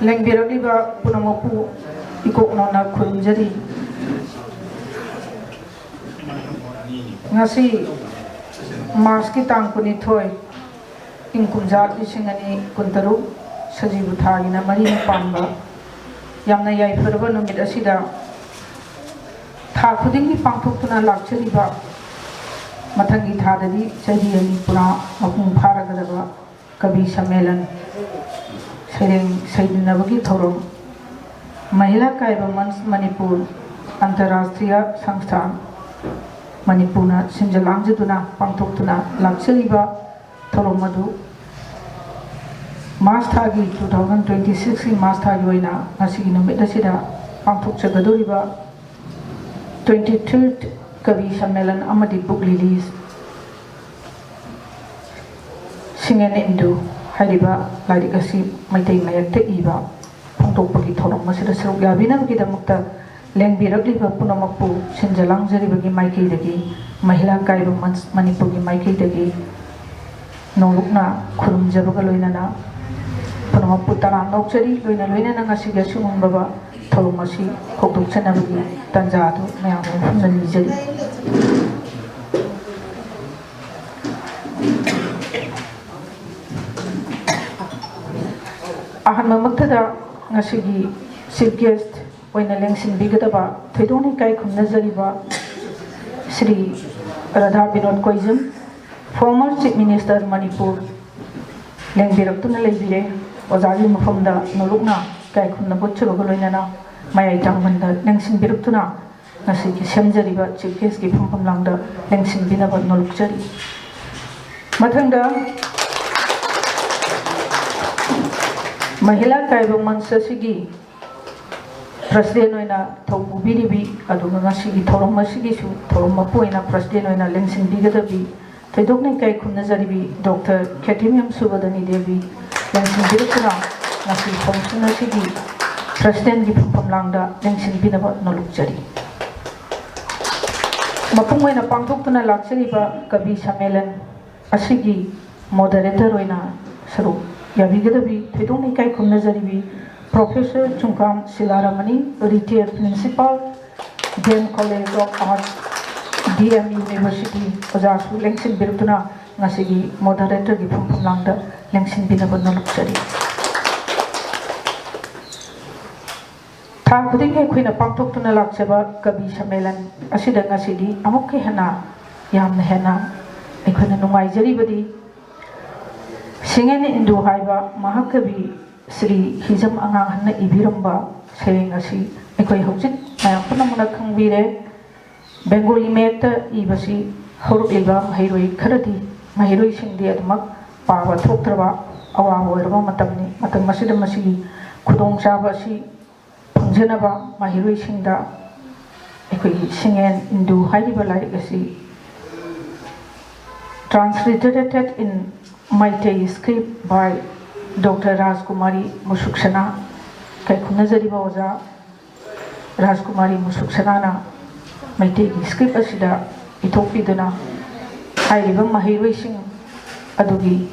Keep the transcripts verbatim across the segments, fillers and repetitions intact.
ꯂꯦꯡꯕꯤꯔꯛꯂꯤꯕ ꯄꯨꯝꯅꯃꯛꯄꯨ ꯏꯀꯣꯛ ꯅꯧꯅ ꯈꯨꯔꯨꯝꯖꯔꯤ꯫ ꯉꯁꯤ ꯃꯥꯔꯁꯀꯤ ꯇꯥꯡ ꯀꯨꯟꯅꯤꯊꯣꯏ, ꯏꯪ ꯀꯨꯝꯖꯥ ꯂꯤꯁꯤꯡ ꯑꯅꯤ ꯀꯨꯟꯇꯔꯨꯛ, ꯁꯖꯤꯕꯨ ꯊꯥꯒꯤꯅ ꯃꯔꯤꯅꯤ ꯄꯥꯟꯕ ꯌꯥꯝꯅ ꯌꯥꯏꯐꯔꯕ ꯅꯨꯃꯤꯠ ꯑꯁꯤꯗ, ꯊꯥ ꯈꯨꯗꯤꯡꯒꯤ ꯄꯥꯡꯊꯣꯛꯇꯨꯅ ꯂꯥꯛꯆꯔꯤꯕ, ꯃꯊꯪꯒꯤ ꯊꯥꯗꯗꯤ ꯆꯍꯤ ꯑꯅꯤ ꯄꯨꯔꯥ ꯃꯄꯨꯡ ꯐꯥꯔꯒꯗꯕ ꯀꯕꯤ ꯁꯝꯃꯦꯂꯟ ꯁꯩꯔꯦꯡ ꯁꯩꯗꯅꯕꯒꯤ ꯊꯧꯔꯝ, ꯃꯍꯤꯂꯥ ꯀꯥꯏꯕ ꯃꯟꯆ ꯃꯅꯤꯄꯨꯔ, ꯑꯟꯇꯔꯔꯥꯁꯇ꯭ꯔꯤꯌꯥ ꯁꯪꯁꯊꯥꯟ ꯃꯅꯤꯄꯨꯔꯅ ꯁꯤꯟꯖ ꯂꯥꯡꯖꯗꯨꯅ ꯄꯥꯡꯊꯣꯛꯇꯨꯅ ꯂꯥꯛꯆꯔꯤꯕ ꯊꯧꯔꯝ ꯑꯗꯨ ꯃꯥꯔꯁ ꯊꯥꯒꯤ, two thousand twenty six ꯀꯤ ꯃꯥꯔꯁ ꯊꯥꯒꯤ ꯑꯣꯏꯅ ꯉꯁꯤꯒꯤ ꯅꯨꯃꯤꯠ ꯑꯁꯤꯗ ꯄꯥꯡꯊꯣꯛꯆꯒꯗꯧꯔꯤꯕ twenty third ꯀꯕꯤ ꯁꯝꯃꯦꯂꯟ ꯑꯃꯗꯤ book release, Sing and Indu ꯍꯥꯏꯔꯤꯕ ꯂꯥꯏꯔꯤꯛ ꯑꯁꯤ ꯃꯩꯇꯩ ꯃꯌꯦꯛꯇ ꯏꯕ ꯐꯣꯡꯗꯣꯛꯄꯒꯤ ꯊꯧꯔꯝ ꯑꯁꯤꯗ ꯁꯔꯨꯛ ꯌꯥꯕꯤꯅꯕꯒꯤꯗꯃꯛꯇ ꯂꯦꯡꯕꯤꯔꯛꯂꯤꯕ ꯄꯨꯝꯅꯃꯛꯄꯨ ꯁꯤꯟꯖ ꯂꯥꯡꯖꯔꯤꯕꯒꯤ ꯃꯥꯏꯀꯩꯗꯒꯤ, ꯃꯍꯤꯂꯥ ꯀꯥꯏꯕ ꯃꯟꯆ ꯃꯅꯤꯄꯨꯔꯒꯤ ꯃꯥꯏꯀꯩꯗꯒꯤ ꯅꯧꯂꯨꯛꯅ ꯈꯨꯔꯨꯝꯖꯕꯒ ꯂꯣꯏꯅꯅ ꯄꯨꯝꯅꯃꯛꯄꯨ ꯇꯔꯥꯝꯅ ꯑꯣꯛꯆꯔꯤ꯫ ꯂꯣꯏꯅ ꯂꯣꯏꯅꯅ ꯉꯁꯤꯒꯤ ꯑꯁꯤꯒꯨꯝꯂꯕ ꯊꯧꯔꯝ ꯑꯁꯤ ꯍꯧꯗꯣꯛꯆꯅꯕꯒꯤ ꯇꯥꯟꯖꯥ ꯑꯗꯨ ꯃꯌꯥꯝꯒꯤ ꯃꯐꯝꯗ ꯅꯤꯖꯔꯤ꯫ ꯑꯍꯥꯟꯕꯃꯛꯇꯗ ꯉꯁꯤꯒꯤ chief guest ꯑꯣꯏꯅ ꯂꯦꯡꯁꯤꯟꯕꯤꯒꯗꯕ ꯊꯣꯏꯗꯣꯛꯅ ꯏꯀꯥꯏ ꯈꯨꯝꯅꯖꯔꯤꯕ Shri Radha Binod Koijam, former chief minister Manipur, ꯂꯦꯡꯕꯤꯔꯛꯇꯨꯅ ꯂꯩꯕꯤꯔꯦ꯫ ꯑꯣꯖꯥꯒꯤ ꯃꯐꯝꯗ ꯅꯣꯂꯨꯛꯅ ꯏꯀꯥꯏ ꯈꯨꯝꯅꯕ ꯎꯠꯆꯕꯒ ꯂꯣꯏꯅꯅ ꯃꯌꯥꯏ ꯇꯥꯡꯕꯟꯗ ꯂꯦꯡꯁꯤꯟꯕꯤꯔꯛꯇꯨꯅ ꯉꯁꯤꯒꯤ ꯁꯦꯝꯖꯔꯤꯕ chief guest ꯀꯤ ꯐꯝꯐꯝ ꯂꯥꯡꯗ ꯂꯦꯡꯁꯤꯟꯕꯤꯅꯕ ꯅꯣꯂꯨꯛꯆꯔꯤ꯫ ꯃꯊꯪꯗ ꯃꯍꯤꯂꯥ ꯀꯥꯏꯕ ꯃꯟꯆ ꯑꯁꯤꯒꯤ president ꯑꯣꯏꯅ ꯊꯧ ꯄꯨꯕꯤꯔꯤꯕꯤ, ꯑꯗꯨꯒ ꯉꯁꯤꯒꯤ ꯊꯧꯔꯝ ꯑꯁꯤꯒꯤꯁꯨ ꯊꯧꯔꯝ ꯃꯄꯨ ꯑꯣꯏꯅ president ꯑꯣꯏꯅ ꯂꯦꯡꯁꯤꯟꯕꯤꯒꯗꯕꯤ, ꯊꯣꯏꯗꯣꯛꯅ ꯏꯀꯥꯏ ꯈꯨꯝꯅꯖꯔꯤꯕꯤ ꯗꯣꯛꯇꯔ ꯈꯦꯇ꯭ꯔꯤꯃꯌꯨꯝ ꯁꯨꯕꯗꯅꯤ ꯗꯦꯕꯤ ꯂꯦꯡꯁꯤꯟꯕꯤꯔꯛꯇꯨꯅ ꯉꯁꯤ function ꯑꯁꯤꯒꯤ president ꯀꯤ ꯐꯝꯐꯝ ꯂꯥꯡꯗ ꯂꯦꯡꯁꯤꯟꯕꯤꯅꯕ ꯅꯣꯂꯨꯛꯆꯔꯤ꯫ ꯃꯄꯨꯡ ꯑꯣꯏꯅ ꯄꯥꯡꯊꯣꯛꯇꯨꯅ ꯂꯥꯛꯆꯔꯤꯕ ꯀꯕꯤ ꯁꯝꯃꯦꯂꯟ ꯑꯁꯤꯒꯤ moderator ꯑꯣꯏꯅ ꯁꯔꯨꯛ ꯌꯥꯕꯤꯒꯗꯕꯤ, ꯊꯣꯏꯗꯣꯛꯅ ꯏꯀꯥꯏ ꯈꯨꯝꯅꯖꯔꯤꯕꯤ Professor ꯆꯨꯡꯀꯥꯝ ꯁꯤꯂꯥꯔꯥꯃꯅꯤ, Retired Principal, D M College of Arts, D M University, ꯑꯣꯖꯥꯁꯨ ꯂꯦꯡꯁꯤꯟꯕꯤꯔꯛꯇꯨꯅ ꯉꯁꯤꯒꯤ moderatorꯒꯤ ꯐꯝꯐꯝꯂꯥꯡꯗ ꯂꯦꯡꯁꯤꯟꯕꯤꯅꯕ ꯅꯣꯜꯂꯨꯛꯆꯔꯤ꯫ ꯊꯥ ꯈꯨꯗꯤꯡꯒꯤ ꯑꯩꯈꯣꯏꯅ ꯄꯥꯡꯊꯣꯛꯇꯨꯅ ꯂꯥꯛꯆꯕ ꯀꯕꯤ ꯁꯝꯃꯦꯂꯟ ꯑꯁꯤꯗ ꯉꯁꯤꯗꯤ ꯑꯃꯨꯛꯀ ꯍꯦꯟꯅ, ꯌꯥꯝꯅ ꯍꯦꯟꯅ ꯑꯩꯈꯣꯏꯅ ꯅꯨꯡꯉꯥꯏꯖꯔꯤꯕꯗꯤ, ꯁꯤꯡꯉꯦꯟ ꯏꯟꯗꯨ ꯍꯥꯏꯕ ꯃꯍꯥꯀꯕꯤ ꯁ꯭ꯔꯤ ꯍꯤꯖꯝ ꯑꯉꯥꯡꯍꯟꯅ ꯏꯕꯤꯔꯝꯕ ꯁꯩꯔꯦꯡ ꯑꯁꯤ ꯑꯩꯈꯣꯏ ꯍꯧꯖꯤꯛ ꯃꯌꯥꯝ ꯄꯨꯝꯅꯃꯛꯅ ꯈꯪꯕꯤꯔꯦ꯫ ꯕꯦꯡꯒꯣꯂꯤ ꯃꯌꯦꯛꯇ ꯏꯕꯁꯤ ꯍꯧꯔꯛꯂꯤꯕ ꯃꯍꯩꯔꯣꯏ ꯈꯔꯗꯤ, ꯃꯍꯩꯔꯣꯏꯁꯤꯡꯗꯤ ꯑꯗꯨꯃꯛ ꯄꯥꯕ ꯊꯣꯛꯇ꯭ꯔꯕ ꯑꯋꯥꯕ ꯑꯣꯏꯔꯕ ꯃꯇꯝꯅꯤ꯫ ꯃꯇꯝ ꯑꯁꯤꯗ ꯃꯁꯤꯒꯤ ꯈꯨꯗꯣꯡꯆꯥꯕ ꯑꯁꯤ ꯐꯪꯖꯅꯕ ꯃꯍꯩꯔꯣꯏꯁꯤꯡꯗ ꯑꯩꯈꯣꯏꯒꯤ ꯁꯤꯡꯉꯦꯟ ꯏꯟꯗꯨ ꯍꯥꯏꯔꯤꯕ ꯂꯥꯏꯔꯤꯛ ꯑꯁꯤ transliterated in Meitei script by Doctor ꯔꯥꯖꯀꯨꯃꯥꯔꯤ ꯃꯨꯁꯨꯛꯁꯅꯥ, ꯏꯀꯥꯏ ꯈꯨꯝꯅꯖꯔꯤꯕ ꯑꯣꯖꯥ ꯔꯥꯖꯀꯨꯃꯥꯔꯤ ꯃꯨꯁꯨꯛꯁꯅꯥꯅ ꯃꯩꯇꯩꯒꯤ script ꯑꯁꯤꯗ ꯏꯊꯣꯛꯄꯤꯗꯨꯅ ꯍꯥꯏꯔꯤꯕ ꯃꯍꯩꯔꯣꯏꯁꯤꯡ ꯑꯗꯨꯒꯤ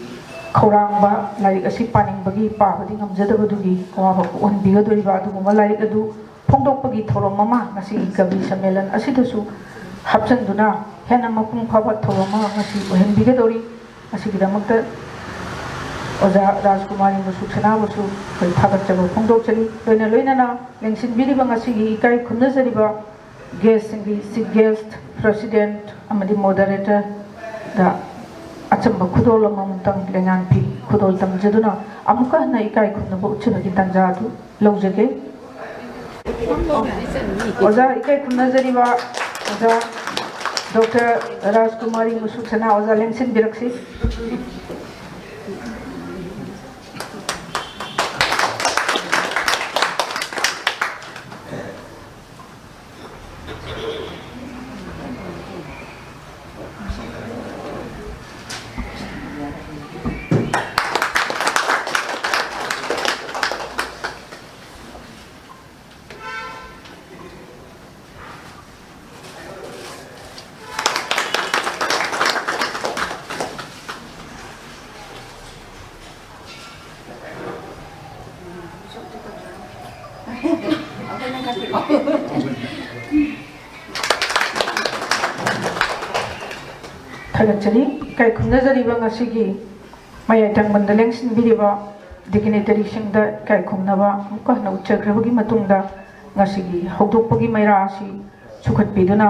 ꯈꯧꯔꯥꯡꯕ, ꯂꯥꯏꯔꯤꯛ ꯑꯁꯤ ꯄꯥꯅꯤꯡꯕꯒꯤ, ꯄꯥꯕꯗꯤ ꯉꯝꯖꯗꯕꯗꯨꯒꯤ ꯑꯋꯥꯕ ꯀꯣꯛꯍꯟꯕꯤꯒꯗꯧꯔꯤꯕ ꯑꯗꯨꯒꯨꯝꯕ ꯂꯥꯏꯔꯤꯛ ꯑꯗꯨ ꯐꯣꯡꯗꯣꯛꯄꯒꯤ ꯊꯧꯔꯝ ꯑꯃ ꯉꯁꯤꯒꯤ ꯀꯕꯤ ꯁꯝꯃꯦꯂꯟ ꯑꯁꯤꯗꯁꯨ ꯍꯥꯞꯆꯤꯟꯗꯨꯅ ꯍꯦꯟꯅ ꯃꯄꯨꯡ ꯐꯥꯕ ꯊꯧꯔꯝ ꯑꯃ ꯉꯁꯤ ꯑꯣꯏꯍꯟꯕꯤꯒꯗꯧꯔꯤ꯫ ꯃꯁꯤꯒꯤꯗꯃꯛꯇ ꯑꯣꯖꯥ ꯔꯥꯖꯀꯨꯃꯥꯔꯤ ꯃꯨꯁꯨꯛꯁꯅꯥꯕꯨꯁꯨ ꯑꯩꯈꯣꯏ ꯊꯥꯒꯠꯆꯕ ꯐꯣꯡꯗꯣꯛꯆꯔꯤ꯫ ꯂꯣꯏꯅ ꯂꯣꯏꯅꯅ ꯂꯦꯡꯁꯤꯟꯕꯤꯔꯤꯕ ꯉꯁꯤꯒꯤ ꯏꯀꯥꯏ ꯈꯨꯝꯅꯖꯔꯤꯕ guestꯁꯤꯡꯒꯤ, chief guest, president ꯑꯃꯗꯤ moderatorꯗ ꯑꯆꯝꯕ ꯈꯨꯗꯣꯜ ꯑꯃꯃꯝꯇꯪ ꯂꯩꯉꯥꯛꯄꯤ ꯈꯨꯗꯣꯜ ꯇꯝꯖꯗꯨꯅ ꯑꯃꯨꯛꯀ ꯍꯟꯅ ꯏꯀꯥꯏ ꯈꯨꯝꯅꯕ ꯎꯠꯆꯕꯒꯤ ꯇꯥꯟꯖꯥ ꯑꯗꯨ ꯂꯧꯖꯒꯦ꯫ ꯑꯣꯖꯥ, ꯏꯀꯥꯏ ꯈꯨꯝꯅꯖꯔꯤꯕ ꯑꯣꯖꯥ ꯗꯣꯛꯇꯔ ꯔꯥꯖꯀꯨꯃꯥꯔꯤ ꯃꯨꯁꯨꯛꯁꯅꯥ ꯑꯣꯖꯥ ꯂꯦꯡꯁꯤꯟꯕꯤꯔꯛꯁꯤ꯫ ꯊꯥꯒꯠꯆꯔꯤ꯫ ꯏꯀꯥꯏ ꯈꯨꯝꯅꯖꯔꯤꯕ ꯉꯁꯤꯒꯤ ꯃꯌꯥꯏ ꯊꯪꯕꯟꯗ ꯂꯦꯡꯁꯤꯟꯕꯤꯔꯤꯕ dignitaryꯁꯤꯡꯗ ꯏꯀꯥꯏ ꯈꯨꯝꯅꯕ ꯑꯃꯨꯛꯀ ꯍꯟꯅ ꯎꯠꯆꯈ꯭ꯔꯕꯒꯤ ꯃꯇꯨꯡꯗ, ꯉꯁꯤꯒꯤ ꯍꯧꯗꯣꯛꯄꯒꯤ ꯃꯩꯔꯥ ꯑꯁꯤ ꯆꯨꯈꯠꯄꯤꯗꯨꯅ,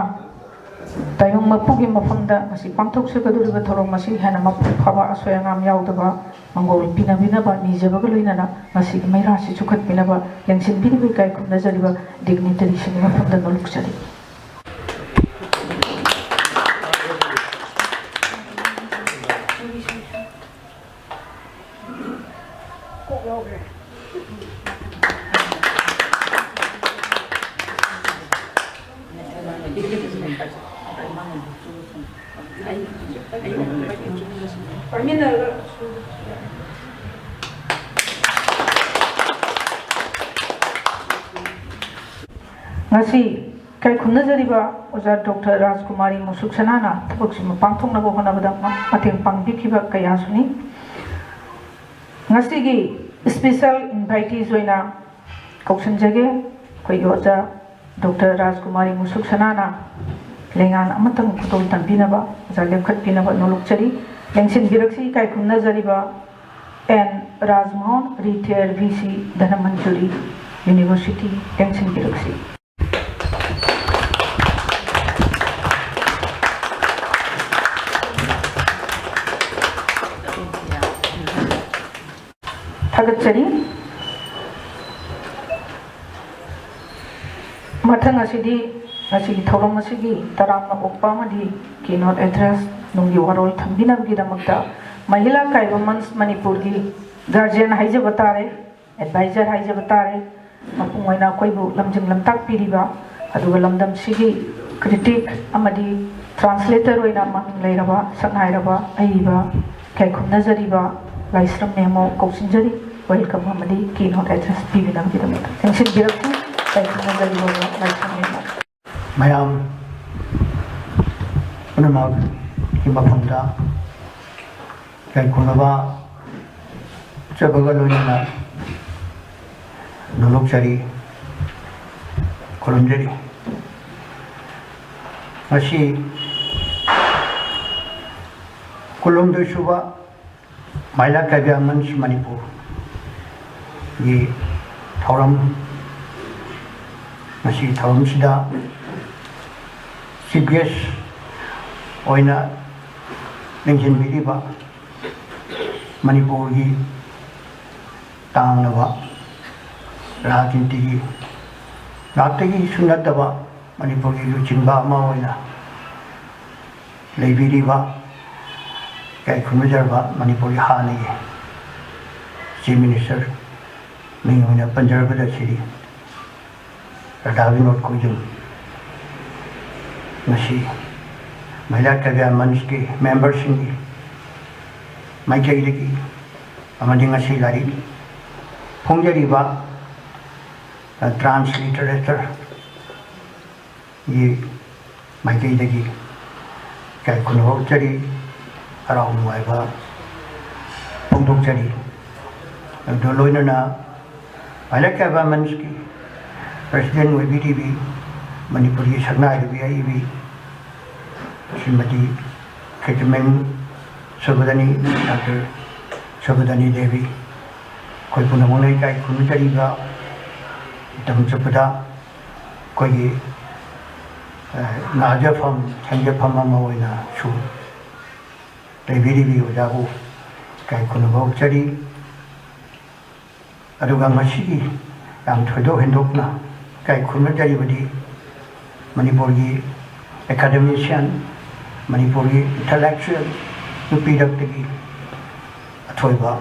ꯇꯥꯏꯕꯪ ꯃꯄꯨꯒꯤ ꯃꯐꯝꯗ ꯉꯁꯤ ꯄꯥꯡꯊꯣꯛꯆꯒꯗꯧꯔꯤꯕ ꯊꯧꯔꯝ ꯑꯁꯤ ꯍꯦꯟꯅ ꯃꯄꯨꯡ ꯐꯥꯕ, ꯑꯁꯣꯏ ꯑꯉꯥꯝ ꯌꯥꯎꯗꯕ, ꯃꯪꯒꯣꯜ ꯄꯤꯅꯕꯤꯅꯕ ꯅꯤꯖꯕꯒ ꯂꯣꯏꯅꯅ ꯉꯁꯤꯒꯤ ꯃꯩꯔꯥ ꯑꯁꯤ ꯆꯨꯈꯠꯄꯤꯅꯕ ꯂꯦꯡꯁꯤꯟꯕꯤꯔꯤꯕ ꯏꯀꯥꯏ ꯈꯨꯝꯅꯖꯔꯤꯕ dignitaryꯁꯤꯡꯒꯤ ꯃꯐꯝꯗ ꯅꯣꯂꯨꯛꯆꯔꯤ꯫ ꯉꯁꯤ ꯏꯀꯥꯏ ꯈꯨꯝꯅꯖꯔꯤꯕ ꯑꯣꯖꯥ ꯗꯣꯛꯇꯔ ꯔꯥꯖꯀꯨꯃꯥꯔꯤ ꯃꯨꯁꯨꯛ ꯁꯅꯥꯅ ꯊꯕꯛꯁꯤꯃ ꯄꯥꯡꯊꯣꯛꯅꯕ ꯍꯣꯠꯅꯕꯗ ꯃꯇꯦꯡ ꯄꯥꯡꯕꯤꯈꯤꯕ ꯀꯌꯥꯁꯨꯅꯤ꯫ ꯉꯁꯤꯒꯤ special invitees ꯑꯣꯏꯅ ꯀꯧꯁꯤꯟꯖꯒꯦ ꯑꯩꯈꯣꯏꯒꯤ ꯑꯣꯖꯥ ꯗꯣꯛꯇꯔ ꯔꯥꯖꯀꯨꯃꯥꯔꯤ ꯃꯨꯁꯨꯛ ꯁꯅꯥꯅ ꯂꯩꯉꯥꯛ ꯑꯃꯇꯪ ꯈꯨꯗꯣꯜ ꯇꯝꯕꯤꯅꯕ ꯑꯣꯖꯥ ꯂꯦꯞꯈꯠꯄꯤꯅꯕ ꯅꯣꯂꯨꯛꯆꯔꯤ꯫ ꯂꯦꯡꯁꯤꯟꯕꯤꯔꯛꯁꯤ ꯏꯀꯥꯏ ꯈꯨꯝꯅꯖꯔꯤꯕ N Rajmohan, retired V C, Dhanamanjuri University, ꯂꯦꯡꯁꯤꯟꯕꯤꯔꯛꯁꯤ꯫ ꯊꯥꯒꯠꯆꯔꯤ꯫ ꯃꯊꯪ ꯑꯁꯤꯗꯤ ꯉꯁꯤꯒꯤ ꯊꯧꯔꯝ ꯑꯁꯤꯒꯤ ꯇꯔꯥꯝꯅ ꯑꯣꯛꯄ ꯑꯃꯗꯤ keynote address ꯅꯨꯡꯒꯤ ꯋꯥꯔꯣꯜ ꯊꯝꯕꯤꯅꯕꯒꯤꯗꯃꯛꯇ ꯃꯍꯤꯂꯥ ꯀꯥꯏꯕ ꯃꯟꯁ ꯃꯅꯤꯄꯨꯔꯒꯤ guardian ꯍꯥꯏꯖꯕ ꯇꯥꯔꯦ, advisor ꯍꯥꯏꯖꯕ ꯇꯥꯔꯦ, ꯃꯄꯨꯡ ꯑꯣꯏꯅ ꯑꯩꯈꯣꯏꯕꯨ ꯂꯝꯖꯤꯡ ꯂꯝꯇꯥꯛꯄꯤꯔꯤꯕ, ꯑꯗꯨꯒ ꯂꯝꯗꯝꯁꯤꯒꯤ critic ꯑꯃꯗꯤ translator ꯑꯣꯏꯅ ꯃꯃꯤꯡ ꯂꯩꯔꯕ, ꯁꯛꯅꯥꯏꯔꯕ, ꯑꯏꯕ, ꯏꯀꯥꯏ ꯈꯨꯝꯅꯖꯔꯤꯕ ꯂꯥꯏꯁ꯭ꯔꯝ ꯃꯦꯝ ꯀꯧꯁꯤꯟꯖꯔꯤ꯫ Welcome ꯑꯃꯗꯤ keynote address ꯄꯤꯕꯤꯅꯕꯒꯤꯗꯃꯛꯇ ꯂꯦꯡꯁꯤꯟꯕꯤꯔꯛꯎ꯫ ꯏꯀꯥꯏ ꯈꯨꯝꯅꯖꯔꯤꯕ ꯂꯥꯏꯁ꯭ꯔꯝ ꯃꯦꯝ꯫ ꯃꯌꯥꯝ ꯄꯨꯝꯅꯃꯛꯀꯤ ꯃꯐꯝꯗ ꯏꯀꯥꯏ ꯈꯨꯝꯅꯕ ꯎꯠꯆꯕꯒ ꯂꯣꯏꯅꯅ ꯅꯣꯂꯨꯛꯆꯔꯤ, ꯈꯨꯔꯨꯝꯖꯔꯤ꯫ ꯉꯁꯤ ꯀꯨꯟꯍꯨꯝꯗꯣꯏ ꯁꯨꯕ ꯃꯥꯏꯂꯥ ꯀꯕꯤꯌꯥ ꯃꯟꯆ ꯃꯅꯤꯄꯨꯔꯒꯤ ꯊꯧꯔꯝ, ꯉꯁꯤ ꯊꯧꯔꯝꯁꯤꯗ ꯆꯤꯐ ꯒꯦꯁ ꯑꯣꯏꯅ ꯂꯦꯡꯁꯤꯟꯕꯤꯔꯤꯕ ꯃꯅꯤꯄꯨꯔꯒꯤ ꯇꯥꯡꯂꯕ ꯔꯥꯖꯅꯤꯇꯤꯒꯤ ꯉꯥꯛꯇꯒꯤꯁꯨ ꯅꯠꯇꯕ ꯃꯅꯤꯄꯨꯔꯒꯤ ꯂꯨꯆꯤꯡꯕ ꯑꯃ ꯑꯣꯏꯅ ꯂꯩꯕꯤꯔꯤꯕ, ꯏꯀꯥꯏ ꯈꯨꯝꯅꯖꯔꯕ ꯃꯅꯤꯄꯨꯔꯒꯤ ꯍꯥꯟꯅꯒꯤ ꯆꯤꯐ ꯃꯤꯅꯤꯁꯇꯔ, ꯃꯤꯡ ꯑꯣꯏꯅ ꯄꯟꯖꯔꯕꯗ ꯁꯤꯔꯤ ꯔꯥꯙꯥ ꯕꯤꯅꯣꯗ ꯀꯣꯏꯖꯝ, ꯉꯁꯤ ꯃꯍꯤꯂꯥ ꯀꯕꯤꯌꯥ ꯃꯟꯆꯀꯤ ꯃꯦꯝꯕꯔꯁꯤꯡꯒꯤ ꯃꯥꯏꯀꯩꯗꯒꯤ ꯑꯃꯗꯤ ꯉꯁꯤ ꯂꯥꯏꯔꯤꯛ ꯐꯣꯡꯖꯔꯤꯕ ꯇ꯭ꯔꯥꯟꯁꯂꯤꯇꯔꯦꯆꯔꯒꯤ ꯃꯥꯏꯀꯩꯗꯒꯤ ꯏꯀꯥꯏ ꯈꯨꯝꯅꯕ ꯎꯠꯆꯔꯤ, ꯍꯔꯥꯎ ꯅꯨꯡꯉꯥꯏꯕ ꯐꯣꯡꯗꯣꯛꯆꯔꯤ꯫ ꯑꯗꯨ ꯂꯣꯏꯅꯅ ꯃꯍꯤꯂꯥ ꯀꯕꯤꯌꯥ ꯃꯟꯆꯀꯤ ꯄ꯭ꯔꯁꯤꯗꯦꯟ ꯑꯣꯏꯕꯤꯔꯤꯕꯤ ꯃꯅꯤꯄꯨꯔꯒꯤ ꯁꯛꯅꯥꯏꯔꯕꯤ ꯑꯏꯕꯤ ꯁ꯭ꯔꯤꯃꯇꯤ ꯈꯦꯇ꯭ꯔꯤꯃꯌꯨꯝ ꯁꯨꯕꯗꯅꯤ, ꯗꯥꯛꯇꯔ ꯁꯨꯕꯗꯅꯤ ꯗꯦꯕꯤ, ꯑꯩꯈꯣꯏ ꯄꯨꯝꯅꯃꯛꯅ ꯏꯀꯥꯏ ꯈꯨꯝꯅꯖꯔꯤꯕ ꯃꯇꯝ ꯆꯨꯞꯄꯗ ꯑꯩꯈꯣꯏꯒꯤ, ꯑ, ꯉꯥꯖꯐꯝ, ꯁꯦꯟꯖꯐꯝ ꯑꯃ ꯑꯣꯏꯅꯁꯨ ꯂꯩꯕꯤꯔꯤꯕꯤ ꯑꯣꯖꯥꯕꯨ ꯏꯀꯥꯏ ꯈꯨꯝꯅꯕ ꯎꯠꯆꯔꯤ꯫ ꯑꯗꯨꯒ ꯉꯁꯤꯒꯤ ꯌꯥꯝ ꯊꯣꯏꯗꯣꯛ ꯍꯦꯟꯗꯣꯛꯅ ꯏꯀꯥꯏ ꯈꯨꯝꯅꯖꯔꯤꯕꯗꯤ ꯃꯅꯤꯄꯨꯔꯒꯤ ꯑꯦꯀꯥꯗꯦꯃꯤꯁꯤꯌꯥꯟ, ꯃꯅꯤꯄꯨꯔꯒꯤ ꯏꯟꯇꯂꯦꯛꯆꯨꯋꯦꯜ, ꯅꯨꯄꯤꯔꯛꯇꯒꯤ ꯑꯊꯣꯏꯕ,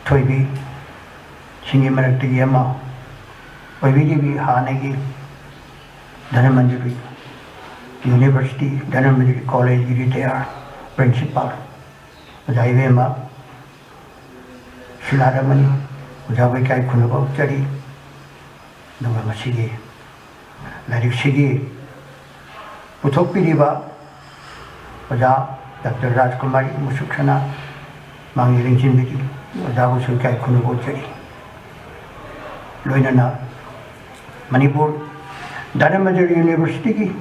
ꯑꯊꯣꯏꯕꯤ ꯁꯤꯡꯒꯤ ꯃꯔꯛꯇꯒꯤ ꯑꯃ ꯑꯣꯏꯕꯤꯔꯤꯕꯤ ꯍꯥꯟꯅꯒꯤ ꯙꯅꯃꯟꯖꯨꯔꯤ ꯌꯨꯅꯤꯚꯔꯁꯤꯇꯤ, ꯙꯅꯃꯟꯖꯨꯔꯤ ꯀꯣꯂꯦꯖꯀꯤ ꯔꯤꯇꯥꯌꯔ ꯄ꯭ꯔꯤꯟꯁꯤꯄꯥꯜ ꯑꯣꯖꯥ ꯏꯕꯦꯝꯃ ꯁꯤꯂꯥꯔꯃꯅꯤ, ꯑꯣꯖꯥꯕꯨ ꯏꯀꯥꯏ ꯈꯨꯝꯅꯕ ꯎꯠꯆꯔꯤ꯫ ꯑꯗꯨꯒ ꯃꯁꯤꯒꯤ ꯂꯥꯏꯔꯤꯛꯁꯤꯒꯤ ꯄꯨꯊꯣꯛꯄꯤꯔꯤꯕ ꯑꯣꯖꯥ ꯗꯥꯛꯇꯔ ꯔꯥꯖꯀꯨꯃꯥꯔꯤ ꯃꯨꯁꯨꯛꯁꯅꯥ ꯃꯥꯡꯖꯤꯜ ꯂꯤꯡꯁꯤꯟꯕꯤꯔꯤ, ꯑꯣꯖꯥꯕꯨꯁꯨ ꯏꯀꯥꯏ ꯈꯨꯝꯅꯕ ꯎꯠꯆꯔꯤ꯫ ꯂꯣꯏꯅꯅ ꯃꯅꯤꯄꯨꯔ ꯙꯅꯃꯟꯖꯨꯔꯤ ꯌꯨꯅꯤꯚꯔꯁꯤꯇꯤꯒꯤ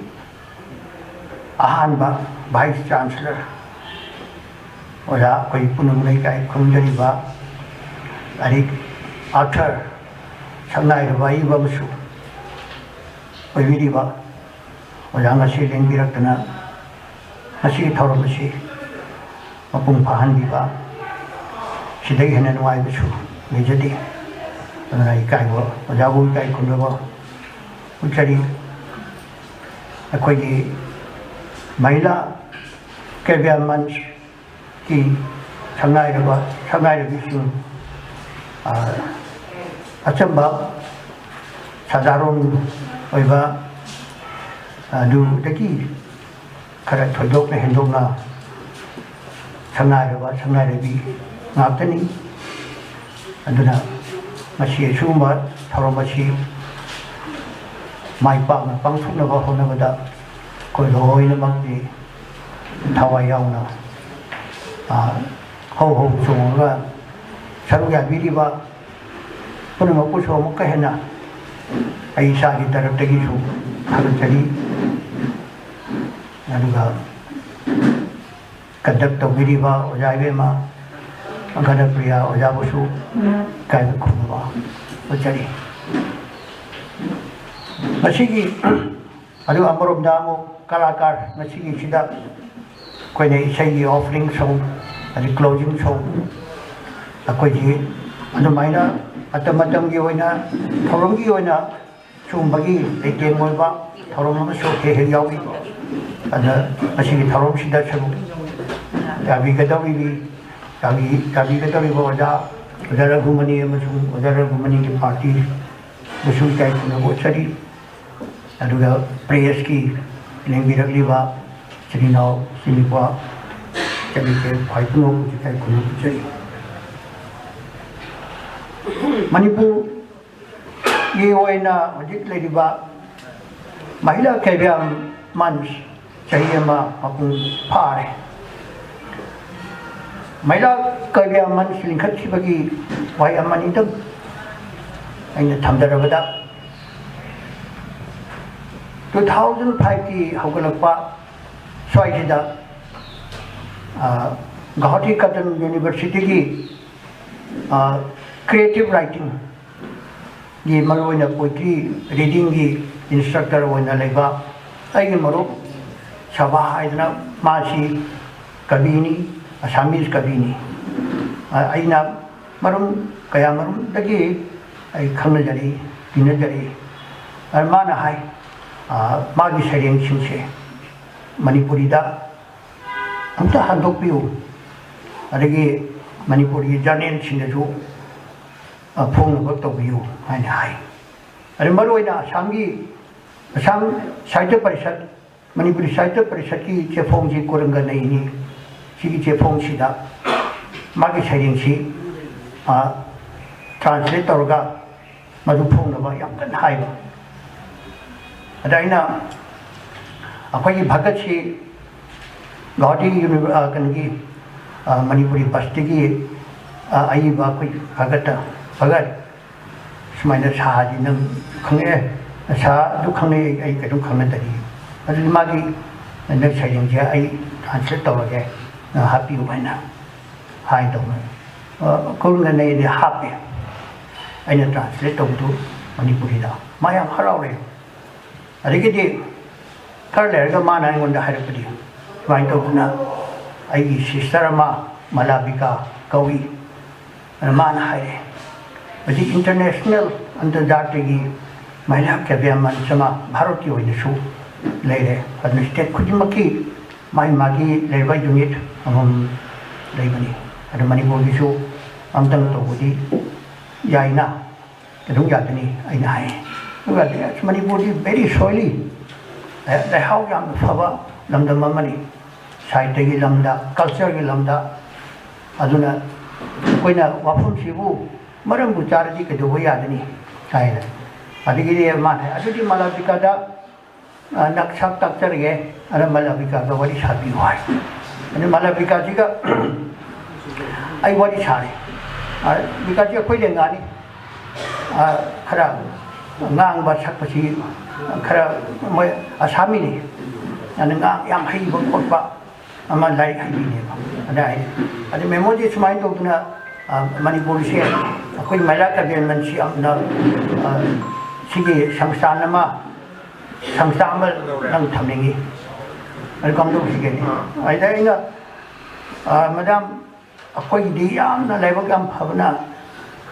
ꯑꯍꯥꯟꯕ ꯚꯥꯏꯁ ꯆꯥꯟꯁꯦꯂꯔ ꯑꯣꯖꯥ ꯑꯩꯈꯣꯏ ꯄꯨꯝꯅꯃꯛ ꯂꯩꯀꯥꯏ ꯈꯨꯔꯨꯝꯖꯔꯤꯕ ꯂꯥꯏꯔꯤꯛ ꯑꯥꯊꯔ, ꯁꯛꯅꯥꯏꯔꯕ ꯑꯏꯕ ꯑꯃꯁꯨ ꯑꯣꯏꯕꯤꯔꯤꯕ ꯑꯣꯖꯥ ꯉꯁꯤ ꯂꯦꯡꯕꯤꯔꯛꯇꯅ ꯉꯁꯤꯒꯤ ꯊꯧꯔꯝ ꯑꯁꯤ ꯃꯄꯨꯡ ꯐꯥꯍꯟꯕꯤꯕ, ꯁꯤꯗꯒꯤ ꯍꯦꯟꯅ ꯅꯨꯡꯉꯥꯏꯕꯁꯨ ꯂꯩꯖꯗꯦ꯫ ꯑꯗꯨꯅ ꯏꯀꯥꯏꯕ, ꯑꯣꯖꯥꯕꯨ ꯏꯀꯥꯏ ꯈꯨꯝꯅꯕ ꯎꯠꯆꯔꯤ꯫ ꯑꯩꯈꯣꯏꯒꯤ ꯃꯍꯤꯂꯥ ꯀꯦꯕꯤꯌꯥ ꯃꯟꯆꯀꯤ ꯁꯛꯅꯥꯏꯔꯕ, ꯁꯛꯅꯥꯏꯔꯕꯤꯁꯤꯡ, ꯑ, ꯑꯆꯝꯕ, ꯁꯥꯗꯥꯔꯣꯟ ꯑꯣꯏꯕ ꯑꯗꯨꯗꯒꯤ ꯈꯔ ꯊꯣꯏꯗꯣꯛꯅ ꯍꯦꯟꯗꯣꯛꯅ ꯁꯛꯅꯥꯏꯔꯕ, ꯁꯛꯅꯥꯏꯔꯕꯤ ꯉꯥꯛꯇꯅꯤ꯫ ꯑꯗꯨꯅ ꯉꯁꯤ ꯑꯁꯤꯒꯨꯝꯕ ꯊꯧꯔꯝ ꯑꯁꯤ ꯃꯥꯏ ꯄꯥꯛꯅ ꯄꯥꯡꯊꯣꯛꯅꯕ ꯍꯣꯠꯅꯕꯗ ꯑꯩꯈꯣꯏ ꯂꯣꯏꯅꯃꯛꯀꯤ ꯊꯋꯥꯏ ꯌꯥꯎꯅ, ꯑ, ꯍꯧ ꯍꯧ ꯆꯣꯡꯉꯒ ꯁꯔꯨꯛ ꯌꯥꯕꯤꯔꯤꯕ ꯄꯨꯝꯅꯃꯛꯄꯨꯁꯨ ꯑꯃꯨꯛꯀ ꯍꯦꯟꯅ ꯑꯩ ꯏꯁꯥꯒꯤ ꯇꯔꯞꯇꯒꯤꯁꯨ ꯊꯥꯒꯠꯆꯔꯤ꯫ ꯑꯗꯨꯒ conduct ꯇꯧꯕꯤꯔꯤꯕ ꯑꯣꯖꯥ ꯏꯕꯦꯝꯃ ꯒꯅꯄ꯭ꯔꯤꯌꯥ ꯑꯣꯖꯥꯕꯨꯁꯨ ꯏꯀꯥꯏꯕ ꯈꯨꯝꯅꯕ ꯎꯠꯆꯔꯤ꯫ ꯃꯁꯤꯒꯤ, ꯑꯗꯨ ꯑꯃꯔꯣꯝꯗ ꯑꯃꯨꯛ ꯀꯂꯥꯀꯥꯔ ꯉꯁꯤꯒꯤꯁꯤꯗ ꯑꯩꯈꯣꯏꯅ ꯏꯁꯩꯒꯤ offering show, ꯑꯗꯩ closing show, ꯑꯩꯈꯣꯏꯒꯤ ꯑꯗꯨꯃꯥꯏꯅ ꯃꯇꯝ ꯃꯇꯝꯒꯤ ꯑꯣꯏꯅ ꯊꯧꯔꯝꯒꯤ ꯑꯣꯏꯅ ꯁꯤꯒꯨꯝꯕꯒꯤ ꯂꯩꯇꯦꯡ ꯑꯣꯏꯕ ꯊꯧꯔꯝ ꯑꯃꯁꯨ ꯍꯦꯛ ꯍꯦꯛ ꯌꯥꯎꯏ꯫ ꯑꯗ ꯃꯁꯤꯒꯤ ꯊꯧꯔꯝꯁꯤꯗ ꯁꯔꯨꯛ ꯌꯥꯕꯤꯒꯗꯧꯔꯤꯕꯤ-, ꯌꯥꯕꯤ-, ꯌꯥꯕꯤꯒꯗꯧꯔꯤꯕ ꯑꯣꯖꯥ, ꯑꯣꯖꯥ ꯔꯘꯨꯃꯅꯤ ꯑꯃꯁꯨꯡ ꯑꯣꯖꯥ ꯔꯘꯨꯃꯅꯤꯒꯤ party ꯕꯨꯁꯨ ꯏꯀꯥꯏ ꯈꯨꯝꯅꯕ ꯎꯠꯆꯔꯤ꯫ ꯑꯗꯨꯒ press ꯀꯤ ꯂꯦꯡꯕꯤꯔꯛꯂꯤꯕ ꯏꯆꯤꯟ ꯏꯅꯥꯎ, ꯏꯆꯤꯟ ꯅꯨꯄꯥ, ꯏꯆꯟ ꯏꯆꯦ ꯈ꯭ꯋꯥꯏ ꯄꯨꯝꯅꯃꯛꯄꯨꯁꯨ ꯏꯀꯥꯏ ꯈꯨꯝꯅꯕ ꯎꯠꯆꯔꯤ꯫ ꯃꯅꯤꯄꯨꯔꯒꯤ ꯑꯣꯏꯅ ꯍꯧꯖꯤꯛ ꯂꯩꯔꯤꯕ ꯃꯍꯤꯂꯥ ꯀꯦꯕꯤꯌꯥ ꯃꯟꯆ ꯆꯍꯤ ꯑꯃ ꯃꯄꯨꯡ ꯐꯥꯔꯦ꯫ ꯃꯍꯤꯂꯥ ꯀꯦꯕꯤꯌꯥ ꯃꯟꯆ ꯂꯤꯡꯈꯠꯈꯤꯕꯒꯤ ꯋꯥꯍꯩ ꯑꯃꯅꯤꯗꯪ ꯑꯩꯅ ꯊꯝꯖꯔꯕꯗ, two thousand five ꯀꯤ ꯍꯧꯒꯠꯂꯛꯄ ꯁ꯭ꯋꯥꯏꯁꯤꯗ, ꯑ, ꯒꯧꯍꯥꯇꯤ ꯀꯇꯟ ꯌꯨꯅꯤꯚꯔꯁꯤꯇꯤꯒꯤ ꯀ꯭ꯔꯤꯌꯦꯇꯤꯚ ꯔꯥꯏꯇꯤꯡꯒꯤ, ꯃꯔꯨꯑꯣꯏꯅ ꯄꯣꯏꯇ꯭ꯔꯤ ꯔꯤꯗꯤꯡꯒꯤ ꯏꯟꯁꯇ꯭ꯔꯛꯇꯔ ꯑꯣꯏꯅ ꯂꯩꯕ ꯑꯩꯒꯤ ꯃꯔꯨꯞ ꯁꯕꯥ ꯍꯥꯏꯗꯅ, ꯃꯥꯁꯤ ꯀꯕꯤꯅꯤ, ꯑꯁꯥꯃꯤꯁ ꯀꯕꯤꯅꯤ꯫ ꯑ, ꯑꯩꯅ ꯃꯔꯨꯝ ꯀꯌꯥ ꯃꯔꯨꯝꯗꯒꯤ ꯑꯩ ꯈꯪꯅꯖꯔꯤ, ꯇꯤꯟꯅꯖꯔꯤ꯫ ꯑꯗ ꯃꯥꯅ ꯍꯥꯏ, ꯑ, ꯃꯥꯒꯤ ꯁꯩꯔꯦꯡꯁꯤꯡꯁꯦ ꯃꯅꯤꯄꯨꯔꯤꯗ ꯑꯝꯇ ꯍꯟꯗꯣꯛꯄꯤꯌꯨ, ꯑꯗꯒꯤ ꯃꯅꯤꯄꯨꯔꯒꯤ ꯖꯔꯅꯦꯜꯁꯤꯡꯗꯁꯨ, ꯑ, ꯐꯣꯡꯅꯕ ꯇꯧꯕꯤꯌꯨ ꯍꯥꯏꯅ ꯍꯥꯏ꯫ ꯑꯗꯩ ꯃꯔꯨꯑꯣꯏꯅ ꯑꯁꯥꯝꯒꯤ, ꯑꯁꯥꯝ ꯁꯥꯍꯤꯇ꯭ꯌ ꯄꯔꯤꯁꯠ, ꯃꯅꯤꯄꯨꯔꯤ ꯁꯥꯍꯤꯇ꯭ꯌ ꯄꯔꯤꯁꯠꯀꯤ ꯆꯦꯐꯣꯡꯁꯤ ꯀꯨꯔꯪꯒ ꯅꯩꯅꯤ꯫ ꯁꯤꯒꯤ ꯆꯦꯐꯣꯡꯁꯤꯗ ꯃꯥꯒꯤ ꯁꯩꯔꯦꯡꯁꯤ, ꯑ, ꯇ꯭ꯔꯥꯟꯁꯂꯦꯠ ꯇꯧꯔꯒ ꯃꯗꯨ ꯐꯣꯡꯅꯕ ꯌꯥꯝ ꯀꯟꯅ ꯍꯥꯏꯕ꯫ ꯑꯗ ꯑꯩꯅ ꯑꯩꯈꯣꯏꯒꯤ ꯚꯥꯒꯠꯁꯤ ꯒꯧꯍꯥꯇꯤ ꯌꯨꯅꯤꯚ-, ꯑ, ꯀꯩꯅꯣꯒꯤ, ꯑ, ꯃꯅꯤꯄꯨꯔꯤ ꯕꯁꯇꯒꯤ, ꯑ, ꯑꯏꯕ ꯑꯩꯈꯣꯏ ꯚꯥꯒꯠꯇ, ꯚꯥꯒꯠ, ꯁꯨꯃꯥꯏꯅ ꯁꯥꯁꯤ ꯅꯪ ꯈꯪꯉꯛꯑꯦ, ꯁꯥꯗꯨ ꯈꯪꯉꯛꯑꯦ, ꯑꯩ ꯀꯩꯅꯣꯝ ꯈꯪꯅꯗꯔꯤ꯫ ꯑꯗꯨꯗꯤ ꯃꯥꯒꯤ ꯅꯪ ꯁꯩꯔꯦꯡꯁꯦ ꯑꯩ ꯇ꯭ꯔꯥꯟꯁꯂꯦꯠ ꯇꯧꯔꯒꯦ, ꯅꯪ ꯍꯥꯞꯄꯤꯌꯨ ꯍꯥꯏꯅ ꯍꯥꯏꯗꯧꯅ, ꯑ, ꯀꯨꯔꯪꯒ ꯅꯩꯅꯤ ꯍꯥꯞꯄꯦ꯫ ꯑꯩꯅ ꯇ꯭ꯔꯥꯟꯁꯂꯦꯠ ꯇꯧꯕꯗꯨ ꯃꯅꯤꯄꯨꯔꯤꯗ꯫ ꯃꯥ ꯌꯥꯝ ꯍꯔꯥꯎꯔꯦ꯫ ꯑꯗꯒꯤꯗꯤ ꯈꯔ ꯂꯩꯔꯒ ꯃꯥꯅ ꯑꯩꯉꯣꯟꯗ ꯍꯥꯏꯔꯛꯄꯗꯤ, ꯁꯨꯃꯥꯏꯅ ꯇꯧꯗꯅ ꯑꯩꯒꯤ ꯁꯤꯁꯇꯔ ꯑꯃ ꯃꯂꯥꯕꯤꯀꯥ ꯀꯧꯏ꯫ ꯑꯗ ꯃꯥꯅ ꯍꯥꯏꯔꯦ, ꯍꯧꯖꯤꯛ ꯏꯟꯇꯔꯅꯦꯁꯅꯦꯜ, ꯑꯟꯇꯔꯖꯥꯇꯤꯒꯤ ꯃꯍꯤꯂꯥ ꯀꯥꯕ꯭ꯌ ꯃꯟꯆ ꯑꯃ ꯚꯥꯔꯠꯀꯤ ꯑꯣꯏꯅꯁꯨ ꯂꯩꯔꯦ꯫ ꯑꯗꯨꯅ ꯁ꯭ꯇꯦꯠ ꯈꯨꯗꯤꯡꯃꯛꯀꯤ ꯃꯥꯒꯤ ꯃꯥꯒꯤ ꯂꯩꯔꯤꯕ ꯌꯨꯅꯤꯠ ꯑꯃꯃꯝ ꯂꯩꯕꯅꯤ꯫ ꯑꯗꯨ ꯃꯅꯤꯄꯨꯔꯒꯤꯁꯨ ꯑꯝꯇꯪ ꯇꯧꯕꯗꯤ ꯌꯥꯏꯅ, ꯑꯗꯨꯝ ꯌꯥꯒꯅꯤ ꯑꯩꯅ ꯍꯥꯏ꯫ ꯑꯗꯨꯒ ꯑꯁ, ꯃꯅꯤꯄꯨꯔꯗꯤ very soily, ꯂꯩ-, ꯂꯩꯍꯥꯎ ꯌꯥꯝꯅ ꯐꯕ ꯂꯝꯗꯝ ꯑꯃꯅꯤ꯫ ꯁꯥꯍꯤꯇ꯭ꯌꯒꯤ ꯂꯝꯗ, ꯀꯜꯆꯔꯒꯤ ꯂꯝꯗ꯫ ꯑꯗꯨꯅ ꯑꯩꯈꯣꯏꯅ ꯋꯥꯐꯝꯁꯤꯕꯨ ꯃꯔꯝꯕꯨ ꯆꯥꯔꯗꯤ ꯀꯩꯗꯧꯕ ꯌꯥꯒꯅꯤ ꯍꯥꯏꯅ꯫ ꯑꯗꯒꯤꯗꯤ ꯃꯥꯅ ꯍꯥꯏ, "ꯑꯗꯨꯗꯤ ꯃꯥꯂꯥꯕꯤꯀꯥꯗ, ꯑ, ꯅꯛ ꯁꯛ ꯇꯥꯛꯆꯔꯒꯦ, ꯑꯗ ꯃꯥꯂꯥꯕꯤꯀꯥꯒ ꯋꯥꯔꯤ ꯁꯥꯕꯤꯌꯨ" ꯍꯥꯏ꯫ ꯑꯗꯨ ꯃꯥꯂꯥꯕꯤꯀꯥꯁꯤꯒ ꯑꯩ ꯋꯥꯔꯤ ꯁꯥꯔꯦ꯫ ꯑ, ꯕꯤꯀꯥꯁꯤ ꯑꯩꯈꯣꯏ ꯂꯦꯡꯒꯥꯅꯤ꯫ ꯑ, ꯈꯔ ꯉꯥꯡꯕ ꯁꯛꯄꯁꯤ ꯈꯔ ꯃꯣꯏ ꯑꯁꯥꯃꯤꯅꯤ꯫ ꯑꯗꯨꯅ ꯉꯥꯡ ꯌꯥꯝ ꯍꯩꯕ ꯈꯣꯠꯄ꯫ ꯑꯃ ꯂꯥꯏꯔꯤꯛ ꯍꯩꯕꯤꯅꯦꯕ꯫ ꯑꯗ ꯍꯥꯏꯗꯤ, ꯑꯗ ꯃꯦꯃꯣꯗꯤ ꯁꯨꯃꯥꯏꯅ ꯇꯧꯗꯅ, ꯑ, ꯃꯅꯤꯄꯨꯔꯁꯦ ꯑꯩꯈꯣꯏ ꯃꯍꯤꯂꯥ ꯇ꯭ꯔꯥꯏꯕꯦꯜ ꯃꯟꯁꯤ ꯌꯥꯝꯅ, ꯑ, ꯁꯤꯒꯤ ꯁꯪꯁꯊꯥꯟ ꯑꯃ, ꯁꯪꯁꯊꯥꯟ ꯑꯃ ꯅꯪ ꯊꯝꯅꯤꯡꯉꯤ꯫ ꯑꯗꯨ ꯀꯝꯗꯧꯁꯤꯒꯦꯅꯦ? ꯑꯗ ꯑꯩꯅ, ꯑ, ꯃꯦꯗꯥꯝ, ꯑꯩꯈꯣꯏꯒꯤꯗꯤ ꯌꯥꯝꯅ ꯂꯥꯏꯕꯛ ꯌꯥꯝ ꯐꯕꯅ,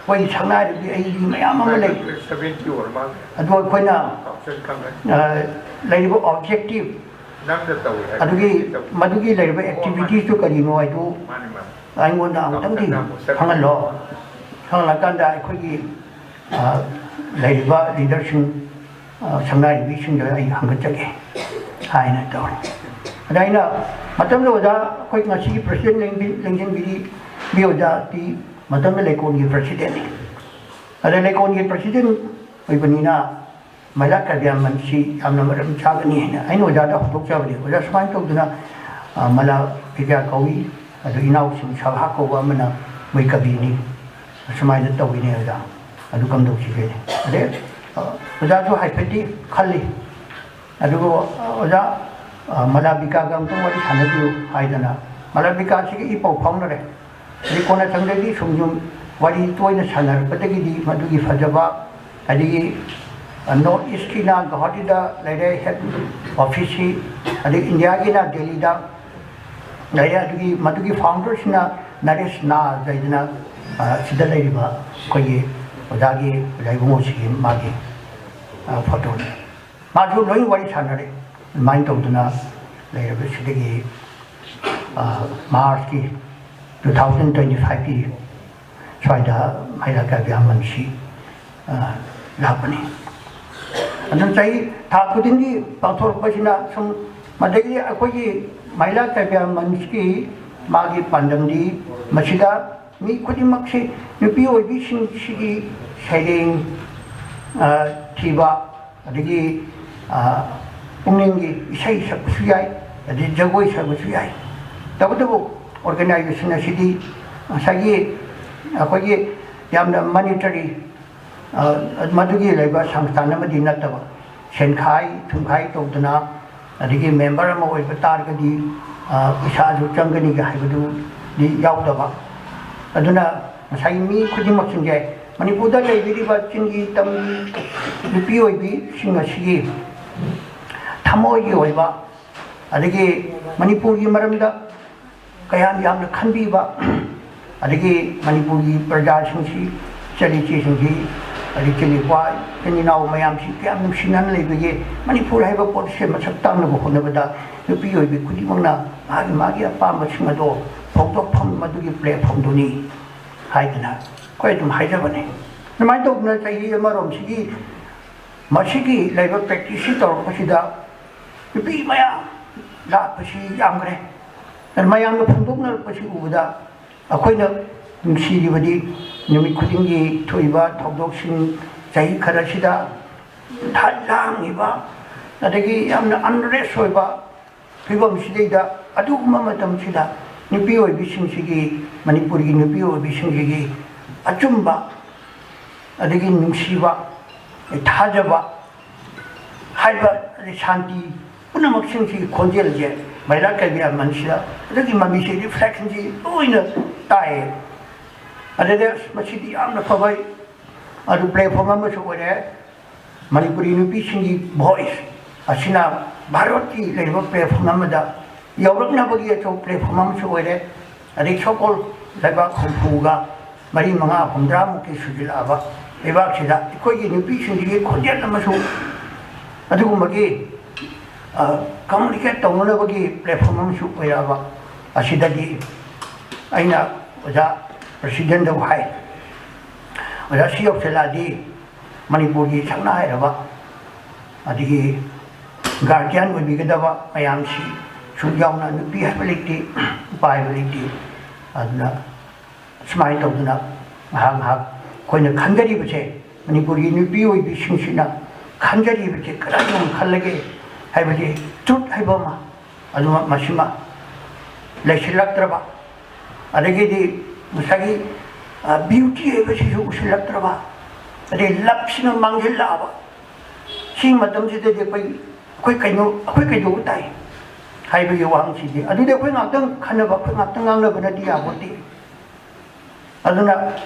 ꯑꯩꯈꯣꯏ ꯁꯛꯅꯥꯏꯔꯕꯤ ꯑꯩꯒꯤ ꯃꯌꯥꯝ ꯑꯃ ꯂꯩ꯫ Seventy ꯑꯣꯏꯔ ꯃꯥꯜꯂꯦ꯫ ꯑꯗꯨ ꯑꯩꯈꯣꯏꯅ, ꯀꯥꯎꯟꯁꯤꯜ ꯈꯪꯉꯦ꯫ ꯑ, ꯂꯩꯔꯤꯕ ꯑꯣꯕꯖꯦꯛꯇꯤꯚ, ꯅꯪꯅ ꯇꯧꯋꯤ ꯍꯥꯏꯕ ꯑꯗꯨꯒꯤ, ꯇꯧꯋꯤ꯫ ꯃꯗꯨꯒꯤ ꯂꯩꯔꯤꯕ ꯑꯣ, ꯑꯦꯛꯇꯤꯚꯤꯇꯤꯁꯇꯨ ꯃꯥꯅꯦ꯫ ꯀꯔꯤꯅꯣ ꯍꯥꯏꯗꯨ ꯃꯥꯅꯦ, ꯃꯥꯅꯦ꯫ ꯑꯩꯉꯣꯟꯗ ꯑꯃꯨꯛꯇꯪꯗꯤ ꯀꯥꯎꯟꯁꯤꯜꯗ ꯑꯃꯨꯛ ꯆꯠ- ꯈꯪꯍꯜꯂꯣ꯫ ꯈꯪꯍꯜꯂꯀꯥꯟꯗ ꯑꯩꯈꯣꯏꯒꯤ, ꯑ, ꯂꯩꯔꯤꯕ ꯂꯤꯗꯔꯁꯤꯡ, ꯑ, ꯁꯪꯅꯥꯏꯔꯤꯕꯤꯁꯤꯡꯗ ꯑꯩ ꯍꯪꯒꯠꯆꯒꯦ ꯍꯥꯏꯅ ꯇꯧꯔꯤ꯫ ꯑꯗ ꯑꯩꯅ ꯃꯇꯝꯗ ꯑꯣꯖꯥ ꯑꯩꯈꯣꯏ ꯉꯁꯤꯒꯤ ꯄ꯭ꯔꯁꯤꯗꯦꯟ ꯂꯦꯡꯕꯤ-, ꯂꯦꯡꯁꯤꯟꯕꯤꯔꯤ, ꯕꯤ ꯑꯣꯖꯥꯗꯤ ꯃꯇꯝꯗ ꯂꯩꯀꯣꯜꯒꯤ ꯄ꯭ꯔꯁꯤꯗꯦꯟꯅꯤ꯫ ꯑꯗ ꯂꯩꯀꯣꯜꯒꯤ ꯄ꯭ꯔꯁꯤꯗꯦꯟ ꯑꯣꯏꯕꯅꯤꯅ ꯃꯍꯤꯂꯥ ꯇ꯭ꯔꯥꯏꯕꯦꯜ ꯃꯟꯁꯤ ꯌꯥꯝꯅ ꯃꯔꯝ ꯆꯥꯒꯅꯤ ꯍꯥꯏꯅ ꯑꯩꯅ ꯑꯣꯖꯥꯗ ꯍꯧꯗꯣꯛꯆꯕꯅꯤ꯫ ꯑꯣꯖꯥ, ꯁꯨꯃꯥꯏꯅ ꯇꯧꯗꯅ, ꯑ, ꯃꯂꯥ ꯕꯤꯀꯥ ꯀꯧꯏ, ꯑꯗꯨ ꯏꯅꯥꯎꯁꯤꯡ ꯁꯚꯥ ꯀꯧꯕ ꯑꯃꯅ ꯃꯣꯏ ꯀꯕꯤꯅꯤ, ꯑꯁꯨꯃꯥꯏꯅ ꯇꯧꯏꯅꯦ ꯑꯣꯖꯥ, ꯑꯗꯨ ꯀꯝꯗꯧꯁꯤꯒꯦ? ꯑꯗꯩ, ꯑ, ꯑꯣꯖꯥꯁꯨ ꯍꯥꯏꯐꯦꯠꯇꯤ ꯈꯜꯂꯤ, ꯑꯗꯨꯕꯨ, ꯑ, ꯑꯣꯖꯥ, ꯑ, ꯃꯂꯥ ꯕꯤꯀꯥꯒ ꯑꯝꯇꯪ ꯋꯥꯔꯤ ꯁꯥꯟꯅꯕꯤꯌꯨ ꯍꯥꯏꯗꯅ, ꯃꯂꯥ ꯕꯤꯀꯥꯁꯤꯒ ꯏ ꯄꯥꯎ ꯐꯥꯎꯅꯔꯦ꯫ ꯑꯗꯩ ꯀꯣꯟꯅꯊꯪꯗꯗꯤ ꯁꯨꯝ ꯁꯨꯝ ꯋꯥꯔꯤ ꯇꯣꯏꯅ ꯁꯥꯟꯅꯔꯛꯄꯗꯒꯤꯗꯤ ꯃꯗꯨꯒꯤ ꯐꯖꯕ, ꯑꯗꯒꯤ, ꯑ, ꯅꯣꯔꯠ ꯏꯁꯀꯤꯅ ꯒꯧꯍꯥꯇꯤꯗ ꯂꯩꯔꯦ ꯍꯦꯗ ꯑꯣꯐꯤꯁꯁꯤ, ꯑꯗꯩ ꯏꯟꯗꯤꯌꯥꯒꯤꯅ ꯗꯦꯜꯂꯤꯗ ꯂꯩꯔꯦ꯫ ꯑꯗꯨꯒꯤ, ꯃꯗꯨꯒꯤ ꯐꯥꯎꯟꯗꯔꯁꯤꯅ ꯅꯔꯦꯁ ꯅꯥꯖ ꯍꯥꯏꯗꯅ, ꯑ, ꯁꯤꯗ ꯂꯩꯔꯤꯕ ꯑꯩꯈꯣꯏꯒꯤ ꯑꯣꯖꯥꯒꯤ, ꯑꯣꯖꯥ ꯏꯕꯨꯡꯉꯣꯁꯤꯒꯤ ꯃꯥꯒꯤ, ꯑ, ꯐꯣꯇꯣꯅꯤ꯫ ꯃꯥꯁꯨ ꯂꯣꯏ ꯋꯥꯔꯤ ꯁꯥꯟꯅꯔꯦ꯫ ꯑꯗꯨꯃꯥꯏꯅ ꯇꯧꯗꯅ ꯂꯩꯔꯕꯁꯤꯗꯒꯤ, ꯑ, ꯃꯥꯔꯆꯀꯤ two thousand twenty fiveꯀꯤ ꯁ꯭ꯋꯥꯏꯗ ꯃꯍꯤꯂꯥ ꯇ꯭ꯔꯥꯏꯕꯦꯜ ꯃꯟꯁꯤ, ꯑ, ꯂꯥꯛꯄꯅꯤ꯫ ꯑꯗꯨꯝ ꯆꯍꯤ ꯊꯥ ꯈꯨꯗꯤꯡꯒꯤ ꯄꯥꯡꯊꯣꯔꯛꯄꯁꯤꯅ ꯁꯨꯝ, ꯃꯗꯒꯤ ꯑꯩꯈꯣꯏꯒꯤ ꯃꯍꯤꯂꯥ ꯇ꯭ꯔꯥꯏꯕꯦꯜ ꯃꯟꯁꯀꯤ ꯃꯥꯒꯤ ꯄꯥꯟꯗꯝꯗꯤ ꯃꯁꯤꯗ ꯃꯤ ꯈꯨꯗꯤꯡꯃꯛꯁꯤ, ꯅꯨꯄꯤ ꯑꯣꯏꯕꯤꯁꯤꯡꯁꯤꯒꯤ ꯁꯩꯔꯦꯡ, ꯑ, ꯊꯤꯕ, ꯑꯗꯒꯤ, ꯑ, ꯄꯨꯛꯅꯤꯡꯒꯤ ꯏꯁꯩ ꯁꯛꯄꯁꯨ ꯌꯥꯏ, ꯑꯗꯩ ꯖꯒꯣꯏ ꯁꯥꯕꯁꯨ ꯌꯥꯏ꯫ ꯇꯧꯕꯇꯕꯨ organization ꯑꯁꯤꯗꯤ ꯉꯁꯥꯏꯒꯤ ꯑꯩꯈꯣꯏꯒꯤ ꯌꯥꯝꯅ monetary, ꯑ, ꯃꯗꯨꯒꯤ ꯂꯩꯕ ꯁꯪꯁꯊꯥꯟ ꯑꯃꯗꯤ ꯅꯠꯇꯕ, ꯁꯦꯟꯈꯥꯏ ꯊꯨꯝꯈꯥꯏ ꯇꯧꯗꯅ, ꯑꯗꯒꯤ member ꯑꯃ ꯑꯣꯏꯕ ꯇꯥꯔꯒꯗꯤ ꯄꯩꯁꯥꯁꯨ ꯆꯪꯒꯅꯤꯒ ꯍꯥꯏꯕꯗꯨꯗꯤ ꯌꯥꯎꯗꯕ꯫ ꯑꯗꯨꯅ ꯉꯁꯥꯏꯒꯤ ꯃꯤ ꯈꯨꯗꯤꯡꯃꯛꯁꯤꯡꯁꯦ, ꯃꯅꯤꯄꯨꯔꯗ ꯂꯩꯕꯤꯔꯤꯕ ꯆꯤꯡꯒꯤ ꯇꯝꯒꯤ ꯅꯨꯄꯤ ꯑꯣꯏꯕꯤꯁꯤꯡ ꯑꯁꯤꯒꯤ ꯊꯃꯣꯏꯒꯤ ꯑꯣꯏꯕ, ꯑꯗꯒꯤ ꯃꯅꯤꯄꯨꯔꯒꯤ ꯃꯔꯝꯗ ꯀꯌꯥꯝ ꯌꯥꯝꯅ ꯈꯟꯕꯤꯕ, ꯑꯗꯒꯤ ꯃꯅꯤꯄꯨꯔꯒꯤ ꯄ꯭ꯔꯖꯥꯁꯤꯡꯁꯤ, ꯏꯆꯜ ꯏꯆꯦꯁꯤꯡꯁꯤ, ꯑꯗꯒꯤ ꯏꯆꯤꯜ ꯏꯄꯥ, ꯏꯆꯤꯟ ꯏꯅꯥꯎ ꯃꯌꯥꯝꯁꯤ ꯀꯌꯥꯝ ꯅꯨꯡꯁꯤꯅꯅ ꯂꯩꯕꯒꯦ, ꯃꯅꯤꯄꯨꯔ ꯍꯥꯏꯕ ꯄꯣꯠꯁꯦ ꯃꯁꯛ ꯇꯥꯛꯅꯕ ꯍꯣꯠꯅꯕꯗ ꯅꯨꯄꯤ ꯑꯣꯏꯕꯤ ꯈꯨꯗꯤꯡꯃꯛꯅ ꯃꯥꯒꯤ ꯃꯥꯒꯤ ꯑꯄꯥꯝꯕꯁꯤꯡ ꯑꯗꯣ ꯐꯣꯡꯗꯣꯛꯐꯝ ꯃꯗꯨꯒꯤ platformꯗꯨꯅꯤ ꯍꯥꯏꯗꯅ ꯑꯩꯈꯣꯏ ꯑꯗꯨꯝ ꯍꯥꯏꯖꯕꯅꯤ꯫ ꯑꯗꯨꯃꯥꯏꯅ ꯇꯧꯗꯅ ꯆꯍꯤ ꯑꯃꯔꯣꯝꯁꯤꯒꯤ ꯃꯁꯤꯒꯤ ꯂꯩꯕ practiceꯁꯤ ꯇꯧꯔꯛꯄꯁꯤꯗ ꯅꯨꯄꯤ ꯃꯌꯥꯝ ꯂꯥꯛꯄꯁꯤ ꯌꯥꯝꯈ꯭ꯔꯦ꯫ ꯃꯌꯥꯝꯅ ꯐꯣꯡꯗꯣꯛꯅꯔꯛꯄꯁꯤ ꯎꯕꯗ ꯑꯩꯈꯣꯏꯅ ꯅꯨꯡꯁꯤꯔꯤꯕꯗꯤ ꯅꯨꯃꯤꯠ ꯈꯨꯗꯤꯡꯒꯤ ꯊꯣꯛꯏꯕ ꯊꯧꯗꯣꯛꯁꯤꯡ, ꯆꯍꯤ ꯈꯔꯁꯤꯗ ꯊꯠ ꯂꯥꯡꯉꯤꯕ, ꯑꯗꯒꯤ ꯌꯥꯝꯅ unrest ꯑꯣꯏꯕ ꯐꯤꯕꯝꯁꯤꯗꯩꯗ, ꯑꯗꯨꯒꯨꯝꯕ ꯃꯇꯝꯁꯤꯗ ꯅꯨꯄꯤ ꯑꯣꯏꯕꯤꯁꯤꯡꯁꯤꯒꯤ, ꯃꯅꯤꯄꯨꯔꯒꯤ ꯅꯨꯄꯤ ꯑꯣꯏꯕꯤꯁꯤꯡꯁꯤꯒꯤ ꯑꯆꯨꯝꯕ, ꯑꯗꯒꯤ ꯅꯨꯡꯁꯤꯕ, ꯊꯥꯖꯕ ꯍꯥꯏꯕ, ꯑꯗꯩ ꯁꯥꯟꯇꯤ ꯄꯨꯝꯅꯃꯛꯁꯤꯡꯁꯤꯒꯤ ꯈꯣꯟꯖꯦꯜꯁꯦ ꯃꯩꯔꯥ ꯀꯩꯕꯤ ꯑꯃꯟꯁꯤꯗ ꯑꯗꯨꯒꯤ ꯃꯃꯤꯁꯦ reflectionꯁꯤ ꯂꯣꯏꯅ ꯇꯥꯏꯌꯦ꯫ ꯑꯗꯨꯗ ꯑꯁ, ꯃꯁꯤꯗꯤ ꯌꯥꯝꯅ ꯐꯕ ꯑꯗꯨ platform ꯑꯃꯁꯨ ꯑꯣꯏꯔꯦ꯫ ꯃꯅꯤꯄꯨꯔꯤ ꯅꯨꯄꯤꯁꯤꯡꯒꯤ voice ꯑꯁꯤꯅ ꯚꯥꯔꯠꯀꯤ ꯂꯩꯔꯤꯕ platform ꯑꯃꯗ ꯌꯧꯔꯛꯅꯕꯒꯤ ꯑꯆꯧꯕ platform ꯑꯃꯁꯨ ꯑꯣꯏꯔꯦ꯫ ꯑꯗꯩ ꯁꯣꯀꯣꯜ ꯂꯩꯕꯥꯛ ꯍꯨꯝꯐꯨꯒ ꯃꯔꯤ, ꯃꯉꯥ, ꯍꯨꯝꯗ꯭ꯔꯥꯃꯨꯛꯇꯤ ꯁꯨꯖꯤꯜꯂꯛꯑꯕ ꯂꯩꯕꯥꯛꯁꯤꯗ ꯑꯩꯈꯣꯏꯒꯤ ꯅꯨꯄꯤꯁꯤꯡꯁꯤꯒꯤ ꯈꯣꯟꯖꯦꯜ ꯑꯃꯁꯨ ꯑꯗꯨꯒꯨꯝꯕꯒꯤ, ꯑ, communicate ꯇꯧꯅꯅꯕꯒꯤ platform ꯑꯃꯁꯨ ꯑꯣꯏꯔꯛꯑꯕ ꯑꯁꯤꯗꯒꯤ ꯑꯩꯅ ꯑꯣꯖꯥ presidentꯗꯕꯨ ꯍꯥꯏ, ꯑꯣꯖꯥ, ꯁꯤ ꯌꯧꯁꯤꯜꯂꯛꯑꯗꯤ ꯃꯅꯤꯄꯨꯔꯒꯤ ꯁꯛꯅ ꯍꯥꯏꯔꯕ ꯑꯗꯒꯤ guardian ꯑꯣꯏꯕꯤꯒꯗꯕ ꯃꯌꯥꯝꯁꯤꯁꯨ ꯌꯥꯎꯅ ꯅꯨꯄꯤ ꯍꯥꯏꯕ ꯂꯩꯇꯦ, ꯅꯨꯄꯥ ꯍꯥꯏꯕ ꯂꯩꯇꯦ꯫ ꯑꯗꯨꯅ ꯁꯨꯃꯥꯏꯅ ꯇꯧꯗꯅ ꯉꯥꯏꯍꯥꯛ ꯉꯥꯏꯍꯥꯛ ꯑꯩꯈꯣꯏꯅ ꯈꯟꯖꯔꯤꯕꯁꯦ, ꯃꯅꯤꯄꯨꯔꯒꯤ ꯅꯨꯄꯤ ꯑꯣꯏꯕꯤꯁꯤꯡꯁꯤꯅ ꯈꯟꯖꯔꯤꯕꯁꯦ ꯀꯔꯝꯅ ꯈꯜꯂꯒꯦ ꯍꯥꯏꯕꯁꯦ, truth ꯍꯥꯏꯕ ꯑꯃ, ꯑꯗꯨꯃꯛ ꯃꯁꯤꯃ ꯂꯩꯁꯤꯜꯂꯛꯇ꯭ꯔꯕ, ꯑꯗꯒꯤꯗꯤ ꯉꯁꯥꯏꯒꯤ, ꯑ, beauty ꯍꯥꯏꯕꯁꯤꯁꯨ ꯎꯁꯤꯜꯂꯛꯇ꯭ꯔꯕ, ꯑꯗꯩ loveꯁꯤꯅ ꯃꯥꯡꯁꯤꯜꯂꯛꯑꯕ, ꯁꯤ ꯃꯇꯝꯁꯤꯗꯗꯤ ꯑꯩꯈꯣꯏ, ꯑꯩꯈꯣꯏ ꯀꯩꯅꯣ, ꯑꯩꯈꯣꯏ ꯀꯩꯗꯧꯕ ꯇꯥꯏ? ꯍꯥꯏꯕꯒꯤ ꯋꯥꯍꯪꯁꯤꯗꯤ, ꯑꯗꯨꯗꯤ ꯑꯩꯈꯣꯏ ꯉꯥꯛꯇꯪ ꯈꯟꯅꯕ, ꯑꯩꯈꯣꯏ ꯉꯥꯛꯇꯪ ꯉꯥꯡꯅꯕꯅꯗꯤ ꯌꯥꯄꯣꯠꯇꯦ꯫ ꯑꯗꯨꯅ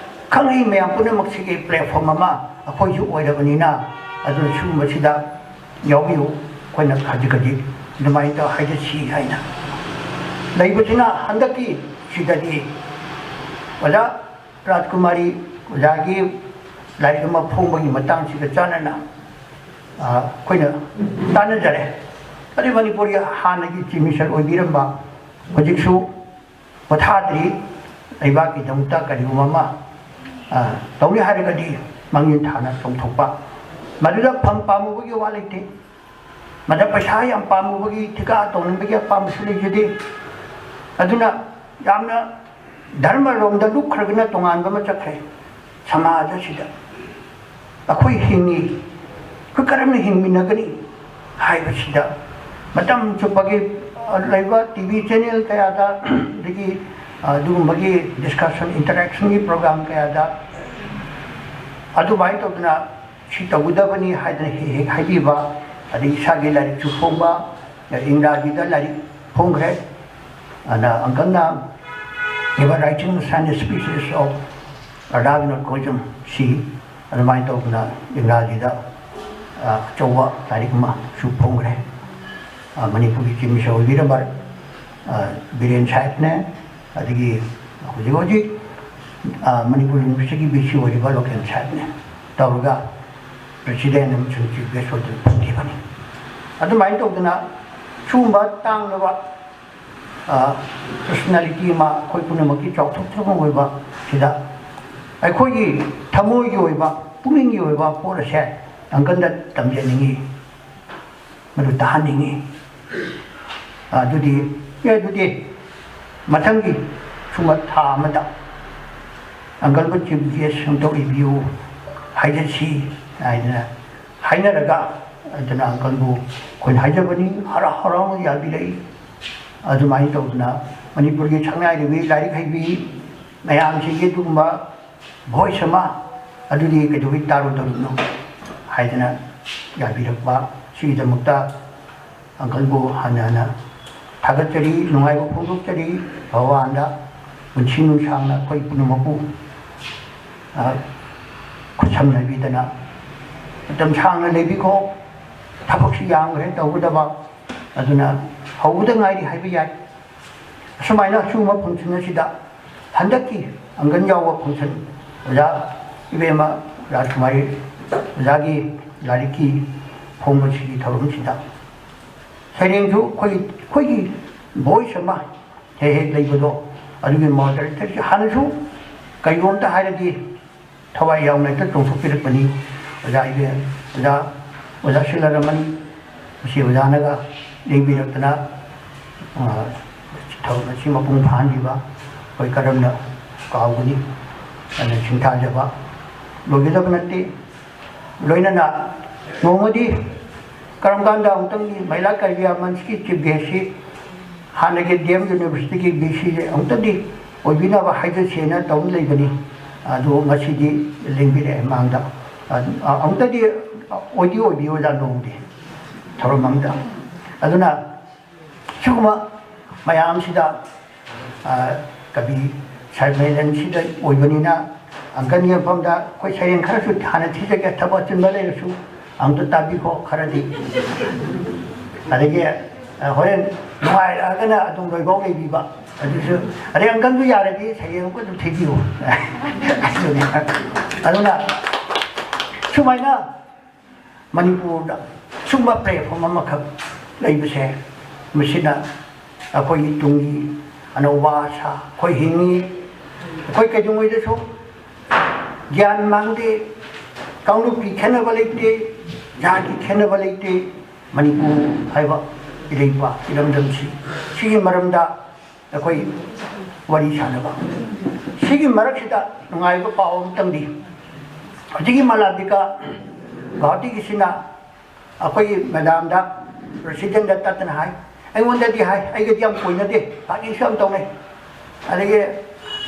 ꯈꯪꯍꯩ ꯃꯌꯥꯝ ꯄꯨꯝꯅꯃꯛꯁꯤꯒꯤ platform ꯑꯃ ꯑꯩꯈꯣꯏꯁꯨ ꯑꯣꯏꯔꯕꯅꯤꯅ, ꯑꯗꯨꯅ ꯁꯤꯒꯨꯝꯕꯁꯤꯗ ꯌꯥꯎꯕꯤꯌꯨ, ꯑꯩꯈꯣꯏꯅ ꯈꯖꯤꯛ ꯈꯖꯤꯛ ꯑꯗꯨꯃꯥꯏꯅ ꯇꯧ ꯍꯥꯏꯖꯁꯤ ꯍꯥꯏꯅ ꯂꯩꯕꯁꯤꯅ, ꯍꯟꯗꯛꯀꯤ ꯁꯤꯗꯗꯤ ꯑꯣꯖꯥ ꯔꯥꯖꯀꯨꯃꯥꯔꯤ ꯑꯣꯖꯥꯒꯤ ꯂꯥꯏꯔꯤꯛ ꯑꯃ ꯐꯣꯡꯕꯒꯤ ꯃꯇꯥꯡꯁꯤꯒ ꯆꯥꯟꯅꯅ, ꯑ, ꯑꯩꯈꯣꯏꯅ ꯇꯥꯟꯅꯖꯔꯦ꯫ ꯑꯗꯩ ꯃꯅꯤꯄꯨꯔꯒꯤ ꯍꯥꯟꯅꯒꯤ Chief Minister ꯑꯣꯏꯕꯤꯔꯝꯕ, ꯍꯧꯖꯤꯛꯁꯨ ꯄꯣꯊꯥꯗ꯭ꯔꯤ, ꯂꯩꯕꯥꯛꯀꯤꯗꯃꯛꯇ ꯀꯔꯤꯒꯨꯝꯕ ꯑꯃ, ꯑ, ꯇꯧꯅꯤ ꯍꯥꯏꯔꯒꯗꯤ ꯃꯥꯡꯖꯤꯜ ꯊꯥꯅ ꯆꯣꯡꯊꯣꯛꯄ, ꯃꯗꯨꯗ ꯐꯝ ꯄꯥꯝꯃꯨꯕꯒꯤ ꯋꯥ ꯂꯩꯇꯦ꯫ ꯃꯗ ꯄꯩꯁꯥ ꯌꯥꯝ ꯄꯥꯝꯃꯨꯕꯒꯤ, ꯊꯤꯀꯥ ꯇꯧꯅꯤꯡꯕꯒꯤ ꯑꯄꯥꯝꯕꯁꯨ ꯂꯩꯖꯗꯦ꯫ ꯑꯗꯨꯅ ꯌꯥꯝꯅ ꯙꯔꯃꯔꯣꯝꯗ ꯂꯨꯞꯈ꯭ꯔꯒꯅ ꯇꯣꯉꯥꯟꯕ ꯑꯃ ꯆꯠꯈ꯭ꯔꯦ꯫ ꯁꯃꯥꯖ ꯑꯁꯤꯗ ꯑꯩꯈꯣꯏ ꯍꯤꯡꯉꯤ, ꯑꯩꯈꯣꯏ ꯀꯔꯝꯅ ꯍꯤꯡꯃꯤꯟꯅꯒꯅꯤ ꯍꯥꯏꯕꯁꯤꯗ ꯃꯇꯝ ꯆꯨꯞꯄꯒꯤ, ꯑ, ꯂꯩꯕ T V channel ꯀꯌꯥꯗ, ꯑꯗꯒꯤ, ꯑ, ꯑꯗꯨꯒꯨꯝꯕꯒꯤ discussion, interaction ꯒꯤ program ꯀꯌꯥꯗ ꯑꯗꯨꯃꯥꯏꯅ ꯇꯧꯗꯅ ꯁꯤ ꯇꯧꯒꯗꯕꯅꯤ ꯍꯥꯏꯗꯅ ꯍꯦꯛ ꯍꯦꯛ ꯍꯥꯏꯕꯤꯕ, ꯑꯗꯒꯤ ꯏꯁꯥꯒꯤ ꯂꯥꯏꯔꯤꯛꯁꯨ ꯐꯣꯡꯕ, ꯏꯪꯒ꯭ꯔꯥꯖꯤꯗ ꯂꯥꯏꯔꯤꯛ ꯐꯣꯡꯈ꯭ꯔꯦ꯫ ꯑꯗ uncle ꯅ Even Writings and Speeches of Radhavinod Goyam ꯁꯤ ꯑꯗꯨꯃꯥꯏꯅ ꯇꯧꯗꯅ ꯏꯪꯒ꯭ꯔꯥꯖꯤꯗ, ꯑ, ꯑꯆꯧꯕ ꯂꯥꯏꯔꯤꯛ ꯑꯃꯁꯨ ꯐꯣꯡꯈ꯭ꯔꯦ꯫ ꯑ, ꯃꯅꯤꯄꯨꯔꯒꯤ Chief Minister ꯑꯣꯏꯕꯤꯔꯝꯕ, ꯑ, ꯕꯤꯔꯦꯟ ꯁꯥꯍꯦꯕꯅꯦ, ꯑꯗꯒꯤ ꯍꯧꯖꯤꯛ ꯍꯧꯖꯤꯛ, ꯑ, ꯃꯅꯤꯄꯨꯔ University ꯒꯤ V C ꯑꯣꯏꯔꯤꯕ ꯂꯣꯀꯦꯟ ꯁꯥꯍꯦꯕꯅꯦ ꯇꯧꯔꯒ president ꯑꯃꯁꯨꯡ chief guest ꯑꯣꯏꯗꯨꯅ ꯐꯝꯈꯤꯕꯅꯤ꯫ ꯑꯗꯨꯃꯥꯏꯅ ꯇꯧꯗꯅ ꯁꯤꯒꯨꯝꯕ ꯇꯥꯡꯂꯕ, ꯑ, personality ꯑꯃ ꯑꯩꯈꯣꯏ ꯄꯨꯝꯅꯃꯛꯀꯤ ꯆꯥꯎꯊꯣꯛꯆꯕ ꯑꯣꯏꯕ ꯁꯤꯗ ꯑꯩꯈꯣꯏꯒꯤ ꯊꯃꯣꯏꯒꯤ ꯑꯣꯏꯕ, ꯄꯨꯛꯅꯤꯡꯒꯤ ꯑꯣꯏꯕ ꯄꯣꯠ ꯑꯁꯦ uncle ꯗ ꯇꯝꯖꯅꯤꯡꯉꯤ, ꯃꯗꯨ ꯇꯥꯍꯟꯅꯤꯡꯉꯤ꯫ ꯑꯗꯨꯗꯤ, ꯑꯦ, ꯑꯗꯨꯗꯤ ꯃꯊꯪꯒꯤ ꯁꯨꯝꯕ ꯊꯥ ꯑꯃꯗ uncle ꯕꯨ chief guest ꯑꯝꯇ ꯑꯣꯏꯕꯤꯌꯨ ꯍꯥꯏꯖꯁꯤ ꯍꯥꯏꯗꯅ ꯍꯥꯏꯅꯔꯒ, ꯑꯗꯨꯅ uncle ꯕꯨ ꯑꯩꯈꯣꯏꯅ ꯍꯥꯏꯖꯕꯅꯤ, ꯍꯔꯥꯎ ꯍꯔꯥꯎꯅ ꯌꯥꯕꯤꯔꯛꯏ꯫ ꯑꯗꯨꯃꯥꯏꯅ ꯇꯧꯗꯅ ꯃꯅꯤꯄꯨꯔꯒꯤ ꯁꯛꯅꯥꯏꯔꯕꯤ, ꯂꯥꯏꯔꯤꯛ ꯍꯩꯕꯤ ꯃꯌꯥꯝꯁꯤꯒꯤ ꯑꯗꯨꯒꯨꯝꯕ voice ꯑꯃ ꯑꯗꯨꯗꯤ ꯀꯩꯗꯧꯕꯩ ꯇꯥꯔꯣꯏꯗꯧꯔꯤꯕꯅꯣ ꯍꯥꯏꯗꯅ ꯌꯥꯕꯤꯔꯛꯄ, ꯁꯤꯒꯤꯗꯃꯛꯇ uncle ꯕꯨ ꯍꯟꯅ ꯍꯟꯅ ꯊꯥꯒꯠꯆꯔꯤ, ꯅꯨꯡꯉꯥꯏꯕ ꯐꯣꯡꯗꯣꯛꯆꯔꯤ꯫ ꯚꯒꯋꯥꯟꯗ ꯄꯨꯟꯁꯤ ꯅꯨꯡꯁꯥꯡꯅ ꯑꯩꯈꯣꯏ ꯄꯨꯝꯅꯃꯛꯄꯨ, ꯑ, ꯈꯨꯠꯁꯝꯅꯕꯤꯗꯅ ꯃꯇꯝ ꯁꯥꯡꯅ ꯂꯩꯕꯤꯈꯣ꯫ ꯊꯕꯛꯁꯤ ꯌꯥꯝꯈ꯭ꯔꯦ ꯇꯧꯒꯗꯕ, ꯑꯗꯨꯅ ꯍꯧꯕꯗ ꯉꯥꯏꯔꯤ ꯍꯥꯏꯕ ꯌꯥꯏ꯫ ꯑꯁꯨꯃꯥꯏꯅ ꯑꯆꯨꯝꯕ function ꯑꯁꯤꯗ ꯍꯟꯗꯛꯀꯤ ꯑꯪꯒꯟ ꯌꯥꯎꯕ function, ꯑꯣꯖꯥ ꯏꯕꯦꯝꯃ ꯔꯥꯖꯀꯨꯃꯥꯔꯤ ꯑꯣꯖꯥꯒꯤ ꯂꯥꯏꯔꯤꯛꯀꯤ ꯐꯣꯡꯕꯁꯤꯒꯤ ꯊꯧꯔꯝꯁꯤꯗ ꯁꯩꯔꯦꯡꯁꯨ ꯑꯩꯈꯣꯏ, ꯑꯩꯈꯣꯏꯒꯤ voice ꯑꯃ ꯍꯦꯛ ꯍꯦꯛ ꯂꯩꯕꯗꯣ, ꯑꯗꯨꯒꯤ moderator ꯁꯤ ꯍꯥꯟꯅꯁꯨ ꯀꯩꯅꯣꯝꯇ ꯍꯥꯏꯔꯗꯤ ꯊꯋꯥꯏ ꯌꯥꯎꯅ ꯍꯦꯛꯇ ꯆꯣꯡꯊꯣꯛꯄꯤꯔꯛꯄꯅꯤ꯫ ꯑꯣꯖꯥ ꯏꯕꯦꯝ-, ꯑꯣꯖꯥ, ꯑꯣꯖꯥ ꯁꯤꯂꯔꯃꯅꯤ, ꯃꯁꯤ ꯑꯣꯖꯥꯅꯒ ꯂꯦꯡꯕꯤꯔꯛꯇꯅ, ꯑ, ꯊꯧꯔꯝ ꯑꯁꯤ ꯃꯄꯨꯡ ꯐꯥꯍꯟꯕꯤꯕ ꯑꯩꯈꯣꯏ ꯀꯔꯝꯅ ꯀꯥꯎꯒꯅꯤ? ꯑꯗꯨꯅ ꯁꯤꯡꯊꯥꯖꯕ ꯂꯣꯏꯒꯗꯕ ꯅꯠꯇꯦ꯫ ꯂꯣꯏꯅꯅ ꯅꯣꯡꯃꯗꯤ ꯀꯔꯝ ꯀꯥꯟꯗ ꯑꯃꯨꯛꯇꯪꯗꯤ ꯃꯍꯤꯂꯥ ꯀꯔꯕꯤ ꯑꯃꯟꯁꯀꯤ chief guest ꯁꯤ ꯍꯥꯟꯅꯒꯤ D M University ꯒꯤ V C ꯁꯦ ꯑꯃꯨꯛꯇꯗꯤ ꯑꯣꯏꯕꯤꯅꯕ ꯍꯥꯏꯖꯁꯦꯅ ꯇꯧ ꯂꯩꯕꯅꯤ꯫ ꯑꯗꯨ ꯉꯁꯤꯗꯤ ꯂꯦꯡꯕꯤꯔꯛꯑꯦ ꯃꯥꯡꯗ꯫ ꯑ-, ꯑꯃꯨꯛꯇꯗꯤ ꯑꯣꯏꯗꯤ ꯑꯣꯏꯕꯤꯌꯣ ꯑꯣꯖꯥ ꯅꯣꯡꯃꯗꯤ ꯊꯧꯔꯝ ꯑꯃꯗ꯫ ꯑꯗꯨꯅ ꯁꯤꯒꯨꯝꯕ ꯃꯌꯥꯝꯁꯤꯗ, ꯑ, ꯀꯕꯤ ꯁꯝꯃꯦꯂꯟꯁꯤꯗ ꯑꯣꯏꯕꯅꯤꯅ ꯑꯪꯀꯜꯒꯤ ꯃꯐꯝꯗ ꯑꯩꯈꯣꯏ ꯁꯩꯔꯦꯡ ꯈꯔꯁꯨ ꯍꯥꯟꯅ ꯊꯤꯖꯒꯦ, ꯊꯕꯛ ꯑꯆꯤꯟꯕ ꯂꯩꯔꯁꯨ ꯑꯝꯇ ꯇꯥꯕꯤꯈꯣ ꯈꯔꯗꯤ꯫ ꯑꯗꯒꯤ, ꯑ, ꯍꯣꯔꯦꯟ ꯅꯨꯡꯉꯥꯏꯔꯛꯑꯒꯅ ꯑꯗꯨꯝ ꯂꯣꯏꯐꯥꯎ ꯂꯩꯕꯤꯕ꯫ ꯑꯗꯨꯁꯨ, ꯑꯗꯩ ꯑꯪꯀꯜꯗꯨ ꯌꯥꯔꯗꯤ ꯁꯩꯔꯦꯡ ꯑꯃꯨꯛꯀ ꯑꯗꯨꯝ ꯊꯤꯕꯤꯌꯨ꯫ ꯑꯗꯨꯅꯤ꯫ ꯑꯗꯨꯅ ꯁꯨꯃꯥꯏꯅ ꯃꯅꯤꯄꯨꯔꯗ ꯁꯨꯝꯕ platform ꯑꯃꯈꯛ ꯂꯩꯕꯁꯦ, ꯃꯁꯤꯅ ꯑꯩꯈꯣꯏꯒꯤ ꯇꯨꯡꯒꯤ ꯑꯅꯧꯕ ꯑꯥꯁꯥ, ꯑꯩꯈꯣꯏ ꯍꯤꯡꯉꯤ, ꯑꯩꯈꯣꯏ ꯀꯩꯗꯧꯉꯩꯗꯁꯨ ꯒ꯭ꯌꯥꯟ ꯃꯥꯡꯗꯦ, ꯀꯥꯡꯂꯨꯞꯀꯤ ꯈꯦꯠꯅꯕ ꯂꯩꯇꯦ, ꯖꯥꯠꯀꯤ ꯈꯦꯠꯅꯕ ꯂꯩꯇꯦ꯫ ꯃꯅꯤꯄꯨꯔ ꯍꯥꯏꯕ ꯏꯔꯩꯄꯥꯛ ꯏꯔꯝꯗꯝꯁꯤ, ꯁꯤꯒꯤ ꯃꯔꯝꯗ ꯑꯩꯈꯣꯏ ꯋꯥꯔꯤ ꯁꯥꯟꯅꯕ꯫ ꯁꯤꯒꯤ ꯃꯔꯛꯁꯤꯗ ꯅꯨꯡꯉꯥꯏꯕ ꯄꯥꯎ ꯑꯃꯇꯪꯗꯤ, ꯍꯧꯖꯤꯛꯀꯤ ꯃꯥꯂꯥꯕꯤꯀꯥ ꯒꯧꯍꯥꯇꯤꯒꯤꯁꯤꯅ ꯑꯩꯈꯣꯏꯒꯤ madam ꯗ, president ꯗ ꯇꯠꯇꯅ ꯍꯥꯏ, ꯑꯩꯉꯣꯟꯗꯗꯤ ꯍꯥꯏ, ꯑꯩꯒꯗꯤ ꯌꯥꯝ ꯀꯣꯏꯅꯗꯦ, party ꯁꯨ ꯌꯥꯝ ꯇꯧꯅꯩ꯫ ꯑꯗꯒꯤ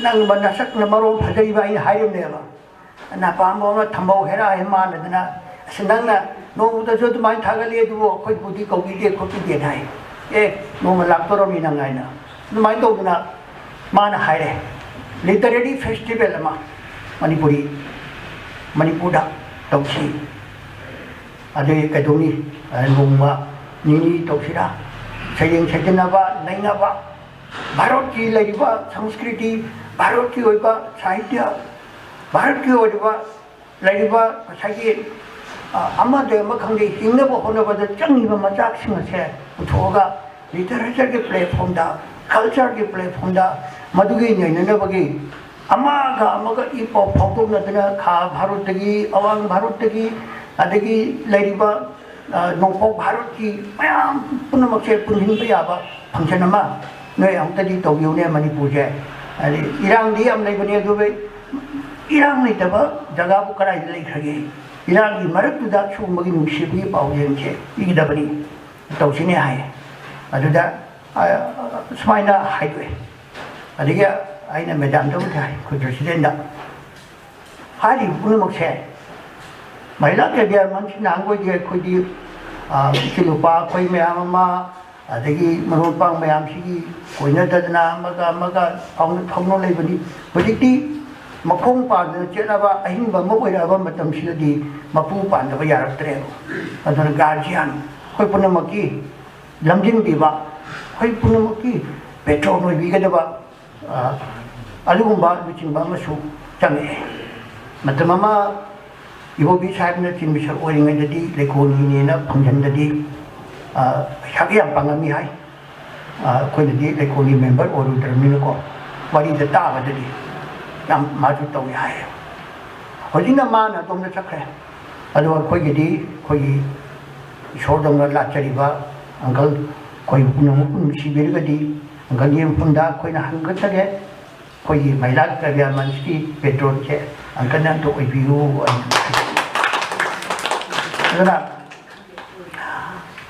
ꯅꯪ ꯅꯁꯛꯅ ꯃꯔꯣꯟ ꯐꯖꯔꯤꯕ ꯑꯩꯅ ꯍꯥꯏꯔꯤꯕꯅꯦꯕ꯫ ꯅꯄꯥꯝꯕꯣꯝꯅ ꯊꯝꯕꯧ ꯍꯦꯔꯥ ꯍꯦ ꯃꯥꯟꯅꯗꯅ, "ꯑꯁ, ꯅꯪꯅ ꯅꯣꯡꯃꯇꯁꯨ ꯑꯗꯨꯃꯥꯏꯅ ꯊꯥꯒꯠꯂꯤ, ꯑꯗꯨꯕꯨ ꯑꯩꯈꯣꯏꯕꯨꯗꯤ ꯀꯧꯕꯤꯗꯦ ꯈꯣꯠꯄꯤꯗꯦꯅ" ꯍꯥꯏ꯫ ꯑꯦ, ꯅꯣꯡꯃ ꯂꯥꯛꯇꯧꯔꯝꯃꯤ ꯅꯪ ꯍꯥꯏꯅ꯫ ꯑꯗꯨꯃꯥꯏꯅ ꯇꯧꯗꯅ ꯃꯥꯅ ꯍꯥꯏꯔꯦ, ꯂꯤꯇꯔꯦꯔꯤ ꯐꯦꯁꯇꯤꯚꯦꯜ ꯑꯃ ꯃꯅꯤꯄꯨꯔꯤ, ꯃꯅꯤꯄꯨꯔꯗ ꯇꯧꯁꯤ꯫ ꯑꯗꯩ ꯀꯩꯗꯧꯅꯤ, ꯑ, ꯅꯣꯡꯃ ꯅꯤꯅꯤ ꯇꯧꯁꯤꯔꯥ? ꯁꯩꯔꯦꯡ ꯁꯩꯗꯅꯕ, ꯅꯩꯅꯕ, ꯚꯥꯔꯠꯀꯤ ꯂꯩꯔꯤꯕ ꯁꯪꯁꯀ꯭ꯔꯤꯇꯤ, ꯚꯥꯔꯠꯀꯤ ꯑꯣꯏꯕ ꯁꯥꯍꯤꯇ꯭ꯌ, ꯚꯥꯔꯠꯀꯤ ꯑꯣꯏꯔꯤꯕ ꯂꯩꯔꯤꯕ ꯉꯁꯥꯏꯒꯤ, ꯑ, ꯑꯃꯗ ꯑꯃ ꯈꯪꯗꯦ, ꯍꯤꯡꯅꯕ ꯍꯣꯠꯅꯕꯗ ꯆꯪꯉꯤꯕ ꯃꯆꯥꯛꯁꯤꯡ ꯑꯁꯦ ꯄꯨꯊꯣꯛꯑꯒ ꯂꯤꯇꯔꯦꯆꯔꯒꯤ ꯄ꯭ꯂꯦꯠꯐꯣꯝꯗ, ꯀꯜꯆꯔꯒꯤ ꯄ꯭ꯂꯦꯠꯐꯣꯝꯗ ꯃꯗꯨꯒꯤ ꯅꯩꯅꯅꯕꯒꯤ ꯑꯃꯒ ꯑꯃꯒ ꯏ ꯄꯥꯎ ꯐꯥꯎꯗꯣꯛꯅꯗꯅ ꯈꯥ ꯚꯥꯔꯠꯇꯒꯤ, ꯑꯋꯥꯡ ꯚꯥꯔꯠꯇꯒꯤ, ꯑꯗꯒꯤ ꯂꯩꯔꯤꯕ, ꯑ, ꯅꯣꯡꯄꯣꯛ ꯚꯥꯔꯠꯀꯤ ꯃꯌꯥꯝ ꯄꯨꯝꯅꯃꯛꯁꯦ ꯄꯨꯟꯁꯤꯟꯕ ꯌꯥꯕ ꯐꯪꯁꯟ ꯑꯃ ꯅꯣꯏ ꯑꯃꯨꯛꯇꯗꯤ ꯇꯧꯕꯤꯌꯨꯅꯦ ꯃꯅꯤꯄꯨꯔꯁꯦ꯫ ꯍꯥꯏꯗꯤ ꯏꯔꯥꯡꯗꯤ ꯌꯥꯝ ꯂꯩꯕꯅꯦ, ꯑꯗꯨꯒ ꯏꯔꯥꯡ ꯂꯩꯇꯕ ꯖꯒꯥꯕꯨ ꯀꯗꯥꯏꯗ ꯂꯩꯈ꯭ꯔꯒꯦ? ꯏꯔꯥꯡꯒꯤ ꯃꯔꯛꯇꯨꯗ ꯁꯤꯒꯨꯝꯕꯒꯤ ꯅꯨꯡꯁꯤꯕꯒꯤ ꯄꯥꯎꯖꯦꯜꯁꯦ ꯄꯤꯒꯗꯕꯅꯤ, ꯇꯧꯁꯤꯅꯦ ꯍꯥꯏꯌꯦ꯫ ꯑꯗꯨꯗ, ꯑ, ꯁꯨꯃꯥꯏꯅ ꯍꯥꯏꯗꯣꯛꯑꯦ꯫ ꯑꯗꯒꯤ ꯑꯩꯅ ꯃꯦꯗꯥꯝꯗ ꯑꯃꯨꯛ ꯍꯥꯏ, ꯑꯩꯈꯣꯏ ꯄ꯭ꯔꯁꯤꯗꯦꯟꯗ, ꯍꯥꯏꯔꯤꯕ ꯄꯨꯝꯅꯃꯛꯁꯦ ꯃꯍꯤꯂꯥ ꯀꯦꯕꯤꯌꯥ ꯃꯟꯁꯤ ꯅꯍꯥꯟꯈꯣꯏꯗꯤ ꯑꯩꯈꯣꯏꯗꯤ, ꯑ, ꯏꯆꯤꯜ ꯅꯨꯄꯥ ꯑꯩꯈꯣꯏ ꯃꯌꯥꯝ ꯑꯃ, ꯑꯗꯒꯤ ꯃꯔꯨꯞ ꯃꯄꯥꯡ ꯃꯌꯥꯝꯁꯤꯒꯤ ꯀꯣꯏꯅꯗꯗꯅ ꯑꯃꯒ ꯑꯃꯒ ꯐꯥꯎꯅ ꯐꯥꯎꯅ ꯂꯩꯕꯅꯤ꯫ ꯍꯧꯖꯤꯛꯇꯤ ꯃꯈꯣꯡ ꯄꯥꯟꯗꯅ ꯆꯦꯠꯅꯕ ꯑꯍꯤꯡꯕ ꯑꯃ ꯑꯣꯏꯔꯛꯑꯕ ꯃꯇꯝꯁꯤꯗꯗꯤ ꯃꯄꯨ ꯄꯥꯟꯗꯕ ꯌꯥꯔꯛꯇ꯭ꯔꯦꯕ꯫ ꯑꯗꯨꯅ ꯒꯥꯔꯖꯤꯌꯥꯟ ꯑꯩꯈꯣꯏ ꯄꯨꯝꯅꯃꯛꯀꯤ ꯂꯝꯖꯤꯡꯕꯤꯕ, ꯑꯩꯈꯣꯏ ꯄꯨꯝꯅꯃꯛꯀꯤ ꯄꯦꯇ꯭ꯔꯣꯟ ꯑꯣꯏꯕꯤꯒꯗꯕ, ꯑ, ꯑꯗꯨꯒꯨꯝꯕ ꯂꯨꯆꯤꯡꯕ ꯑꯃꯁꯨ ꯆꯪꯉꯛꯑꯦ꯫ ꯃꯇꯝ ꯑꯃ ꯏꯕꯣꯕꯤ ꯁꯥꯍꯦꯕꯅ ꯆꯤꯐ ꯃꯤꯅꯤꯁꯇꯔ ꯑꯣꯏꯔꯤꯉꯩꯗꯗꯤ ꯂꯩꯀꯣꯟꯒꯤꯅꯦꯅ ꯐꯪꯁꯟꯗꯗꯤ, ꯑ, ꯄꯩꯁꯥꯒ ꯌꯥꯝ ꯄꯥꯡꯉꯝꯃꯤ ꯍꯥꯏ꯫ ꯑ, ꯑꯩꯈꯣꯏꯅꯗꯤ ꯂꯩꯀꯣꯟꯒꯤ ꯃꯦꯝꯕꯔ ꯑꯣꯏꯔꯨꯗ꯭ꯔꯕꯅꯤꯅꯀꯣ, ꯋꯥꯔꯤꯗ ꯇꯥꯕꯗꯗꯤ ꯌꯥꯝ ꯃꯥꯁꯨ ꯇꯧꯏ ꯍꯥꯏ꯫ ꯍꯧꯖꯤꯛꯅ ꯃꯥꯅ ꯑꯗꯣꯝꯗ ꯆꯠꯈ꯭ꯔꯦ꯫ ꯑꯗꯨꯒ ꯑꯩꯈꯣꯏꯒꯤꯗꯤ ꯑꯩꯈꯣꯏꯒꯤ ꯏꯁꯣꯔꯗꯧꯅ ꯂꯥꯠꯆꯔꯤꯕ ꯑꯪꯀꯜ, ꯑꯩꯈꯣꯏ ꯄꯨꯝꯅꯃꯛꯄꯨ ꯅꯨꯡꯁꯤꯕꯤꯔꯒꯗꯤ ꯑꯪꯀꯜꯒꯤ ꯃꯐꯝꯗ ꯑꯩꯈꯣꯏꯅ ꯍꯪꯒꯠꯆꯒꯦ, ꯑꯩꯈꯣꯏꯒꯤ ꯃꯍꯤꯂꯥ ꯀꯕꯤꯌꯥ ꯃꯟꯁꯀꯤ ꯄꯦꯇ꯭ꯔꯣꯟꯁꯦ ꯑꯪꯀꯜꯅ ꯑꯝꯇ ꯑꯣꯏꯕꯤꯌꯨ ꯍꯥꯏꯅ꯫ ꯑꯗꯨꯅ,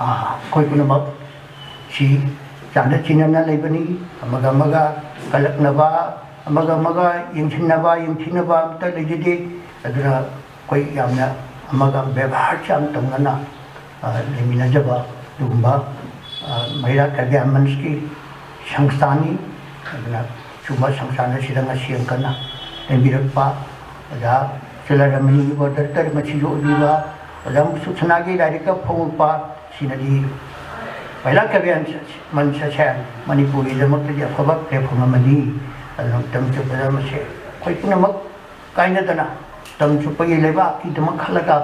ꯑꯥ, ꯑꯩꯈꯣꯏ ꯄꯨꯝꯅꯃꯛ ꯁꯤ ꯆꯥꯟꯅ ꯆꯤꯟꯅꯅ ꯂꯩꯕꯅꯤ, ꯑꯃꯒ ꯑꯃꯒ ꯀꯜꯂꯛꯅꯕ, ꯑꯃꯒ ꯑꯃꯒ ꯌꯦꯡꯁꯤꯟꯅꯕ, ꯌꯦꯡꯊꯤꯅꯕ ꯑꯝꯇ ꯂꯩꯖꯗꯦ꯫ ꯑꯗꯨꯅ ꯑꯩꯈꯣꯏ ꯌꯥꯝꯅ ꯑꯃꯒ ꯕꯦꯕꯥꯔꯁꯨ ꯌꯥꯝ ꯇꯧꯅꯅ, ꯑ, ꯂꯩꯃꯤꯟꯅꯖꯕ ꯑꯗꯨꯒꯨꯝꯕ, ꯑ, ꯃꯍꯤꯂꯥ ꯇ꯭ꯔꯥꯏꯕꯦꯜ ꯃꯟꯁꯀꯤ ꯁꯪꯁꯊꯥꯟꯅꯤ꯫ ꯑꯗꯨꯅ ꯁꯨꯝꯕ ꯁꯪꯁꯊꯥꯟ ꯑꯁꯤꯗ ꯉꯁꯤ ꯌꯥꯝ ꯀꯟꯅ ꯂꯦꯡꯕꯤꯔꯛꯄ ꯑꯣꯖꯥ ꯆꯨꯂꯥꯔꯥꯃꯅꯤꯒꯤ ꯑꯣꯔꯗꯔ ꯇꯔꯦꯠ ꯃꯁꯤꯁꯨ ꯑꯣꯏꯕꯤꯕ, ꯑꯣꯖꯥ ꯃꯨꯁꯨ ꯁꯅꯥꯒꯤ ꯂꯥꯏꯔꯤꯛꯀ ꯐꯣꯡꯉꯛꯄ, ꯁꯤꯅꯗꯤ ꯃꯍꯤꯂꯥ ꯇ꯭ꯔꯥꯏꯕꯦꯜ ꯃꯟꯁ ꯑꯁꯦ ꯃꯅꯤꯄꯨꯔꯒꯤꯗꯃꯛꯇꯗꯤ ꯑꯐꯕ ꯄ꯭ꯂꯦꯠꯐꯣꯝ ꯑꯃꯅꯤ꯫ ꯑꯗꯨꯅ ꯃꯇꯝ ꯆꯨꯞꯄꯗ ꯃꯁꯦ ꯑꯩꯈꯣꯏ ꯄꯨꯝꯅꯃꯛ ꯀꯥꯏꯅꯗꯅ ꯃꯇꯝ ꯆꯨꯞꯄꯒꯤ ꯂꯩꯕꯥꯛꯀꯤꯗꯃꯛ ꯈꯜꯂꯒ,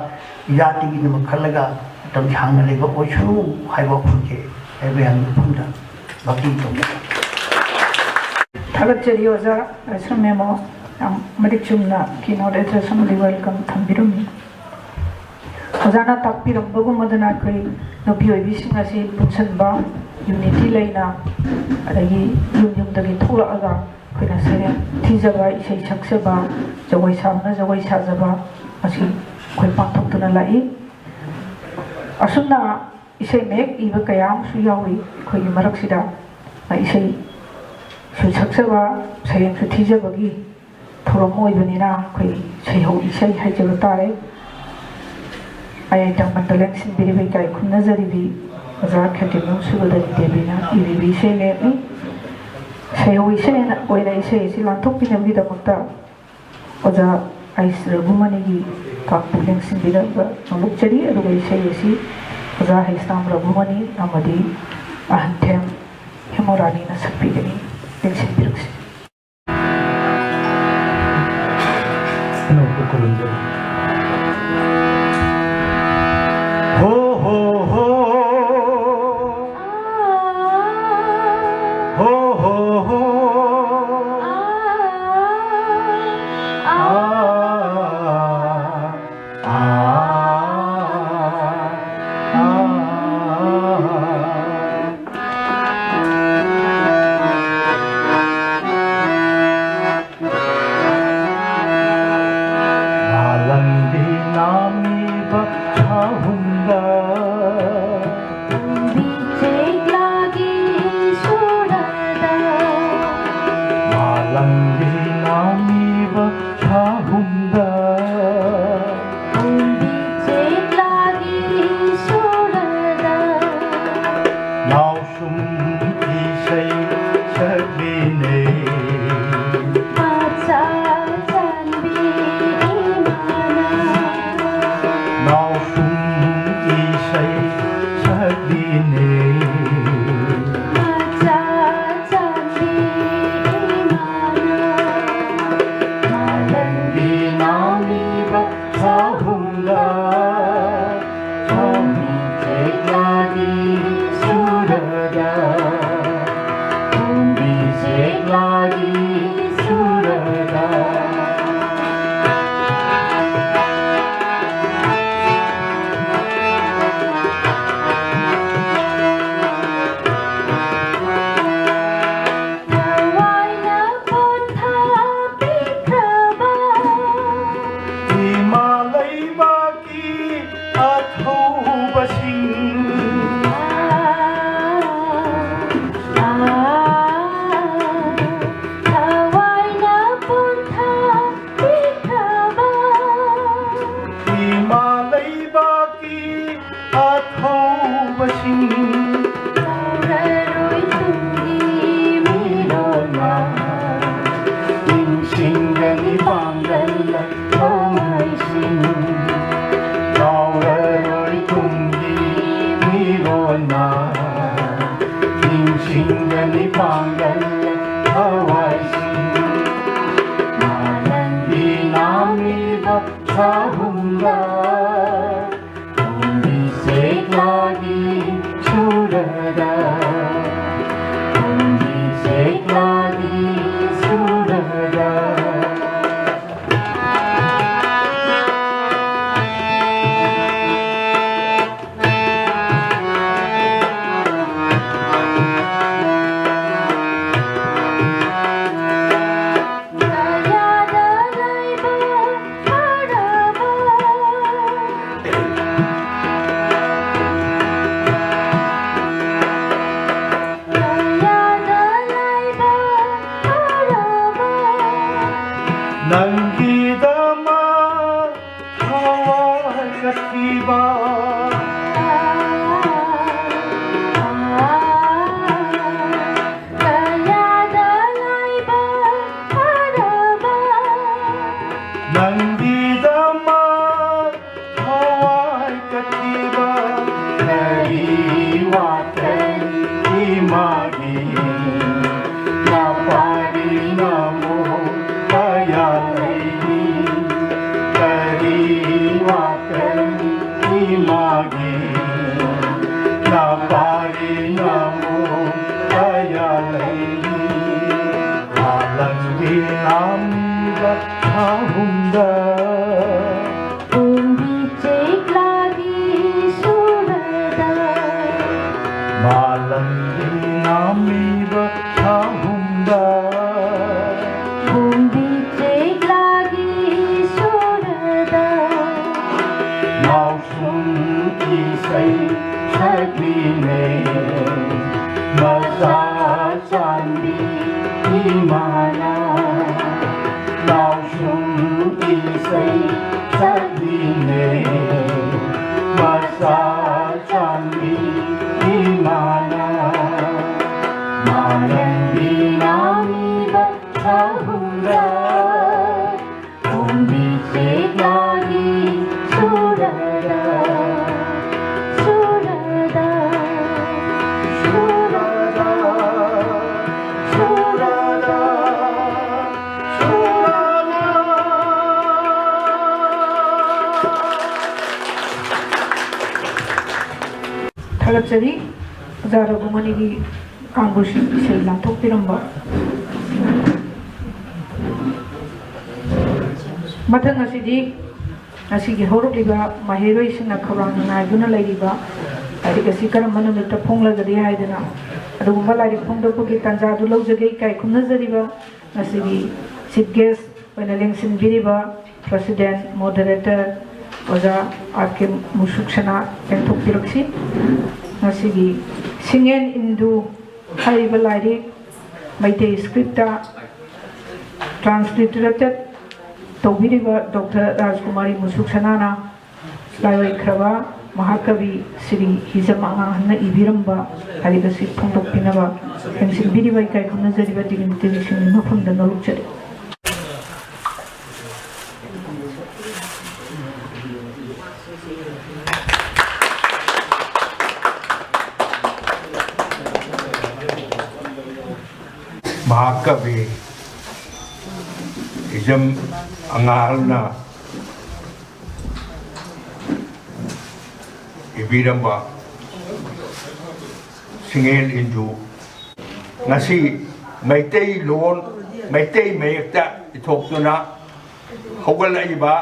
ꯖꯥꯇꯤꯒꯤꯗꯃꯛ ꯈꯜꯂꯒ ꯃꯇꯝ ꯁꯥꯡꯅ ꯂꯩꯕ ꯑꯣꯏꯁꯅꯨ ꯍꯥꯏꯕ ꯋꯥꯐꯝꯁꯦ ꯑꯩ ꯃꯌꯥꯝꯒꯤ ꯃꯐꯝꯗ ꯚꯛꯇꯤ ꯇꯧꯖꯩ꯫ ꯊꯥꯒꯠꯆꯔꯤ ꯑꯣꯖꯥ ꯔꯥꯏꯁ꯭ꯔꯝ ꯃꯦꯝ꯫ ꯌꯥꯝ ꯃꯔꯤꯛ ꯆꯨꯝꯅ keynote address ꯑꯃꯗꯤ welcome ꯊꯝꯕꯤꯔꯝꯃꯤ꯫ ꯑꯣꯖꯥꯅ ꯇꯥꯛꯄꯤꯔꯝꯕꯒꯨꯝꯕꯗꯅ ꯑꯩꯈꯣꯏ ꯅꯨꯄꯤ ꯑꯣꯏꯕꯤꯁꯤꯡ ꯑꯁꯤ ꯄꯨꯟꯁꯤꯟꯕ, unity ꯂꯩꯅ, ꯑꯗꯒꯤ ꯌꯨꯝ ꯌꯨꯝꯗꯒꯤ ꯊꯣꯛꯂꯛꯑꯒ ꯑꯩꯈꯣꯏꯅ ꯁꯩꯔꯦꯡ ꯊꯤꯖꯕ, ꯏꯁꯩ ꯁꯛꯆꯕ, ꯖꯒꯣꯏ ꯁꯥꯕꯅ ꯖꯒꯣꯏ ꯁꯥꯖꯕ, ꯃꯁꯤ ꯑꯩꯈꯣꯏ ꯄꯥꯡꯊꯣꯛꯇꯨꯅ ꯂꯥꯛꯏ꯫ ꯑꯁꯨꯝꯅ ꯏꯁꯩ ꯃꯌꯦꯛ ꯏꯕ ꯀꯌꯥ ꯑꯃꯁꯨ ꯌꯥꯎꯔꯤ ꯑꯩꯈꯣꯏꯒꯤ ꯃꯔꯛꯁꯤꯗ꯫ ꯏꯁꯩꯁꯨ ꯁꯛꯆꯕ, ꯁꯩꯔꯦꯡꯁꯨ ꯊꯤꯖꯕꯒꯤ ꯊꯧꯔꯝ ꯑꯣꯏꯕꯅꯤꯅ ꯑꯩꯈꯣꯏ ꯁꯩꯍꯧ ꯏꯁꯩ ꯍꯥꯏꯖꯕ ꯇꯥꯔꯦ꯫ ꯃꯌꯥꯏ ꯇꯪꯕꯟꯗ ꯂꯦꯡꯁꯤꯟꯕꯤꯔꯤꯕ ꯏꯀꯥꯏ ꯈꯨꯝꯅꯖꯔꯤꯕꯤ ꯑꯣꯖꯥ ꯈꯦꯇ꯭ꯔꯤꯃꯌꯨꯝ ꯁꯨꯕꯗꯅꯤ ꯗꯦꯕꯤꯅ ꯏꯕꯤꯕ ꯏꯁꯩ ꯃꯌꯦꯛꯅꯤ꯫ ꯁꯩꯍꯧ ꯏꯁꯩ ꯑꯣꯏꯅ ꯏꯁꯩ ꯑꯁꯤ ꯂꯥꯟꯊꯣꯛꯄꯤꯅꯕꯒꯤꯗꯃꯛꯇ ꯑꯣꯖꯥ ꯑꯩꯁ ꯔꯘꯨꯃꯅꯤꯒꯤ ꯀꯥꯡꯕꯨ ꯂꯦꯡꯁꯤꯟꯕꯤꯔꯛꯄ ꯅꯣꯂꯨꯛꯆꯔꯤ꯫ ꯑꯗꯨꯒ ꯏꯁꯩ ꯑꯁꯤ ꯑꯣꯖꯥ ꯍꯩꯁꯅꯥꯝ ꯔꯘꯨꯃꯅꯤ ꯑꯃꯗꯤ ꯑꯍꯟꯊꯦꯝ ꯍꯦꯃꯣꯔꯥꯅꯤꯅ ꯁꯛꯄꯤꯒꯅꯤ꯫ ꯂꯦꯡꯁꯤꯟꯕꯤꯔꯛꯁꯤ꯫ ꯑꯅꯧꯕ ꯈꯨꯔꯨꯝꯖꯔꯤ꯫ ꯍꯣ ꯍꯣ ꯍꯣ꯫ ꯍꯣ ꯍꯣ ꯍꯣ꯫ ꯄꯥꯡꯒꯜ ꯊꯋꯥꯏꯁꯤꯡ ꯃꯥꯂꯪꯒꯤ ꯅꯥꯝꯃꯤꯕ ꯁꯥꯍꯨꯝꯗ ꯀꯨꯝꯕꯤ ꯆꯦꯛꯂꯥꯒꯤ ꯁꯨꯔꯗ, ꯀꯨꯝꯕꯤ ꯆꯦꯛꯂꯥꯒꯤ ꯁꯨꯔꯗ꯫ ꯅꯪꯒꯤꯗꯃꯛ ꯊꯋꯥꯏ ꯀꯠꯈꯤꯕ ꯀꯌꯥꯗ ꯂꯥꯏꯕꯛ ꯐꯔꯕ ꯅꯪꯒꯤꯗꯃꯛ ꯊꯋꯥꯏ ꯀꯠꯈꯤꯕ ꯀꯔꯤ ꯋꯥꯈꯜ ꯏꯃꯥꯒꯤ ꯅꯄꯥꯔꯤ ꯅꯃꯣ ꯀꯌꯥ ꯂꯩꯔꯤ ꯀꯔꯤ ꯋꯥꯈꯜ ꯏꯃꯥꯒꯤ ꯅꯄꯥꯔꯤ ꯅꯃꯣ ꯀꯌꯥ ꯂꯩꯔꯤ ꯃꯥꯂꯪꯒꯤ ꯅꯥꯝꯃꯤꯕ ꯁꯥꯍꯨꯝꯗ ꯀꯨꯝꯕꯤ ꯆꯦꯛꯂꯥꯒꯤ ꯁꯨꯔꯗ ꯃꯥꯂꯪꯒꯤ ꯅꯥꯝꯃꯤꯕ ꯁꯥꯍꯨꯝꯗ ꯀꯨꯝꯕꯤ ꯆꯦꯛꯂꯥꯒꯤ ꯁꯨꯔꯗ ꯅꯥꯎꯁꯨꯝ ꯏꯁꯩ ꯁꯛꯂꯤꯅꯦ ꯃꯆꯥ ꯆꯥꯟꯕꯤ ꯏꯃꯥꯅ ꯅꯥꯎꯁꯨꯝ ꯏꯁꯩ ꯁꯛꯂꯤꯅꯦ ꯃꯆꯥ ꯆꯥꯟꯕꯤ ꯏꯃꯥꯅ ꯃꯥꯂꯪꯒꯤ ꯅꯥꯝꯃꯤꯕ ꯁꯥꯍꯨꯝꯗ ꯀꯨꯝꯕꯤ ꯆꯦꯛꯂꯥꯒꯤ ꯁꯨꯔꯗ ꯁꯨꯔꯗ ꯁꯨꯔꯗ ꯊꯥꯒꯠꯆꯔꯤ꯫ ꯑꯣꯖꯥ ꯔꯘꯨꯃꯅꯤꯒꯤ ꯀꯥꯡꯕꯨꯁꯤꯡ ꯏꯁꯩ ꯂꯥꯡꯊꯣꯛꯄꯤꯔꯝꯕ꯫ ꯃꯊꯪ ꯑꯁꯤꯗꯤ ꯉꯁꯤꯒꯤ ꯍꯧꯔꯛꯂꯤꯕ ꯃꯍꯩꯔꯣꯏꯁꯤꯡꯅ ꯈꯧꯔꯥꯡꯅ ꯉꯥꯏꯗꯨꯅ ꯂꯩꯔꯤꯕ ꯂꯥꯏꯔꯤꯛ ꯑꯁꯤ ꯀꯔꯝꯕ ꯅꯨꯃꯤꯠꯇ ꯐꯣꯡꯂꯒꯗꯤ ꯍꯥꯏꯗꯅ ꯑꯗꯨꯒꯨꯝꯕ ꯂꯥꯏꯔꯤꯛ ꯐꯣꯡꯗꯣꯛꯄꯒꯤ ꯇꯥꯟꯖꯥꯗꯨ ꯂꯧꯖꯒꯦ, ꯏꯀꯥꯏ ꯈꯨꯝꯅꯖꯔꯤꯕ ꯉꯁꯤꯒꯤ chief guest ꯑꯣꯏꯅ ꯂꯦꯡꯁꯤꯟꯕꯤꯔꯤꯕ president, moderator ꯑꯣꯖꯥ ꯑꯥꯔ ꯀꯦ ꯃꯨꯁꯨꯛꯁꯅꯥ ꯂꯦꯡꯊꯣꯛꯄꯤꯔꯛꯁꯤ꯫ ꯉꯁꯤꯒꯤ ꯁꯤꯡꯉꯦꯟ ꯏꯟꯗꯨ ꯍꯥꯏꯔꯤꯕ ꯂꯥꯏꯔꯤꯛ ꯃꯩꯇꯩ script transliterated ꯇꯧꯕꯤꯔꯤꯕ ꯗꯣꯛꯇꯔ ꯔꯥꯖꯀꯨꯃꯥꯔꯤ ꯃꯨꯁꯨꯛꯁꯅꯥꯅ ꯂꯥꯏꯑꯣꯏꯈ꯭ꯔꯕ ꯃꯍꯥꯀꯕꯤ ꯁ꯭ꯔꯤ ꯍꯤꯖꯝ ꯑꯉꯥꯡꯍꯜꯅ ꯏꯕꯤꯔꯝꯕ ꯂꯥꯏꯔꯤꯛ ꯑꯁꯤ ꯐꯣꯡꯗꯣꯛꯄꯤꯅꯕ ꯂꯦꯡꯁꯤꯟꯕꯤꯔꯤꯕ ꯏꯀꯥꯏ ꯈꯨꯝꯅꯖꯔꯤꯕ dignitaryꯁꯤꯡꯒꯤ ꯃꯐꯝꯗ ꯅꯣꯂꯨꯛꯆꯔꯤ꯫ ꯃꯍꯥꯀꯕꯤ ꯍꯤꯖꯝ ꯑꯉꯥꯍꯜꯅ ꯏꯕꯤꯔꯝꯕ ꯁꯤꯡꯉꯦꯟ ꯏꯟꯗꯨ꯫ ꯉꯁꯤ ꯃꯩꯇꯩꯂꯣꯟ, ꯃꯩꯇꯩ ꯃꯌꯦꯛꯇ ꯏꯊꯣꯛꯇꯨꯅ ꯍꯧꯒꯠꯂꯛꯏꯕ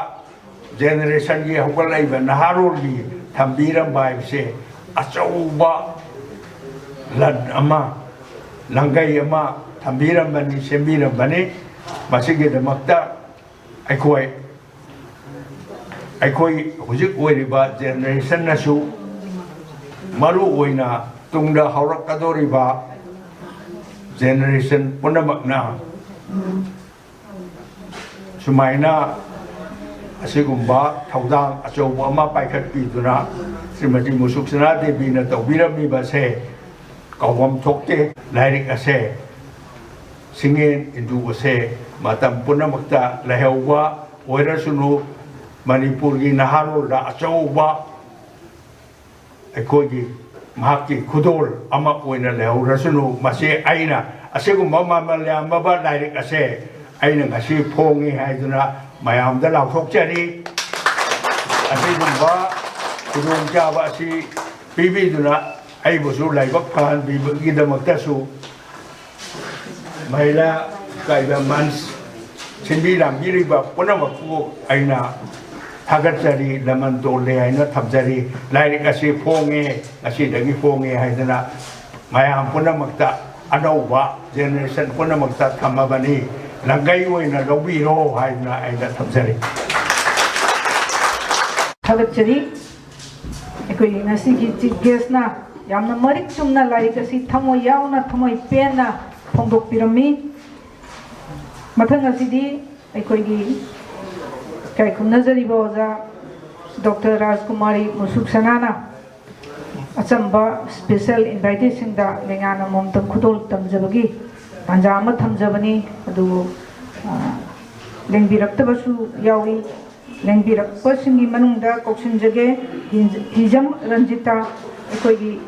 generationꯒꯤ, ꯍꯧꯒꯠꯂꯛꯏꯕ ꯅꯍꯥꯔꯣꯜꯒꯤ ꯊꯝꯕꯤꯔꯝꯕ ꯍꯥꯏꯕꯁꯦ ꯑꯆꯧꯕ ꯂꯟ ꯑꯃ, ꯂꯪꯒꯩ ꯑꯃ ꯊꯝꯕꯤꯔꯝꯕꯅꯤ, ꯁꯦꯝꯕꯤꯔꯝꯕꯅꯤ꯫ ꯃꯁꯤꯒꯤꯗꯃꯛꯇ ꯑꯩꯈꯣꯏ, ꯑꯩꯈꯣꯏ ꯍꯧꯖꯤꯛ ꯑꯣꯏꯔꯤꯕ generationꯅꯁꯨ, ꯃꯔꯨ ꯑꯣꯏꯅ ꯇꯨꯡꯗ ꯍꯧꯔꯛꯀꯗꯧꯔꯤꯕ generation ꯄꯨꯝꯅꯃꯛꯅ ꯁꯨꯃꯥꯏꯅ ꯑꯁꯤꯒꯨꯝꯕ ꯊꯧꯗꯥꯡ ꯑꯆꯧꯕ ꯑꯃ ꯄꯥꯏꯈꯠꯄꯤꯗꯨꯅ ꯁ꯭ꯔꯤꯃꯇꯤ ꯃꯨꯁꯨꯛꯁꯅꯥ ꯗꯦꯕꯤꯅ ꯇꯧꯕꯤꯔꯝꯃꯤꯕꯁꯦ ꯀꯥꯎꯐꯝ ꯊꯣꯛꯇꯦ꯫ ꯂꯥꯏꯔꯤꯛ ꯑꯁꯦ, ꯁꯤꯡꯉꯦꯟ ꯏꯟꯗꯨ ꯑꯁꯦ ꯃꯇꯝ ꯄꯨꯝꯅꯃꯛꯇ ꯂꯩꯍꯧꯕ ꯑꯣꯏꯔꯁꯅꯨ, ꯃꯅꯤꯄꯨꯔꯒꯤ ꯅꯍꯥꯔꯣꯜꯗ ꯑꯆꯧꯕ ꯑꯩꯈꯣꯏꯒꯤ ꯃꯍꯥꯛꯀꯤ ꯈꯨꯗꯣꯜ ꯑꯃ ꯑꯣꯏꯅ ꯂꯩꯍꯧꯔꯁꯅꯨ꯫ ꯃꯁꯤ ꯑꯩꯅ ꯑꯁꯤꯒꯨꯝꯕ ꯃꯃꯜ ꯌꯥꯝꯂꯕ ꯂꯥꯏꯔꯤꯛ ꯑꯁꯦ ꯑꯩꯅ ꯉꯁꯤ ꯐꯣꯡꯉꯤ ꯍꯥꯏꯗꯨꯅ ꯃꯌꯥꯝꯗ ꯂꯥꯎꯊꯣꯛꯆꯔꯤ꯫ ꯑꯁꯤꯒꯨꯝꯕ ꯈꯨꯗꯣꯡꯆꯥꯕ ꯑꯁꯤ ꯄꯤꯕꯤꯗꯨꯅ ꯑꯩꯕꯨꯁꯨ ꯂꯥꯏꯕꯛ ꯐꯍꯟꯕꯤꯕꯒꯤꯗꯃꯛꯇꯁꯨ ꯃꯍꯤꯂꯥ ꯀꯥꯏꯕ ꯃꯟꯁ ꯁꯤꯟꯕꯤ ꯂꯥꯡꯕꯤꯔꯤꯕ ꯄꯨꯝꯅꯃꯛꯄꯨ ꯑꯩꯅ ꯊꯥꯒꯠꯆꯔꯤ, ꯂꯃꯟ ꯇꯣꯜꯂꯦ ꯍꯥꯏꯅ ꯊꯝꯖꯔꯤ꯫ ꯂꯥꯏꯔꯤꯛ ꯑꯁꯤ ꯐꯣꯡꯉꯦ, ꯉꯁꯤꯗꯒꯤ ꯐꯣꯡꯉꯦ ꯍꯥꯏꯗꯅ ꯃꯌꯥꯝ ꯄꯨꯝꯅꯃꯛꯇ, ꯑꯅꯧꯕ ꯖꯦꯅꯦꯔꯦꯁꯟ ꯄꯨꯝꯅꯃꯛꯇ ꯊꯝꯃꯕꯅꯤ, ꯂꯪꯒꯩ ꯑꯣꯏꯅ ꯂꯧꯕꯤꯔꯣ ꯍꯥꯏꯗꯅ ꯑꯩꯅ ꯊꯝꯖꯔꯤ꯫ ꯊꯥꯒꯠꯆꯔꯤ꯫ ꯑꯩꯈꯣꯏꯒꯤ ꯉꯁꯤꯒꯤ ꯆꯤꯐ ꯒꯦꯁꯅ ꯌꯥꯝꯅ ꯃꯔꯤꯛ ꯆꯨꯝꯅ ꯂꯥꯏꯔꯤꯛ ꯑꯁꯤ ꯊꯃꯣꯏ ꯌꯥꯎꯅ, ꯊꯃꯣꯏ ꯄꯦꯟꯅ ꯐꯣꯡꯗꯣꯛꯄꯤꯔꯝꯃꯤ꯫ ꯃꯊꯪ ꯑꯁꯤꯗꯤ ꯑꯩꯈꯣꯏꯒꯤ ꯏꯀꯥꯏ ꯈꯨꯝꯅꯖꯔꯤꯕ ꯑꯣꯖꯥ ꯗꯣꯛꯇꯔ ꯔꯥꯖꯀꯨꯃꯥꯔꯤ ꯃꯨꯁꯨꯛ ꯁꯅꯥꯅ ꯑꯆꯝꯕ ꯁ꯭ꯄꯦꯁꯦꯜ ꯏꯟꯚꯥꯏꯇꯤꯁꯁꯤꯡꯗ ꯂꯩꯉꯥꯛꯅ ꯑꯃꯃꯝꯇꯪ ꯈꯨꯗꯣꯜ ꯇꯝꯖꯕꯒꯤ ꯇꯥꯟꯖꯥ ꯑꯃ ꯊꯝꯖꯕꯅꯤ꯫ ꯑꯗꯨꯕꯨ, ꯑ, ꯂꯦꯡꯕꯤꯔꯛꯇꯕꯁꯨ ꯌꯥꯎꯏ꯫ ꯂꯦꯡꯕꯤꯔꯛꯄꯁꯤꯡꯒꯤ ꯃꯅꯨꯡꯗ ꯀꯧꯁꯤꯟꯖꯒꯦ, ꯍꯤꯖꯝ ꯔꯟꯖꯤꯇꯥ, ꯑꯩꯈꯣꯏꯒꯤ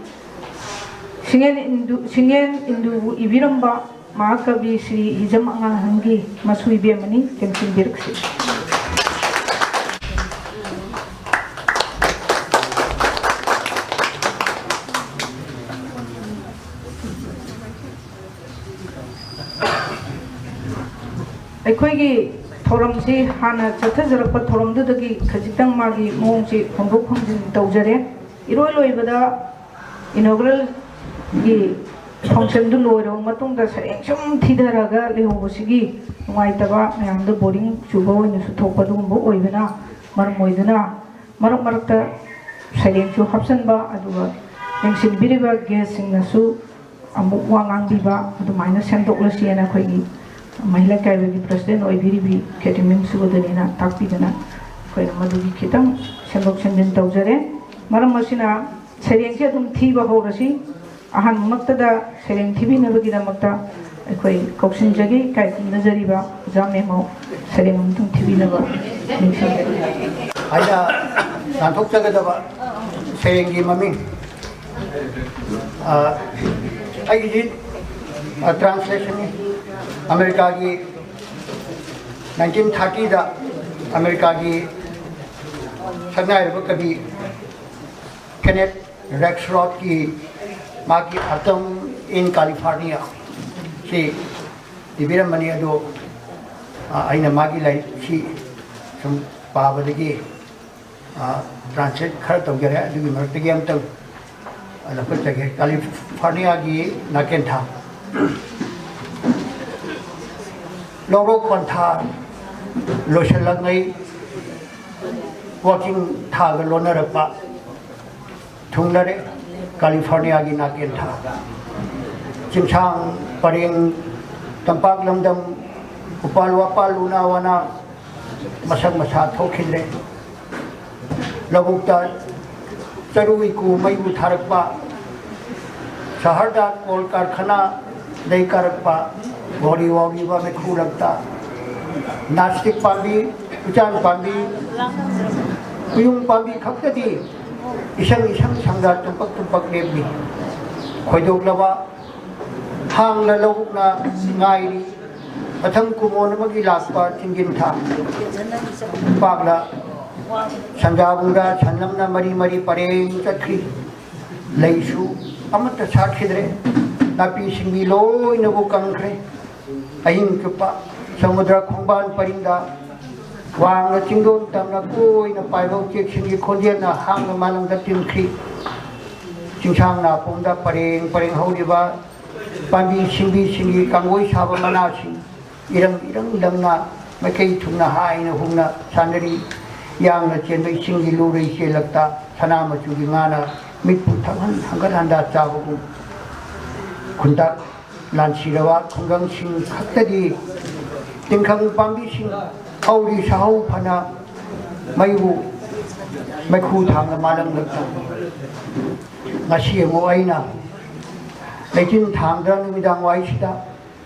ꯁꯤꯡꯉꯦꯟ ꯏꯟꯗꯨ, ꯁꯤꯡꯉꯦꯟ ꯏꯟꯗꯨꯕꯨ ꯏꯕꯤꯔꯝꯕ ꯃꯍꯥꯀꯕꯤ ꯁ꯭ꯔꯤ ꯍꯤꯖꯝ ꯑꯉꯥꯡꯍꯟꯒꯤ ꯃꯁꯨ ꯏꯕꯦꯝꯃꯅꯤ, ꯇꯦꯡꯁꯤꯟꯕꯤꯔꯛꯁꯤ꯫ ꯑꯩꯈꯣꯏꯒꯤ ꯊꯧꯔꯝꯁꯤ ꯍꯥꯟꯅ ꯆꯠꯊꯖꯔꯛꯄ ꯊꯧꯔꯝꯗꯨꯗꯒꯤ ꯈꯖꯤꯛꯇꯪ ꯃꯥꯒꯤ ꯃꯑꯣꯡꯁꯤ ꯍꯣꯡꯗꯣꯛ ꯍꯣꯡꯖꯤꯟ ꯇꯧꯖꯔꯦ꯫ ꯏꯔꯣꯏ ꯂꯣꯏꯕꯗ ꯏꯅꯣꯒ꯭ꯔꯦꯜꯒꯤ ꯐꯪꯁꯟꯗꯨ ꯂꯣꯏꯔꯕ ꯃꯇꯨꯡꯗ ꯁꯩꯔꯦꯡ ꯁꯨꯝ ꯊꯤꯊꯔꯒ ꯂꯩꯍꯧꯕꯁꯤꯒꯤ ꯅꯨꯡꯉꯥꯏꯇꯕ, ꯃꯌꯥꯝꯗ ꯕꯣꯔꯤꯡ ꯆꯨꯕ ꯑꯣꯏꯅꯁꯨ ꯊꯣꯛꯄ ꯑꯗꯨꯒꯨꯝꯕ ꯑꯣꯏꯕꯅ ꯃꯔꯝ ꯑꯣꯏꯗꯨꯅ ꯃꯔꯛ ꯃꯔꯛꯇ ꯁꯩꯔꯦꯡꯁꯨ ꯍꯥꯞꯆꯤꯟꯕ, ꯑꯗꯨꯒ ꯌꯦꯡꯁꯤꯟꯕꯤꯔꯤꯕ ꯒꯦꯁꯁꯤꯡꯅꯁꯨ ꯑꯃꯨꯛ ꯋꯥ ꯉꯥꯡꯕꯤꯕ, ꯑꯗꯨꯃꯥꯏꯅ ꯁꯦꯝꯗꯣꯛꯂꯁꯤ ꯍꯥꯏꯅ ꯑꯩꯈꯣꯏꯒꯤ ꯃꯍꯤꯂꯥ ꯀꯥꯏꯕꯒꯤ ꯄ꯭ꯔꯁꯤꯗꯦꯟ ꯑꯣꯏꯕꯤꯔꯤꯕꯤ ꯀꯦꯇꯤꯃꯤꯟ ꯁꯨꯕꯗꯅꯤꯅ ꯇꯥꯛꯄꯤꯗꯅ ꯑꯩꯈꯣꯏꯅ ꯃꯗꯨꯒꯤ ꯈꯤꯇꯪ ꯁꯦꯝꯗꯣꯛ ꯁꯦꯝꯖꯤꯟ ꯇꯧꯖꯔꯦ꯫ ꯃꯔꯝ ꯑꯁꯤꯅ ꯁꯩꯔꯦꯡꯁꯦ ꯑꯗꯨꯝ ꯊꯤꯕ ꯍꯧꯔꯁꯤ꯫ ꯑꯍꯥꯟꯕꯃꯛꯇꯗ ꯁꯩꯔꯦꯡ ꯊꯤꯕꯤꯅꯕꯒꯤꯗꯃꯛꯇ ꯑꯩꯈꯣꯏ ꯀꯧꯁꯤꯟꯖꯒꯦ꯫ ꯏꯀꯥꯏ ꯈꯨꯝꯅꯖꯔꯤꯕ ꯑꯣꯖꯥ ꯃꯦꯝꯃꯧ, ꯁꯩꯔꯦꯡ ꯑꯃꯇꯪ ꯊꯤꯕꯤꯅꯕ ꯅꯤꯡꯁꯤꯡꯖꯔꯤ꯫ ꯑꯩꯅ ꯇꯥꯟꯊꯣꯛꯆꯒꯗꯕ ꯁꯩꯔꯦꯡꯒꯤ ꯃꯃꯤꯡ, ꯑ, ꯑꯩꯒꯤꯗꯤ, ꯑ, ꯇ꯭ꯔꯥꯟꯁꯂꯦꯁꯟꯅꯤ꯫ ꯑꯃꯦꯔꯤꯀꯥꯒꯤ ꯅꯥꯏꯟꯇꯤꯟ ꯊꯥꯔꯇꯤꯗ ꯑꯃꯦꯔꯤꯀꯥꯒꯤ ꯁꯛꯅꯥꯏꯔꯕ ꯀꯕꯤ ꯀꯦꯅꯦꯠ Rexrothꯀꯤ ꯃꯥꯒꯤ Autumn in California ꯁꯤ ꯏꯕꯤꯔꯝꯕꯅꯤ꯫ ꯑꯗꯣ ꯑ, ꯑꯩꯅ ꯃꯥꯒꯤ ꯂꯥꯏꯔꯤꯛꯁꯤ ꯁꯨꯝ ꯄꯥꯕꯗꯒꯤ ꯇ꯭ꯔꯥꯟꯁꯂꯦꯠ ꯈꯔ ꯇꯧꯖꯔꯦ꯫ ꯑꯗꯨꯒꯤ ꯃꯔꯛꯇꯒꯤ ꯑꯝꯇꯪ ꯂꯧꯈꯠꯆꯒꯦ꯫ ꯀꯥꯂꯤꯐꯣꯔꯅꯤꯌꯥꯒꯤ ꯅꯥꯀꯦꯟꯊꯥ꯫ ꯂꯧꯔꯣꯛ ꯄꯟꯊꯥ ꯂꯣꯏꯁꯤꯜꯂꯛꯉꯩ ꯋꯥꯀꯤꯡ ꯊꯥꯒ ꯂꯣꯟꯅꯔꯛꯄ ꯊꯨꯡꯂꯔꯦ꯫ ꯀꯥꯂꯤꯐꯣꯔꯅꯤꯌꯥꯒꯤ ꯅꯥꯀꯦꯟꯊꯥ꯫ ꯆꯤꯡꯁꯥꯡ ꯄꯔꯦꯡ, ꯇꯝꯄꯥꯛ ꯂꯝꯗꯝ, ꯎꯄꯥꯜ ꯋꯥꯄꯥꯜ ꯎꯅꯥ ꯋꯥꯅꯥ ꯃꯁꯛ ꯃꯁꯥ ꯊꯣꯛꯈꯤꯗ꯭ꯔꯦ꯫ ꯂꯧꯕꯨꯛꯇ ꯆꯔꯨ ꯏꯀꯨ ꯃꯩꯕꯨ ꯊꯥꯔꯛꯄ, ꯁꯍꯔꯗ ꯀꯣꯜ ꯀꯔꯈꯅꯥꯗꯩ ꯀꯥꯔꯛꯄ ꯋꯥꯎꯔꯤ ꯋꯥꯎꯔꯤꯕ ꯃꯩꯈꯨ ꯂꯛꯇ, ꯅꯥꯁꯇꯤꯛ ꯄꯥꯝꯕꯤ, ꯎꯆꯥꯟ ꯄꯥꯝꯕꯤ, ꯎꯌꯨꯡ ꯄꯥꯝꯕꯤ ꯈꯛꯇꯗꯤ ꯏꯁꯪ ꯏꯁꯪ ꯁꯪꯗ ꯇꯨꯝꯄꯛ ꯇꯨꯝꯄꯛ ꯂꯦꯞꯂꯤ꯫ ꯈꯣꯏꯗꯣꯛꯂꯕ ꯍꯥꯡꯂ ꯂꯧꯕꯨꯛꯅ ꯉꯥꯏꯔꯤ꯫ ꯃꯊꯪ ꯀꯨꯃꯣꯟ ꯑꯃꯒꯤ ꯂꯥꯛꯄ ꯆꯤꯡꯖꯤꯟ ꯊꯥ꯫ ꯄꯥꯛꯂ ꯁꯟꯖꯥꯕꯨꯡꯗ ꯁꯟꯂꯝꯅ ꯃꯔꯤ ꯃꯔꯤ ꯄꯔꯦꯡ ꯆꯠꯈ꯭ꯔꯤ꯫ ꯂꯩꯁꯨ ꯑꯃꯠꯇ ꯁꯥꯠꯈꯤꯗ꯭ꯔꯦ꯫ ꯅꯥꯄꯤ ꯁꯤꯡꯕꯤ ꯂꯣꯏꯅꯕꯨ ꯀꯪꯈ꯭ꯔꯦ꯫ ꯑꯍꯤꯡ ꯆꯨꯞꯄ ꯁꯃꯨꯗ꯭ꯔ ꯈꯣꯡꯕꯥꯟ ꯄꯔꯤꯡꯗ ꯋꯥꯡꯅ ꯆꯤꯡꯗꯣꯟ ꯇꯝꯅ ꯀꯣꯏꯅ ꯄꯥꯏꯕ ꯎꯆꯦꯛꯁꯤꯡꯒꯤ ꯈꯣꯟꯖꯦꯜꯅ ꯍꯥꯡꯅ ꯃꯥꯂꯪꯗ ꯇꯤꯟꯈ꯭ꯔꯤ꯫ ꯆꯤꯡꯁꯥꯡ ꯅꯥꯄꯣꯝꯗ ꯄꯔꯦꯡ ꯄꯔꯦꯡ ꯍꯧꯔꯤꯕ ꯄꯥꯝꯕꯤ ꯁꯤꯡꯕꯤꯁꯤꯡꯒꯤ ꯀꯥꯡꯒꯣꯏ ꯁꯥꯕ ꯃꯅꯥꯁꯤꯡ ꯏꯔꯪ ꯏꯔꯪ ꯂꯪꯅ ꯃꯥꯏꯀꯩ ꯊꯨꯡꯅ ꯍꯥꯏꯅ ꯍꯨꯝꯅ ꯁꯥꯟꯅꯔꯤ꯫ ꯌꯥꯡꯅ ꯆꯦꯟꯕ ꯏꯁꯤꯡꯒꯤ ꯂꯨꯔꯩ ꯆꯦꯜꯂꯛꯇ ꯁꯅꯥ ꯃꯆꯨꯒꯤ ꯉꯥꯅ ꯃꯤꯠꯄꯨ ꯊꯛꯍꯟ ꯍꯪꯒꯠ ꯍꯟꯗ ꯆꯥꯕꯒꯨꯝ꯫ ꯈꯨꯟꯇꯥꯛ ꯂꯥꯟꯁꯤꯔꯕ ꯈꯨꯡꯒꯪꯁꯤꯡ ꯈꯛꯇꯗꯤ ꯇꯤꯡꯈꯪ ꯄꯥꯝꯕꯤꯁꯤꯡ ꯍꯧꯔꯤ ꯁꯥꯍꯧ ꯐꯅ ꯃꯩꯕꯨ ꯃꯩꯈꯨ ꯊꯥꯡꯅ ꯃꯥꯂꯪꯂꯛꯇ꯫ ꯉꯁꯤ ꯑꯃꯨꯛ ꯑꯩꯅ ꯂꯩꯆꯤꯟ ꯊꯥꯡꯗ ꯅꯨꯃꯤꯗꯥꯡ ꯋꯥꯏꯁꯤꯗ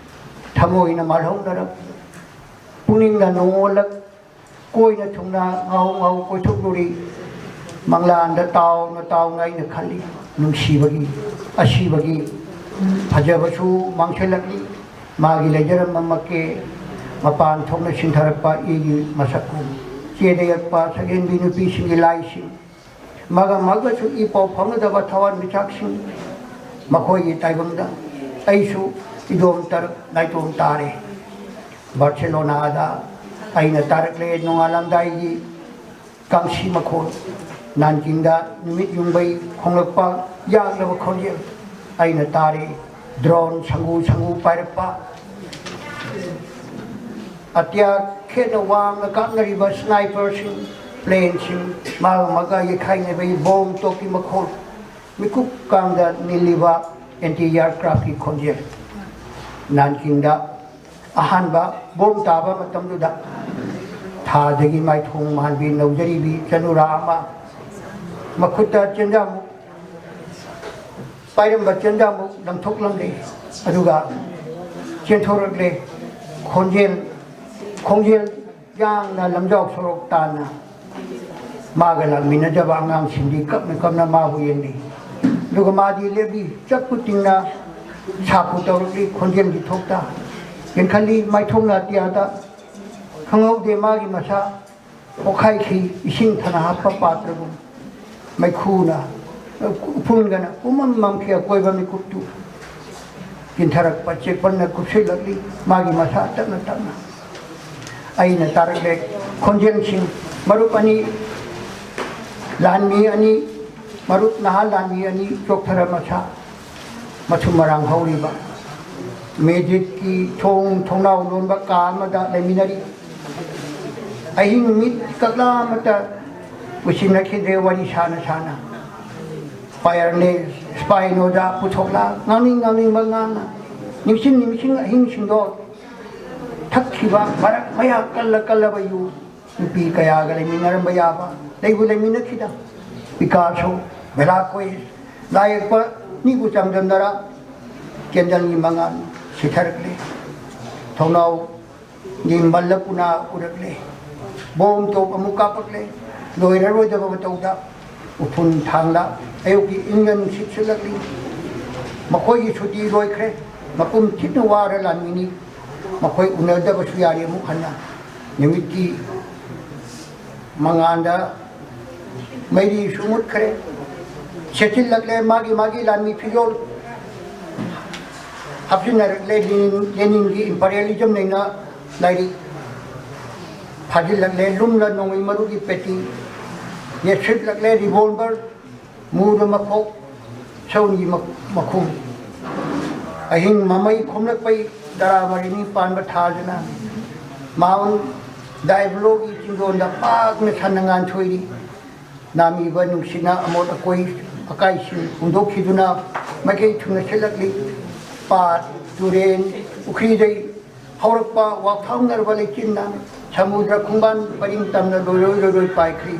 ꯊꯃꯣꯏꯅ ꯃꯥꯜꯍꯧꯅꯔꯛ, ꯄꯨꯛꯅꯤꯡꯅ ꯅꯣꯡꯉꯣꯜꯂꯛ, ꯀꯣꯏꯅ ꯊꯨꯡꯅ ꯉꯥꯍꯧ ꯉꯥꯍꯧ ꯀꯣꯏꯊꯣꯛꯂꯨꯔꯤ꯫ ꯃꯪꯂꯥꯟꯗ ꯇꯥꯎꯅ ꯇꯥꯎꯅ ꯑꯩꯅ ꯈꯜꯂꯤ, ꯅꯨꯡꯁꯤꯕꯒꯤ, ꯑꯁꯤꯕꯒꯤ ꯐꯖꯕꯁꯨ ꯃꯥꯡꯁꯤꯜꯂꯛꯂꯤ꯫ ꯃꯥꯒꯤ ꯂꯩꯖꯔꯝꯕ ꯃꯀꯦ ꯃꯄꯥꯟ ꯊꯣꯛꯅ ꯁꯤꯟꯊꯔꯛꯄ ꯏꯒꯤ ꯃꯁꯛ ꯀꯨꯝ ꯆꯦꯗ ꯌꯦꯛꯄ ꯁꯛꯍꯦꯟꯕꯤ ꯅꯨꯄꯤꯁꯤꯡꯒꯤ ꯂꯥꯏꯁꯤꯡ ꯃꯒ ꯃꯒꯁꯨ ꯏ ꯄꯥꯎ ꯐꯥꯎꯅꯗꯕ ꯊꯋꯥꯟꯃꯤꯆꯥꯛꯁꯤꯡ, ꯃꯈꯣꯏꯒꯤ ꯇꯥꯏꯕꯪꯗ ꯑꯩꯁꯨ ꯏꯗꯣꯝ ꯇꯔꯛ ꯅꯥꯏꯇꯣꯝ ꯇꯥꯔꯦ꯫ ꯕꯥꯔꯁꯦꯂꯣꯅꯥꯗ ꯑꯩꯅ ꯇꯥꯔꯛꯂꯦ ꯅꯣꯡꯉꯥꯜꯂꯝꯗꯥꯏꯒꯤ ꯀꯥꯡꯁꯤ ꯃꯈꯣꯜ, ꯅꯥꯟꯀꯤꯡꯗ ꯅꯨꯃꯤꯠ ꯌꯨꯡꯕꯩ ꯈꯣꯡꯂꯛꯄ ꯌꯥꯛꯂꯕ ꯈꯣꯟꯖꯦꯜ ꯑꯩꯅ ꯇꯥꯔꯦ꯫ ꯗ꯭ꯔꯣꯟ ꯁꯪꯒꯨ ꯁꯪꯒꯨ ꯄꯥꯏꯔꯛꯄ, ꯑꯇꯤꯌꯥ ꯈꯦꯠꯅ ꯋꯥꯡꯅ ꯀꯥꯞꯅꯔꯤꯕ ꯁ꯭ꯅꯥꯏꯄꯔꯁꯤꯡ, ꯄ꯭ꯂꯦꯟꯁꯤꯡ, ꯃꯥꯒ ꯃꯥꯒ ꯌꯩꯈꯥꯏꯅꯕꯒꯤ ꯕꯣꯝ ꯇꯣꯞꯀꯤ ꯃꯈꯣꯜ, ꯃꯤꯀꯨꯞ ꯀꯥꯡꯗ ꯅꯤꯜꯂꯤꯕ ꯑꯦꯟꯇꯤ ꯑꯦꯌꯥꯔꯀ꯭ꯔꯥꯐꯀꯤ ꯈꯣꯟꯖꯦꯜ꯫ ꯅꯥꯟꯀꯤꯡꯗ ꯑꯍꯥꯟꯕ ꯕꯣꯝ ꯇꯥꯕ ꯃꯇꯝꯗꯨꯗ ꯊꯥꯗꯒꯤ ꯃꯥꯏꯊꯣꯡ ꯃꯥꯟꯕꯤ ꯅꯧꯖꯔꯤꯕꯤ ꯆꯅꯨꯔꯥ ꯑꯃ ꯃꯈꯨꯠꯇ ꯆꯦꯟꯖꯥꯃꯨꯛ ꯄꯥꯏꯔꯝꯕ ꯆꯦꯟꯖꯥꯃꯨꯛ ꯂꯪꯊꯣꯛꯂꯝꯂꯦ꯫ ꯑꯗꯨꯒ ꯆꯦꯟꯊꯣꯔꯛꯂꯦ꯫ ꯈꯣꯟꯖꯦꯜ, ꯈꯣꯡꯖꯦꯜ ꯌꯥꯡꯅ ꯂꯝꯖꯥꯎ ꯁꯣꯔꯣꯛ ꯇꯥꯟꯅ ꯃꯥꯒ ꯂꯥꯛꯃꯤꯟꯅꯖꯕ ꯑꯉꯥꯡꯁꯤꯡꯗꯤ ꯀꯞꯅ ꯀꯞꯅ ꯃꯥꯕꯨ ꯌꯦꯡꯂꯤ꯫ ꯑꯗꯨꯒ ꯃꯥꯗꯤ ꯂꯦꯞꯂꯤ, ꯆꯠꯄꯨ ꯇꯤꯡꯅ ꯁꯥꯈꯨ ꯇꯧꯔꯛꯂꯤ꯫ ꯈꯣꯟꯖꯦꯜꯒꯤ ꯊꯣꯛꯇ ꯌꯦꯡꯈꯠꯂꯤ꯫ ꯃꯥꯏꯊꯣꯡ ꯅꯥꯇꯤꯌꯥꯗ ꯈꯪꯍꯧꯗꯦ ꯃꯥꯒꯤ ꯃꯁꯥ ꯄꯣꯛꯈꯥꯏꯈꯤ꯫ ꯏꯁꯤꯡ ꯊꯅ ꯍꯥꯞꯄ ꯄꯥꯇ꯭ꯔꯒꯨꯝ ꯃꯩꯈꯨꯅ, ꯎꯐꯨꯟꯒꯅ ꯄꯨꯝꯃꯝ ꯃꯝꯈꯤ꯫ ꯑꯀꯣꯏꯕ ꯃꯤꯀꯨꯞꯇꯨ ꯀꯤꯟꯊꯔꯛꯄ ꯆꯦꯛꯄꯟꯅ ꯀꯨꯞꯁꯤꯜꯂꯛꯂꯤ꯫ ꯃꯥꯒꯤ ꯃꯁꯥ ꯇꯞꯅ ꯇꯞꯅ꯫ ꯑꯩꯅ ꯇꯥꯔꯛꯂꯦ ꯈꯣꯟꯖꯦꯜꯁꯤꯡ꯫ ꯃꯔꯨꯞ ꯑꯅꯤ, ꯂꯥꯟꯃꯤ ꯑꯅꯤ, ꯃꯔꯨꯞ ꯅꯍꯥ ꯂꯥꯟꯃꯤ ꯑꯅꯤ ꯆꯣꯛꯊꯔ ꯃꯁꯥ ꯃꯊꯨꯝ ꯃꯔꯥꯡ ꯍꯧꯔꯤꯕ ꯃꯦꯖꯤꯛꯀꯤ ꯊꯣꯡ ꯊꯣꯡꯅꯥꯎ ꯂꯣꯟꯕ ꯀꯥ ꯑꯃꯗ ꯂꯩꯃꯤꯟꯅꯔꯤ꯫ ꯑꯍꯤꯡ ꯃꯤꯠ ꯀꯛꯂꯥ ꯑꯃꯠꯇ ꯎꯁꯤꯟꯅꯈꯤꯗ꯭ꯔꯦ꯫ ꯋꯥꯔꯤ ꯁꯥꯅ ꯁꯥꯅ ꯄꯥꯏꯌꯔꯅꯦ, ꯁ꯭ꯄꯥꯏꯅꯣꯗ ꯄꯨꯊꯣꯛꯂ ꯉꯥꯡꯅꯤꯡ ꯉꯥꯡꯅꯤꯡꯕ ꯉꯥꯡꯅ, ꯅꯤꯡꯁꯤꯡ ꯅꯤꯡꯁꯤꯡ ꯑꯍꯤꯡꯁꯤꯡꯗꯣ ꯊꯛꯈꯤꯕ ꯃꯔꯛ ꯃꯌꯥ ꯀꯜꯂ ꯀꯜꯂꯕ ꯌꯨ꯫ ꯅꯨꯄꯤ ꯀꯌꯥꯒ ꯂꯩꯃꯤꯟꯅꯔꯝꯕ ꯌꯥꯕ, ꯂꯩꯕꯨ ꯂꯩꯃꯤꯟꯅꯈꯤꯗ꯫ ꯄꯤꯀꯥꯁꯣ, ꯚꯦꯂꯥꯀꯣꯏꯁ, ꯂꯥꯏ ꯌꯦꯛꯄ ꯅꯤꯕꯨ ꯆꯥꯡꯗꯝꯅꯔ ꯀꯦꯟꯗꯜꯒꯤ ꯃꯉꯥꯜ ꯁꯤꯊꯔꯛꯂꯦ꯫ ꯊꯣꯡꯅꯥꯎꯒꯤ ꯃꯜꯂ ꯄꯨꯅꯥ ꯎꯔꯛꯂꯦ꯫ ꯕꯣꯝ ꯇꯣꯞ ꯑꯃꯨꯛ ꯀꯥꯞꯄꯛꯂꯦ꯫ ꯂꯣꯏꯔꯔꯣꯏꯗꯕ ꯃꯇꯧꯗ ꯎꯐꯨꯟ ꯊꯥꯡꯂ ꯑꯌꯨꯛꯀꯤ ꯏꯪꯅ ꯅꯨꯡꯁꯤꯠ ꯁꯤꯠꯂꯛꯂꯤ꯫ ꯃꯈꯣꯏꯒꯤ ꯁꯨꯇꯤ ꯂꯣꯏꯈ꯭ꯔꯦ꯫ ꯃꯄꯨꯝ ꯊꯤꯠꯅ ꯋꯥꯔ ꯂꯥꯟꯃꯤꯅꯤ꯫ ꯃꯈꯣꯏ ꯎꯅꯗꯕꯁꯨ ꯌꯥꯔꯤ ꯑꯃꯨꯛ ꯍꯟꯅ꯫ ꯅꯨꯃꯤꯠꯀꯤ ꯃꯉꯥꯜꯗ ꯃꯩꯔꯤꯁꯨ ꯃꯨꯠꯈ꯭ꯔꯦ꯫ ꯁꯦꯠꯆꯤꯜꯂꯛꯂꯦ ꯃꯥꯒꯤ ꯃꯥꯒꯤ ꯂꯥꯟꯃꯤ ꯐꯤꯖꯣꯜ꯫ ꯍꯥꯞꯆꯤꯟꯅꯔꯛꯂꯦ ꯂꯦꯅꯤꯟ, ꯂꯦꯅꯤꯟꯒꯤ imperialism ꯂꯩꯅ ꯂꯥꯏꯔꯤꯛ꯫ ꯐꯥꯖꯤꯜꯂꯛꯂꯦ ꯂꯨꯝꯂ ꯅꯣꯡꯃꯩ ꯃꯔꯨꯒꯤ ꯄꯦꯇꯤ꯫ ꯌꯦꯠꯁꯤꯜꯂꯛꯂꯦ revolver꯫ ꯃꯨꯗ ꯃꯈꯣꯛ, ꯁꯎꯟꯒꯤ ꯃ-, ꯃꯈꯨꯝ꯫ ꯑꯍꯤꯡ ꯃꯃꯩ ꯈꯣꯝꯂꯛꯄꯩ ꯇꯔꯥꯃꯔꯤꯅꯤ ꯄꯥꯟꯕ ꯊꯥꯗꯨꯅ Mount Diablo ꯒꯤ ꯆꯤꯡꯗꯣꯟꯗ ꯄꯥꯛꯅ ꯁꯟꯅ ꯉꯥꯟꯊꯣꯏꯔꯤ꯫ ꯅꯥꯃꯤꯕ ꯅꯨꯡꯁꯤꯠꯅ ꯑꯃꯣꯠ ꯑꯀꯣꯏ ꯑꯀꯥꯏꯁꯤꯡ ꯍꯨꯝꯗꯣꯛꯈꯤꯗꯨꯅ ꯃꯥꯏꯀꯩ ꯊꯨꯅ ꯁꯤꯠꯂꯛꯂꯤ꯫ ꯄꯥꯠ, ꯇꯨꯔꯦꯟ, ꯄꯨꯈ꯭ꯔꯤꯗꯩ ꯍꯧꯔꯛꯄ ꯋꯥꯛꯊꯥꯡꯅꯔꯕ ꯂꯩꯆꯤꯟꯅ ꯁꯃꯨꯗ꯭ꯔ ꯈꯣꯡꯕꯥꯟ ꯄꯔꯤꯡ ꯇꯝꯅ ꯂꯣꯏꯔꯣꯏ ꯂꯣꯏꯔꯣꯏ ꯄꯥꯏꯈ꯭ꯔꯤ꯫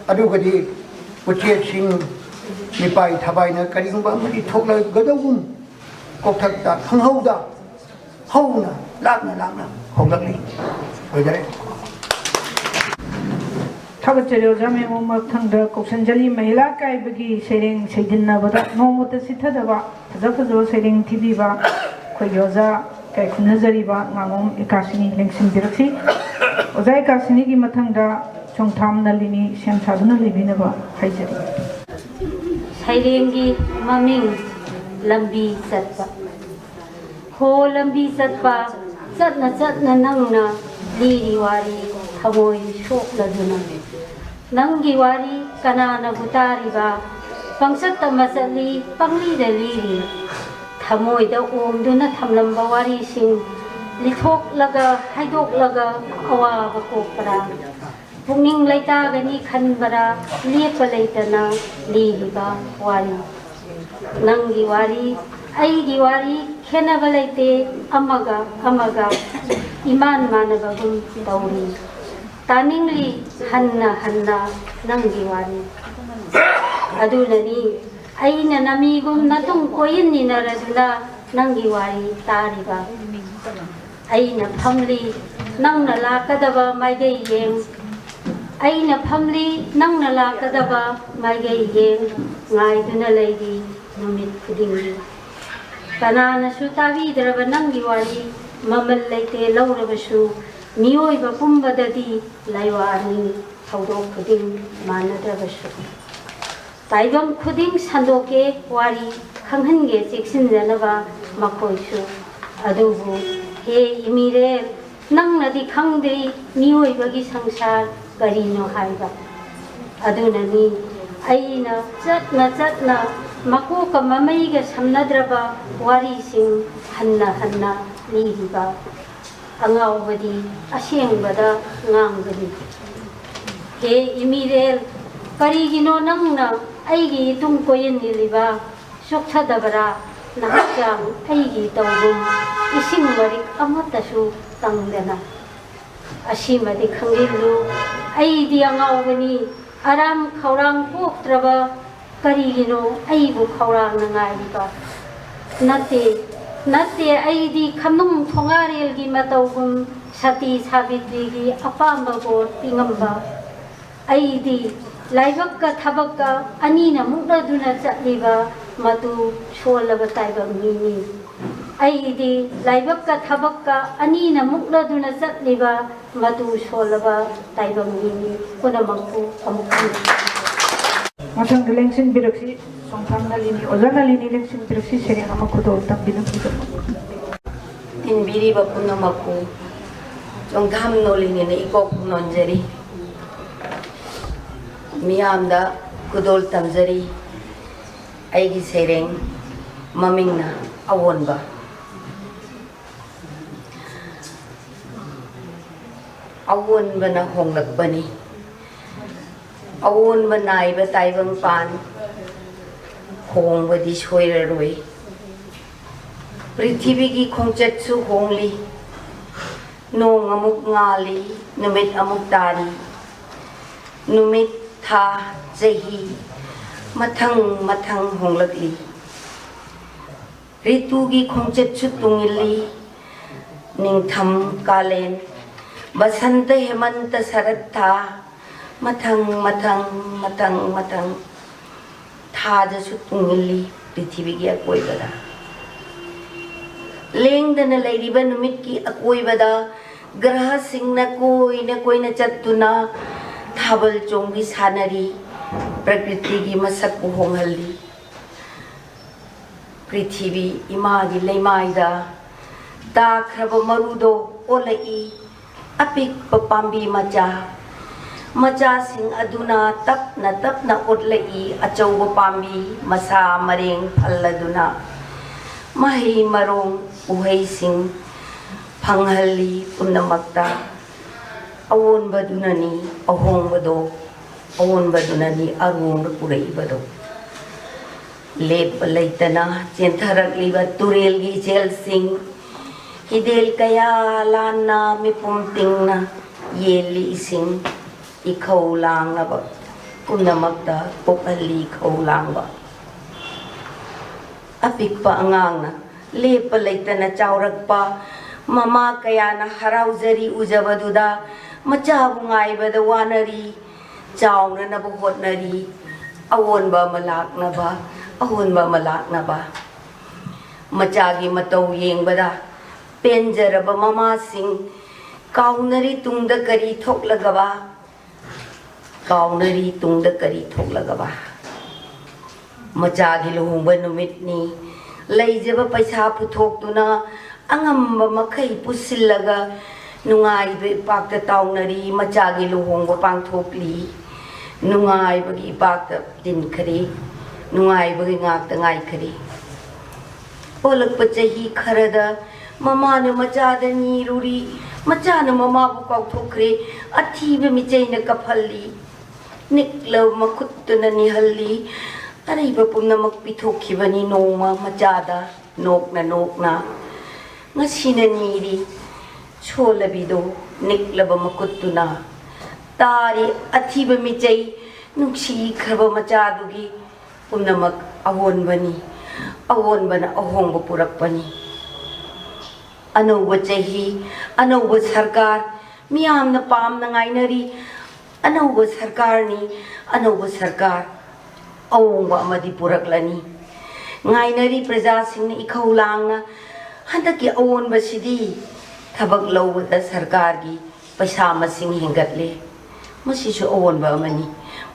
ꯑꯗꯨꯒꯗꯤ ꯎꯆꯦꯛꯁꯤꯡ ꯃꯤꯄꯥꯏ ꯊꯕꯥꯏꯅ ꯀꯔꯤꯒꯨꯝꯕ ꯑꯃꯗꯤ ꯊꯣꯛꯂꯒꯗꯧꯒꯨꯝ ꯀꯣꯛꯊꯛꯇ ꯈꯪꯍꯧꯗ ꯍꯧꯅ ꯂꯥꯞꯅ ꯂꯥꯞꯅ ꯍꯧꯂꯛꯂꯤ꯫ ꯑꯣꯏꯗꯔꯦ꯫ ꯊꯥꯒꯠꯆꯔꯤ ꯑꯣꯖꯥ ꯃꯦꯝ꯫ ꯃꯊꯪꯗ ꯀꯧꯁꯟꯖꯂꯤ ꯃꯍꯤꯂꯥ ꯀꯥꯏꯕꯒꯤ ꯁꯩꯔꯦꯡ ꯁꯩꯗꯤꯟꯅꯕꯗ ꯅꯣꯡꯃꯇ ꯆꯤꯠꯊꯗꯕ ꯐꯖ ꯐꯖꯕ ꯁꯩꯔꯦꯡ ꯊꯤꯕꯤꯕ ꯑꯩꯈꯣꯏꯒꯤ ꯑꯣꯖꯥ ꯀꯥꯏꯈꯨꯝꯅꯖꯔꯤꯕ ꯉꯥꯉꯣꯝ ꯑꯦꯀꯥꯁꯤꯅꯤ ꯂꯦꯡꯁꯤꯟꯕꯤꯔꯛꯁꯤ꯫ ꯑꯣꯖꯥ ꯑꯦꯀꯥꯁꯤꯅꯤꯒꯤ ꯃꯊꯪꯗ ꯆꯣꯡꯊꯥꯝ ꯅꯂꯤꯅꯤ ꯁꯦꯝ ꯁꯥꯗꯨꯅ ꯂꯩꯕꯤꯅꯕ ꯍꯥꯏꯖꯔꯤ꯫ ꯁꯩꯔꯦꯡꯒꯤ ꯃꯃꯤꯡ ꯂꯝꯕꯤ ꯆꯠꯄ꯫ ꯍꯣ ꯂꯝꯕꯤ ꯆꯠꯄ, ꯆꯠꯅ ꯆꯠꯅ ꯅꯪꯅ ꯂꯤꯔꯤ ꯋꯥꯔꯤ ꯊꯃꯣꯏ ꯁꯣꯛꯂꯗꯨꯅ꯫ ꯅꯪꯒꯤ ꯋꯥꯔꯤ ꯀꯅꯥꯅꯕꯨ ꯇꯥꯔꯤꯕ? ꯄꯪꯆꯠꯇ ꯃꯆꯠꯂꯤ, ꯄꯪꯂꯤꯗ ꯂꯤꯔꯤ꯫ ꯊꯃꯣꯏꯗ ꯑꯣꯝꯗꯨꯅ ꯊꯝꯂꯝꯕ ꯋꯥꯔꯤꯁꯤꯡ ꯂꯤꯊꯣꯛꯂꯒ ꯍꯥꯏꯗꯣꯛꯂꯒ ꯑꯋꯥꯕ ꯀꯣꯛꯄ꯭ꯔꯥ? ꯄꯨꯛꯅꯤꯡ ꯂꯩꯇꯥꯒꯅꯤ ꯈꯟꯕꯔꯥ? ꯂꯦꯞꯄ ꯂꯩꯇꯅ ꯂꯤꯔꯤꯕ ꯋꯥꯔꯤ꯫ ꯅꯪꯒꯤ ꯋꯥꯔꯤ, ꯑꯩꯒꯤ ꯋꯥꯔꯤ ꯈꯦꯠꯅꯕ ꯂꯩꯇꯦ, ꯑꯃꯒ ꯑꯃꯒ ꯏꯃꯥꯟ ꯃꯥꯟꯅꯕꯒꯨꯝ ꯇꯧꯔꯤ꯫ ꯇꯥꯅꯤꯡꯂꯤ ꯍꯟꯅ ꯍꯟꯅ ꯅꯪꯒꯤ ꯋꯥꯔꯤ꯫ ꯑꯗꯨꯅꯅꯤ ꯑꯩꯅ ꯅꯃꯤꯒꯨꯝ ꯅꯇꯨꯡ ꯀꯣꯏꯏꯟ ꯏꯟꯅꯔꯗꯨꯅ ꯅꯪꯒꯤ ꯋꯥꯔꯤ ꯇꯥꯔꯤꯕ꯫ ꯑꯩꯅ ꯐꯝꯂꯤ ꯅꯪꯅ ꯂꯥꯛꯀꯗꯕ ꯃꯥꯏꯀꯩ ꯌꯦꯡ꯫ ꯑꯩꯅ ꯐꯝꯂꯤ ꯅꯪꯅ ꯂꯥꯛꯀꯗꯕ ꯃꯥꯏꯀꯩ ꯌꯦꯡ ꯉꯥꯏꯗꯨꯅ ꯂꯩꯔꯤ ꯅꯨꯃꯤꯠ ꯈꯨꯗꯤꯡꯒꯤ꯫ ꯀꯅꯥꯅꯁꯨ ꯇꯥꯕꯤꯗ꯭ꯔꯕ ꯅꯪꯒꯤ ꯋꯥꯔꯤ ꯃꯃꯜ ꯂꯩꯇꯦ ꯂꯧꯔꯕꯁꯨ ꯃꯤꯑꯣꯏꯕ ꯄꯨꯝꯕꯗꯗꯤ ꯂꯥꯏꯋꯥꯅꯤ꯫ ꯊꯧꯗꯣꯛ ꯈꯨꯗꯤꯡ ꯃꯥꯟꯅꯗ꯭ꯔꯕꯁꯨ꯫ ꯇꯥꯏꯕꯪ ꯈꯨꯗꯤꯡ ꯁꯟꯗꯣꯛꯀꯦ ꯋꯥꯔꯤ, ꯈꯪꯍꯟꯒꯦ ꯆꯦꯛꯁꯤꯟꯖꯅꯕ ꯃꯈꯣꯏꯁꯨ꯫ ꯑꯗꯨꯕꯨ ꯍꯦ ꯏꯃꯤꯔꯦꯜ, ꯅꯪꯅꯗꯤ ꯈꯪꯗ꯭ꯔꯤ ꯃꯤꯑꯣꯏꯕꯒꯤ ꯁꯪꯁꯥꯔ ꯀꯔꯤꯅꯣ ꯍꯥꯏꯕ꯫ ꯑꯗꯨꯅꯅꯤ ꯑꯩꯅ ꯆꯠꯅ ꯆꯠꯅ ꯃꯀꯣꯛꯀ ꯃꯃꯩꯒ ꯁꯝꯅꯗ꯭ꯔꯕ ꯋꯥꯔꯤꯁꯤꯡ ꯍꯟꯅ ꯍꯟꯅ ꯂꯤꯔꯤꯕ꯫ ꯑꯉꯥꯎꯕꯗꯤ ꯑꯁꯦꯡꯕꯗ ꯉꯥꯡꯕꯅꯤ꯫ ꯍꯦ ꯏꯃꯤꯔꯦꯜ, ꯀꯔꯤꯒꯤꯅꯣ ꯅꯪꯅ ꯑꯩꯒꯤ ꯏꯇꯨꯡ ꯀꯣꯏꯌꯟ ꯏꯜꯂꯤꯕ? ꯆꯣꯛꯊꯗꯕꯔꯥ ꯅꯍꯥꯛꯆꯥꯡ ꯑꯩꯒꯤ ꯇꯧꯒꯨꯝ ꯏꯁꯤꯡ ꯃꯔꯤꯛ ꯑꯃꯠꯇꯁꯨ ꯇꯪꯗꯅ? ꯑꯁꯤꯃꯗꯤ ꯈꯪꯖꯤꯜꯂꯨ, ꯑꯩꯗꯤ ꯑꯉꯥꯎꯕꯅꯤ, ꯑꯔꯥꯝ ꯈꯧꯔꯥꯡ ꯄꯣꯛꯇ꯭ꯔꯕ꯫ ꯀꯔꯤꯒꯤꯅꯣ ꯑꯩꯕꯨ ꯈꯧꯔꯥꯡꯅ ꯉꯥꯏꯔꯤꯕ? ꯅꯠꯇꯦ, ꯅꯠꯇꯦ, ꯑꯩꯗꯤ ꯈꯝꯅꯨꯡ ꯊꯣꯉꯥꯔꯦꯜꯒꯤ ꯃꯇꯧꯒꯨꯝ ꯁꯇꯤ ꯁꯥꯕꯤꯇ꯭ꯔꯤꯒꯤ ꯑꯄꯥꯝꯕ ꯕꯣꯔ ꯄꯤꯉꯝꯕ꯫ ꯑꯩꯗꯤ ꯂꯥꯏꯕꯛꯀ ꯊꯕꯛꯀ ꯑꯅꯤꯅ ꯃꯨꯛꯅꯗꯨꯅ ꯆꯠꯂꯤꯕ ꯃꯇꯨ ꯁꯣꯜꯂꯕ ꯇꯥꯏꯕꯪ ꯃꯤꯅꯤ꯫ ꯑꯩꯗꯤ ꯂꯥꯏꯕꯛꯀ ꯊꯕꯛꯀ ꯑꯅꯤꯅ ꯃꯨꯛꯅꯗꯨꯅ ꯆꯠꯂꯤꯕ ꯃꯇꯨ ꯁꯣꯜꯂꯕ ꯇꯥꯏꯕꯪ ꯃꯤꯅꯤ꯫ ꯄꯨꯝꯅꯃꯛꯄꯨ ꯑꯃꯨꯛ ꯍꯟꯅ ꯃꯊꯪꯗ ꯂꯦꯡꯁꯤꯟꯕꯤꯔꯛꯁꯤ, ꯆꯣꯡꯊꯥꯝ ꯅꯂꯤꯅꯤ꯫ ꯑꯣꯖꯥ ꯅꯂꯤꯅꯤ, ꯂꯦꯡꯁꯤꯟꯕꯤꯔꯛꯁꯤ, ꯁꯩꯔꯦꯡ ꯑꯃ ꯈꯨꯗꯣꯜ ꯇꯝꯕꯤꯅꯕꯒꯤꯗꯃꯛ꯫ ꯇꯤꯟꯕꯤꯔꯤꯕ ꯄꯨꯝꯅꯃꯛꯄꯨ ꯆꯣꯡꯊꯥꯝ ꯅꯣꯂꯤꯅꯤꯅ ꯏꯀꯣꯛ ꯅꯣꯟꯖꯔꯤ꯫ ꯃꯤꯌꯥꯝꯗ ꯈꯨꯗꯣꯜ ꯇꯝꯖꯔꯤ꯫ ꯑꯩꯒꯤ ꯁꯩꯔꯦꯡ ꯃꯃꯤꯡꯅ ꯑꯑꯣꯟꯕ꯫ ꯑꯑꯣꯟꯕꯅ ꯍꯣꯡꯂꯛꯄꯅꯤ꯫ ꯑꯑꯣꯟꯕ ꯅꯥꯏꯕ ꯇꯥꯏꯕꯪꯄꯥꯟ ꯍꯣꯡꯕꯗꯤ ꯁꯣꯏꯔꯔꯣꯏ꯫ ꯄ꯭ꯔꯤꯊꯤꯕꯤꯒꯤ ꯈꯣꯡꯆꯠꯁꯨ ꯍꯣꯡꯂꯤ꯫ ꯅꯣꯡ ꯑꯃꯨꯛ ꯉꯥꯜꯂꯤ, ꯅꯨꯃꯤꯠ ꯑꯃꯨꯛ ꯇꯥꯔꯤ꯫ ꯅꯨꯃꯤꯠ, ꯊꯥ, ꯆꯍꯤ ꯃꯊꯪ ꯃꯊꯪ ꯍꯣꯡꯂꯛꯂꯤ꯫ ꯔꯤꯇꯨꯒꯤ ꯈꯣꯡꯆꯠꯁꯨ ꯇꯨꯡꯏꯜꯂꯤ꯫ ꯅꯤꯡꯊꯝ, ꯀꯥꯂꯦꯟ, ꯕꯁꯟꯇ, ꯍꯦꯃꯟꯇ, ꯁꯔꯠ ꯊꯥ ꯃꯊꯪ ꯃꯊꯪ ꯃꯊꯪ ꯃꯊꯪ ꯊꯥꯗꯁꯨ ꯇꯨꯡꯏꯜꯂꯤ꯫ ꯄ꯭ꯔꯤꯊꯤꯕꯤꯒꯤ ꯑꯀꯣꯏꯕꯗ ꯂꯦꯡꯗꯅ ꯂꯩꯔꯤꯕ ꯅꯨꯃꯤꯠꯀꯤ ꯑꯀꯣꯏꯕꯗ ꯒ꯭ꯔꯍꯁꯤꯡꯅ ꯀꯣꯏꯅ ꯀꯣꯏꯅ ꯆꯠꯇꯨꯅ ꯊꯥꯕꯜ ꯆꯣꯡꯕꯤ ꯁꯥꯟꯅꯔꯤ, ꯄ꯭ꯔꯀ꯭ꯔꯤꯇꯤꯒꯤ ꯃꯁꯛꯄꯨ ꯍꯣꯡꯍꯜꯂꯤ꯫ ꯄ꯭ꯔꯤꯊꯤꯕꯤ ꯏꯃꯥꯒꯤ ꯂꯩꯃꯥꯏꯗ ꯇꯥꯈ꯭ꯔꯕ ꯃꯔꯨꯗꯣ ꯑꯣꯜꯂꯛꯏ, ꯑꯄꯤꯛꯄ ꯄꯥꯝꯕꯤ ꯃꯆꯥ꯫ ꯃꯆꯥꯁꯤꯡ ꯑꯗꯨꯅ ꯇꯞꯅ ꯇꯞꯅ ꯑꯣꯠꯂꯛꯏ ꯑꯆꯧꯕ ꯄꯥꯝꯕꯤ ꯃꯁꯥ ꯃꯔꯦꯡ ꯐꯜꯂꯗꯨꯅ꯫ ꯃꯍꯩ ꯃꯔꯣꯡ ꯎꯍꯩꯁꯤꯡ ꯐꯪꯍꯜꯂꯤ ꯄꯨꯝꯅꯃꯛꯇ꯫ ꯑꯑꯣꯟꯕꯗꯨꯅꯅꯤ ꯑꯍꯣꯡꯕꯗꯣ, ꯑꯑꯣꯟꯕꯗꯨꯅꯅꯤ ꯑꯔꯣꯡꯕ ꯄꯨꯔꯛꯏꯕꯗꯣ꯫ ꯂꯦꯞꯄ ꯂꯩꯇꯅ ꯆꯦꯟꯊꯔꯛꯂꯤꯕ ꯇꯨꯔꯦꯜꯒꯤ ꯏꯆꯦꯜꯁꯤꯡ, ꯍꯤꯗꯦꯜ ꯀꯌꯥ ꯂꯥꯟꯅ ꯃꯤꯄꯨꯝ ꯇꯤꯡꯅ ꯌꯦꯜꯂꯤ ꯏꯁꯤꯡ, ꯏꯈꯧ ꯂꯥꯡꯅꯕ ꯄꯨꯝꯅꯃꯛꯇ ꯄꯣꯛꯍꯜꯂꯤ ꯏꯈꯧ ꯂꯥꯡꯕ꯫ ꯑꯄꯤꯛꯄ ꯑꯉꯥꯡꯅ ꯂꯦꯞꯄ ꯂꯩꯇꯅ ꯆꯥꯎꯔꯛꯄ, ꯃꯃꯥ ꯀꯌꯥꯅ ꯍꯔꯥꯎꯖꯔꯤ ꯎꯖꯕꯗꯨꯗ꯫ ꯃꯆꯥꯕꯨ ꯉꯥꯏꯕꯗ ꯋꯥꯅꯔꯤ, ꯆꯥꯎꯅꯅꯕ ꯍꯣꯠꯅꯔꯤ꯫ ꯑꯑꯣꯟꯕ ꯑꯃ ꯂꯥꯛꯅꯕ, ꯑꯑꯣꯟꯕ ꯑꯃ ꯂꯥꯛꯅꯕ꯫ ꯃꯆꯥꯒꯤ ꯃꯇꯧ ꯌꯦꯡꯕꯗ ꯄꯦꯟꯖꯔꯕ ꯃꯃꯥꯁꯤꯡ ꯀꯥꯎꯅꯔꯤ ꯇꯨꯡꯗ ꯀꯔꯤ ꯊꯣꯛꯂꯒꯕ, ꯀꯥꯎꯅꯔꯤ ꯇꯨꯡꯗ ꯀꯔꯤ ꯊꯣꯛꯂꯒꯕ꯫ ꯃꯆꯥꯒꯤ ꯂꯨꯍꯣꯡꯕ ꯅꯨꯃꯤꯠꯅꯤ꯫ ꯂꯩꯖꯕ ꯄꯩꯁꯥ ꯄꯨꯊꯣꯛꯇꯨꯅ ꯑꯉꯝꯕ ꯃꯈꯩ ꯄꯨꯁꯤꯜꯂꯒ ꯅꯨꯡꯉꯥꯏꯕ ꯏꯄꯥꯛꯇ ꯇꯥꯎꯅꯔꯤ꯫ ꯃꯆꯥꯒꯤ ꯂꯨꯍꯣꯡꯕ ꯄꯥꯡꯊꯣꯛꯂꯤ꯫ ꯅꯨꯡꯉꯥꯏꯕꯒꯤ ꯏꯄꯥꯛꯇ ꯇꯤꯟꯈꯔꯦ꯫ ꯅꯨꯡꯉꯥꯏꯕꯒꯤ ꯉꯥꯛꯇ ꯉꯥꯏꯈꯔꯦ꯫ ꯑꯣꯜꯂꯛꯄ ꯆꯍꯤ ꯈꯔꯗ ꯃꯃꯥꯅ ꯃꯆꯥꯗ ꯅꯤꯔꯨꯔꯤ, ꯃꯆꯥꯅ ꯃꯃꯥꯕꯨ ꯀꯥꯎꯊꯣꯛꯈ꯭ꯔꯦ꯫ ꯑꯊꯤꯕ ꯃꯤꯆꯩꯅ ꯀꯞꯍꯜꯂꯤ, ꯅꯤꯛꯂꯕ ꯃꯈꯨꯠꯇꯨꯅ ꯅꯤꯍꯜꯂꯤ꯫ ꯑꯔꯩꯕ ꯄꯨꯝꯅꯃꯛ ꯄꯤꯊꯣꯛꯈꯤꯕꯅꯤ ꯅꯣꯡꯃ ꯃꯆꯥꯗ ꯅꯣꯛꯅ ꯅꯣꯛꯅ꯫ ꯉꯁꯤꯅ ꯅꯤꯔꯤ ꯁꯣꯜꯂꯕꯤꯗꯣ ꯅꯤꯛꯂꯕ ꯃꯈꯨꯠꯇꯨꯅ꯫ ꯇꯥꯔꯤ ꯑꯊꯤꯕ ꯃꯤꯆꯩ ꯅꯨꯡꯁꯤꯈ꯭ꯔꯕ ꯃꯆꯥꯗꯨꯒꯤ꯫ ꯄꯨꯝꯅꯃꯛ ꯑꯑꯣꯟꯕꯅꯤ꯫ ꯑꯑꯣꯟꯕꯅ ꯑꯍꯣꯡꯕ ꯄꯨꯔꯛꯄꯅꯤ꯫ ꯑꯅꯧꯕ ꯆꯍꯤ, ꯑꯅꯧꯕ ꯁꯔꯀꯥꯔ, ꯃꯤꯌꯥꯝꯅ ꯄꯥꯝꯅ ꯉꯥꯏꯅꯔꯤ꯫ ꯑꯅꯧꯕ ꯁꯔꯀꯥꯔꯅꯤ, ꯑꯅꯧꯕ ꯁꯔꯀꯥꯔ꯫ ꯑꯍꯣꯡꯕ ꯑꯃꯗꯤ ꯄꯨꯔꯛꯂꯅꯤ꯫ ꯉꯥꯏꯅꯔꯤ ꯄ꯭ꯔꯖꯥꯁꯤꯡꯅ ꯏꯈꯧ ꯂꯥꯡꯅ꯫ ꯍꯟꯗꯛꯀꯤ ꯑꯑꯣꯟꯕꯁꯤꯗꯤ ꯊꯕꯛ ꯂꯧꯕꯗ ꯁꯔꯀꯥꯔꯒꯤ ꯄꯩꯁꯥ ꯃꯁꯤꯡ ꯍꯦꯟꯒꯠꯂꯦ꯫ ꯃꯁꯤꯁꯨ ꯑꯑꯣꯟꯕ ꯑꯃꯅꯤ꯫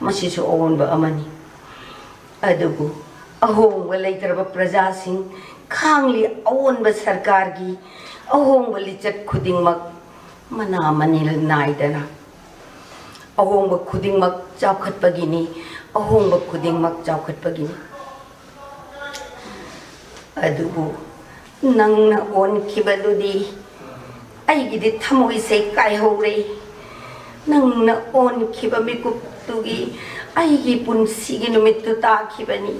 ꯃꯁꯤꯁꯨ ꯑꯑꯣꯟꯕ ꯑꯃꯅꯤ꯫ ꯑꯗꯨꯕꯨ ꯑꯍꯣꯡꯕ ꯂꯩꯇ꯭ꯔꯕ ꯄ꯭ꯔꯖꯥꯁꯤꯡ, ꯈꯥꯡꯂꯤ ꯑꯑꯣꯟꯕ ꯁꯔꯀꯥꯔꯒꯤ ꯑꯍꯣꯡꯕ ꯂꯤꯆꯠ ꯈꯨꯗꯤꯡꯃꯛ ꯃꯅꯥ ꯃꯅꯤꯜ ꯅꯥꯏꯗꯅ ꯑꯍꯣꯡꯕ ꯈꯨꯗꯤꯡꯃꯛ ꯆꯥꯎꯈꯠꯄꯒꯤꯅꯤ꯫ ꯑꯍꯣꯡꯕ ꯈꯨꯗꯤꯡꯃꯛ ꯆꯥꯎꯈꯠꯄꯒꯤꯅꯤ꯫ ꯑꯗꯨꯕꯨ ꯅꯪꯅ ꯑꯣꯟꯈꯤꯕꯗꯨꯗꯤ ꯑꯩꯒꯤꯗꯤ ꯊꯃꯣꯏꯁꯦ ꯀꯥꯏꯍꯧꯔꯦ꯫ ꯅꯪꯅ ꯑꯣꯟꯈꯤꯕ ꯃꯤꯀꯨꯞꯇꯨꯒꯤ ꯑꯩꯒꯤ ꯄꯨꯟꯁꯤꯒꯤ ꯅꯨꯃꯤꯠꯇꯨ ꯇꯥꯈꯤꯕꯅꯤ꯫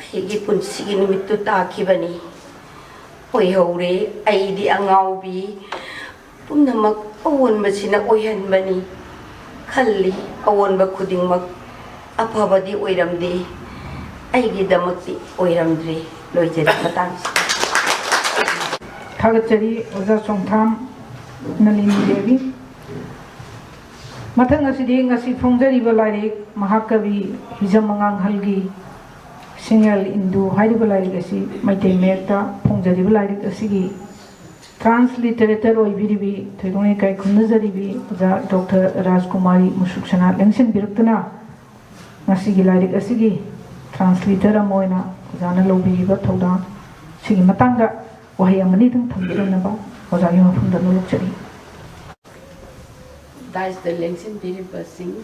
ꯑꯩꯒꯤ ꯄꯨꯟꯁꯤꯒꯤ ꯅꯨꯃꯤꯠꯇꯨ ꯇꯥꯈꯤꯕꯅꯤ꯫ ꯑꯣꯏꯍꯧꯔꯦ ꯑꯩꯗꯤ ꯑꯉꯥꯎꯕꯤ꯫ ꯄꯨꯝꯅꯃꯛ ꯑꯑꯣꯟꯕꯁꯤꯅ ꯑꯣꯏꯍꯟꯕꯅꯤ ꯈꯜꯂꯤ꯫ ꯑꯑꯣꯟꯕ ꯈꯨꯗꯤꯡꯃꯛ ꯑꯐꯕꯗꯤ ꯑꯣꯏꯔꯝꯗꯦ꯫ ꯑꯩꯒꯤꯗꯃꯛꯇꯤ ꯑꯣꯏꯔꯝꯗ꯭ꯔꯦ꯫ ꯂꯣꯏꯖꯔꯦ ꯃꯇꯥꯡꯁꯤꯗ꯫ ꯊꯥꯒꯠꯆꯔꯤ ꯑꯣꯖꯥ ꯆꯣꯡꯊꯥꯝ ꯅꯂꯤꯅꯤ ꯗꯦꯕꯤ꯫ ꯃꯊꯪ ꯑꯁꯤꯗꯤ ꯉꯁꯤ ꯐꯣꯡꯖꯔꯤꯕ ꯂꯥꯏꯔꯤꯛ ꯃꯍꯥꯀꯕꯤ ꯍꯤꯖꯝ ꯑꯉꯥꯡꯍꯜꯒꯤ ꯁꯤꯡꯍꯦꯜ ꯏꯟꯗꯨ ꯍꯥꯏꯔꯤꯕ ꯂꯥꯏꯔꯤꯛ ꯑꯁꯤ ꯃꯩꯇꯩ ꯃꯌꯦꯛꯇ ꯐꯣꯡꯖꯔꯤꯕ ꯂꯥꯏꯔꯤꯛ ꯑꯁꯤꯒꯤ ꯇ꯭ꯔꯥꯟꯁꯂꯤꯇꯔꯦꯇꯔ ꯑꯣꯏꯕꯤꯔꯤꯕꯤ ꯊꯣꯏꯗꯣꯛꯅ ꯏꯀꯥꯏ ꯈꯨꯝꯅꯖꯔꯤꯕꯤ ꯑꯣꯖꯥ ꯗꯣꯛꯇꯔ ꯔꯥꯖꯀꯨꯃꯥꯔꯤ ꯃꯨꯁꯨꯛꯁꯅꯥ ꯂꯦꯡꯁꯤꯟꯕꯤꯔꯛꯇꯨꯅ ꯉꯁꯤꯒꯤ ꯂꯥꯏꯔꯤꯛ ꯑꯁꯤꯒꯤ ꯇ꯭ꯔꯥꯟꯁꯂꯤꯇꯔ ꯑꯃ ꯑꯣꯏꯅ ꯑꯣꯖꯥꯅ ꯂꯧꯕꯤꯔꯤꯕ ꯊꯧꯗꯥꯡ ꯁꯤꯒꯤ ꯃꯇꯥꯡꯗ ꯋꯥꯍꯩ ꯑꯃꯅꯤꯗꯪ ꯊꯝꯕꯤꯔꯝꯅꯕ ꯑꯣꯖꯥꯒꯤ ꯃꯐꯝꯗ ꯅꯣꯂꯨꯛꯆꯔꯤ꯫ ꯗꯥꯏꯁꯇ ꯂꯦꯡꯁꯤꯟꯕꯤꯔꯤꯕꯁꯤꯡ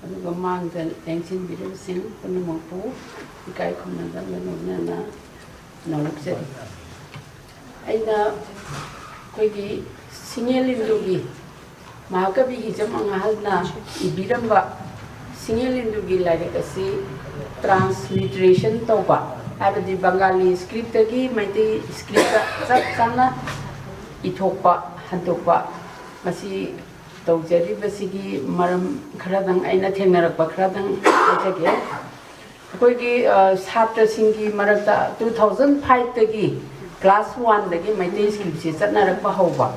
ꯑꯗꯨꯒ ꯃꯥꯡꯗ ꯂꯦꯡꯁꯤꯟꯕꯤꯔꯤꯕꯁꯤꯡ ꯄꯨꯝꯅꯃꯛꯄꯨ ꯏꯀꯥꯏ ꯈꯨꯝꯅꯕꯒ ꯂꯣꯏꯅꯅ ꯅꯣꯂꯨꯛꯆꯔꯤ꯫ ꯑꯩꯅ ꯑꯩꯈꯣꯏꯒꯤ ꯁꯤꯡꯍꯦꯜ ꯏꯟꯗꯨꯒꯤ ꯃꯍꯥꯀꯕꯤ ꯍꯤꯖꯝ ꯑꯉꯥꯍꯜꯅ ꯏꯕꯤꯔꯝꯕ ꯁꯤꯡꯍꯦꯜ ꯏꯟꯗꯨꯒꯤ ꯂꯥꯏꯔꯤꯛ ꯑꯁꯤ ꯇ꯭ꯔꯥꯟꯁꯂꯤꯇꯔꯦꯁꯟ ꯇꯧꯕ, ꯍꯥꯏꯕꯗꯤ ꯕꯪꯒꯥꯂꯤ ꯁ꯭ꯀ꯭ꯔꯤꯞꯇꯒꯤ ꯃꯩꯇꯩ ꯁ꯭ꯀ꯭ꯔꯤꯞꯇ ꯆꯞ ꯆꯥꯅ ꯏꯊꯣꯛꯄ ꯍꯟꯗꯣꯛꯄ, ꯃꯁꯤ ꯇꯧꯖꯔꯤꯕꯁꯤꯒꯤ ꯃꯔꯝ ꯈꯔꯗꯪ, ꯑꯩꯅ ꯊꯦꯡꯅꯔꯛꯄ ꯈꯔꯗꯪ ꯍꯥꯏꯖꯒꯦ꯫ ꯑꯩꯈꯣꯏꯒꯤ ꯁꯥꯇ꯭ꯔꯁꯤꯡꯒꯤ ꯃꯔꯛꯇ ꯇꯨ ꯊꯥꯎꯖꯟ ꯐꯥꯏꯚꯇꯒꯤ ꯀ꯭ꯂꯥꯁ ꯋꯥꯟꯗꯒꯤ ꯃꯩꯇꯩ ꯁ꯭ꯀ꯭ꯔꯤꯞꯁꯦ ꯆꯠꯅꯔꯛꯄ ꯍꯧꯕ,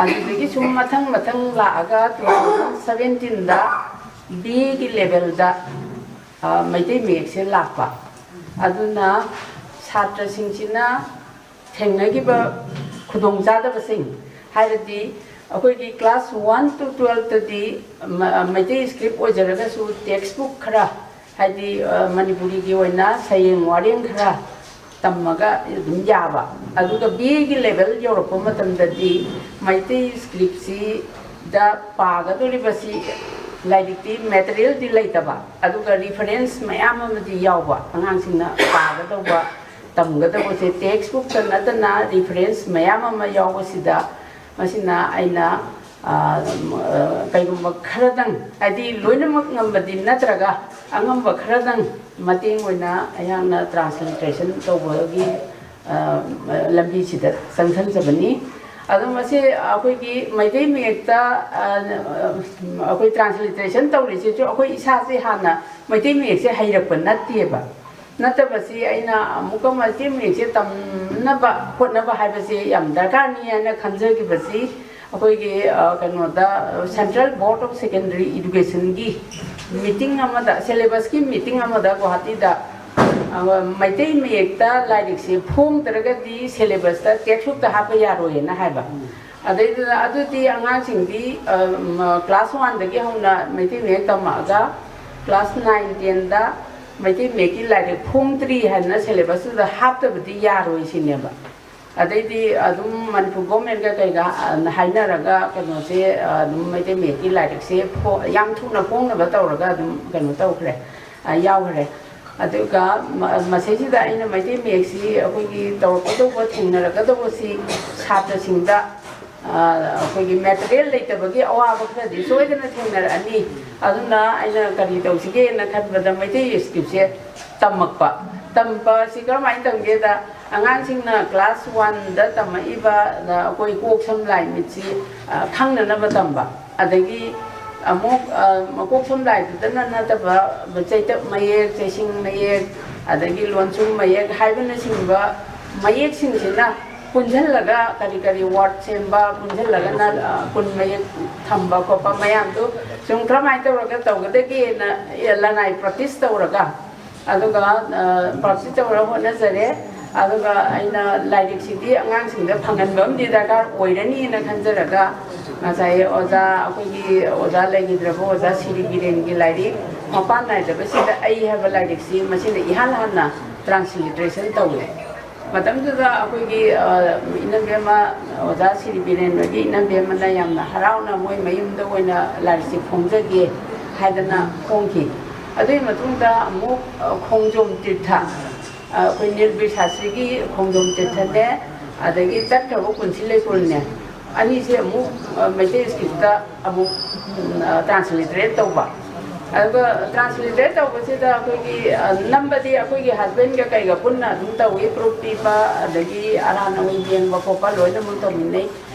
ꯑꯗꯨꯗꯒꯤ ꯁꯨꯝ ꯃꯊꯪ ꯃꯊꯪ ꯂꯥꯛꯑꯒ ꯇꯨ ꯊꯥꯎꯖꯟ ꯁꯕꯦꯟꯇꯤꯟꯗ ꯕꯤ ꯑꯦꯒꯤ ꯂꯦꯕꯦꯜꯗ ꯃꯩꯇꯩ ꯃꯌꯦꯛꯁꯦ ꯂꯥꯛꯄ꯫ ꯑꯗꯨꯅ ꯁꯥꯇ꯭ꯔꯁꯤꯡꯁꯤꯅ ꯊꯦꯡꯅꯈꯤꯕ ꯈꯨꯗꯣꯡꯆꯥꯗꯕꯁꯤꯡ ꯍꯥꯏꯔꯗꯤ, ꯑꯩꯈꯣꯏꯒꯤ class one to twelve ꯇꯗꯤ ꯃ-, ꯃꯩꯇꯩ script ꯑꯣꯏꯖꯔꯒꯁꯨ text book ꯈꯔ, ꯍꯥꯏꯗꯤ, ꯑ, ꯃꯅꯤꯄꯨꯔꯤꯒꯤ ꯑꯣꯏꯅ ꯁꯩꯔꯦꯡ ꯋꯥꯔꯦꯡ ꯈꯔ ꯇꯝꯃꯒ ꯑꯗꯨꯝ ꯌꯥꯕ꯫ ꯑꯗꯨꯒ B A ꯒꯤ level ꯌꯧꯔꯛꯄ ꯃꯇꯝꯗꯗꯤ ꯃꯩꯇꯩ script ꯁꯤꯗ ꯄꯥꯒꯗꯧꯔꯤꯕꯁꯤ, ꯂꯥꯏꯔꯤꯛꯇꯤ, material ꯗꯤ ꯂꯩꯇꯕ, ꯑꯗꯨꯒ reference ꯃꯌꯥꯝ ꯑꯃꯗꯤ ꯌꯥꯎꯕ, ꯑꯉꯥꯡꯁꯤꯡꯅ ꯄꯥꯒꯗꯧꯕ, ꯇꯝꯒꯗꯧꯕꯁꯦ text book ꯇ ꯅꯠꯇꯅ reference ꯃꯌꯥꯝ ꯑꯃ ꯌꯥꯎꯕꯁꯤꯗ, ꯃꯁꯤꯅ ꯑꯩꯅ, ꯑ, ꯀꯩꯒꯨꯝꯕ ꯈꯔꯗꯪ, ꯍꯥꯏꯗꯤ ꯂꯣꯏꯅꯃꯛ ꯉꯝꯕꯗꯤ ꯅꯠꯇ꯭ꯔꯒ, ꯑꯉꯝꯕ ꯈꯔꯗꯪ ꯃꯇꯦꯡ ꯑꯣꯏꯅ ꯑꯩꯍꯥꯛꯅ transliteration ꯇꯧꯕꯒꯤ, ꯑ, ꯂꯝꯕꯤꯁꯤꯗ ꯆꯪꯁꯤꯟꯖꯕꯅꯤ꯫ ꯑꯗꯣ ꯃꯁꯤ ꯑꯩꯈꯣꯏꯒꯤ ꯃꯩꯇꯩ ꯃꯌꯦꯛꯇ, ꯑ, ꯑꯩꯈꯣꯏ transliteration ꯇꯧꯔꯤꯁꯤꯁꯨ ꯑꯩꯈꯣꯏ ꯏꯁꯥꯁꯦ ꯍꯥꯟꯅ ꯃꯩꯇꯩ ꯃꯌꯦꯛꯁꯦ ꯍꯩꯔꯛꯄ ꯅꯠꯇꯦꯕ꯫ ꯅꯠꯇꯕꯁꯤ ꯑꯩꯅ ꯑꯃꯨꯛꯀ ꯃꯩꯇꯩ ꯃꯌꯦꯛꯁꯦ ꯇꯝꯅꯕ ꯍꯣꯠꯅꯕ ꯍꯥꯏꯕꯁꯤ ꯌꯥꯝ ꯗꯔꯀꯥꯔꯅꯤ ꯍꯥꯏꯅ ꯈꯟꯖꯈꯤꯕꯁꯤ ꯑꯩꯈꯣꯏꯒꯤ, ꯑ, ꯀꯩꯅꯣꯗ, Central Board of Secondary Education ꯒꯤ meeting ꯑꯃꯗ, syllabus ꯀꯤ meeting ꯑꯃꯗ ꯒꯨꯋꯥꯍꯥꯇꯤꯗ, ꯑ, ꯃꯩꯇꯩ ꯃꯌꯦꯛꯇ ꯂꯥꯏꯔꯤꯛꯁꯦ ꯐꯣꯡꯗ꯭ꯔꯒꯗꯤ syllabus ꯇ text book ꯇ ꯍꯥꯞꯄ ꯌꯥꯔꯣꯏꯅ ꯍꯥꯏꯕ꯫ ꯑꯗꯩꯗꯨꯗ ꯑꯗꯨꯗꯤ ꯑꯉꯥꯡꯁꯤꯡꯗꯤ, ꯑ, ꯃ-, class one ꯗꯒꯤ ꯍꯧꯅ ꯃꯩꯇꯩ ꯃꯌꯦꯛ ꯇꯝꯃꯛꯑꯒ class nine ten ꯗ ꯃꯩꯇꯩ ꯃꯌꯦꯛꯀꯤ ꯂꯥꯏꯔꯤꯛ ꯐꯣꯡꯗ꯭ꯔꯤ ꯍꯥꯏꯅ syllabus ꯇꯨꯗ ꯍꯥꯞꯇꯕꯗꯤ ꯌꯥꯔꯣꯏ ꯁꯤꯅꯦꯕ꯫ ꯑꯗꯩꯗꯤ ꯑꯗꯨꯝ ꯃꯅꯤꯄꯨꯔ government ꯀ ꯀꯩꯒ, ꯑ, ꯍꯥꯏꯅꯔꯒ ꯀꯩꯅꯣꯁꯦ, ꯑ, ꯑꯗꯨꯝ ꯃꯩꯇꯩ ꯃꯌꯦꯛꯀꯤ ꯂꯥꯏꯔꯤꯛꯁꯦ ꯐꯣ-, ꯌꯥꯝ ꯊꯨꯅ ꯐꯣꯡꯅꯕ ꯇꯧꯔꯒ ꯑꯗꯨꯝ ꯀꯩꯅꯣ ꯇꯧꯈ꯭ꯔꯦ, ꯑ, ꯌꯥꯎꯈ꯭ꯔꯦ꯫ ꯑꯗꯨꯒ ꯃ-, ꯃꯁꯤꯁꯤꯗ ꯑꯩꯅ ꯃꯩꯇꯩ ꯃꯌꯦꯛꯁꯤ ꯑꯩꯈꯣꯏꯒꯤ ꯇꯧꯔꯛꯀꯗꯧꯕ, ꯊꯦꯡꯅꯔꯛꯀꯗꯧꯕꯁꯤ ꯁꯥꯇ꯭ꯔꯁꯤꯡꯗ, ꯑ, ꯑꯩꯈꯣꯏꯒꯤ material ꯂꯩꯇꯕꯒꯤ ꯑꯋꯥꯕ ꯈꯔꯗꯤ ꯁꯣꯏꯗꯅ ꯊꯦꯡꯅꯔꯛꯑꯅꯤ꯫ ꯑꯗꯨꯅ ꯑꯩꯅ ꯀꯔꯤ ꯇꯧꯁꯤꯒꯦꯅ ꯈꯟꯕꯗ ꯃꯩꯇꯩ script ꯁꯦ ꯇꯝꯃꯛꯄ꯫ ꯇꯝꯕꯁꯤ ꯀꯔꯝꯍꯥꯏꯅ ꯇꯝꯒꯦꯗ, ꯑꯉꯥꯡꯁꯤꯡꯅ class one ꯗ ꯇꯝꯃꯛꯏꯕ, ꯑ, ꯑꯩꯈꯣꯏ ꯀꯣꯛ ꯁꯝ ꯂꯥꯏ ꯃꯤꯠꯁꯤ, ꯑ, ꯈꯪꯅꯅꯕ ꯇꯝꯕ꯫ ꯑꯗꯒꯤ ꯑꯃꯨꯛ, ꯑ, ꯃꯀꯣꯛ ꯁꯝ ꯂꯥꯏꯗꯨꯗꯅ ꯅꯠꯇꯕ ꯆꯩꯇꯞ ꯃꯌꯦꯛ, ꯆꯩꯁꯤꯡ ꯃꯌꯦꯛ, ꯑꯗꯒꯤ ꯂꯣꯟꯁꯨꯝ ꯃꯌꯦꯛ ꯍꯥꯏꯕꯅꯆꯤꯡꯕ ꯃꯌꯦꯛꯁꯤꯡꯁꯤꯅ ꯄꯨꯟꯁꯤꯜꯂꯒ ꯀꯔꯤ ꯀꯔꯤ word ꯁꯦꯝꯕ, ꯄꯨꯟꯁꯤꯜꯂꯒꯅ, ꯑ, ꯀꯨꯟ ꯃꯌꯦꯛ ꯊꯝꯕ ꯈꯣꯠꯄ ꯃꯌꯥꯝꯗꯨ ꯁꯨꯝ ꯀꯔꯝꯍꯥꯏꯅ ꯇꯧꯔꯒ ꯇꯧꯒꯗꯒꯦꯅ ꯂꯅꯥꯏ practice ꯇꯧꯔꯒ, ꯑꯗꯨꯒ, ꯑ, practice ꯇꯧꯔꯒ ꯍꯣꯠꯅꯖꯔꯦ꯫ ꯑꯗꯨꯒ ꯑꯩꯅ ꯂꯥꯏꯔꯤꯛꯁꯤꯗꯤ ꯑꯉꯥꯡꯁꯤꯡꯗ ꯐꯪꯍꯟꯕ ꯑꯃꯗꯤ ꯗꯔꯀꯥꯔ ꯑꯣꯏꯔꯅꯤꯅ ꯈꯟꯖꯔꯒ, ꯉꯁꯥꯏ ꯑꯣꯖꯥ, ꯑꯩꯈꯣꯏꯒꯤ ꯑꯣꯖꯥ ꯂꯩꯈꯤꯗ꯭ꯔꯕ ꯑꯣꯖꯥ ꯁꯤꯔꯤ ꯕꯤꯔꯦꯟꯒꯤ ꯂꯥꯏꯔꯤꯛ ꯃꯄꯥꯟ ꯅꯥꯏꯗꯕꯁꯤꯗ ꯑꯩ ꯍꯥꯏꯕ ꯂꯥꯏꯔꯤꯛꯁꯤ ꯃꯁꯤꯅ ꯏꯍꯥꯟ ꯍꯥꯟꯅ ꯇ꯭ꯔꯥꯟꯁꯂꯤꯇꯔꯦꯁꯟ ꯇꯧꯔꯦ꯫ ꯃꯇꯝꯗꯨꯗ ꯑꯩꯈꯣꯏꯒꯤ, ꯑ, ꯏꯅꯝꯕꯦꯝꯃ, ꯑꯣꯖꯥ ꯁꯤꯔꯤ ꯕꯤꯔꯦꯟ ꯍꯣꯏꯒꯤ ꯏꯅꯝꯕꯦꯝꯃꯅ ꯌꯥꯝꯅ ꯍꯔꯥꯎꯅ ꯃꯣꯏ ꯃꯌꯨꯝꯗ ꯑꯣꯏꯅ ꯂꯥꯏꯔꯤꯛꯁꯤ ꯐꯣꯡꯖꯒꯦ ꯍꯥꯏꯗꯅ ꯐꯣꯡꯈꯤ꯫ ꯑꯗꯨꯒꯤ ꯃꯇꯨꯡꯗ ꯑꯃꯨꯛ, ꯑ, ꯈꯣꯡꯖꯣꯝ ꯇꯤꯔꯊ, ꯑ, ꯑꯩꯈꯣꯏ ꯅꯤꯜꯕꯤꯔ ꯁꯥꯁꯇ꯭ꯔꯤꯒꯤ ꯈꯣꯡꯖꯣꯝ ꯇꯤꯔꯊꯅꯦ, ꯑꯗꯒꯤ ꯆꯠꯈ꯭ꯔꯕ ꯄꯨꯟꯁꯤ ꯂꯩꯀꯣꯜꯅꯦ, ꯑꯅꯤꯁꯦ ꯑꯃꯨꯛ, ꯑ, ꯃꯩꯇꯩ ꯁ꯭ꯀ꯭ꯔꯤꯞꯇ ꯑꯃꯨꯛ, ꯎꯝ, ꯑ, ꯇ꯭ꯔꯥꯟꯁꯂꯤꯇꯔꯦꯠ ꯇꯧꯕ꯫ ꯑꯗꯨꯒ ꯇ꯭ꯔꯥꯟꯁꯂꯤꯇꯔꯦꯠ ꯇꯧꯕꯁꯤꯗ ꯑꯩꯈꯣꯏꯒꯤ, ꯑ, ꯅꯝꯕꯗꯤ ꯑꯩꯈꯣꯏꯒꯤ ꯍꯁꯕꯦꯟꯒ ꯀꯩꯒ ꯄꯨꯟꯅ ꯑꯗꯨꯝ ꯇꯧꯏ, ꯄ꯭ꯔꯨꯐ ꯄꯤꯕ, ꯑꯗꯒꯤ ꯑꯔꯥꯟ ꯑꯋꯣꯏ ꯌꯦꯡꯕ ꯈꯣꯠꯄ ꯂꯣꯏꯅꯃꯛ ꯇꯧꯃꯤꯟꯅꯩ꯫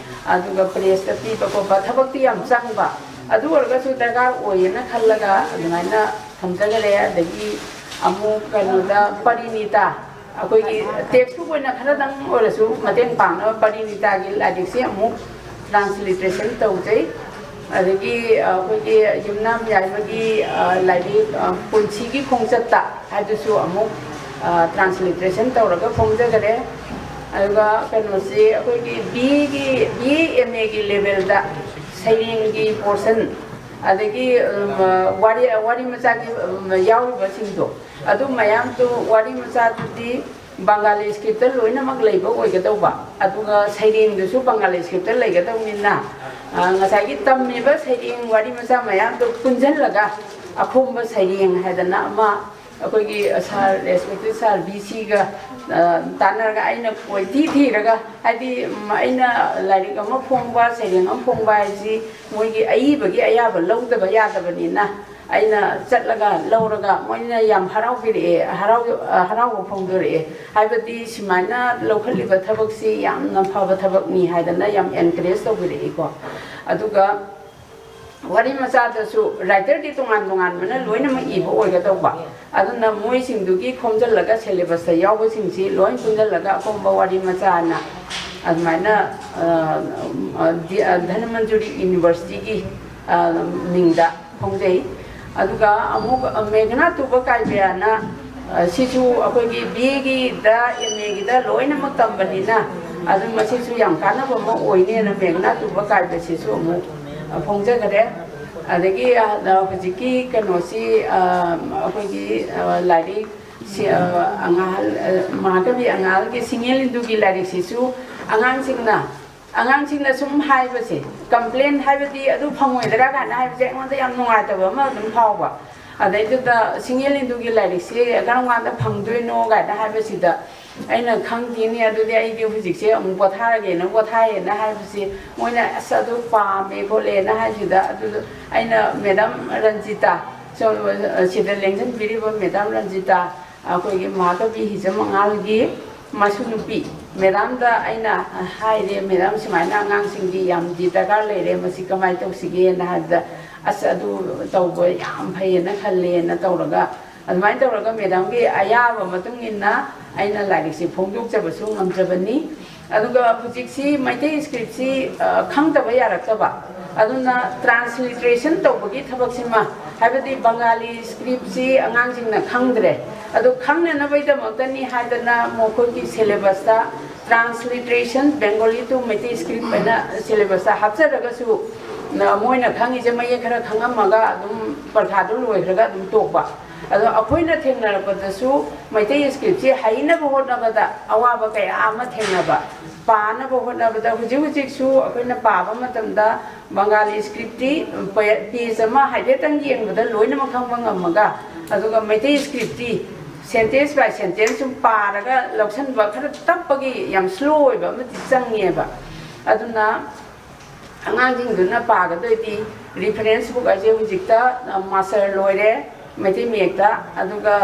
ꯑꯗꯨꯒ ꯄ꯭ꯔꯦꯁꯇ ꯄꯤꯕ ꯈꯣꯠꯄ ꯊꯕꯛꯇꯤ ꯌꯥꯝ ꯆꯪꯕ, ꯑꯗꯨ ꯑꯣꯏꯔꯒꯁꯨ ꯗꯔꯀꯥꯔ ꯑꯣꯏꯌꯦꯅ ꯈꯜꯂꯒ ꯑꯗꯨꯃꯥꯏꯅ ꯊꯝꯖꯈꯔꯦ꯫ ꯑꯗꯒꯤ ꯑꯃꯨꯛ ꯀꯩꯅꯣꯗ ꯄꯔꯤꯅꯤꯇꯥ, ꯑꯩꯈꯣꯏꯒꯤ ꯇꯦꯛꯁ ꯕꯨꯛ ꯑꯣꯏꯅ ꯈꯔꯗꯪ ꯑꯣꯏꯔꯁꯨ ꯃꯇꯦꯡ ꯄꯥꯡꯅꯕ ꯄꯔꯤꯅꯤꯇꯥꯒꯤ ꯂꯥꯏꯔꯤꯛꯁꯤ ꯑꯃꯨꯛ ꯇ꯭ꯔꯥꯟꯁꯂꯤꯇꯔꯦꯁꯟ ꯇꯧꯖꯩ꯫ ꯑꯗꯒꯤ ꯑꯩꯈꯣꯏꯒꯤ ꯌꯨꯝꯅꯥꯝ ꯌꯥꯏꯃꯒꯤ, ꯑ, ꯂꯥꯏꯔꯤꯛ, ꯑ, ꯄꯨꯟꯁꯤꯒꯤ ꯈꯣꯡꯆꯠꯇ ꯍꯥꯏꯗꯨꯁꯨ ꯑꯃꯨꯛ, ꯑ, ꯇ꯭ꯔꯥꯟꯁꯂꯤꯇꯔꯦꯁꯟ ꯇꯧꯔꯒ ꯐꯣꯡꯖꯈꯔꯦ꯫ ꯑꯗꯨꯒ ꯀꯩꯅꯣꯁꯤ ꯑꯩꯈꯣꯏꯒꯤ ꯕꯤ ꯑꯦꯒꯤ, ꯕꯤ ꯑꯦ ꯑꯦꯝ ꯑꯦꯒꯤ ꯂꯦꯕꯦꯜꯗ ꯁꯩꯔꯦꯡꯒꯤ ꯄꯣꯔꯁꯟ, ꯑꯗꯒꯤ, ꯎꯝ, ꯋꯥꯔꯤ, ꯋꯥꯔꯤ ꯃꯆꯥꯒꯤ, ꯎꯝ, ꯌꯥꯎꯔꯤꯕꯁꯤꯡꯗꯣ, ꯑꯗꯨ ꯃꯌꯥꯝꯗꯨ ꯋꯥꯔꯤ ꯃꯆꯥꯗꯨꯗꯤ ꯕꯪꯒꯥꯂꯤ ꯁ꯭ꯀ꯭ꯔꯤꯞꯇ ꯂꯣꯏꯅꯃꯛ ꯂꯩꯕ ꯑꯣꯏꯒꯗꯧꯕ, ꯑꯗꯨꯒ ꯁꯩꯔꯦꯡꯗꯨꯁꯨ ꯕꯪꯒꯥꯂꯤ ꯁ꯭ꯀ꯭ꯔꯤꯞꯇ ꯂꯩꯒꯗꯧꯅꯤꯅ, ꯑ, ꯉꯁꯥꯏꯒꯤ ꯇꯝꯃꯤꯕ ꯁꯩꯔꯦꯡ ꯋꯥꯔꯤ ꯃꯆꯥ ꯃꯌꯥꯝꯗꯣ ꯄꯨꯟꯁꯤꯜꯂꯒ ꯑꯈꯣꯝꯕ ꯁꯩꯔꯦꯡ ꯍꯥꯏꯗꯅ ꯑꯃ ꯑꯩꯈꯣꯏꯒꯤ ꯁꯥꯔ, ꯔꯦꯁꯄꯦꯛꯇꯦꯠ ꯁꯥꯔ ꯕꯤ ꯁꯤꯒ, ꯑ, ꯇꯥꯟꯅꯔꯒ ꯑꯩꯅ ꯀꯣꯏꯊꯤ ꯊꯤꯔꯒ, ꯍꯥꯏꯗꯤ, ꯎꯝ, ꯑꯩꯅ ꯂꯥꯏꯔꯤꯛ ꯑꯃ ꯐꯣꯡꯕ, ꯁꯩꯔꯦꯡ ꯑꯃ ꯐꯣꯡꯕ ꯍꯥꯏꯁꯤ ꯃꯣꯏꯒꯤ ꯑꯏꯕꯒꯤ ꯑꯌꯥꯕ ꯂꯧꯗꯕ ꯌꯥꯗꯕꯅꯤꯅ, ꯑꯩꯅ ꯆꯠꯂꯒ ꯂꯧꯔꯒ ꯃꯣꯏꯅ ꯌꯥꯝ ꯍꯔꯥꯎꯕꯤꯔꯛꯑꯦ, ꯍꯔꯥꯎ-, ꯑ, ꯍꯔꯥꯎꯕ ꯐꯣꯡꯗꯣꯔꯛꯑꯦ꯫ ꯍꯥꯏꯕꯗꯤ ꯁꯨꯃꯥꯏꯅ ꯂꯧꯈꯠꯂꯤꯕ ꯊꯕꯛꯁꯤ ꯌꯥꯝꯅ ꯐꯕ ꯊꯕꯛꯅꯤ ꯍꯥꯏꯗꯅ ꯌꯥꯝ ꯑꯦꯟꯀꯔꯦꯖ ꯇꯧꯕꯤꯔꯛꯏꯀꯣ꯫ ꯑꯗꯨꯒ ꯋꯥꯔꯤ ꯃꯆꯥꯗꯁꯨ ꯔꯥꯏꯇꯔꯗꯤ ꯇꯣꯉꯥꯟ ꯇꯣꯉꯥꯟꯕꯅ ꯂꯣꯏꯅꯃꯛ ꯏꯕ ꯑꯣꯏꯒꯗꯧꯕ, ꯑꯗꯨꯅ ꯃꯣꯏꯁꯤꯡꯗꯨꯒꯤ ꯈꯣꯝꯖꯤꯜꯂꯒ ꯁꯦꯂꯦꯕꯁꯇ ꯌꯥꯎꯕꯁꯤꯡꯁꯤ ꯂꯣꯏ ꯄꯨꯟꯁꯤꯜꯂꯒ ꯑꯈꯣꯝꯕ ꯋꯥꯔꯤ ꯃꯆꯥꯅ ꯑꯗꯨꯃꯥꯏꯅ, ꯑ, ꯑ, ꯗꯤ-, ꯑ, ꯙꯅꯃꯟꯖꯨꯔꯤ ꯌꯨꯅꯤꯚꯔꯁꯤꯇꯤꯒꯤ, ꯑ, ꯃꯤꯡꯗ ꯐꯣꯡꯖꯩ꯫ ꯑꯗꯨꯒ ꯑꯃꯨꯛ ꯃꯦꯘꯅꯥ ꯇꯨꯕ ꯀꯥꯏꯕꯤꯌꯥꯅ, ꯑ, ꯁꯤꯁꯨ ꯑꯩꯈꯣꯏꯒꯤ ꯕꯤ ꯑꯦꯒꯤꯗ, ꯑꯦꯝ ꯑꯦꯒꯤꯗ ꯂꯣꯏꯅꯃꯛ ꯇꯝꯕꯅꯤꯅ, ꯑꯗꯨ ꯃꯁꯤꯁꯨ ꯌꯥꯝ ꯀꯥꯟꯅꯕ ꯑꯃ ꯑꯣꯏꯅꯦꯅ ꯃꯦꯘꯅꯥ ꯇꯨꯕ ꯀꯥꯏꯕꯁꯤꯁꯨ ꯑꯃꯨꯛ, ꯑ, ꯐꯣꯡꯖꯈꯔꯦ꯫ ꯑꯗꯒꯤ, ꯑ, ꯍꯧꯖꯤꯛꯀꯤ ꯀꯩꯅꯣꯁꯤ, ꯑ, ꯑꯩꯈꯣꯏꯒꯤ, ꯑ, ꯂꯥꯏꯔꯤꯛ ꯁꯤ, ꯑ, ꯑꯉꯥꯜ, ꯑ, ꯃꯍꯥꯀꯕꯤ ꯑꯉꯥꯜꯒꯤ ꯁꯤꯡꯍꯦꯜ ꯏꯟꯗꯨꯒꯤ ꯂꯥꯏꯔꯤꯛꯁꯤꯁꯨ ꯑꯉꯥꯡꯁꯤꯡꯅ, ꯑꯉꯥꯡꯁꯤꯡꯅ ꯁꯨꯝ ꯍꯥꯏꯕꯁꯦ, ꯀꯝꯄ꯭ꯂꯦꯟ ꯍꯥꯏꯕꯗꯤ ꯑꯗꯨ ꯐꯪꯉꯣꯏꯗ꯭ꯔꯥ ꯀꯥꯏꯅ ꯍꯥꯏꯕꯁꯦ ꯑꯩꯉꯣꯟꯗ ꯌꯥꯝ ꯅꯨꯡꯉꯥꯏꯇꯕ ꯑꯃ ꯑꯗꯨꯝ ꯐꯥꯎꯕ꯫ ꯑꯗꯩꯗꯨꯗ ꯁꯤꯡꯍꯦꯜ ꯏꯟꯗꯨꯒꯤ ꯂꯥꯏꯔꯤꯛꯁꯦ ꯀꯔꯝ ꯀꯥꯟꯗ ꯐꯪꯗꯣꯏꯅꯣ ꯀꯥꯏꯅ ꯍꯥꯏꯕꯁꯤꯗ ꯑꯩꯅ ꯈꯪꯗꯦꯅꯦ, ꯑꯗꯨꯗꯤ ꯑꯩꯗꯤ ꯍꯧꯖꯤꯛꯁꯦ ꯑꯃꯨꯛ ꯄꯣꯊꯥꯔꯒꯦꯅ ꯄꯣꯊꯥꯏꯌꯦꯅ ꯍꯥꯏꯕꯁꯤ ꯃꯣꯏꯅ ꯑꯁ ꯑꯗꯨ ꯄꯥꯝꯃꯦ ꯈꯣꯠꯂꯦꯅ ꯍꯥꯏꯕꯁꯤꯗ ꯑꯗꯨ ꯑꯩꯅ ꯃꯦꯗꯥꯝ ꯔꯟꯖꯤꯇꯥ, ꯁꯣꯝ, ꯁꯤꯗ ꯂꯦꯡꯁꯤꯟꯕꯤꯔꯤꯕ ꯃꯦꯗꯥꯝ ꯔꯟꯖꯤꯇꯥ, ꯑꯩꯈꯣꯏꯒꯤ ꯃꯍꯥꯀꯕꯤ ꯍꯤꯖꯝ ꯃꯉꯥꯜꯒꯤ ꯃꯁꯨ ꯅꯨꯄꯤ ꯃꯦꯗꯥꯝꯗ ꯑꯩꯅ ꯍꯥꯏꯔꯦ, "ꯃꯦꯗꯥꯝ, ꯁꯨꯃꯥꯏꯅ ꯑꯉꯥꯡꯁꯤꯡꯒꯤ ꯌꯥꯝꯗꯤ ꯗꯔꯀꯥꯔ ꯂꯩꯔꯦ, ꯃꯁꯤ ꯀꯃꯥꯏꯅ ꯇꯧꯁꯤꯒꯦꯅ?" ꯍꯥꯏꯕꯗ, "ꯑꯁ, ꯑꯗꯨ ꯇꯧꯕ ꯌꯥꯝ ꯐꯩꯌꯦꯅ ꯈꯜꯂꯦꯅ" ꯇꯧꯔꯒ, ꯑꯗꯨꯃꯥꯏꯅ ꯇꯧꯔꯒ ꯃꯦꯗꯥꯝꯒꯤ ꯑꯌꯥꯕ ꯃꯇꯨꯡ ꯏꯟꯅ ꯑꯩꯅ ꯂꯥꯏꯔꯤꯛꯁꯤ ꯐꯣꯡꯗꯣꯛꯆꯕꯁꯨ ꯉꯝꯖꯕꯅꯤ꯫ ꯑꯗꯨꯒ ꯍꯧꯖꯤꯛꯁꯤ ꯃꯩꯇꯩ ꯁ꯭ꯀ꯭ꯔꯤꯞꯁꯤ, ꯑ, ꯈꯪꯗꯕ ꯌꯥꯔꯛꯇꯕ, ꯑꯗꯨꯅ ꯇ꯭ꯔꯥꯟꯁꯂꯤꯇꯔꯦꯁꯟ ꯇꯧꯕꯒꯤ ꯊꯕꯛꯁꯤꯃ, ꯍꯥꯏꯕꯗꯤ ꯕꯪꯒꯥꯂꯤ ꯁ꯭ꯀ꯭ꯔꯤꯞꯁꯤ ꯑꯉꯥꯡꯁꯤꯡꯅ ꯈꯪꯗ꯭ꯔꯦ, ꯑꯗꯨ ꯈꯪꯅꯅꯕꯒꯤꯗꯃꯛꯇꯅꯤ ꯍꯥꯏꯗꯅ ꯃꯈꯣꯏꯒꯤ ꯁꯤꯂꯦꯕꯁꯇ transliteration Bengali to Meitei script ꯍꯥꯏꯅ ꯁꯤꯂꯦꯕꯁꯇ ꯍꯥꯞꯆꯔꯒꯁꯨ, ꯅ-, ꯃꯣꯏꯅ ꯈꯪꯉꯤꯁꯦ ꯃꯌꯦꯛ ꯈꯔ ꯈꯪꯉꯝꯃꯒ ꯑꯗꯨꯝ ꯄꯔꯤꯈꯥꯗꯨ ꯂꯣꯏꯈ꯭ꯔꯒ ꯑꯗꯨꯝ ꯇꯣꯛꯄ꯫ ꯑꯗꯣ ꯑꯩꯈꯣꯏꯅ ꯊꯦꯡꯅꯔꯛꯄꯗꯁꯨ ꯃꯩꯇꯩ ꯁ꯭ꯀ꯭ꯔꯤꯞꯁꯤ ꯍꯩꯅꯕ ꯍꯣꯠꯅꯕꯗ ꯑꯋꯥꯕ ꯀꯌꯥ ꯑꯃ ꯊꯦꯡꯅꯕ, ꯄꯥꯅꯕ ꯍꯣꯠꯅꯕꯗ ꯍꯧꯖꯤꯛ ꯍꯧꯖꯤꯛꯁꯨ ꯑꯩꯈꯣꯏꯅ ꯄꯥꯕ ꯃꯇꯝꯗ ꯕꯪꯒꯥꯂꯤ ꯁ꯭ꯀ꯭ꯔꯤꯞꯇꯤ ꯄꯦ-, ꯄꯦꯖ ꯑꯃ ꯍꯥꯏꯐꯦꯠꯇꯪ ꯌꯦꯡꯕꯗ ꯂꯣꯏꯅꯃꯛ ꯈꯪꯕ ꯉꯝꯃꯒ, ꯑꯗꯨꯒ ꯃꯩꯇꯩ ꯁ꯭ꯀ꯭ꯔꯤꯞꯇꯤ sentence by sentence ꯁꯨꯝ ꯄꯥꯔꯒ ꯂꯧꯁꯤꯟꯕ ꯈꯔ ꯇꯞꯄꯒꯤ ꯌꯥꯝ slow ꯑꯣꯏꯕ ꯑꯃꯗꯤ ꯆꯪꯉꯦꯕ꯫ ꯑꯗꯨꯅ ꯑꯉꯥꯡꯁꯤꯡꯗꯨꯅ ꯄꯥꯒꯗꯣꯏꯗꯤ reference book ꯍꯥꯏꯁꯦ ꯍꯧꯖꯤꯛꯇ, ꯑ, ꯃꯥꯁꯇꯔ ꯂꯣꯏꯔꯦ ꯃꯩꯇꯩ ꯃꯌꯦꯛꯇ, ꯑꯗꯨꯒ,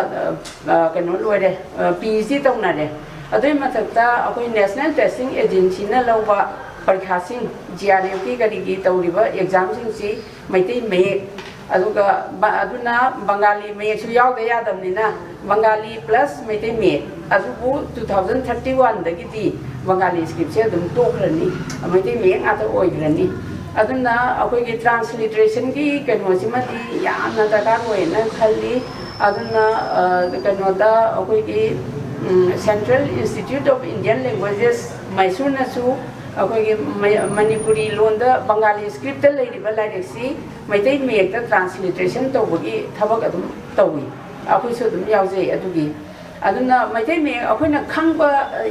ꯑ, ꯑ, ꯀꯩꯅꯣ ꯂꯣꯏꯔꯦ, ꯑ, ꯄꯤ ꯑꯩꯆ ꯗꯤ ꯇꯧꯅꯔꯦ꯫ ꯑꯗꯨꯒꯤ ꯃꯊꯛꯇ ꯑꯩꯈꯣꯏ National Testing Agencyꯅ ꯂꯧꯕ ꯄꯔꯤꯈꯥꯁꯤꯡ, ꯖꯤ ꯑꯥꯔ ꯑꯦꯐꯀꯤ ꯀꯔꯤꯒꯤ ꯇꯧꯔꯤꯕ ꯑꯦꯛꯖꯥꯝꯁꯤꯡꯁꯤ ꯃꯩꯇꯩ ꯃꯌꯦꯛ, ꯑꯗꯨꯒ ꯕ-, ꯑꯗꯨꯅ ꯕꯪꯒꯥꯂꯤ ꯃꯌꯦꯛꯁꯨ ꯌꯥꯎꯗ ꯌꯥꯗꯕꯅꯤꯅ, ꯕꯪꯒꯥꯂꯤ plus ꯃꯩꯇꯩ ꯃꯌꯦꯛ꯫ ꯑꯗꯨꯕꯨ two thousand thirty oneꯗꯒꯤꯗꯤ ꯕꯪꯒꯥꯂꯤ ꯁ꯭ꯀ꯭ꯔꯤꯞꯁꯦ ꯑꯗꯨꯝ ꯇꯣꯛꯈ꯭ꯔꯅꯤ, ꯃꯩꯇꯩ ꯃꯌꯦꯛ ꯉꯥꯛꯇ ꯑꯣꯏꯈ꯭ꯔꯅꯤ꯫ ꯑꯗꯨꯅ ꯑꯩꯈꯣꯏꯒꯤ transliterationꯒꯤ ꯀꯩꯅꯣꯁꯤꯃꯗꯤ ꯌꯥꯝꯅ ꯗꯔꯀꯥꯔ ꯑꯣꯏꯌꯦꯅ ꯈꯜꯂꯤ꯫ ꯑꯗꯨꯅ, ꯑ, ꯀꯩꯅꯣꯗ ꯑꯩꯈꯣꯏꯒꯤ, ꯎꯝ, Central Institute of Indian Languages ꯃꯩꯁꯨꯔꯅꯁꯨ ꯑꯩꯈꯣꯏꯒꯤ ꯃꯩ- ꯃꯅꯤꯄꯨꯔꯤ ꯂꯣꯟꯗ ꯕꯪꯒꯥꯂꯤ ꯁ꯭ꯀ꯭ꯔꯤꯞꯇ ꯂꯩꯔꯤꯕ ꯂꯥꯏꯔꯤꯛꯁꯤ ꯃꯩꯇꯩ ꯃꯌꯦꯛꯇ ꯇ꯭ꯔꯥꯟꯁꯂꯤꯇꯔꯦꯁꯟ ꯇꯧꯕꯒꯤ ꯊꯕꯛ ꯑꯗꯨꯝ ꯇꯧꯏ꯫ ꯑꯩꯈꯣꯏꯁꯨ ꯑꯗꯨꯝ ꯌꯥꯎꯖꯩ ꯑꯗꯨꯒꯤ꯫ ꯑꯗꯨꯅ ꯃꯩꯇꯩ ꯃꯌꯦꯛ ꯑꯩꯈꯣꯏꯅ ꯈꯪꯕ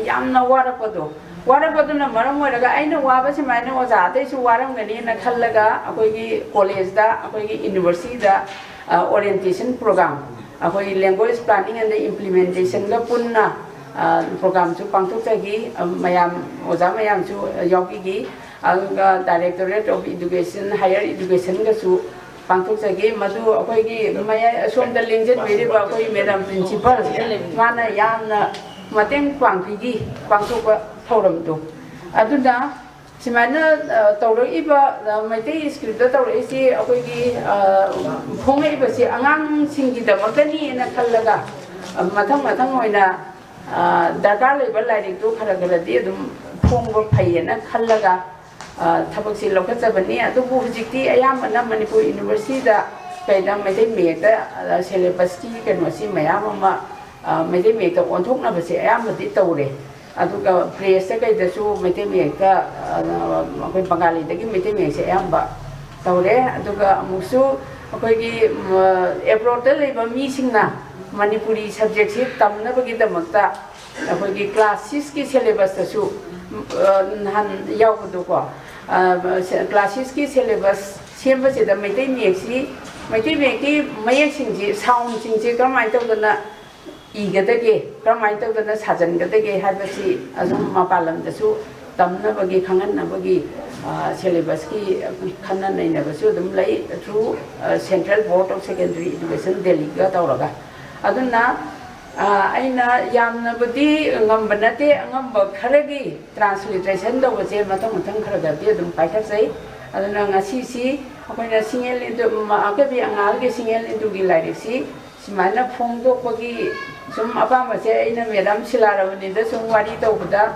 ꯌꯥꯝꯅ ꯋꯥꯔꯛꯄꯗꯣ, ꯋꯥꯔꯛꯄꯗꯨꯅ ꯃꯔꯝ ꯑꯣꯏꯔꯒ ꯑꯩꯅ ꯋꯥꯕ ꯁꯨꯃꯥꯏꯅ ꯑꯣꯖꯥ ꯑꯇꯩꯁꯨ ꯋꯥꯔꯝꯒꯅꯤꯅ ꯈꯜꯂꯒ ꯑꯩꯈꯣꯏꯒꯤ ꯀꯣꯂꯦꯖꯇ, ꯑꯩꯈꯣꯏꯒꯤ ꯌꯨꯅꯤꯚꯔꯁꯤꯇꯤꯗ ꯑꯣꯔꯤꯌꯦꯟꯇꯦꯁꯟ ꯄ꯭ꯔꯣꯒ꯭ꯔꯥꯝ, ꯑꯩꯈꯣꯏ ꯂꯦꯡꯒ꯭ꯋꯦꯖ ꯄ꯭ꯂꯥꯅꯤꯡ ꯑꯦꯟ ꯏꯝꯄ꯭ꯂꯤꯃꯦꯟꯇꯦꯁꯟꯒ ꯄꯨꯟꯅ ꯄ꯭ꯔꯣꯒ꯭ꯔꯥꯝꯁꯨ ꯄꯥꯡꯊꯣꯛꯆꯈꯤ꯫ ꯃꯌꯥꯝ, ꯑꯣꯖꯥ ꯃꯌꯥꯝꯁꯨ ꯌꯥꯎꯕꯤꯈꯤ꯫ ꯑꯗꯨꯒ Directorate of Education, Higher Educationꯒꯁꯨ ꯄꯥꯡꯊꯣꯛꯆꯈꯤ꯫ ꯃꯗꯨ ꯑꯩꯈꯣꯏꯒꯤ ꯃꯌꯥꯏ ꯑꯁꯣꯝꯗ ꯂꯦꯡꯁꯤꯟꯕꯤꯔꯤꯕ ꯑꯩꯈꯣꯏ ꯃꯦꯗꯥꯝ ꯄ꯭ꯔꯤꯟꯁꯤꯄꯜ, ꯃꯥꯅ ꯌꯥꯝꯅ ꯃꯇꯦꯡ ꯄꯥꯡꯕꯤꯈꯤ ꯄꯥꯡꯊꯣꯛꯄ ꯊꯧꯔꯝꯗꯣ꯫ ꯑꯗꯨꯅ ꯁꯨꯃꯥꯏꯅ, ꯑ, ꯇꯧꯔꯛꯏꯕ, ꯑ, ꯃꯩꯇꯩ ꯁ꯭ꯀ꯭ꯔꯤꯞꯇ ꯇꯧꯔꯛꯏꯁꯤ ꯑꯩꯈꯣꯏꯒꯤ, ꯑ, ꯐꯣꯡꯉꯛꯏꯕꯁꯤ ꯑꯉꯥꯡꯁꯤꯡꯒꯤꯗꯃꯛꯇꯅꯤꯅ ꯈꯜꯂꯒ, ꯑ, ꯃꯊꯪ ꯃꯊꯪ ꯑꯣꯏꯅ, ꯑ, ꯗꯔꯀꯥꯔ ꯂꯩꯕ ꯂꯥꯏꯔꯤꯛꯇꯨ ꯈꯔ ꯈꯔꯗꯤ ꯑꯗꯨꯝ ꯐꯣꯡꯕ ꯐꯩꯌꯦꯅ ꯈꯜꯂꯒ, ꯑ, ꯊꯕꯛꯁꯤ ꯂꯧꯈꯠꯆꯕꯅꯤ꯫ ꯑꯗꯨꯕꯨ ꯍꯧꯖꯤꯛꯇꯤ ꯑꯌꯥꯝꯕꯅ ꯃꯅꯤꯄꯨꯔ ꯌꯨꯅꯤꯚꯔꯁꯤꯇꯤꯗ ꯀꯩꯗ ꯃꯩꯇꯩ ꯃꯌꯦꯛꯇ, ꯑ, ꯁꯦꯂꯦꯕꯁꯀꯤ ꯀꯩꯅꯣꯁꯤ ꯃꯌꯥꯝ ꯑꯃ, ꯑ, ꯃꯩꯇꯩ ꯃꯌꯦꯛꯇ ꯑꯣꯟꯊꯣꯛꯅꯕꯁꯦ ꯑꯌꯥꯝꯕꯗꯤ ꯇꯧꯔꯦ꯫ ꯑꯗꯨꯒ ꯄ꯭ꯔꯦꯁꯇ ꯀꯩꯗꯁꯨ ꯃꯩꯇꯩ ꯃꯌꯦꯛꯇ, ꯑ, ꯑꯩꯈꯣꯏ ꯕꯪꯒꯥꯂꯤꯗꯒꯤ ꯃꯩꯇꯩ ꯃꯌꯦꯛꯁꯦ ꯑꯌꯥꯝꯕ ꯇꯧꯔꯦ꯫ ꯑꯗꯨꯒ ꯑꯃꯨꯛꯁꯨ ꯑꯩꯈꯣꯏꯒꯤ, ꯎꯝ, ꯑꯦꯕ꯭ꯔꯣꯗꯇ ꯂꯩꯕ ꯃꯤꯁꯤꯡꯅ ꯃꯅꯤꯄꯨꯔꯤ ꯁꯕꯖꯦꯛꯁꯤ ꯇꯝꯅꯕꯒꯤꯗꯃꯛꯇ ꯑꯩꯈꯣꯏꯒꯤ ꯀ꯭ꯂꯥꯁ ꯁꯤꯛꯁꯀꯤ ꯁꯦꯂꯦꯕꯁꯇꯁꯨ, ꯎꯝ, ꯑ, ꯅꯍꯥꯟ ꯌꯥꯎꯕꯗꯣꯀꯣ, ꯑ, ꯀ꯭ꯂꯥꯁ ꯁꯤꯛꯁꯀꯤ ꯁꯦꯂꯦꯕꯁ ꯁꯦꯝꯕꯁꯤꯗ ꯃꯩꯇꯩ ꯃꯌꯦꯛꯁꯤ, ꯃꯩꯇꯩ ꯃꯌꯦꯛꯀꯤ ꯃꯌꯦꯛꯁꯤꯡꯁꯤ, ꯁꯥꯎꯟꯁꯤꯡꯁꯤ ꯀꯔꯝꯍꯥꯏꯅ ꯇꯧꯗꯅ ꯏꯒꯗꯒꯦ, ꯀꯔꯝꯍꯥꯏꯅ ꯇꯧꯗꯅ ꯁꯥꯖꯟꯒꯗꯒꯦ ꯍꯥꯏꯕꯁꯤ ꯑꯗꯨꯝ ꯃꯄꯥꯟ ꯂꯝꯗꯁꯨ ꯇꯝꯅꯕꯒꯤ, ꯈꯪꯍꯟꯅꯕꯒꯤ, ꯑ, ꯁꯦꯂꯦꯕꯁꯀꯤ ꯈꯟꯅ ꯅꯩꯅꯕꯁꯨ ꯑꯗꯨꯝ ꯂꯩ, through, ꯑ, Central Board of Secondary Education ꯗꯦꯜꯂꯤꯒ ꯇꯧꯔꯒ꯫ ꯑꯗꯨꯅ, ꯑ, ꯑꯩꯅ ꯌꯥꯝꯅꯕꯨꯗꯤ ꯉꯝꯕ ꯅꯠꯇꯦ, ꯑꯉꯝꯕ ꯈꯔꯒꯤ ꯇ꯭ꯔꯥꯟꯁꯂꯤꯇꯔꯦꯁꯟ ꯇꯧꯕꯁꯦ ꯃꯊꯪ ꯃꯊꯪ ꯈꯔ ꯈꯔꯗꯤ ꯑꯗꯨꯝ ꯄꯥꯏꯈꯠꯆꯩ꯫ ꯑꯗꯨꯅ ꯉꯁꯤꯁꯤ ꯑꯩꯈꯣꯏꯅ ꯁꯤꯡꯍꯦꯜ ꯏꯟꯗꯨ-, ꯑꯀꯕꯤ ꯑꯉꯥꯜꯒꯤ ꯁꯤꯡꯍꯦꯜ ꯏꯟꯗꯨꯒꯤ ꯂꯥꯏꯔꯤꯛꯁꯤ ꯁꯨꯃꯥꯏꯅ ꯐꯣꯡꯗꯣꯛꯄꯒꯤ ꯁꯨꯝ ꯑꯄꯥꯝꯕꯁꯦ ꯑꯩꯅ ꯃꯦꯗꯥꯝ ꯁꯤꯂꯥꯔꯥꯃꯅꯤꯗ ꯁꯨꯝ ꯋꯥꯔꯤ ꯇꯧꯕꯗ,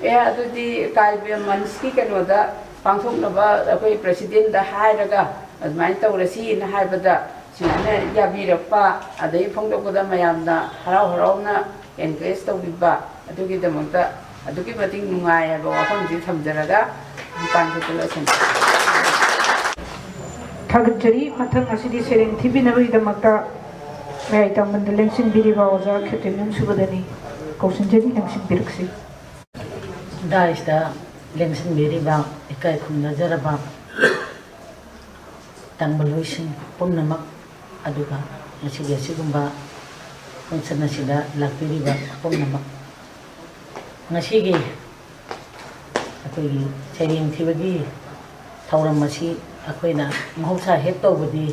"ꯑꯦ, ꯑꯗꯨꯗꯤ ꯀꯥꯏꯕ ꯃꯟꯁꯀꯤ ꯀꯩꯅꯣꯗ ꯄꯥꯡꯊꯣꯛꯅꯕ ꯑꯩꯈꯣꯏ ꯄ꯭ꯔꯦꯁꯤꯗꯦꯟꯗ ꯍꯥꯏꯔꯒ ꯑꯗꯨꯃꯥꯏꯅ ꯇꯧꯔꯁꯤꯅ" ꯍꯥꯏꯕꯗ, ꯁꯨꯃꯥꯏꯅ ꯌꯥꯕꯤꯔꯛꯄ, ꯑꯗꯩ ꯐꯣꯡꯗꯣꯛꯄꯗ ꯃꯌꯥꯝꯅ ꯍꯔꯥꯎ ꯍꯔꯥꯎꯅ ꯑꯦꯟꯀꯔꯦꯖ ꯇꯧꯕꯤꯕ, ꯑꯗꯨꯒꯤꯗꯃꯛꯇ ꯑꯗꯨꯛꯀꯤ ꯃꯇꯤꯛ ꯅꯨꯡꯉꯥꯏ ꯍꯥꯏꯕ ꯋꯥꯐꯝꯁꯤ ꯊꯝꯖꯔꯒ ꯃꯇꯥꯡꯁꯤꯗ ꯂꯣꯏꯁꯤꯟꯖꯔꯦ꯫ ꯊꯥꯒꯠꯆꯔꯤ꯫ ꯃꯊꯪ ꯑꯁꯤꯗꯤ ꯁꯩꯔꯦꯡ ꯊꯤꯕꯤꯅꯕꯒꯤꯗꯃꯛꯇ ꯃꯌꯥꯏ ꯇꯥꯡꯕꯟꯗ ꯂꯦꯡꯁꯤꯟꯕꯤꯔꯤꯕ ꯑꯣꯖꯥ ꯈꯦꯇ꯭ꯔꯤꯛ ꯅꯨꯡꯁꯤꯕꯗꯅꯤ꯫ ꯀꯧꯁꯤꯟꯖꯔꯤ, ꯂꯦꯡꯁꯤꯟꯕꯤꯔꯛꯁꯤ꯫ ꯗꯥꯏꯁꯇ ꯂꯦꯡꯁꯤꯟꯕꯤꯔꯤꯕ ꯏꯀꯥꯏ ꯈꯨꯝꯅꯖꯔꯕ ꯇꯥꯡꯕ ꯂꯣꯏꯁꯤꯡ ꯄꯨꯝꯅꯃꯛ, ꯑꯗꯨꯒ ꯉꯁꯤꯒꯤ ꯑꯁꯤꯒꯨꯝꯕ function ꯑꯁꯤꯗ ꯂꯥꯛꯄꯤꯔꯤꯕ ꯄꯨꯝꯅꯃꯛ, ꯉꯁꯤꯒꯤ ꯑꯩꯈꯣꯏꯒꯤ ꯁꯩꯔꯦꯡ ꯊꯤꯕꯒꯤ ꯊꯧꯔꯝ ꯑꯁꯤ ꯑꯩꯈꯣꯏꯅ ꯃꯍꯧꯁꯥ ꯍꯦꯛ ꯇꯧꯕꯗꯤ,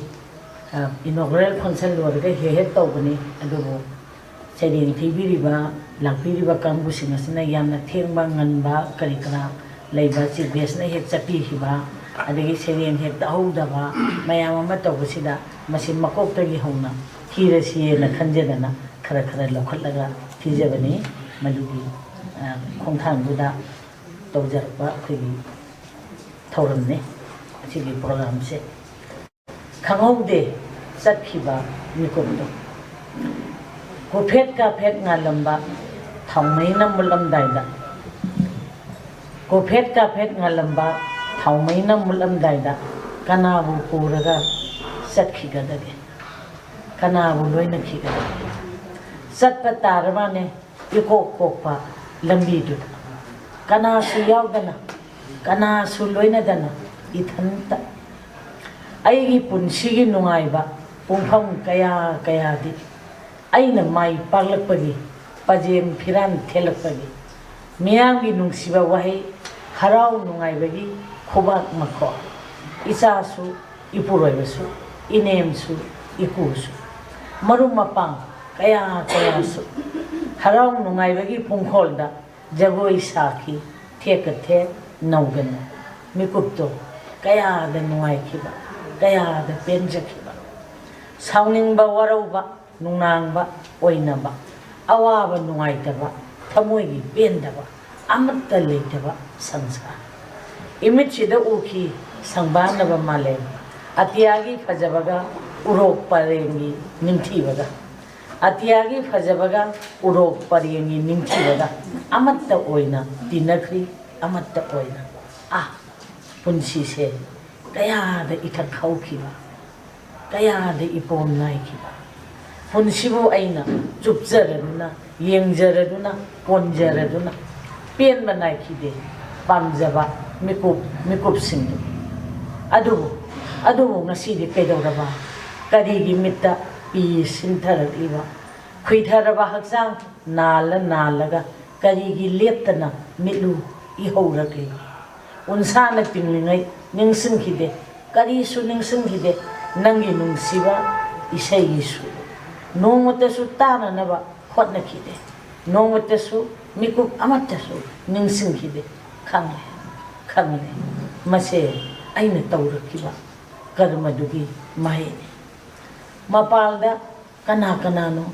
inaugural function ꯂꯣꯏꯔꯒ ꯍꯦꯛ ꯍꯦꯛ ꯇꯧꯕꯅꯤ꯫ ꯑꯗꯨꯕꯨ ꯁꯩꯔꯦꯡ ꯊꯤꯕꯤꯔꯤꯕ, ꯂꯥꯛꯄꯤꯔꯤꯕ ꯀꯥꯡꯕꯨꯁꯤꯡ ꯑꯁꯤꯅ ꯌꯥꯝꯅ ꯊꯦꯡꯕ ꯉꯟꯕ ꯀꯔꯤ ꯀꯔꯥ ꯂꯩꯕ, chief guest ꯅ ꯍꯦꯛ ꯆꯠꯄꯤꯈꯤꯕ, ꯑꯗꯒꯤ ꯁꯩꯔꯦꯡ ꯍꯦꯛ ꯇꯥꯍꯧꯗꯕ ꯃꯌꯥꯝ ꯑꯃ ꯇꯧꯕꯁꯤꯗ, ꯃꯁꯤ ꯃꯀꯣꯛꯇꯒꯤ ꯍꯧꯅ ꯊꯤꯔꯁꯤꯅ ꯈꯟꯖꯗꯅ ꯈꯔ ꯈꯔ ꯂꯧꯈꯠꯂꯒ ꯊꯤꯖꯕꯅꯤ꯫ ꯃꯗꯨꯒꯤ ꯈꯣꯡꯊꯥꯡꯗꯨꯗ ꯇꯧꯖꯔꯛꯄ ꯑꯩꯈꯣꯏꯒꯤ ꯊꯧꯔꯝꯅꯤ ꯑꯁꯤꯒꯤ program ꯁꯦ꯫ ꯈꯪꯍꯧꯗꯦ ꯆꯠꯈꯤꯕ ꯃꯤꯀꯨꯞꯇꯣ꯫ ꯀꯣꯐꯦꯠ ꯀꯥꯐꯦꯠ ꯉꯥꯜꯂꯝꯕ ꯊꯥꯎꯃꯩꯅ ꯃꯨꯠꯂꯝꯗꯥꯏꯗ, ꯀꯣꯐꯦꯠ ꯀꯥꯐꯦꯠ ꯉꯥꯜꯂꯝꯕ ꯊꯥꯎꯃꯩꯅ ꯃꯨꯠꯂꯝꯗꯥꯏꯗ ꯀꯅꯥꯕꯨ ꯄꯨꯔꯒ ꯆꯠꯈꯤꯒꯗꯒꯦ? ꯀꯅꯥꯕꯨ ꯂꯣꯏꯅꯈꯤꯒꯗꯒꯦ? ꯆꯠꯄ ꯇꯥꯔꯕꯅꯦ ꯏꯀꯣꯛ ꯀꯣꯛꯄ ꯂꯝꯕꯤꯗꯨꯗ꯫ ꯀꯅꯥꯁꯨ ꯌꯥꯎꯗꯅ, ꯀꯅꯥꯁꯨ ꯂꯣꯏꯅꯗꯅ ꯏꯊꯟꯇ꯫ ꯑꯩꯒꯤ ꯄꯨꯟꯁꯤꯒꯤ ꯅꯨꯡꯉꯥꯏꯕ ꯄꯨꯡꯐꯝ ꯀꯌꯥ ꯀꯌꯥꯗꯤ ꯑꯩꯅ ꯃꯥꯏ ꯄꯥꯛꯂꯛꯄꯒꯤ ꯄꯥꯖꯦꯝ ꯐꯤꯔꯥꯟ ꯊꯦꯜꯂꯛꯄꯒꯤ ꯃꯤꯌꯥꯝꯒꯤ ꯅꯨꯡꯁꯤꯕ ꯋꯥꯍꯩ, ꯍꯔꯥꯎ ꯅꯨꯡꯉꯥꯏꯕꯒꯤ ꯈꯨꯕꯥꯛ ꯃꯈꯣꯜ, ꯏꯆꯥꯁꯨ, ꯏꯄꯨꯔꯣꯏꯕꯁꯨ, ꯏꯅꯦꯝꯁꯨ, ꯏꯀꯨꯁꯨ, ꯃꯔꯨꯞ ꯃꯄꯥꯡ ꯀꯌꯥ ꯀꯌꯥꯁꯨ ꯍꯔꯥꯎ ꯅꯨꯡꯉꯥꯏꯕꯒꯤ ꯄꯨꯡꯈꯣꯜꯗ ꯖꯒꯣꯏ ꯁꯥꯈꯤ, ꯊꯦꯛꯀ ꯊꯦꯛ ꯅꯧꯒꯅꯤ꯫ ꯃꯤꯀꯨꯞꯇꯣ ꯀꯌꯥꯗ ꯅꯨꯡꯉꯥꯏꯈꯤꯕ, ꯀꯌꯥꯗ ꯄꯦꯟꯖꯈꯤꯕ꯫ ꯁꯥꯎꯅꯤꯡꯕ, ꯋꯥꯔꯧꯕ, ꯅꯨꯡꯅꯥꯡꯕ, ꯑꯣꯏꯅꯕ, ꯑꯋꯥꯕ, ꯅꯨꯡꯉꯥꯏꯇꯕ, ꯊꯃꯣꯏꯒꯤ ꯄꯦꯟꯗꯕ ꯑꯃꯠꯇ ꯂꯩꯇꯕ ꯁꯪꯁꯥꯔ꯫ ꯏꯃꯤꯠꯁꯤꯗ ꯎꯈꯤ ꯁꯪꯕꯥꯟꯅꯕ ꯃꯥꯂꯦꯝ, ꯑꯇꯤꯌꯥꯒꯤ ꯐꯖꯕꯒ ꯎꯔꯣꯛ ꯄꯔꯦꯡꯒꯤ ꯅꯤꯡꯊꯤꯕꯒ꯫ ꯑꯇꯤꯌꯥꯒꯤ ꯐꯖꯕꯒ ꯎꯔꯣꯛ ꯄꯔꯦꯡꯒꯤ ꯅꯤꯡꯊꯤꯕꯒ ꯑꯃꯠꯇ ꯑꯣꯏꯅ ꯇꯤꯟꯅꯈ꯭ꯔꯤ, ꯑꯃꯠꯇ ꯑꯣꯏꯅ꯫ ꯑꯥ, ꯄꯨꯟꯁꯤꯁꯦ ꯀꯌꯥꯗ ꯏꯊꯛ ꯍꯧꯈꯤꯕ, ꯀꯌꯥꯗ ꯏꯄꯣꯝ ꯅꯥꯏꯈꯤꯕ꯫ ꯄꯨꯟꯁꯤꯕꯨ ꯑꯩꯅ ꯆꯨꯞꯆꯔꯗꯨꯅ, ꯌꯦꯡꯖꯔꯗꯨꯅ, ꯀꯣꯟꯖꯔꯗꯨꯅ ꯄꯦꯟꯕ ꯅꯥꯏꯈꯤꯗꯦ ꯄꯥꯝꯖꯕ ꯃꯤꯀꯨꯞ ꯃꯤꯀꯨꯞꯁꯤꯡꯗꯨ꯫ ꯑꯗꯨꯕꯨ, ꯑꯗꯨꯕꯨ ꯉꯁꯤꯗꯤ ꯀꯩꯗꯧꯔꯕ? ꯀꯔꯤꯒꯤ ꯃꯤꯠꯇ ꯄꯤ ꯁꯤꯟꯊꯔꯛꯂꯤꯕ? ꯈꯨꯏꯊꯔꯕ ꯍꯛꯆꯥꯡ ꯅꯥꯜꯂ ꯅꯥꯜꯂꯒ ꯀꯔꯤꯒꯤ ꯂꯦꯞꯇꯅ ꯃꯤꯠꯂꯨ ꯏꯍꯧꯔꯛꯂꯤ? ꯎꯟꯁꯥꯅ ꯇꯤꯡꯂꯤꯉꯩ ꯅꯤꯡꯁꯤꯡꯈꯤꯗꯦ ꯀꯔꯤꯁꯨ ꯅꯤꯡꯁꯤꯡꯈꯤꯗꯦ ꯅꯪꯒꯤ ꯅꯨꯡꯁꯤꯕ ꯏꯁꯩꯒꯤꯁꯨ꯫ ꯅꯣꯡꯃꯇꯁꯨ ꯇꯥꯅꯅꯕ ꯍꯣꯠꯅꯈꯤꯗꯦ꯫ ꯅꯣꯡꯃꯇꯁꯨ ꯃꯤꯀꯨꯞ ꯑꯃꯠꯇꯁꯨ ꯅꯤꯡꯁꯤꯡꯈꯤꯗꯦ꯫ ꯈꯪꯂꯦ, ꯈꯪꯂꯦ꯫ ꯃꯁꯦ ꯑꯩꯅ ꯇꯧꯔꯛꯈꯤꯕ ꯀꯔꯃꯗꯨꯒꯤ ꯃꯍꯩꯅꯤ꯫ ꯃꯄꯥꯜꯗ ꯀꯅꯥ ꯀꯅꯥꯅꯣ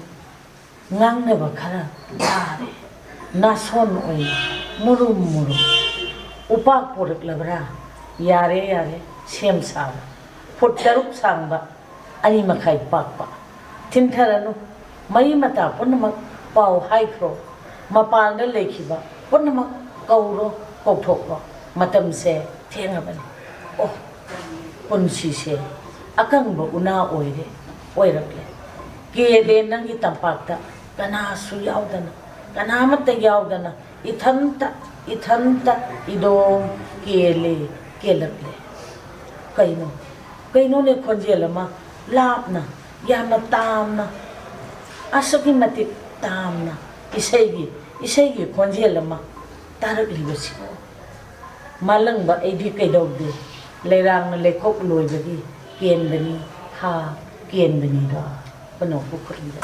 ꯉꯥꯡꯅꯕ ꯈꯔ ꯇꯥꯔꯦ꯫ ꯅꯥꯁꯣꯟ ꯑꯣꯏꯅ ꯃꯨꯔꯨꯝ ꯃꯨꯔꯨꯝ꯫ "ꯎꯄꯥꯛ ꯄꯨꯔꯛꯂꯕ꯭ꯔꯥ? ꯌꯥꯔꯦ, ꯌꯥꯔꯦ, ꯁꯦꯝ ꯁꯥꯔꯣ꯫ ꯐꯨꯠ ꯇꯔꯨꯛ ꯁꯥꯡꯕ, ꯑꯅꯤ ꯃꯈꯥꯏ ꯄꯥꯛꯄ꯫ ꯊꯤꯟꯊꯔꯅꯨ꯫ ꯃꯔꯤ ꯃꯇꯥ ꯄꯨꯝꯅꯃꯛ ꯄꯥꯎ ꯍꯥꯏꯈ꯭ꯔꯣ꯫ ꯃꯄꯥꯟꯗ ꯂꯩꯈꯤꯕ ꯄꯨꯝꯅꯃꯛ ꯀꯧꯔꯣ, ꯀꯧꯊꯣꯛꯂꯣ꯫ ꯃꯇꯝꯁꯦ ꯊꯦꯡꯉꯕꯅꯤ꯫ ꯑꯣ, ꯄꯨꯟꯁꯤꯁꯦ ꯑꯀꯪꯕ ꯎꯅꯥ ꯑꯣꯏꯔꯦ, ꯑꯣꯏꯔꯛꯂꯦ꯫ ꯀꯦꯂꯦ ꯅꯪꯒꯤ ꯇꯝꯄꯥꯛꯇ ꯀꯅꯥꯁꯨ ꯌꯥꯎꯗꯅ, ꯀꯅꯥꯃꯠꯇ ꯌꯥꯎꯗꯅ ꯏꯊꯟꯇ, ꯏꯊꯟꯇ ꯏꯗꯣꯝ ꯀꯦꯂꯦ, ꯀꯦꯜꯂꯛꯂꯦ꯫ ꯀꯩꯅꯣ, ꯀꯩꯅꯣꯅꯦ ꯈꯣꯟꯖꯦꯜ ꯑꯃ ꯂꯥꯞꯅ, ꯌꯥꯝꯅ ꯇꯥꯝꯅ, ꯑꯁꯨꯛꯀꯤ ꯃꯇꯤꯛ ꯇꯥꯝꯅ ꯏꯁꯩꯒꯤ, ꯏꯁꯩꯒꯤ ꯈꯣꯟꯖꯦꯜ ꯑꯃ ꯇꯥꯔꯛꯂꯤꯕꯁꯤꯕꯨ?" ꯃꯥꯂꯪꯕ ꯑꯩꯗꯤ ꯀꯩꯗꯧꯗꯦ, ꯂꯩꯔꯥꯡꯅ ꯂꯩꯈꯣꯛ ꯂꯣꯏꯕꯒꯤ ꯀꯦꯟꯕꯅꯤ, ꯍꯥ, ꯀꯦꯟꯕꯅꯤꯗꯣ꯫ ꯈꯨꯅꯧ ꯄꯨꯈ꯭ꯔꯤꯗ꯫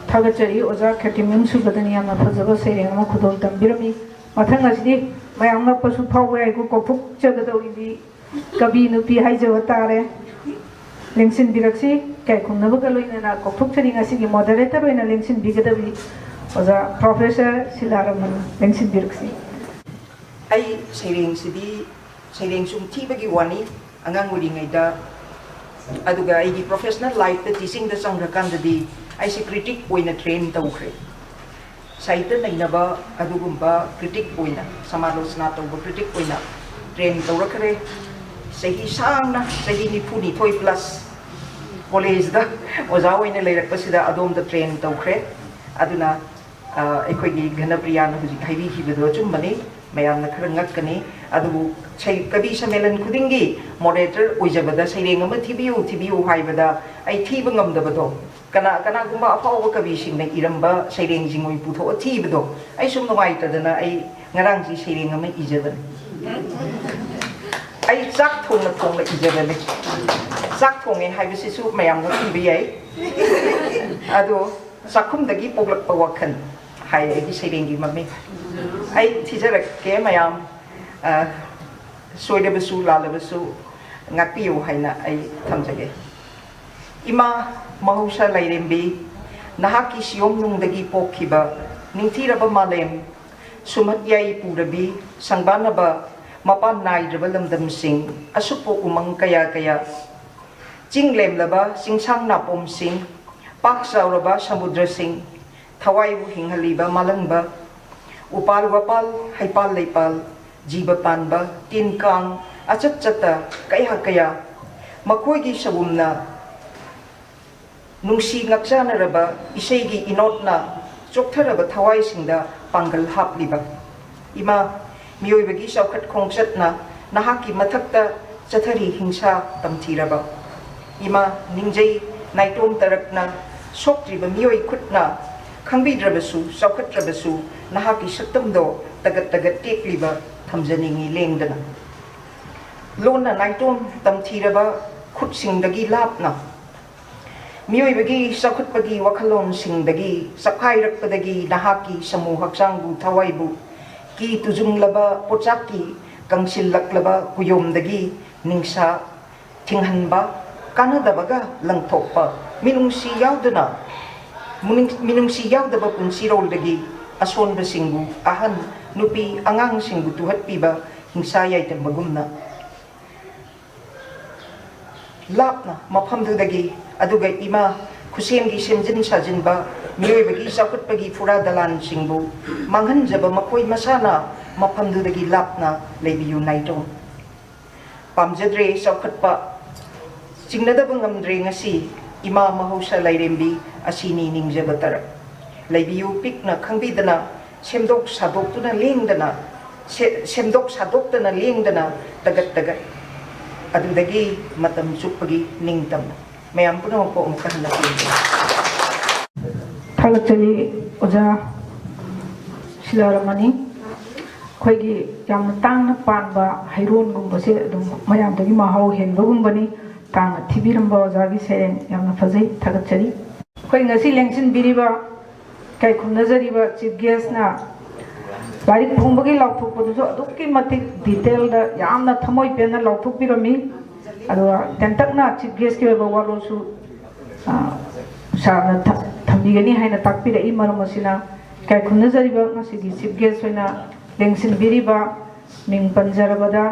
ꯊꯥꯒꯠꯆꯔꯤ ꯑꯣꯖꯥ ꯈꯦꯇꯤꯃꯌꯨꯝ ꯁꯨꯕꯗꯅꯤ, ꯌꯥꯝꯅ ꯐꯖꯕ ꯁꯩꯔꯦꯡ ꯑꯃ ꯈꯨꯗꯣꯜ ꯇꯝꯕꯤꯔꯝꯃꯤ꯫ ꯃꯊꯪ ꯑꯁꯤꯗꯤ ꯃꯌꯥꯝ ꯉꯛꯄꯁꯨ ꯐꯥꯎꯕ ꯌꯥꯏꯀꯣ, ꯀꯧꯊꯣꯛꯆꯒꯗꯧꯔꯤꯕꯤ ꯀꯕꯤ ꯅꯨꯄꯤ ꯍꯥꯏꯖꯕ ꯇꯥꯔꯦ꯫ ꯂꯦꯡꯁꯤꯟꯕꯤꯔꯛꯁꯤ꯫ ꯏꯀꯥꯏ ꯈꯨꯝꯅꯕꯒ ꯂꯣꯏꯅꯅ ꯀꯧꯊꯣꯛꯆꯔꯤ ꯉꯁꯤꯒꯤ moderator ꯑꯣꯏꯅ ꯂꯦꯡꯁꯤꯟꯕꯤꯒꯗꯕꯤ ꯑꯣꯖꯥ Professor ꯁꯤꯂꯥꯔꯥꯃꯟ, ꯂꯦꯡꯁꯤꯟꯕꯤꯔꯛꯁꯤ꯫ ꯑꯩ ꯁꯩꯔꯦꯡꯁꯤꯗꯤ, ꯁꯩꯔꯦꯡ ꯁꯨꯝ ꯊꯤꯕꯒꯤ ꯋꯥꯅꯤ꯫ ꯑꯉꯥꯡ ꯑꯣꯏꯔꯤꯉꯩꯗ ꯑꯗꯨꯒ ꯑꯩꯒꯤ professional lifeꯇ teachingꯗ ꯆꯪꯈ꯭ꯔꯀꯥꯟꯗꯗꯤ ꯑꯩꯁꯦ critic ꯑꯣꯏꯅ train ꯇꯧꯈ꯭ꯔꯦ꯫ ꯁꯥꯍꯤꯇ꯭ꯌ ꯅꯩꯅꯕ ꯑꯗꯨꯒꯨꯝꯕ critic ꯑꯣꯏꯅ, ꯁꯃꯥꯂꯣꯆꯅꯥ ꯇꯧꯕ critic ꯑꯣꯏꯅ train ꯇꯧꯔꯛꯈ꯭ꯔꯦ꯫ ꯆꯍꯤ ꯁꯥꯡꯅ, ꯆꯍꯤ ꯅꯤꯐꯨꯅꯤꯊꯣꯏ plus collegeꯗ ꯑꯣꯖꯥ ꯑꯣꯏꯅ ꯂꯩꯔꯛꯄꯁꯤꯗ ꯑꯗꯣꯝꯗ train ꯇꯧꯈ꯭ꯔꯦ꯫ ꯑꯗꯨꯅ ꯑ, ꯑꯩꯈꯣꯏꯒꯤ ꯘꯅꯄ꯭ꯔꯤꯌꯥꯅ ꯍꯧꯖꯤꯛ ꯍꯥꯏꯕꯤꯈꯤꯕꯗꯣ ꯑꯆꯨꯝꯕꯅꯤ꯫ ꯃꯌꯥꯝꯅ ꯈꯔ ꯉꯛꯀꯅꯤ꯫ ꯑꯗꯨꯕꯨ ꯁꯩ-, ꯀꯕꯤ ꯁꯝꯃꯦꯂꯟ ꯈꯨꯗꯤꯡꯒꯤ moderator ꯑꯣꯏꯖꯕꯗ ꯁꯩꯔꯦꯡ ꯑꯃ ꯊꯤꯕꯤꯌꯨ, ꯊꯤꯕꯤꯌꯨ ꯍꯥꯏꯕꯗ ꯑꯩ ꯊꯤꯕ ꯉꯝꯗꯕꯗꯣ, ꯀꯅꯥ, ꯀꯅꯥꯒꯨꯝꯕ ꯑꯐꯥꯎꯕ ꯀꯕꯤꯁꯤꯡꯅ ꯏꯔꯝꯕ ꯁꯩꯔꯦꯡꯁꯤꯡ ꯑꯣꯏꯅ ꯄꯨꯊꯣꯛꯑ ꯊꯤꯕꯗꯣ ꯑꯩ ꯁꯨꯝ ꯅꯨꯡꯉꯥꯏꯇꯗꯅ ꯑꯩ ꯉꯔꯥꯡꯁꯤ ꯁꯩꯔꯦꯡ ꯑꯃ ꯏꯖꯕꯅꯤ꯫ ꯑꯩ ꯆꯥꯛ ꯊꯣꯡꯅ ꯊꯣꯡꯅ ꯏꯖꯕꯅꯤ꯫ ꯆꯥꯛ ꯊꯣꯡꯉꯦ ꯍꯥꯏꯕꯁꯤꯁꯨ ꯃꯌꯥꯝ ꯉꯛꯄꯤꯕ ꯌꯥꯏ꯫ ꯑꯗꯣ ꯆꯥꯛꯈꯨꯝꯗꯒꯤ ꯄꯣꯛꯂꯛꯄ ꯋꯥꯈꯜ ꯍꯥꯏ ꯑꯩꯒꯤ ꯁꯩꯔꯦꯡꯒꯤ ꯃꯃꯤꯡ꯫ ꯑꯩ ꯊꯤꯖꯔꯛꯀꯦ ꯃꯌꯥꯝ, ꯑ, ꯁꯣꯏꯔꯕꯁꯨ ꯂꯥꯜꯂꯕꯁꯨ ꯉꯥꯛꯄꯤꯌꯨ ꯍꯥꯏꯅ ꯑꯩ ꯊꯝꯖꯒꯦ꯫ ꯏꯃꯥ ꯃꯍꯧꯁꯥ ꯂꯥꯏꯔꯦꯝꯕꯤ, ꯅꯍꯥꯛꯀꯤ ꯁꯤꯌꯣꯝꯅꯨꯡꯗꯒꯤ ꯄꯣꯛꯈꯤꯕ ꯅꯤꯡꯊꯤꯔꯕ ꯃꯥꯂꯦꯝ, ꯁꯨꯝꯍꯠ ꯌꯥꯏ ꯄꯨꯔꯕꯤ, ꯁꯪꯕꯥꯟꯅꯕ ꯃꯄꯥꯟ ꯅꯥꯏꯗ꯭ꯔꯕ ꯂꯝꯗꯝꯁꯤꯡ, ꯑꯁꯨꯞꯄ ꯎꯃꯪ ꯀꯌꯥ ꯀꯌꯥ, ꯆꯤꯡ ꯂꯦꯝꯂꯕ ꯆꯤꯡꯁꯥꯡ ꯅꯥꯄꯣꯝꯁꯤꯡ, ꯄꯥꯛ ꯆꯥꯎꯔꯕ ꯁꯃꯨꯗ꯭ꯔꯁꯤꯡ, ꯊꯋꯥꯏꯕꯨ ꯍꯤꯡꯍꯜꯂꯤꯕ ꯃꯥꯂꯪꯕ, ꯎꯄꯥꯜ ꯋꯥꯄꯥꯜ, ꯍꯩꯄꯥꯜ ꯂꯩꯄꯥꯜ, ꯖꯤꯕ ꯄꯥꯟꯕ, ꯇꯤꯟ ꯀꯥꯡ, ꯑꯆꯠ ꯆꯠꯇ ꯀꯌꯥ ꯀꯌꯥ, ꯃꯈꯣꯏꯒꯤ ꯁꯒꯨꯝꯅ ꯅꯨꯡꯁꯤ ꯉꯛꯆꯥꯅꯔꯕ ꯏꯁꯩꯒꯤ ꯏꯅꯣꯠꯅ ꯆꯣꯛꯊꯔꯕ ꯊꯋꯥꯏꯁꯤꯡꯗ ꯄꯥꯡꯒꯜ ꯍꯥꯞꯂꯤꯕ꯫ ꯏꯃꯥ, ꯃꯤꯑꯣꯏꯕꯒꯤ ꯆꯥꯎꯈꯠ ꯈꯣꯡꯆꯠꯅ ꯅꯍꯥꯛꯀꯤ ꯃꯊꯛꯇ ꯆꯠꯊꯔꯤ ꯍꯤꯡꯁꯥ ꯇꯝꯊꯤꯔꯕ꯫ ꯏꯃꯥ, ꯅꯤꯡꯖꯩ ꯅꯥꯏꯇꯣꯝ ꯇꯔꯛꯅ ꯁꯣꯛꯇ꯭ꯔꯤꯕ ꯃꯤꯑꯣꯏ ꯈꯨꯠꯅ ꯈꯪꯕꯤꯗ꯭ꯔꯕꯁꯨ, ꯆꯥꯎꯈꯠꯇ꯭ꯔꯕꯁꯨ, ꯅꯍꯥꯛꯀꯤ ꯁꯛꯇꯝꯗꯣ ꯇꯒꯠ ꯇꯒꯠ ꯇꯦꯛꯂꯤꯕ ꯊꯝꯖꯅꯤꯡꯏ ꯂꯦꯡꯗꯅ꯫ ꯂꯣꯟꯅ ꯅꯥꯏꯇꯣꯝ ꯇꯝꯊꯤꯔꯕ ꯈꯨꯠꯁꯤꯡꯗꯒꯤ ꯂꯥꯞꯅ, ꯃꯤꯑꯣꯏꯕꯒꯤ ꯆꯥꯎꯈꯠꯄꯒꯤ ꯋꯥꯈꯜꯂꯣꯟꯁꯤꯡꯗꯒꯤ ꯆꯞꯈꯥꯏꯔꯛꯄꯗꯒꯤ ꯅꯍꯥꯛꯀꯤ ꯁꯃꯨ ꯍꯛꯆꯥꯡꯕꯨ, ꯊꯋꯥꯏꯕꯨ ꯀꯤ ꯇꯨꯖꯨꯡꯂꯕ ꯄꯣꯠꯆꯥꯛꯀꯤ ꯀꯪꯁꯤꯜꯂꯛꯂꯕ ꯀꯨꯌꯣꯝꯗꯒꯤ ꯅꯤꯡꯁꯥ ꯊꯤꯡꯍꯟꯕ, ꯀꯥꯟꯅꯗꯕꯒ ꯂꯪꯊꯣꯛꯄ, ꯃꯤꯅꯨꯡꯁꯤ ꯌꯥꯎꯗꯅ, ꯃꯤꯅꯨꯡ-, ꯃꯤꯅꯨꯡꯁꯤ ꯌꯥꯎꯗꯕ ꯄꯨꯟꯁꯤꯔꯣꯜꯗꯒꯤ ꯑꯁꯣꯟꯕꯁꯤꯡꯕꯨ, ꯑꯍꯟ, ꯅꯨꯄꯤ, ꯑꯉꯥꯡꯁꯤꯡꯕꯨ ꯇꯨꯍꯠꯄꯤꯕ ꯍꯤꯡꯁꯥ ꯌꯥꯏꯗꯕꯒꯨꯝꯅ꯫ ꯂꯥꯞꯅ ꯃꯐꯝꯗꯨꯗꯒꯤ, ꯑꯗꯨꯒ ꯏꯃꯥ ꯈꯨꯁꯦꯝꯒꯤ ꯁꯦꯝꯖꯤꯟ ꯁꯥꯖꯤꯟꯕ, ꯃꯤꯑꯣꯏꯕꯒꯤ ꯆꯥꯎꯈꯠꯄꯒꯤ ꯐꯨꯔꯥ ꯗꯂꯥꯟꯁꯤꯡꯕꯨ ꯃꯥꯡꯍꯟꯖꯕ ꯃꯈꯣꯏ ꯃꯁꯥꯅ ꯃꯐꯝꯗꯨꯗꯒꯤ ꯂꯥꯞꯅ ꯂꯩꯕꯤꯌꯨ ꯅꯥꯏꯇꯣꯝ꯫ ꯄꯥꯝꯖꯗ꯭ꯔꯦ ꯆꯥꯎꯈꯠꯄ, ꯆꯤꯡꯅꯗꯕ ꯉꯝꯗ꯭ꯔꯦ ꯉꯁꯤ, ꯏꯃꯥ ꯃꯍꯧꯁꯥ ꯂꯥꯏꯔꯦꯝꯕꯤ ꯑꯁꯤꯅꯤ ꯅꯤꯡꯖꯕ ꯇꯔꯞ꯫ ꯂꯩꯕꯤꯌꯨ ꯄꯤꯛꯅ ꯈꯪꯕꯤꯗꯅ, ꯁꯦꯝꯗꯣꯛ ꯁꯥꯗꯣꯛꯇꯨꯅ ꯂꯦꯡꯗꯅ, ꯁꯦ-, ꯁꯦꯝꯗꯣꯛ ꯁꯥꯗꯣꯛꯇꯅ ꯂꯦꯡꯗꯅ, ꯇꯒꯠ ꯇꯒꯠ꯫ ꯑꯗꯨꯗꯒꯤ ꯃꯇꯝ ꯆꯨꯞꯄꯒꯤ ꯅꯤꯡꯇꯝꯕ꯫ ꯃꯌꯥꯝ ꯄꯨꯝꯅꯃꯛꯄꯨ ꯑꯃꯨꯛꯀ ꯍꯟꯅ ꯈꯨꯔꯨꯝꯖꯔꯤ꯫ ꯊꯥꯒꯠꯆꯔꯤ ꯑꯣꯖꯥ ꯁꯤꯂꯥꯔꯃꯅꯤ꯫ ꯑꯩꯈꯣꯏꯒꯤ ꯌꯥꯝꯅ ꯇꯥꯡꯅ ꯄꯥꯟꯕ ꯍꯩꯔꯣꯟꯒꯨꯝꯕꯁꯦ ꯑꯗꯨꯝ ꯃꯌꯥꯝꯗꯒꯤ ꯃꯍꯥꯎ ꯍꯦꯟꯕꯒꯨꯝꯕꯅꯤ꯫ ꯇꯥꯡꯅ ꯊꯤꯕꯤꯔꯝꯕ ꯑꯣꯖꯥꯒꯤ ꯁꯩꯔꯦꯡ ꯌꯥꯝꯅ ꯐꯖꯩ, ꯊꯥꯒꯠꯆꯔꯤ꯫ ꯑꯩꯈꯣꯏ ꯉꯁꯤ ꯂꯦꯡꯁꯤꯟꯕꯤꯔꯤꯕ, ꯏꯀꯥꯏ ꯈꯨꯝꯅꯖꯔꯤꯕ ꯆꯤꯐ ꯒꯦꯁꯅ ꯂꯥꯏꯔꯤꯛ ꯐꯣꯡꯕꯒꯤ ꯂꯥꯎꯊꯣꯛꯄꯗꯨꯁꯨ ꯑꯗꯨꯛꯀꯤ ꯃꯇꯤꯛ ꯗꯤꯇꯦꯜꯗ ꯌꯥꯝꯅ ꯊꯃꯣꯏ ꯄꯦꯟꯅ ꯂꯥꯎꯊꯣꯛꯄꯤꯔꯝꯃꯤ꯫ ꯑꯗꯨꯒ ꯇꯦꯟꯇꯛꯅ ꯆꯤꯐ ꯒꯦꯁꯀꯤ ꯑꯣꯏꯕ ꯋꯥꯔꯣꯜꯁꯨ, ꯑ, ꯁꯥꯔꯅ ꯊ-, ꯊꯝꯕꯤꯒꯅꯤ ꯍꯥꯏꯅ ꯇꯥꯛꯄꯤꯔꯛꯏ꯫ ꯃꯔꯝ ꯑꯁꯤꯅ ꯏꯀꯥꯏ ꯈꯨꯝꯅꯖꯔꯤꯕ ꯉꯁꯤꯒꯤ ꯆꯤꯐ ꯒꯦꯁ ꯑꯣꯏꯅ ꯂꯦꯡꯁꯤꯟꯕꯤꯔꯤꯕ ꯃꯤꯡ ꯄꯟꯖꯔꯕꯗ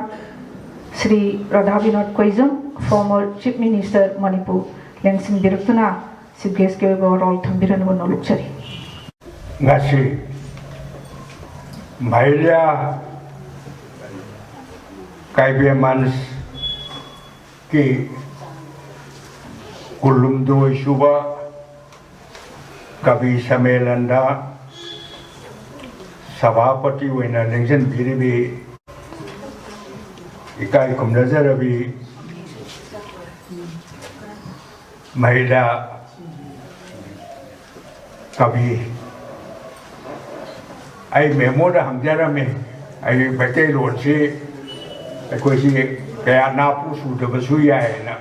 Shri Radha Binod Koijam, former Chief Minister Manipur, ꯂꯦꯡꯁꯤꯟꯕꯤꯔꯛꯇꯨꯅ ꯆꯤꯐ ꯒꯦꯁꯀꯤ ꯑꯣꯏꯕ ꯋꯥꯔꯣꯜ ꯊꯝꯕꯤꯔꯅꯕ ꯅꯣꯂꯨꯛꯆꯔꯤ꯫ ꯉꯁꯤ ꯃꯍꯤꯂꯥ ꯀꯥꯏꯕꯦꯃꯟꯁꯀꯤ ꯀꯨꯟꯍꯨꯝꯗꯣꯏ ꯁꯨꯕ ꯀꯕꯤ ꯁꯃꯦꯂꯟꯗ ꯁꯚꯥꯄꯇꯤ ꯑꯣꯏꯅ ꯂꯦꯡꯁꯤꯟꯕꯤꯔꯤꯕꯤ ꯏꯀꯥꯏ ꯈꯨꯝꯅꯖꯔꯕꯤ ꯃꯍꯤꯂꯥ ꯀꯕꯤ, ꯑꯩ ꯃꯦꯃꯣꯗ ꯍꯪꯖꯔꯝꯃꯤ, ꯑꯩ ꯃꯩꯇꯩꯂꯣꯟꯁꯤ ꯑꯩꯈꯣꯏꯁꯤ ꯀꯌꯥ ꯅꯥꯄꯨ ꯁꯨꯗꯕꯁꯨ ꯌꯥꯏꯅ꯫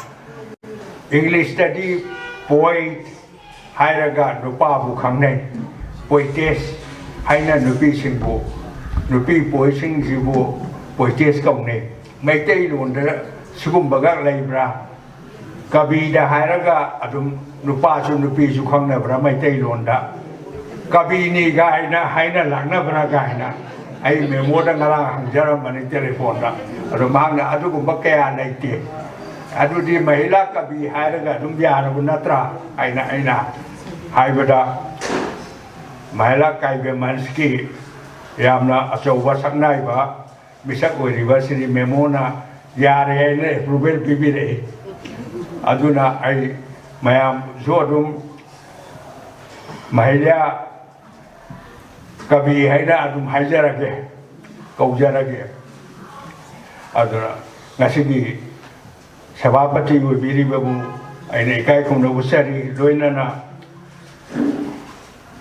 ꯏꯪꯂꯤꯁꯇꯗꯤ ꯄꯣꯏꯠ ꯍꯥꯏꯔꯒ ꯅꯨꯄꯥꯕꯨ ꯈꯪꯅꯩ, ꯄꯣꯏꯇꯦꯁ ꯍꯥꯏꯅ ꯅꯨꯄꯤꯁꯤꯡꯕꯨ, ꯅꯨꯄꯤ ꯄꯣꯏꯠꯁꯤꯡꯁꯤꯕꯨ ꯄꯣꯏꯇꯦꯁ ꯀꯧꯅꯩ꯫ ꯃꯩꯇꯩꯂꯣꯟꯗ ꯁꯤꯒꯨꯝꯕꯒ ꯂꯩꯕ꯭ꯔꯥ? ꯀꯕꯤꯗ ꯍꯥꯏꯔꯒ ꯑꯗꯨꯝ ꯅꯨꯄꯥꯁꯨ ꯅꯨꯄꯤꯁꯨ ꯈꯪꯅꯕ꯭ꯔꯥ ꯃꯩꯇꯩꯂꯣꯟꯗ? ꯀꯕꯤꯅꯤ ꯀꯥꯏꯅ ꯍꯥꯏꯅ ꯂꯥꯛꯅꯕ꯭ꯔꯥ ꯀꯥꯏꯅ ꯑꯩ ꯃꯦꯃꯣꯗ ꯉꯔꯥꯡ ꯍꯪꯖꯔꯝꯕꯅꯤ ꯇꯦꯂꯤꯐꯣꯟꯗ꯫ ꯑꯗꯣ ꯃꯍꯥꯛꯅ ꯑꯗꯨꯒꯨꯝꯕ ꯀꯌꯥ ꯂꯩꯇꯦ, ꯑꯗꯨꯗꯤ ꯃꯍꯤꯂꯥ ꯀꯕꯤ ꯍꯥꯏꯔꯒ ꯑꯗꯨꯝ ꯌꯥꯔꯕ ꯅꯠꯇ꯭ꯔꯥ? ꯑꯩꯅ ꯑꯩꯅ ꯍꯥꯏꯕꯗ, ꯃꯍꯤꯂꯥ ꯀꯥꯕ꯭ꯌ ꯃꯟꯆꯀꯤ ꯌꯥꯝꯅ ꯑꯆꯧꯕ ꯁꯛꯅꯥꯏꯕ ꯃꯤꯁꯛ ꯑꯣꯏꯔꯤꯕ ꯁ꯭ꯔꯤ ꯃꯦꯃꯣꯅ ꯌꯥꯔꯦ ꯍꯥꯏꯅ ꯑꯦꯄ꯭ꯔꯨꯚꯦꯜ ꯄꯤꯕꯤꯔꯛꯏ꯫ ꯑꯗꯨꯅ ꯑꯩ ꯃꯌꯥꯝꯁꯨ ꯑꯗꯨꯝ ꯃꯍꯤꯂꯥ ꯀꯕꯤ ꯍꯥꯏꯅ ꯑꯗꯨꯝ ꯍꯥꯏꯖꯔꯒꯦ, ꯀꯧꯖꯔꯒꯦ꯫ ꯑꯗꯨꯅ ꯉꯁꯤꯒꯤ ꯁꯚꯥꯄꯇꯤ ꯑꯣꯏꯕꯤꯔꯤꯕꯕꯨ ꯑꯩꯅ ꯏꯀꯥꯏ ꯈꯨꯝꯅ ꯎꯠꯆꯔꯤ꯫ ꯂꯣꯏꯅꯅ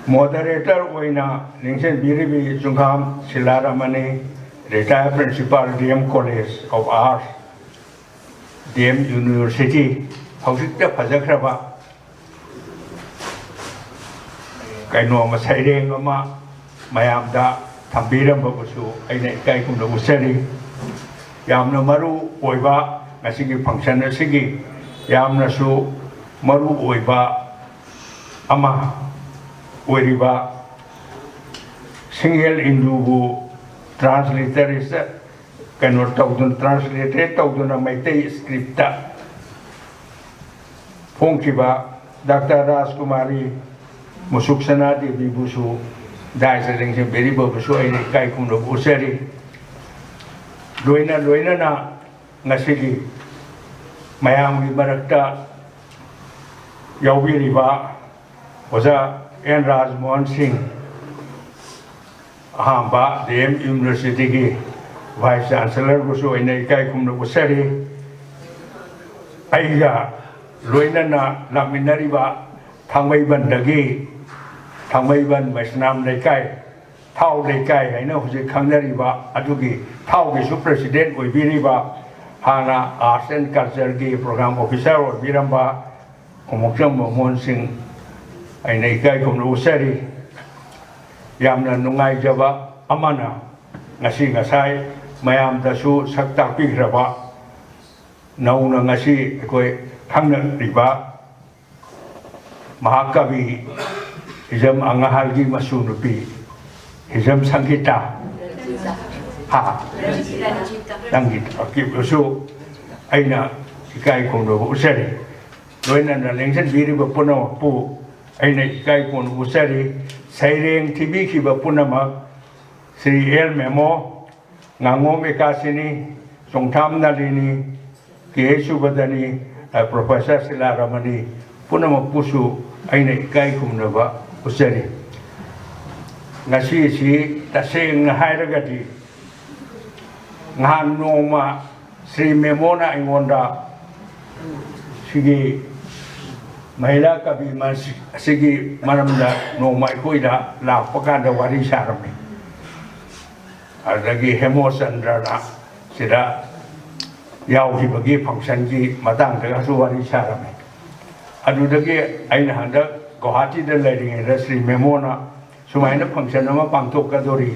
ꯃꯣꯗꯔꯦꯇꯔ ꯑꯣꯏꯅ ꯂꯦꯡꯁꯤꯟꯕꯤꯔꯤꯕꯤ ꯆꯨꯡꯈꯥꯝ ꯁꯤꯂꯥꯔꯥꯃꯅꯤ, retired principal, D M College of Arts, D M University, ꯍꯧꯖꯤꯛꯇ ꯐꯖꯈ꯭ꯔꯕ ꯀꯩꯅꯣ ꯑꯃ, ꯁꯩꯔꯦꯡ ꯑꯃ ꯃꯌꯥꯝꯗ ꯊꯝꯕꯤꯔꯝꯕꯕꯨꯁꯨ ꯑꯩꯅ ꯏꯀꯥꯏ ꯈꯨꯝꯅ ꯎꯠꯆꯔꯤ꯫ ꯌꯥꯝꯅ ꯃꯔꯨ ꯑꯣꯏꯕ ꯉꯁꯤꯒꯤ function ꯑꯁꯤꯒꯤ ꯌꯥꯝꯅꯁꯨ ꯃꯔꯨ ꯑꯣꯏꯕ ꯑꯃ ꯑꯣꯏꯔꯤꯕ ꯁꯤꯡꯍꯦꯜ ꯏꯟꯗꯨꯕꯨ transliterate, ꯀꯩꯅꯣ ꯇꯧꯗꯨꯅ, transliterate ꯇꯧꯗꯨꯅ ꯃꯩꯇꯩ script ꯇ ꯐꯣꯡꯈꯤꯕ ꯗꯥꯛꯇꯔ ꯔꯥꯖꯀꯨꯃꯥꯔꯤ ꯃꯨꯁꯨꯛ ꯁꯅꯥ ꯗꯦꯕꯤꯕꯨꯁꯨ, ꯗꯥꯏꯁꯇ ꯂꯦꯡꯁꯤꯟꯕꯤꯔꯤꯕꯕꯨꯁꯨ ꯑꯩꯅ ꯏꯀꯥꯏ ꯈꯨꯝꯅꯕ ꯎꯠꯆꯔꯤ꯫ ꯂꯣꯏꯅ ꯂꯣꯏꯅꯅ ꯉꯁꯤꯒꯤ ꯃꯌꯥꯝꯒꯤ ꯃꯔꯛꯇ ꯌꯥꯎꯕꯤꯔꯤꯕ ꯑꯣꯖꯥ ꯑꯦꯟ ꯔꯥꯖꯃꯣꯍꯟ ꯁꯤꯡ, ꯑꯍꯥꯟꯕ D M University ꯒꯤ Vice Chancellor ꯕꯨꯁꯨ ꯑꯩꯅ ꯏꯀꯥꯏ ꯈꯨꯝꯅ ꯎꯠꯆꯔꯤ꯫ ꯑꯩꯒ ꯂꯣꯏꯅꯅ ꯂꯥꯛꯃꯤꯟꯅꯔꯤꯕ ꯊꯥꯡꯃꯩꯕꯟꯗꯒꯤ, ꯊꯥꯡꯃꯩꯕꯟ ꯃꯩꯁꯅꯥꯝ ꯂꯩꯀꯥꯏ, ꯊꯥꯎ ꯂꯩꯀꯥꯏ ꯍꯥꯏꯅ ꯍꯧꯖꯤꯛ ꯈꯪꯅꯔꯤꯕ ꯑꯗꯨꯒꯤ ꯊꯥꯎꯒꯤꯁꯨ president ꯑꯣꯏꯕꯤꯔꯤꯕ, ꯍꯥꯟꯅ Arts and Culture ꯒꯤ program officer ꯑꯣꯏꯕꯤꯔꯝꯕ ꯈꯣꯡꯎꯞꯆꯝ ꯃꯣꯍꯟ ꯁꯤꯡ, ꯑꯩꯅ ꯏꯀꯥꯏ ꯈꯨꯝꯅ ꯎꯠꯆꯔꯤ꯫ ꯌꯥꯝꯅ ꯅꯨꯡꯉꯥꯏꯖꯕ ꯑꯃꯅ, ꯉꯁꯤ ꯉꯁꯥꯏ ꯃꯌꯥꯝꯗꯁꯨ ꯁꯛ ꯇꯥꯛꯄꯤꯈ꯭ꯔꯕ, ꯅꯧꯅ ꯉꯁꯤ ꯑꯩꯈꯣꯏ ꯈꯪꯅꯔꯤꯕ ꯃꯍꯥꯀꯕꯤ ꯍꯤꯖꯝ ꯑꯉꯥꯍꯜꯒꯤ ꯃꯁꯨ ꯅꯨꯄꯤ ꯍꯤꯖꯝ ꯁꯪꯒꯤꯇꯥ, ꯍꯥ? ꯁꯪꯒꯤꯇꯥ, ꯁꯨ ꯑꯩꯅ ꯏꯀꯥꯏ ꯈꯨꯝꯅꯕ ꯎꯠꯆꯔꯤ꯫ ꯂꯣꯏꯅꯅ ꯂꯦꯡꯁꯤꯟꯕꯤꯔꯤꯕ ꯄꯨꯝꯅꯃꯛꯄꯨ ꯑꯩꯅ ꯏꯀꯥꯏ ꯈꯨꯝꯅꯕ ꯎꯠꯆꯔꯤ꯫ ꯁꯩꯔꯦꯡ ꯊꯤꯕꯤꯈꯤꯕ ꯄꯨꯝꯅꯃꯛ ꯁ꯭ꯔꯤ ꯑꯦꯜ ꯃꯦꯃꯣ, ꯉꯥꯉꯣꯝ ꯑꯦꯀꯥꯁꯤꯅꯤ, ꯆꯣꯡꯊꯥꯝ ꯅꯂꯤꯅꯤ, ꯀꯦ ꯑꯦꯁ ꯁꯨꯕꯗꯅꯤ, ꯑ, ꯄ꯭ꯔꯣꯐꯦꯁꯔ ꯁꯤꯂꯥꯔꯃꯅꯤ, ꯄꯨꯝꯅꯃꯛꯄꯨꯁꯨ ꯑꯩꯅ ꯏꯀꯥꯏ ꯈꯨꯝꯅꯕ ꯎꯠꯆꯔꯤ꯫ ꯉꯁꯤꯁꯤ ꯇꯁꯦꯡꯅ ꯍꯥꯏꯔꯒꯗꯤ ꯅꯍꯥꯟ ꯅꯣꯡꯃ ꯁ꯭ꯔꯤ ꯃꯦꯃꯣꯅ ꯑꯩꯉꯣꯟꯗ ꯁꯤꯒꯤ ꯃꯍꯤꯂꯥ ꯀꯕꯤ ꯃꯁ-, ꯑꯁꯤꯒꯤ ꯃꯔꯝꯗ ꯅꯣꯡꯃ ꯑꯩꯈꯣꯏꯗ ꯂꯥꯛꯄ ꯀꯥꯟꯗ ꯋꯥꯔꯤ ꯁꯥꯔꯝꯃꯤ꯫ ꯑꯗꯨꯗꯒꯤ ꯍꯦꯃꯣꯆꯟꯗ꯭ꯔꯅ ꯁꯤꯗ ꯌꯥꯎꯈꯤꯕꯒꯤ ꯐꯪꯁꯟꯒꯤ ꯃꯇꯥꯡꯗꯒꯁꯨ ꯋꯥꯔꯤ ꯁꯥꯔꯝꯃꯤ꯫ ꯑꯗꯨꯗꯒꯤ ꯑꯩꯅ ꯍꯟꯗꯛ ꯒꯧꯍꯥꯇꯤꯗ ꯂꯩꯔꯤꯉꯩꯗ ꯁ꯭ꯔꯤ ꯃꯦꯃꯣꯅ ꯁꯨꯃꯥꯏꯅ ꯐꯪꯁꯟ ꯑꯃ ꯄꯥꯡꯊꯣꯛꯀꯗꯣꯔꯤ,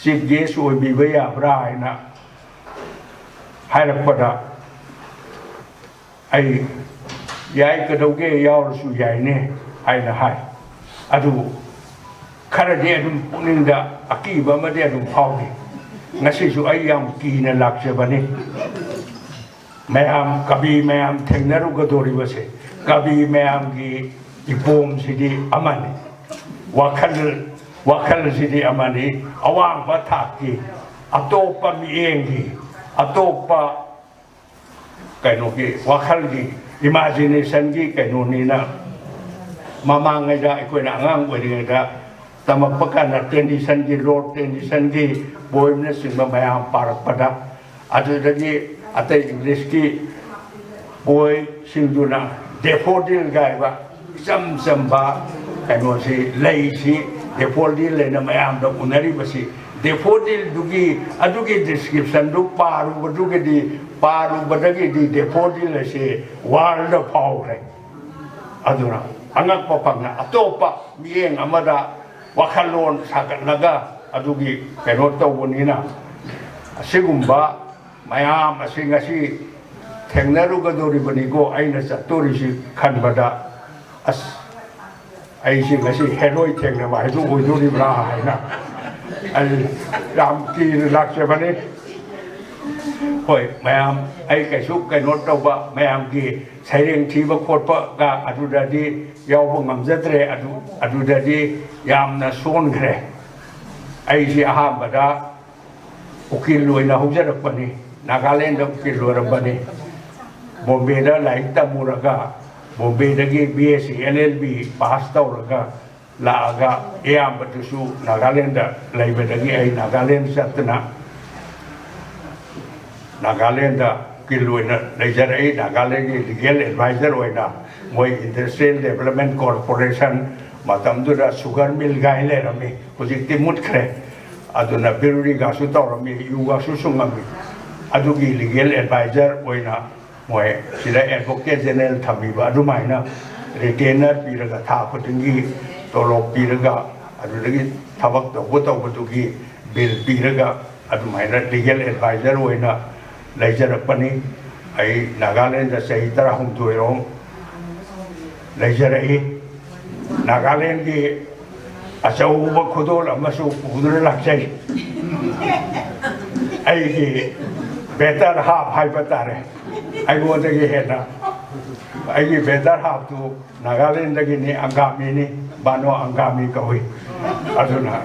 ꯆꯤꯐ ꯒꯦꯁ ꯑꯣꯏꯕꯤꯕ ꯌꯥꯕ꯭ꯔꯥ ꯍꯥꯏꯅ ꯍꯥꯏꯔꯛꯄꯗ, ꯑꯩ, "ꯌꯥꯏ, ꯀꯩꯗꯧꯒꯦ, ꯌꯥꯎꯔꯁꯨ ꯌꯥꯏꯅꯦ" ꯍꯥꯏꯅ ꯍꯥꯏ꯫ ꯑꯗꯨꯕꯨ ꯈꯔꯗꯤ ꯑꯗꯨꯝ ꯄꯨꯛꯅꯤꯡꯗ ꯑꯀꯤꯕ ꯑꯃꯗꯤ ꯑꯗꯨꯝ ꯐꯥꯎꯏ꯫ ꯉꯁꯤꯁꯨ ꯑꯩ ꯌꯥꯝ ꯀꯤꯅ ꯂꯥꯛꯆꯕꯅꯤ꯫ ꯃꯌꯥꯝ, ꯀꯕꯤ ꯃꯌꯥꯝ ꯊꯦꯡꯅꯔꯨꯒꯗꯧꯔꯤꯕꯁꯦ, ꯀꯕꯤ ꯃꯌꯥꯝꯒꯤ ꯏꯄꯣꯝꯁꯤꯗꯤ ꯑꯃꯅꯤ, ꯋꯥꯈꯜ, ꯋꯥꯈꯜꯁꯤꯗꯤ ꯑꯃꯅꯤ, ꯑꯋꯥꯡꯕ ꯊꯥꯛꯀꯤ, ꯑꯇꯣꯞꯄ ꯃꯤꯠꯌꯦꯡꯒꯤ, ꯑꯇꯣꯞꯄ ꯀꯩꯅꯣꯒꯤ, ꯋꯥꯈꯜꯒꯤ, ꯏꯃꯥꯖꯤꯅꯦꯁꯟꯒꯤ ꯀꯩꯅꯣꯅꯤꯅ꯫ ꯃꯃꯥꯡꯉꯩꯗ ꯑꯩꯈꯣꯏꯅ ꯑꯉꯥꯡ ꯑꯣꯏꯔꯤꯉꯩꯗ ꯇꯝꯃꯛꯄ ꯀꯥꯟꯗ ꯇꯦꯅꯤꯁꯟꯒꯤ, ꯂꯣꯔꯗ ꯇꯦꯅꯤꯁꯟꯒꯤ ꯕꯣꯏꯅꯆꯤꯡꯕ ꯃꯌꯥꯝ ꯄꯥꯔꯛꯄꯗ, ꯑꯗꯨꯗꯒꯤ ꯑꯇꯩ ꯏꯪꯂꯤꯁꯀꯤ ꯕꯣꯏꯁꯤꯡꯗꯨꯅ ꯗꯦꯐꯣꯗꯤꯜ ꯀꯥꯏꯕ ꯏꯆꯝ ꯆꯝꯕ ꯀꯩꯅꯣꯁꯤ, ꯂꯩꯁꯤ, ꯗꯦꯐꯣꯗꯤꯜ ꯍꯥꯏꯅ ꯃꯌꯥꯝꯗ ꯎꯅꯔꯤꯕꯁꯤ, ꯗꯦꯐꯣꯗꯤꯜꯗꯨꯒꯤ, ꯑꯗꯨꯒꯤ ꯗꯤꯁꯀ꯭ꯔꯤꯞꯁꯟꯗꯨ ꯄꯥꯔꯨꯕꯗꯨꯒꯤꯗꯤ, ꯄꯥꯔꯨꯕꯗꯒꯤꯗꯤ ꯗꯦꯐꯣꯗꯤꯜ ꯑꯁꯤ ꯋꯥꯔꯜꯗ ꯐꯥꯎꯈ꯭ꯔꯦ꯫ ꯑꯗꯨꯅ ꯑꯉꯛꯄ ꯐꯪꯅ ꯑꯇꯣꯞꯄ ꯃꯤꯠꯌꯦꯡ ꯑꯃꯗ ꯋꯥꯈꯜꯂꯣꯟ ꯁꯥꯒꯠꯂꯒ ꯑꯗꯨꯒꯤ ꯀꯩꯅꯣ ꯇꯧꯕꯅꯤꯅ, ꯑꯁꯤꯒꯨꯝꯕ ꯃꯌꯥꯝ ꯑꯁꯤ ꯉꯁꯤ ꯊꯦꯡꯅꯔꯨꯒꯗꯧꯔꯤꯕꯅꯤꯀꯣ꯫ ꯑꯩꯅ ꯆꯠꯇꯣꯔꯤꯁꯤ ꯈꯟꯕꯗ, ꯑꯁ, ꯑꯩꯁꯤ ꯉꯁꯤ ꯍꯦꯔꯣꯏ ꯊꯦꯡꯅꯕ ꯍꯥꯏꯗꯨ ꯑꯣꯏꯗꯣꯔꯤꯕ꯭ꯔꯥ ꯍꯥꯏꯅ ꯑꯩ ꯌꯥꯝ ꯀꯤꯅ ꯂꯥꯛꯆꯕꯅꯤ꯫ ꯍꯣꯏ, ꯃꯌꯥꯝ, ꯑꯩ ꯀꯩꯁꯨ ꯀꯩꯅꯣ ꯇꯧꯕ, ꯃꯌꯥꯝꯒꯤ ꯁꯩꯔꯦꯡ ꯊꯤꯕ ꯈꯣꯠꯄꯒ ꯑꯗꯨꯗꯗꯤ ꯌꯥꯎꯕ ꯉꯝꯖꯗ꯭ꯔꯦ꯫ ꯑꯗꯨ, ꯑꯗꯨꯗꯗꯤ ꯌꯥꯝꯅ ꯁꯣꯟꯈ꯭ꯔꯦ꯫ ꯑꯩꯁꯤ ꯑꯍꯥꯟꯕꯗ ꯎꯀꯤꯜ ꯑꯣꯏꯅ ꯍꯧꯖꯔꯛꯄꯅꯤ, ꯅꯥꯒꯥꯂꯦꯟꯗ ꯎꯀꯤꯜ ꯑꯣꯏꯔꯛꯄꯅꯤ꯫ ꯕꯣꯝꯕꯦꯗ ꯂꯥꯏꯔꯤꯛ ꯇꯝꯃꯨꯔꯒ, ꯕꯣꯝꯕꯦꯗꯒꯤ B S C L L B pass ꯇꯧꯔꯒ ꯂꯥꯛꯑꯒ, ꯑꯌꯥꯝꯕꯗꯨꯁꯨ ꯅꯥꯒꯥꯂꯦꯟꯗ ꯂꯩꯕꯗꯒꯤ ꯑꯩ ꯅꯥꯒꯥꯂꯦꯟ ꯆꯠꯇꯅ ꯅꯥꯒꯥꯂꯦꯟꯗ ꯎꯀꯤꯜ ꯑꯣꯏꯅ ꯂꯩꯖꯔꯛꯏ꯫ ꯅꯥꯒꯥꯂꯦꯟꯒꯤ legal advisor ꯑꯣꯏꯅ ꯃꯣꯏ Industrial Development Corporation, ꯃꯇꯝꯗꯨꯗ sugar mill ꯒꯥꯏꯅ ꯂꯩꯔꯝꯃꯤ, ꯍꯧꯖꯤꯛꯇꯤ ꯃꯨꯠꯈ꯭ꯔꯦ꯫ ꯑꯗꯨꯅ ꯕꯤꯔꯨꯔꯤꯒꯁꯨ ꯇꯧꯔꯝꯃꯤ, ꯌꯨꯒꯁꯨ ꯁꯨꯡꯉꯝꯃꯤ꯫ ꯑꯗꯨꯒꯤ legal advisor ꯑꯣꯏꯅ ꯃꯣꯏ ꯁꯤꯗ Advocate General ꯊꯝꯃꯤꯕ ꯑꯗꯨꯃꯥꯏꯅ retainer ꯄꯤꯔꯒ, ꯊꯥ ꯈꯨꯗꯤꯡꯒꯤ ꯇꯣꯂꯣꯞ ꯄꯤꯔꯒ, ꯑꯗꯨꯗꯒꯤ ꯊꯕꯛ ꯇꯧꯕ ꯇꯧꯕꯗꯨꯒꯤ bill ꯄꯤꯔꯒ, ꯑꯗꯨꯃꯥꯏꯅ legal advisor ꯑꯣꯏꯅ ꯂꯩꯖꯔꯛꯄꯅꯤ꯫ ꯑꯩ ꯅꯥꯒꯥꯂꯦꯟꯗ ꯆꯍꯤ ꯇꯔꯥꯍꯨꯝꯗꯣꯏ ꯔꯣꯝ ꯂꯩꯖꯔꯛꯏ꯫ ꯅꯥꯒꯥꯂꯦꯟꯒꯤ ꯑꯆꯧꯕ ꯈꯨꯗꯣꯜ ꯑꯃꯁꯨ ꯄꯨꯗꯨꯅ ꯂꯥꯛꯆꯩ꯫ ꯑꯩꯒꯤ better half ꯍꯥꯏꯕ ꯇꯥꯔꯦ, ꯑꯩꯉꯣꯟꯗꯒꯤ ꯍꯦꯟꯅ꯫ ꯑꯩꯒꯤ better half ꯇꯨ ꯅꯥꯒꯥꯂꯦꯟꯗꯒꯤꯅꯤ, ꯑꯪꯒꯥꯃꯤꯅꯤ, ꯕꯥꯅꯣ ꯑꯪꯒꯥꯃꯤ ꯀꯧꯏ꯫ ꯑꯗꯨꯅ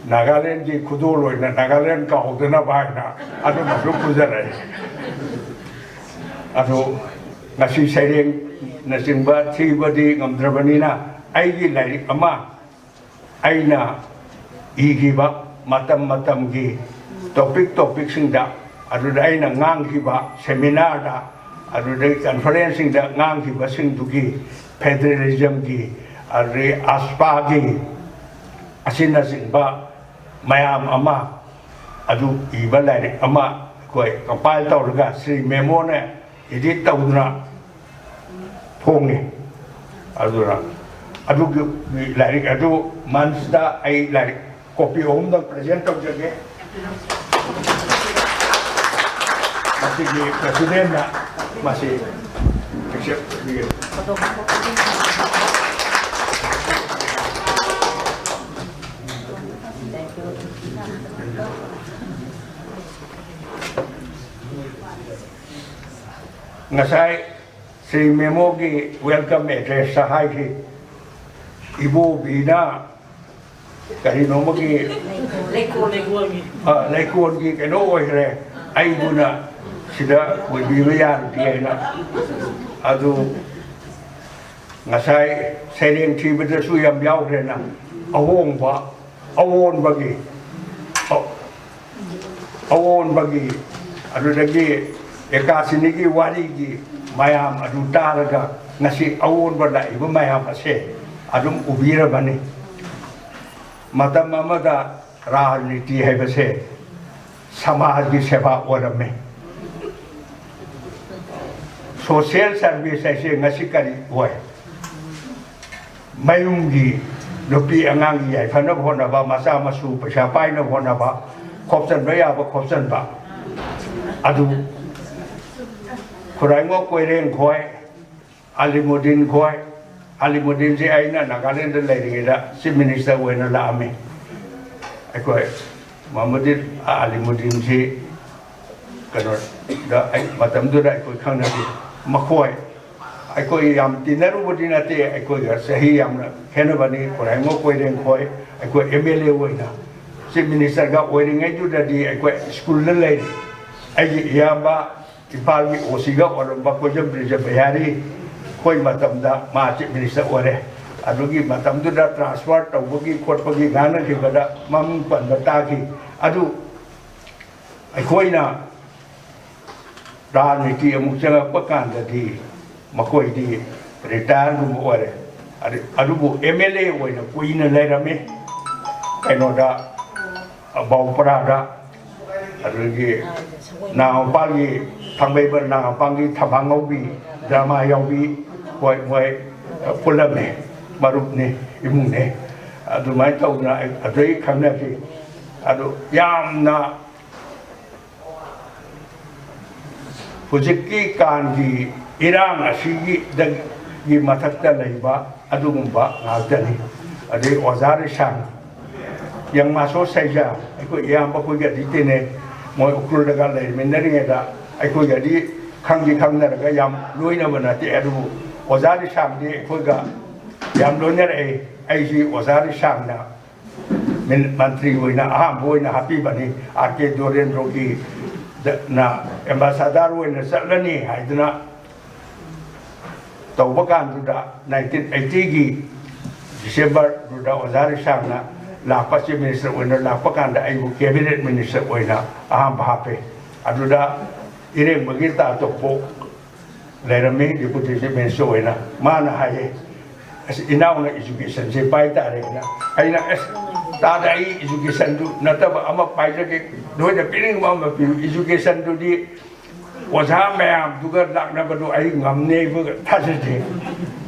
ꯅꯥꯒꯥꯂꯦꯟꯒꯤ ꯈꯨꯗꯣꯜ ꯑꯣꯏꯅ ꯅꯥꯒꯥꯂꯦꯟ ꯀꯥꯎꯗꯅꯕ ꯍꯥꯏꯅ ꯑꯗꯨꯃꯁꯨ ꯄꯨꯖꯔꯛꯏ꯫ ꯑꯗꯨ ꯉꯁꯤ ꯁꯩꯔꯦꯡꯅꯆꯤꯡꯕ ꯊꯤꯕꯗꯤ ꯉꯝꯗ꯭ꯔꯕꯅꯤꯅ, ꯑꯩꯒꯤ ꯂꯥꯏꯔꯤꯛ ꯑꯃ ꯑꯩꯅ ꯏꯈꯤꯕ, ꯃꯇꯝ ꯃꯇꯝꯒꯤ topic topicꯁꯤꯡꯗ, ꯑꯗꯨꯗ ꯑꯩꯅ ꯉꯥꯡꯈꯤꯕ seminarꯗ, ꯑꯗꯨꯗꯒꯤ conferenceꯁꯤꯡꯗ ꯉꯥꯡꯈꯤꯕꯁꯤꯡꯗꯨꯒꯤ, federalismꯒꯤ, ꯑꯗꯨꯗꯒꯤ AFSPAꯒꯤ, ꯑꯁꯤꯅꯆꯤꯡꯕ ꯃꯌꯥꯝ ꯑꯃ, ꯑꯗꯨ ꯏꯕ ꯂꯥꯏꯔꯤꯛ ꯑꯃ ꯑꯩꯈꯣꯏ compile ꯇꯧꯔꯒ ꯁ꯭ꯔꯤ ꯃꯦꯃꯣꯅ edit ꯇꯧꯗꯨꯅ ꯐꯣꯡꯉꯤ꯫ ꯑꯗꯨꯅ ꯑꯗꯨꯒꯤ ꯂꯥꯏꯔꯤꯛ ꯑꯗꯨ ꯃꯟꯁꯇ ꯑꯩ ꯂꯥꯏꯔꯤꯛ copy ꯑꯍꯨꯝꯗꯪ present ꯇꯧꯖꯒꯦ꯫ ꯃꯁꯤꯒꯤ presidentꯅ ꯃꯁꯤ accept ꯇꯧꯕꯤꯒꯅꯤ꯫ ꯉꯁꯥꯏ ꯁ꯭ꯔꯤ ꯃꯦꯃꯣꯒꯤ welcome address ꯇ ꯍꯥꯏꯈꯤ, ꯏꯕꯣꯕꯤꯅ ꯀꯔꯤꯅꯣꯃꯒꯤ, ꯂꯩꯀꯣꯜ, ꯂꯩꯀꯣꯜ꯫ ꯑ, ꯂꯩꯀꯣꯜꯒꯤ ꯀꯩꯅꯣ ꯑꯣꯏꯈ꯭ꯔꯦ, ꯑꯩꯕꯨꯅ ꯁꯤꯗ ꯑꯣꯏꯕꯤꯕ ꯌꯥꯔꯗꯤ ꯍꯥꯏꯅ꯫ ꯑꯗꯨ ꯉꯁꯥꯏ ꯁꯩꯔꯦꯡ ꯊꯤꯕꯗꯁꯨ ꯌꯥꯝ ꯌꯥꯎꯈ꯭ꯔꯦꯅ, ꯑꯍꯣꯡꯕ, ꯑꯑꯣꯟꯕꯒꯤ, ꯑ-, ꯑꯑꯣꯟꯕꯒꯤ, ꯑꯗꯨꯗꯒꯤ ꯑꯦꯀꯥꯁꯤꯅꯤꯒꯤ ꯋꯥꯔꯤꯒꯤ ꯃꯌꯥꯝ ꯑꯗꯨ ꯇꯥꯔꯒ ꯉꯁꯤ ꯑꯑꯣꯟꯕ ꯂꯥꯛꯏꯕ ꯃꯌꯥꯝ ꯑꯁꯦ ꯑꯗꯨꯝ ꯎꯕꯤꯔꯕꯅꯤ꯫ ꯃꯇꯝ ꯑꯃꯗ ꯔꯥꯖꯅꯤꯇꯤ ꯍꯥꯏꯕꯁꯦ ꯁꯃꯥꯖꯒꯤ ꯁꯦꯕꯥ ꯑꯣꯏꯔꯝꯃꯤ꯫ Social service ꯍꯥꯏꯁꯦ ꯉꯁꯤ ꯀꯔꯤ ꯑꯣꯏ? ꯃꯌꯨꯝꯒꯤ ꯅꯨꯄꯤ ꯑꯉꯥꯡꯒꯤ ꯌꯥꯏꯐꯅꯕ ꯍꯣꯠꯅꯕ, ꯃꯆꯥ ꯃꯁꯨ ꯄꯩꯁꯥ ꯄꯥꯏꯅꯕ ꯍꯣꯠꯅꯕ, ꯈꯣꯞꯆꯟꯕ ꯌꯥꯕ ꯈꯣꯞꯆꯟꯕ꯫ ꯑꯗꯨ ꯈꯨꯔꯥꯏꯉꯣꯛ ꯀꯣꯏꯔꯦꯡ ꯈꯣꯏ, ꯑꯂꯤꯃꯨꯗꯤꯟ ꯈꯣꯏ, ꯑꯂꯤꯃꯨꯗꯤꯟꯁꯦ ꯑꯩꯅ ꯅꯥꯒꯥꯂꯦꯟꯗ ꯂꯩꯔꯤꯉꯩꯗ Chief Minister ꯑꯣꯏꯅ ꯂꯥꯛꯑꯝꯃꯤ꯫ ꯑꯩꯈꯣꯏ ꯃꯍꯃꯨꯗꯤꯟ ꯑꯂꯤꯃꯨꯗꯤꯟꯁꯤ ꯀꯩꯅꯣꯗ, ꯑꯩ ꯃꯇꯝꯗꯨꯗ ꯑꯩꯈꯣꯏ ꯈꯪꯅꯈꯤ꯫ ꯃꯈꯣꯏ, ꯑꯩꯈꯣꯏ ꯌꯥꯝ ꯇꯤꯟꯅꯔꯨꯕꯗꯤ ꯅꯠꯇꯦ, ꯑꯩꯈꯣꯏꯒ ꯆꯍꯤ ꯌꯥꯝꯅ ꯈꯦꯠꯅꯕꯅꯤ꯫ ꯈꯨꯔꯥꯏꯉꯣꯛ ꯀꯣꯏꯔꯦꯡ ꯈꯣꯏ, ꯑꯩꯈꯣꯏ MLA ꯑꯣꯏꯅ, Chief Minister ꯒ ꯑꯣꯏꯔꯤꯉꯩꯗꯨꯗꯗꯤ ꯑꯩꯈꯣꯏ ꯁ꯭ꯀꯨꯜꯗ ꯂꯩꯔꯤ꯫ ꯑꯩꯒꯤ ꯏꯌꯥꯝꯕ ꯏꯝꯐꯥꯜꯒꯤ OC ꯒ ꯑꯣꯏꯔꯝꯕ ꯀꯣꯏꯖꯝ ꯕ꯭ꯔꯤꯖ ꯕꯤꯍꯥꯔꯤ, ꯑꯩꯈꯣꯏ ꯃꯇꯝꯗ ꯃꯥ Chief Minister ꯑꯣꯏꯔꯦ꯫ ꯑꯗꯨꯒꯤ ꯃꯇꯝꯗꯨꯗ transfer ꯇꯧꯕꯒꯤ ꯈꯣꯠꯄꯒꯤ ꯉꯥꯡꯅꯈꯤꯕꯗ ꯃꯃꯤꯡ ꯄꯟꯕ ꯇꯥꯈꯤ꯫ ꯑꯗꯨ ꯑꯩꯈꯣꯏꯅ ꯔꯥꯖꯅꯤꯇꯤ ꯑꯃꯨꯛ ꯆꯪꯉꯛꯄ ꯀꯥꯟꯗꯗꯤ ꯃꯈꯣꯏꯗꯤ retire ꯒꯨꯝꯕ ꯑꯣꯏꯔꯦ꯫ ꯑꯗꯨ-, ꯑꯗꯨꯕꯨ MLA ꯑꯣꯏꯅ ꯀꯨꯏꯅ ꯂꯩꯔꯝꯃꯤ꯫ ꯀꯩꯅꯣꯗ, ꯕꯥꯎꯄꯔꯥꯗ, ꯑꯗꯨꯗꯒꯤ ꯅꯥꯒꯥꯃꯄꯥꯜꯒꯤ, ꯊꯥꯡꯃꯩꯕꯟ ꯅꯥꯒꯥꯃꯄꯥꯜꯒꯤ ꯊꯕꯥꯡ ꯉꯧꯕꯤ, drama ꯌꯥꯎꯕꯤ, ꯍꯣꯏ, ꯃꯣꯏ ꯄꯨꯜꯂꯝꯃꯦ, ꯃꯔꯨꯞꯅꯤ, ꯏꯃꯨꯡꯅꯤ꯫ ꯑꯗꯨꯃꯥꯏꯅ ꯇꯧꯗꯅ ꯑꯩ ꯑꯗꯨꯗꯩ ꯈꯪꯅꯈꯤ꯫ ꯑꯗꯨ ꯌꯥꯝꯅ ꯍꯧꯖꯤꯛꯀꯤ ꯀꯥꯟꯒꯤ ꯏꯔꯥꯡ ꯑꯁꯤꯒꯤꯗꯒꯤ ꯃꯊꯛꯇ ꯂꯩꯕ ꯑꯗꯨꯒꯨꯝꯕ ꯉꯥꯛꯇꯅꯤ꯫ ꯑꯗꯩ ꯑꯣꯖꯥ ꯔꯤꯁꯥꯡ, ꯌꯪꯃꯥꯁꯣ ꯁꯩꯖꯥ, ꯑꯩꯈꯣꯏ ꯏꯌꯥꯝꯕ ꯑꯩꯈꯣꯏꯒꯗꯤ ꯇꯤꯟꯅꯩ꯫ ꯃꯣꯏ ꯎꯈ꯭ꯔꯨꯜꯗꯒ ꯂꯩꯃꯤꯟꯅꯔꯤꯉꯩꯗ ꯑꯩꯈꯣꯏꯒꯗꯤ ꯈꯪꯗꯤ ꯈꯪꯅꯔꯒ ꯌꯥꯝ ꯂꯣꯏꯅꯕ ꯅꯠꯇꯦ, ꯑꯗꯨꯕꯨ ꯑꯣꯖꯥ ꯔꯤꯁꯥꯡꯗꯤ ꯑꯩꯈꯣꯏꯒ ꯌꯥꯝ ꯂꯣꯏꯅꯔꯛꯏ꯫ ꯑꯩꯁꯤ ꯑꯣꯖꯥ ꯔꯤꯁꯥꯡꯅ ꯃꯤꯟ-, ꯃꯟꯇ꯭ꯔꯤ ꯑꯣꯏꯅ ꯑꯍꯥꯟꯕ ꯑꯣꯏꯅ ꯍꯥꯞꯄꯤꯕꯅꯤ꯫ ꯑꯥꯔ ꯀꯦ ꯗꯣꯔꯦꯟꯗ꯭ꯔꯣꯒꯤ ꯗ-, ꯅ ꯑꯦꯝꯕꯥꯁꯥꯗꯔ ꯑꯣꯏꯅ ꯆꯠꯂꯅꯤ ꯍꯥꯏꯗꯨꯅ ꯇꯧꯕ ꯀꯥꯟꯗꯨꯗ, ꯅꯥꯏꯟꯇꯤꯟ ꯑꯩꯠꯇꯤꯒꯤ ꯗꯤꯁꯦꯝꯕꯔꯗꯨꯗ ꯑꯣꯖꯥ ꯔꯤꯁꯥꯡꯅ ꯂꯥꯛꯄ, ꯆꯤꯐ ꯃꯤꯅꯤꯁꯇꯔ ꯑꯣꯏꯅ ꯂꯥꯛꯄ ꯀꯥꯟꯗ ꯑꯩꯕꯨ ꯀꯦꯕꯤꯅꯦꯠ ꯃꯤꯅꯤꯁꯇꯔ ꯑꯣꯏꯅ ꯑꯍꯥꯟꯕ ꯍꯥꯞꯄꯦ꯫ ꯑꯗꯨꯗ ꯏꯔꯦꯡꯕꯒꯤ ꯇꯥ ꯇꯣꯝꯄꯣ ꯂꯩꯔꯝꯃꯤ, ꯗꯤꯄꯨꯇꯤ ꯆꯤꯐ ꯃꯤꯅꯤꯁꯇꯔ ꯑꯣꯏꯅ꯫ ꯃꯥꯅ ꯍꯥꯏꯌꯦ, "ꯑꯁ, ꯏꯅꯥꯎꯅ ꯏꯖꯨꯀꯦꯁꯟꯁꯦ ꯄꯥꯏ ꯇꯥꯔꯦꯅ"꯫ ꯑꯩꯅ, "ꯑꯁ, ꯇꯥꯗ, ꯑꯩ ꯏꯖꯨꯀꯦꯁꯟꯗꯨ ꯅꯠꯇꯕ ꯑꯃ ꯄꯥꯏꯖꯒꯦ, ꯅꯣꯏꯅ ꯄꯤꯅꯤꯡꯕ ꯑꯃ ꯄꯤꯌꯨ, ꯏꯖꯨꯀꯦꯁꯟꯗꯨꯗꯤ ꯑꯣꯖꯥ ꯃꯌꯥꯝꯗꯨꯒ ꯂꯥꯛꯅꯕꯗꯨ ꯑꯩ ꯉꯝꯅꯦꯕ ꯊꯥꯖꯗꯦ꯫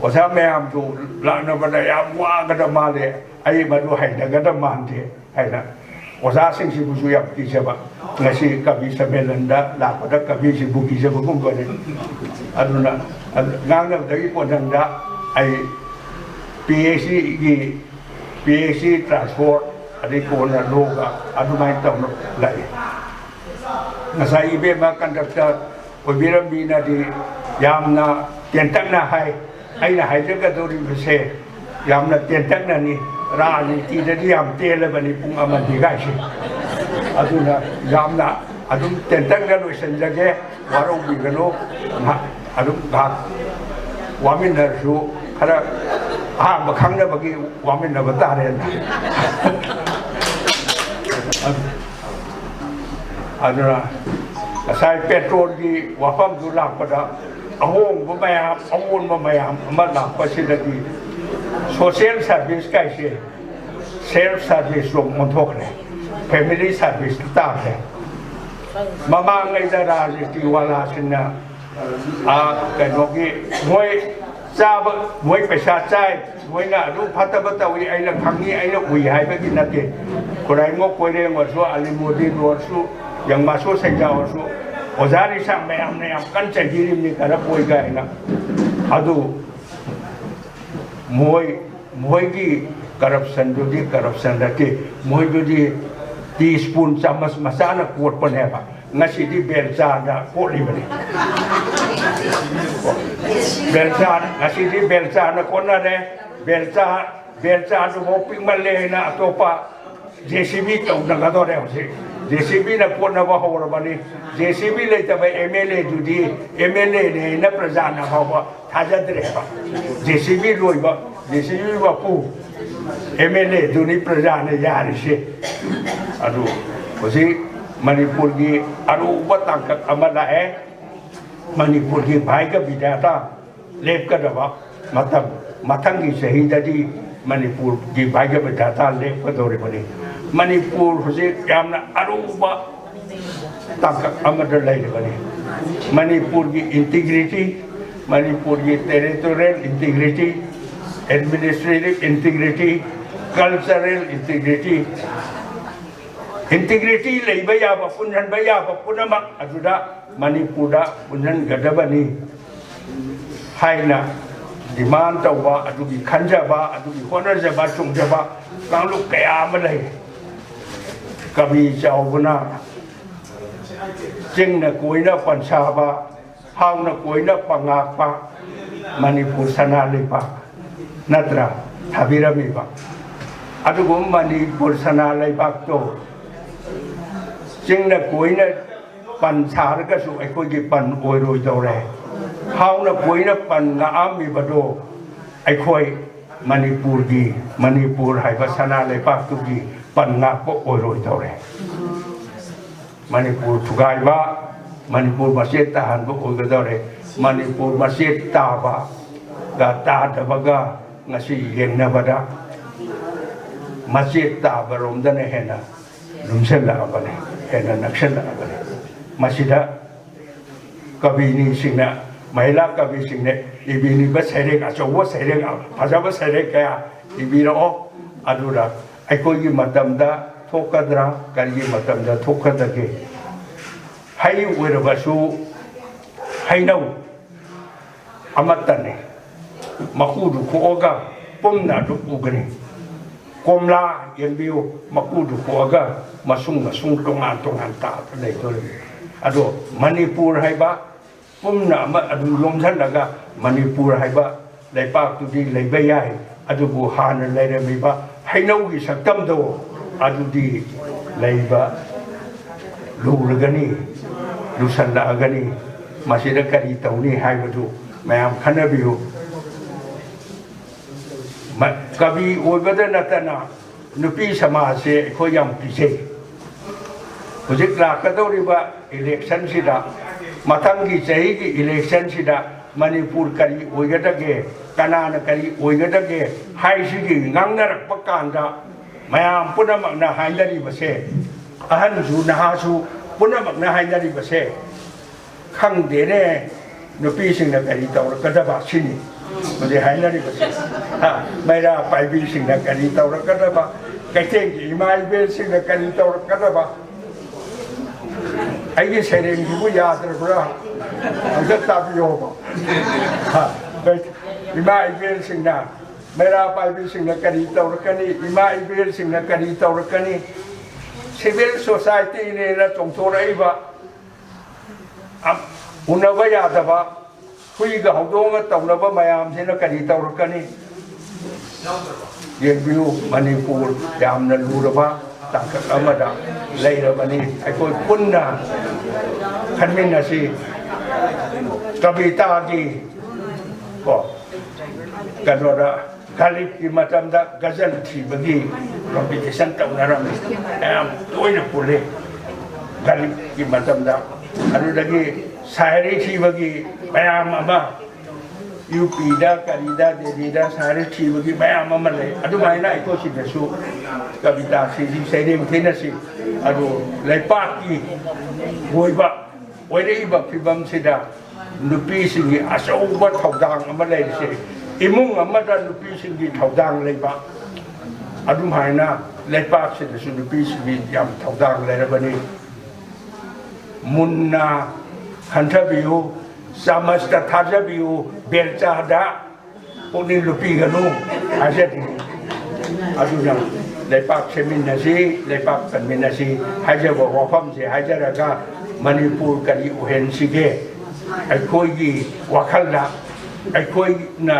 ꯑꯣꯖꯥ ꯃꯌꯥꯝꯗꯨ ꯂꯥꯛꯅꯕꯗ ꯌꯥꯝ ꯋꯥꯒꯗꯕ ꯃꯥꯜꯂꯦ, ꯑꯩ ꯃꯗꯨ ꯍꯩꯅꯒꯗꯕ ꯃꯥꯟꯗꯦ" ꯍꯥꯏꯅ ꯑꯣꯖꯥꯁꯤꯡꯁꯤꯕꯨꯁꯨ ꯌꯥꯝ ꯀꯤꯖꯕ꯫ ꯉꯁꯤ ꯀꯕꯤ ꯁꯝꯃꯦꯂꯟꯗ ꯂꯥꯛꯄꯗ ꯀꯕꯤꯁꯤꯕꯨ ꯀꯤꯖꯕꯒꯨꯝꯕꯅꯤ꯫ ꯑꯗꯨꯅ, ꯑꯗꯨ ꯉꯥꯡꯅꯕꯗꯒꯤ ꯀꯣꯟꯊꯪꯗ ꯑꯩ ꯄꯤ ꯑꯩꯆ ꯗꯤꯒꯤ, ꯄꯤ ꯑꯩꯆ ꯗꯤ ꯇ꯭ꯔꯥꯟꯁꯐꯔ, ꯑꯗꯩ ꯀꯣꯟꯅ ꯂꯣꯒ ꯑꯗꯨꯃꯥꯏꯅ ꯇꯧꯅ ꯂꯥꯛꯏ꯫ ꯉꯁꯥꯏ ꯏꯕꯦꯝꯃ ꯀꯟꯗꯛꯇꯔ ꯑꯣꯏꯕꯤꯔꯝꯃꯤꯅꯗꯤ ꯌꯥꯝꯅ ꯇꯦꯟꯇꯛꯅ ꯍꯥꯏ꯫ ꯑꯩꯅ ꯍꯥꯏꯖꯒꯗꯧꯔꯤꯕꯁꯦ ꯌꯥꯝꯅ ꯇꯦꯟꯇꯛꯅꯅꯤ꯫ ꯔꯥꯖꯅꯤꯇꯤꯗꯗꯤ ꯌꯥꯝ ꯇꯦꯜꯂꯕꯅꯤ ꯄꯨꯡ ꯑꯃꯅꯤ ꯀꯥꯏꯁꯦ꯫ ꯑꯗꯨꯅ ꯌꯥꯝꯅ ꯑꯗꯨꯝ ꯇꯦꯟꯇꯛꯅ ꯂꯣꯏꯁꯤꯟꯖꯒꯦ, ꯋꯥꯔꯧꯕꯤꯒꯅꯨ꯫ ꯉꯥꯏꯍꯥꯛ, ꯑꯗꯨꯝ ꯉꯥꯏꯍꯥꯛ ꯋꯥꯃꯤꯟꯅꯔꯁꯨ, ꯈꯔ ꯑꯍꯥꯟꯕ ꯈꯪꯅꯕꯒꯤ ꯋꯥꯃꯤꯟꯅꯕ ꯇꯥꯔꯦꯅ꯫ ꯑꯗꯨꯅ ꯉꯁꯥꯏ ꯄꯦꯇ꯭ꯔꯣꯜꯒꯤ ꯋꯥꯐꯝꯗꯨ ꯂꯥꯛꯄꯗ, ꯑꯍꯣꯡꯕ ꯃꯌꯥꯝ, ꯑꯑꯣꯟꯕ ꯃꯌꯥꯝ ꯑꯃ ꯂꯥꯛꯄꯁꯤꯗꯗꯤ ꯁꯣꯁꯤꯌꯦꯜ ꯁꯥꯔꯚꯤꯁ ꯀꯥꯏꯁꯦ ꯁꯦꯜꯐ ꯁꯥꯔꯚꯤꯁ ꯔꯣꯝ ꯑꯣꯟꯊꯣꯛꯈ꯭ꯔꯦ, ꯐꯦꯃꯤꯂꯤ ꯁꯥꯔꯚꯤꯁꯇ ꯇꯥꯈ꯭ꯔꯦ꯫ ꯃꯃꯥꯡꯉꯩꯗ ꯔꯥꯖꯅꯤꯇꯤ ꯋꯥꯂꯥꯁꯤꯡꯅ, ꯑꯥ, ꯀꯩꯅꯣꯒꯤ, ꯃꯣꯏ ꯆꯥꯕ, ꯃꯣꯏ ꯄꯩꯁꯥ ꯆꯥꯏ, ꯃꯣꯏꯅ ꯑꯗꯨ ꯐꯠꯇꯕ ꯇꯧꯏ, ꯑꯩꯅ ꯈꯪꯉꯤ, ꯑꯩꯅ ꯎꯏ ꯍꯥꯏꯕꯒꯤ ꯅꯠꯇꯦ꯫ ꯈꯨꯔꯥꯏꯉꯣꯛ ꯀꯣꯏꯔꯦꯡ ꯑꯣꯏꯔꯁꯨ, ꯑꯂꯤꯃꯣꯗꯤꯟ ꯑꯣꯏꯔꯁꯨ, ꯌꯪꯃꯥꯁꯣ ꯁꯩꯖꯥ ꯑꯣꯏꯔꯁꯨ, ꯑꯣꯖꯥ ꯔꯤꯁꯥꯡ ꯃꯌꯥꯝꯅ ꯌꯥꯝ ꯀꯟꯅ ꯆꯩꯕꯤꯔꯤꯕꯅꯤ ꯈꯔ ꯀꯣꯏ ꯀꯥꯏꯅ꯫ ꯑꯗꯨ ꯃꯣꯏ, ꯃꯣꯏꯒꯤ ꯀꯔꯞꯁꯟꯗꯨꯗꯤ ꯀꯔꯞꯁꯟ ꯅꯠꯇꯦ, ꯃꯣꯏꯗꯨꯗꯤ ꯇꯤ ꯁ꯭ꯄꯨꯟ, ꯆꯥꯃꯁ ꯃꯆꯥꯅ ꯀꯣꯠꯄꯅꯦꯕ꯫ ꯉꯁꯤꯗꯤ ꯕꯦꯜꯆꯥꯅ ꯀꯣꯠꯂꯤꯕꯅꯤ꯫ ꯕꯦꯜꯆꯥ, ꯉꯁꯤꯗꯤ ꯕꯦꯜꯆꯥꯅ ꯀꯣꯠꯅꯔꯦ꯫ ꯕꯦꯜꯆꯥ, ꯕꯦꯜꯆꯥꯗꯨꯐꯥꯎ ꯄꯤꯛꯃꯜꯂꯦ ꯍꯥꯏꯅ ꯑꯇꯣꯞꯄ ꯖꯦ ꯁꯤ ꯕꯤ ꯇꯧꯅꯒꯗꯧꯔꯦ ꯍꯧꯖꯤꯛ꯫ ꯖꯦ ꯁꯤ ꯕꯤꯅ ꯀꯣꯠꯅꯕ ꯍꯧꯔꯕꯅꯤ꯫ ꯖꯦ ꯁꯤ ꯕꯤ ꯂꯩꯇꯕ ꯑꯦꯝ ꯑꯦꯜ ꯑꯦꯗꯨꯗꯤ ꯑꯦꯝ ꯑꯦꯜ ꯑꯦꯅꯦꯅ ꯄ꯭ꯔꯖꯥꯅ ꯐꯥꯎꯕ ꯊꯥꯖꯗ꯭ꯔꯦꯕ꯫ ꯖꯦ ꯁꯤ ꯕꯤ ꯂꯣꯏꯕ, ꯖꯦ ꯁꯤ ꯕꯤ ꯃꯄꯨ ꯑꯦꯝ ꯑꯦꯜ ꯑꯦꯗꯨꯅꯤ ꯄ꯭ꯔꯖꯥꯅ ꯌꯥꯔꯤꯁꯦ꯫ ꯑꯗꯨ ꯍꯧꯖꯤꯛ ꯃꯅꯤꯄꯨꯔꯒꯤ ꯑꯔꯨꯕ ꯇꯥꯡꯀꯛ ꯑꯃ ꯂꯥꯛꯑꯦ꯫ ꯃꯅꯤꯄꯨꯔꯒꯤ ꯚꯥꯏꯒ ꯕꯤꯙꯥꯇꯥ ꯂꯦꯞꯀꯗꯕ ꯃꯇꯝ, ꯃꯊꯪꯒꯤ ꯆꯍꯤꯗꯗꯤ ꯃꯅꯤꯄꯨꯔꯒꯤ ꯚꯥꯏꯒ ꯕꯤꯙꯥꯇꯥ ꯂꯦꯞꯀꯗꯧꯔꯤꯕꯅꯤ꯫ ꯃꯅꯤꯄꯨꯔ ꯍꯧꯖꯤꯛ ꯌꯥꯝꯅ ꯑꯔꯨꯕ ꯇꯥꯡꯀꯛ ꯑꯃꯗ ꯂꯩꯔꯤꯕꯅꯤ꯫ ꯃꯅꯤꯄꯨꯔꯒꯤ ꯏꯟꯇꯤꯒ꯭ꯔꯤꯇꯤ, ꯃꯅꯤꯄꯨꯔꯒꯤ territorial integrity, administrative integrity, cultural integrity, integrity ꯂꯩꯕ ꯌꯥꯕ, ꯄꯨꯟꯁꯤꯟꯕ ꯌꯥꯕ ꯄꯨꯝꯅꯃꯛ ꯑꯗꯨꯗ ꯃꯅꯤꯄꯨꯔꯗ ꯄꯨꯟꯁꯤꯟꯒꯗꯕꯅꯤ ꯍꯥꯏꯅ ꯗꯤꯃꯥꯟ ꯇꯧꯕ, ꯑꯗꯨꯒꯤ ꯈꯟꯖꯕ, ꯑꯗꯨꯒꯤ ꯍꯣꯠꯅꯖꯕ, ꯆꯣꯡꯖꯕ ꯀꯥꯡꯂꯨꯞ ꯀꯌꯥ ꯑꯃ ꯂꯩ꯫ ꯀꯕꯤ ꯆꯥꯎꯕꯅ ꯆꯤꯡꯅ ꯀꯣꯏꯅ ꯄꯟꯁꯥꯕ, ꯍꯥꯎꯅ ꯀꯣꯏꯅ ꯄꯉꯥꯛꯄ ꯃꯅꯤꯄꯨꯔ ꯁꯅꯥ ꯂꯩꯕꯥꯛ ꯅꯠꯇ꯭ꯔꯥ ꯊꯥꯕꯤꯔꯝꯃꯤꯕ? ꯑꯗꯨꯒꯨꯝꯕ ꯃꯅꯤꯄꯨꯔ ꯁꯅꯥ ꯂꯩꯕꯥꯛꯇꯣ ꯆꯤꯡꯅ ꯀꯣꯏꯅ ꯄꯟ ꯁꯥꯔꯒꯁꯨ ꯑꯩꯈꯣꯏꯒꯤ ꯄꯟ ꯑꯣꯏꯔꯣꯏꯗꯧꯔꯦ꯫ ꯍꯥꯎꯅ ꯀꯣꯏꯅ ꯄꯟ ꯉꯥꯛꯑꯝꯃꯤꯕꯗꯣ ꯑꯩꯈꯣꯏ ꯃꯅꯤꯄꯨꯔꯒꯤ, ꯃꯅꯤꯄꯨꯔ ꯍꯥꯏꯕ ꯁꯅꯥ ꯂꯩꯕꯥꯛꯇꯨꯒꯤ ꯄꯟ ꯉꯥꯛꯄ ꯑꯣꯏꯔꯣꯏꯗꯧꯔꯦ꯫ ꯃꯅꯤꯄꯨꯔ ꯊꯨꯒꯥꯏꯕ, ꯃꯅꯤꯄꯨꯔ ꯃꯆꯦꯠ ꯇꯥꯍꯟꯕ ꯑꯣꯏꯒꯗꯧꯔꯦ꯫ ꯃꯅꯤꯄꯨꯔ ꯃꯆꯦꯠ ꯇꯥꯕꯒ ꯇꯥꯗꯕꯒ ꯉꯁꯤ ꯌꯦꯡꯅꯕꯗ ꯃꯆꯦꯠ ꯇꯥꯕꯔꯣꯝꯗꯅ ꯍꯦꯟꯅ ꯂꯨꯝꯁꯤꯜꯂꯛꯑꯕꯅꯤ, ꯍꯦꯟꯅ ꯅꯛꯁꯤꯜꯂꯛꯑꯕꯅꯤ꯫ ꯃꯁꯤꯗ ꯀꯕꯤꯅꯤꯁꯤꯡꯅ, ꯃꯍꯤꯂꯥ ꯀꯕꯤꯁꯤꯡꯅ ꯏꯕꯤꯔꯤꯕ ꯁꯩꯔꯦꯡ, ꯑꯆꯧꯕ ꯁꯩꯔꯦꯡ, ꯐꯖꯕ ꯁꯩꯔꯦꯡ ꯀꯌꯥ ꯏꯕꯤꯔꯛꯑꯣ꯫ ꯑꯗꯨꯅ ꯑꯩꯈꯣꯏꯒꯤ ꯃꯇꯝꯗ ꯊꯣꯛꯀꯗ꯭ꯔꯥ, ꯀꯔꯤꯒꯤ ꯃꯇꯝꯗ ꯊꯣꯛꯀꯗꯒꯦ? ꯍꯩ ꯑꯣꯏꯔꯕꯁꯨ ꯍꯩꯅꯧ ꯑꯃꯠꯇꯅꯤ꯫ ꯃꯀꯨꯗꯨ ꯈꯣꯛꯑꯒ ꯄꯨꯝꯅ ꯑꯗꯨꯝ ꯎꯒꯅꯤ꯫ ꯀꯣꯝꯂꯥ ꯌꯦꯡꯕꯤꯌꯨ, ꯃꯀꯨꯗꯨ ꯈꯣꯛꯑꯒ ꯃꯁꯨꯡ ꯃꯁꯨꯡ ꯇꯣꯉꯥꯟ ꯇꯣꯉꯥꯟ ꯇꯥꯕ ꯂꯩꯗꯣꯔꯤꯕꯅꯤ꯫ ꯑꯗꯣ ꯃꯅꯤꯄꯨꯔ ꯍꯥꯏꯕ ꯄꯨꯝꯅ ꯑꯃ ꯑꯗꯨꯝ ꯌꯣꯝꯁꯤꯜꯂꯒ ꯃꯅꯤꯄꯨꯔ ꯍꯥꯏꯕ ꯂꯩꯄꯥꯛꯇꯨꯗꯤ ꯂꯩꯕ ꯌꯥꯏ, ꯑꯗꯨꯕꯨ ꯍꯥꯟꯅ ꯂꯩꯔꯝꯃꯤꯕ ꯍꯩꯅꯧꯒꯤ ꯁꯛꯇꯝꯗꯣ ꯑꯗꯨꯗꯤ ꯂꯩꯕ ꯂꯨꯔꯒꯅꯤ, ꯂꯨꯁꯜꯂꯛꯑꯒꯅꯤ꯫ ꯃꯁꯤꯗ ꯀꯔꯤ ꯇꯧꯅꯤ ꯍꯥꯏꯕꯗꯨ ꯃꯌꯥꯝ ꯈꯟꯅꯕꯤꯌꯨ꯫ ꯃ-, ꯀꯕꯤ ꯑꯣꯏꯕꯗ ꯅꯠꯇꯅ ꯅꯨꯄꯤ ꯁꯃꯥꯖꯁꯦ ꯑꯩꯈꯣꯏ ꯌꯥꯝ ꯄꯤꯖꯩ꯫ ꯍꯧꯖꯤꯛ ꯂꯥꯛꯀꯗꯧꯔꯤꯕ ꯏꯂꯦꯛꯁꯟꯁꯤꯗ, ꯃꯊꯪꯒꯤ ꯆꯍꯤꯒꯤ ꯏꯂꯦꯛꯁꯟꯁꯤꯗ ꯃꯅꯤꯄꯨꯔ ꯀꯔꯤ ꯑꯣꯏꯒꯗꯒꯦ, ꯀꯅꯥꯅ ꯀꯔꯤ ꯑꯣꯏꯒꯗꯒꯦ ꯍꯥꯏꯁꯤꯒꯤ ꯉꯥꯡꯅꯔꯛꯄ ꯀꯥꯟꯗ ꯃꯌꯥꯝ ꯄꯨꯝꯅꯃꯛꯅ ꯍꯥꯏꯅꯔꯤꯕꯁꯦ, ꯑꯍꯟꯁꯨ ꯅꯍꯥꯁꯨ ꯄꯨꯝꯅꯃꯛꯅ ꯍꯥꯏꯅꯔꯤꯕꯁꯦ, "ꯈꯪꯗꯦꯅꯦ, ꯅꯨꯄꯤꯁꯤꯡꯅ ꯀꯔꯤ ꯇꯧꯔꯛꯀꯗꯕ ꯁꯤꯅꯤ ꯍꯧꯖꯤꯛ ꯍꯥꯏꯅꯔꯤꯕꯁꯦ꯫ ꯍꯥ, ꯃꯩꯔꯥ ꯄꯥꯏꯕꯤꯁꯤꯡꯅ ꯀꯔꯤ ꯇꯧꯔꯛꯀꯗꯕ, ꯀꯩꯊꯦꯜꯒꯤ ꯏꯃꯥ ꯏꯕꯦꯜꯁꯤꯡꯅ ꯀꯔꯤ ꯇꯧꯔꯛꯀꯗꯕ?" ꯑꯩꯒꯤ ꯁꯩꯔꯦꯡꯁꯤꯕꯨ ꯌꯥꯗ꯭ꯔꯕ꯭ꯔꯥ? ꯑꯝꯇ ꯇꯥꯕꯤꯌꯣꯕ꯫ ꯍꯥ, ꯏꯃꯥ ꯏꯕꯦꯜꯁꯤꯡꯅ, ꯃꯩꯔꯥ ꯄꯥꯏꯕꯤꯁꯤꯡꯅ ꯀꯔꯤ ꯇꯧꯔꯛꯀꯅꯤ? ꯏꯃꯥ ꯏꯕꯦꯜꯁꯤꯡꯅ ꯀꯔꯤ ꯇꯧꯔꯛꯀꯅꯤ? ꯁꯤꯚꯤꯜ ꯁꯣꯁꯥꯏꯇꯤꯅꯦꯅ ꯆꯣꯡꯊꯣꯔꯛꯏꯕ, ꯑ-, ꯎꯅꯕ ꯌꯥꯗꯕ, ꯍꯨꯏꯒ ꯍꯧꯗꯣꯡꯒ ꯇꯧꯅꯕ ꯃꯌꯥꯝꯁꯤꯅ ꯀꯔꯤ ꯇꯧꯔꯛꯀꯅꯤ? ꯌꯦꯡꯕꯤꯌꯨ, ꯃꯅꯤꯄꯨꯔ ꯌꯥꯝꯅ ꯂꯨꯔꯕ ꯇꯥꯡꯀꯛ ꯑꯃꯗ ꯂꯩꯔꯕꯅꯤ꯫ ꯑꯩꯈꯣꯏ ꯄꯨꯟꯅ ꯈꯟꯃꯤꯟꯅꯁꯤ꯫ ꯀꯕꯤꯇꯥꯒꯤ, ꯀꯣ, ꯀꯩꯅꯣꯗ, ꯒꯥꯂꯤꯕꯀꯤ ꯃꯇꯝꯗ ꯒꯖꯜ ꯊꯤꯕꯒꯤ ꯀꯝꯄꯤꯇꯤꯁꯟ ꯇꯧꯅꯔꯝꯃꯤ꯫ ꯃꯌꯥꯝ ꯇꯣꯏꯅ ꯄꯨꯜꯂꯤ ꯒꯥꯂꯤꯕꯀꯤ ꯃꯇꯝꯗ꯫ ꯑꯗꯨꯗꯒꯤ ꯁꯥꯏꯔꯤ ꯊꯤꯕꯒꯤ ꯃꯌꯥꯝ ꯑꯃ, ꯌꯨ ꯄꯤꯗ, ꯀꯔꯤꯗ, ꯗꯦꯜꯂꯤꯗ ꯁꯥꯏꯔꯤ ꯊꯤꯕꯒꯤ ꯃꯌꯥꯝ ꯑꯃ ꯂꯩ꯫ ꯑꯗꯨꯃꯥꯏꯅ ꯑꯩꯈꯣꯏ ꯁꯤꯗꯁꯨ ꯀꯕꯤꯇꯥ ꯊꯤꯁꯤ, ꯁꯩꯔꯦꯡ ꯊꯤꯅꯁꯤ꯫ ꯑꯗꯨ ꯂꯩꯄꯥꯛꯀꯤ ꯑꯣꯏꯕ ꯑꯣꯏꯔꯛꯏꯕ ꯐꯤꯕꯝꯁꯤꯗ ꯅꯨꯄꯤꯁꯤꯡꯒꯤ ꯑꯆꯧꯕ ꯊꯧꯗꯥꯡ ꯑꯃ ꯂꯩꯔꯤꯁꯦ, ꯏꯃꯨꯡ ꯑꯃꯗ ꯅꯨꯄꯤꯁꯤꯡꯒꯤ ꯊꯧꯗꯥꯡ ꯂꯩꯕ, ꯑꯗꯨꯝꯍꯥꯏꯅ ꯂꯩꯄꯥꯛꯁꯤꯗꯁꯨ ꯅꯨꯄꯤꯁꯤꯡꯒꯤ ꯌꯥꯝ ꯊꯧꯗꯥꯡ ꯂꯩꯔꯕꯅꯤ꯫ ꯃꯨꯟꯅ ꯈꯟꯊꯕꯤꯌꯨ, ꯆꯥꯃꯁꯇ ꯊꯥꯖꯕꯤꯌꯨ, ꯕꯦꯜꯆꯥꯗ ꯄꯨꯛꯅꯤꯡ ꯂꯨꯞꯄꯤꯒꯅꯨ ꯍꯥꯏꯖꯅꯤꯡꯏ꯫ ꯑꯗꯨꯅ ꯂꯩꯄꯥꯛ ꯁꯦꯝꯃꯤꯟꯅꯁꯤ, ꯂꯩꯄꯥꯛ ꯀꯟꯃꯤꯟꯅꯁꯤ ꯍꯥꯏꯖꯕ ꯋꯥꯐꯝꯁꯦ ꯍꯥꯏꯖꯔꯒ, ꯃꯅꯤꯄꯨꯔ ꯀꯔꯤ ꯑꯣꯏꯍꯟꯁꯤꯒꯦ? ꯑꯩꯈꯣꯏꯒꯤ ꯋꯥꯈꯜꯗ, ꯑꯩꯈꯣꯏꯅ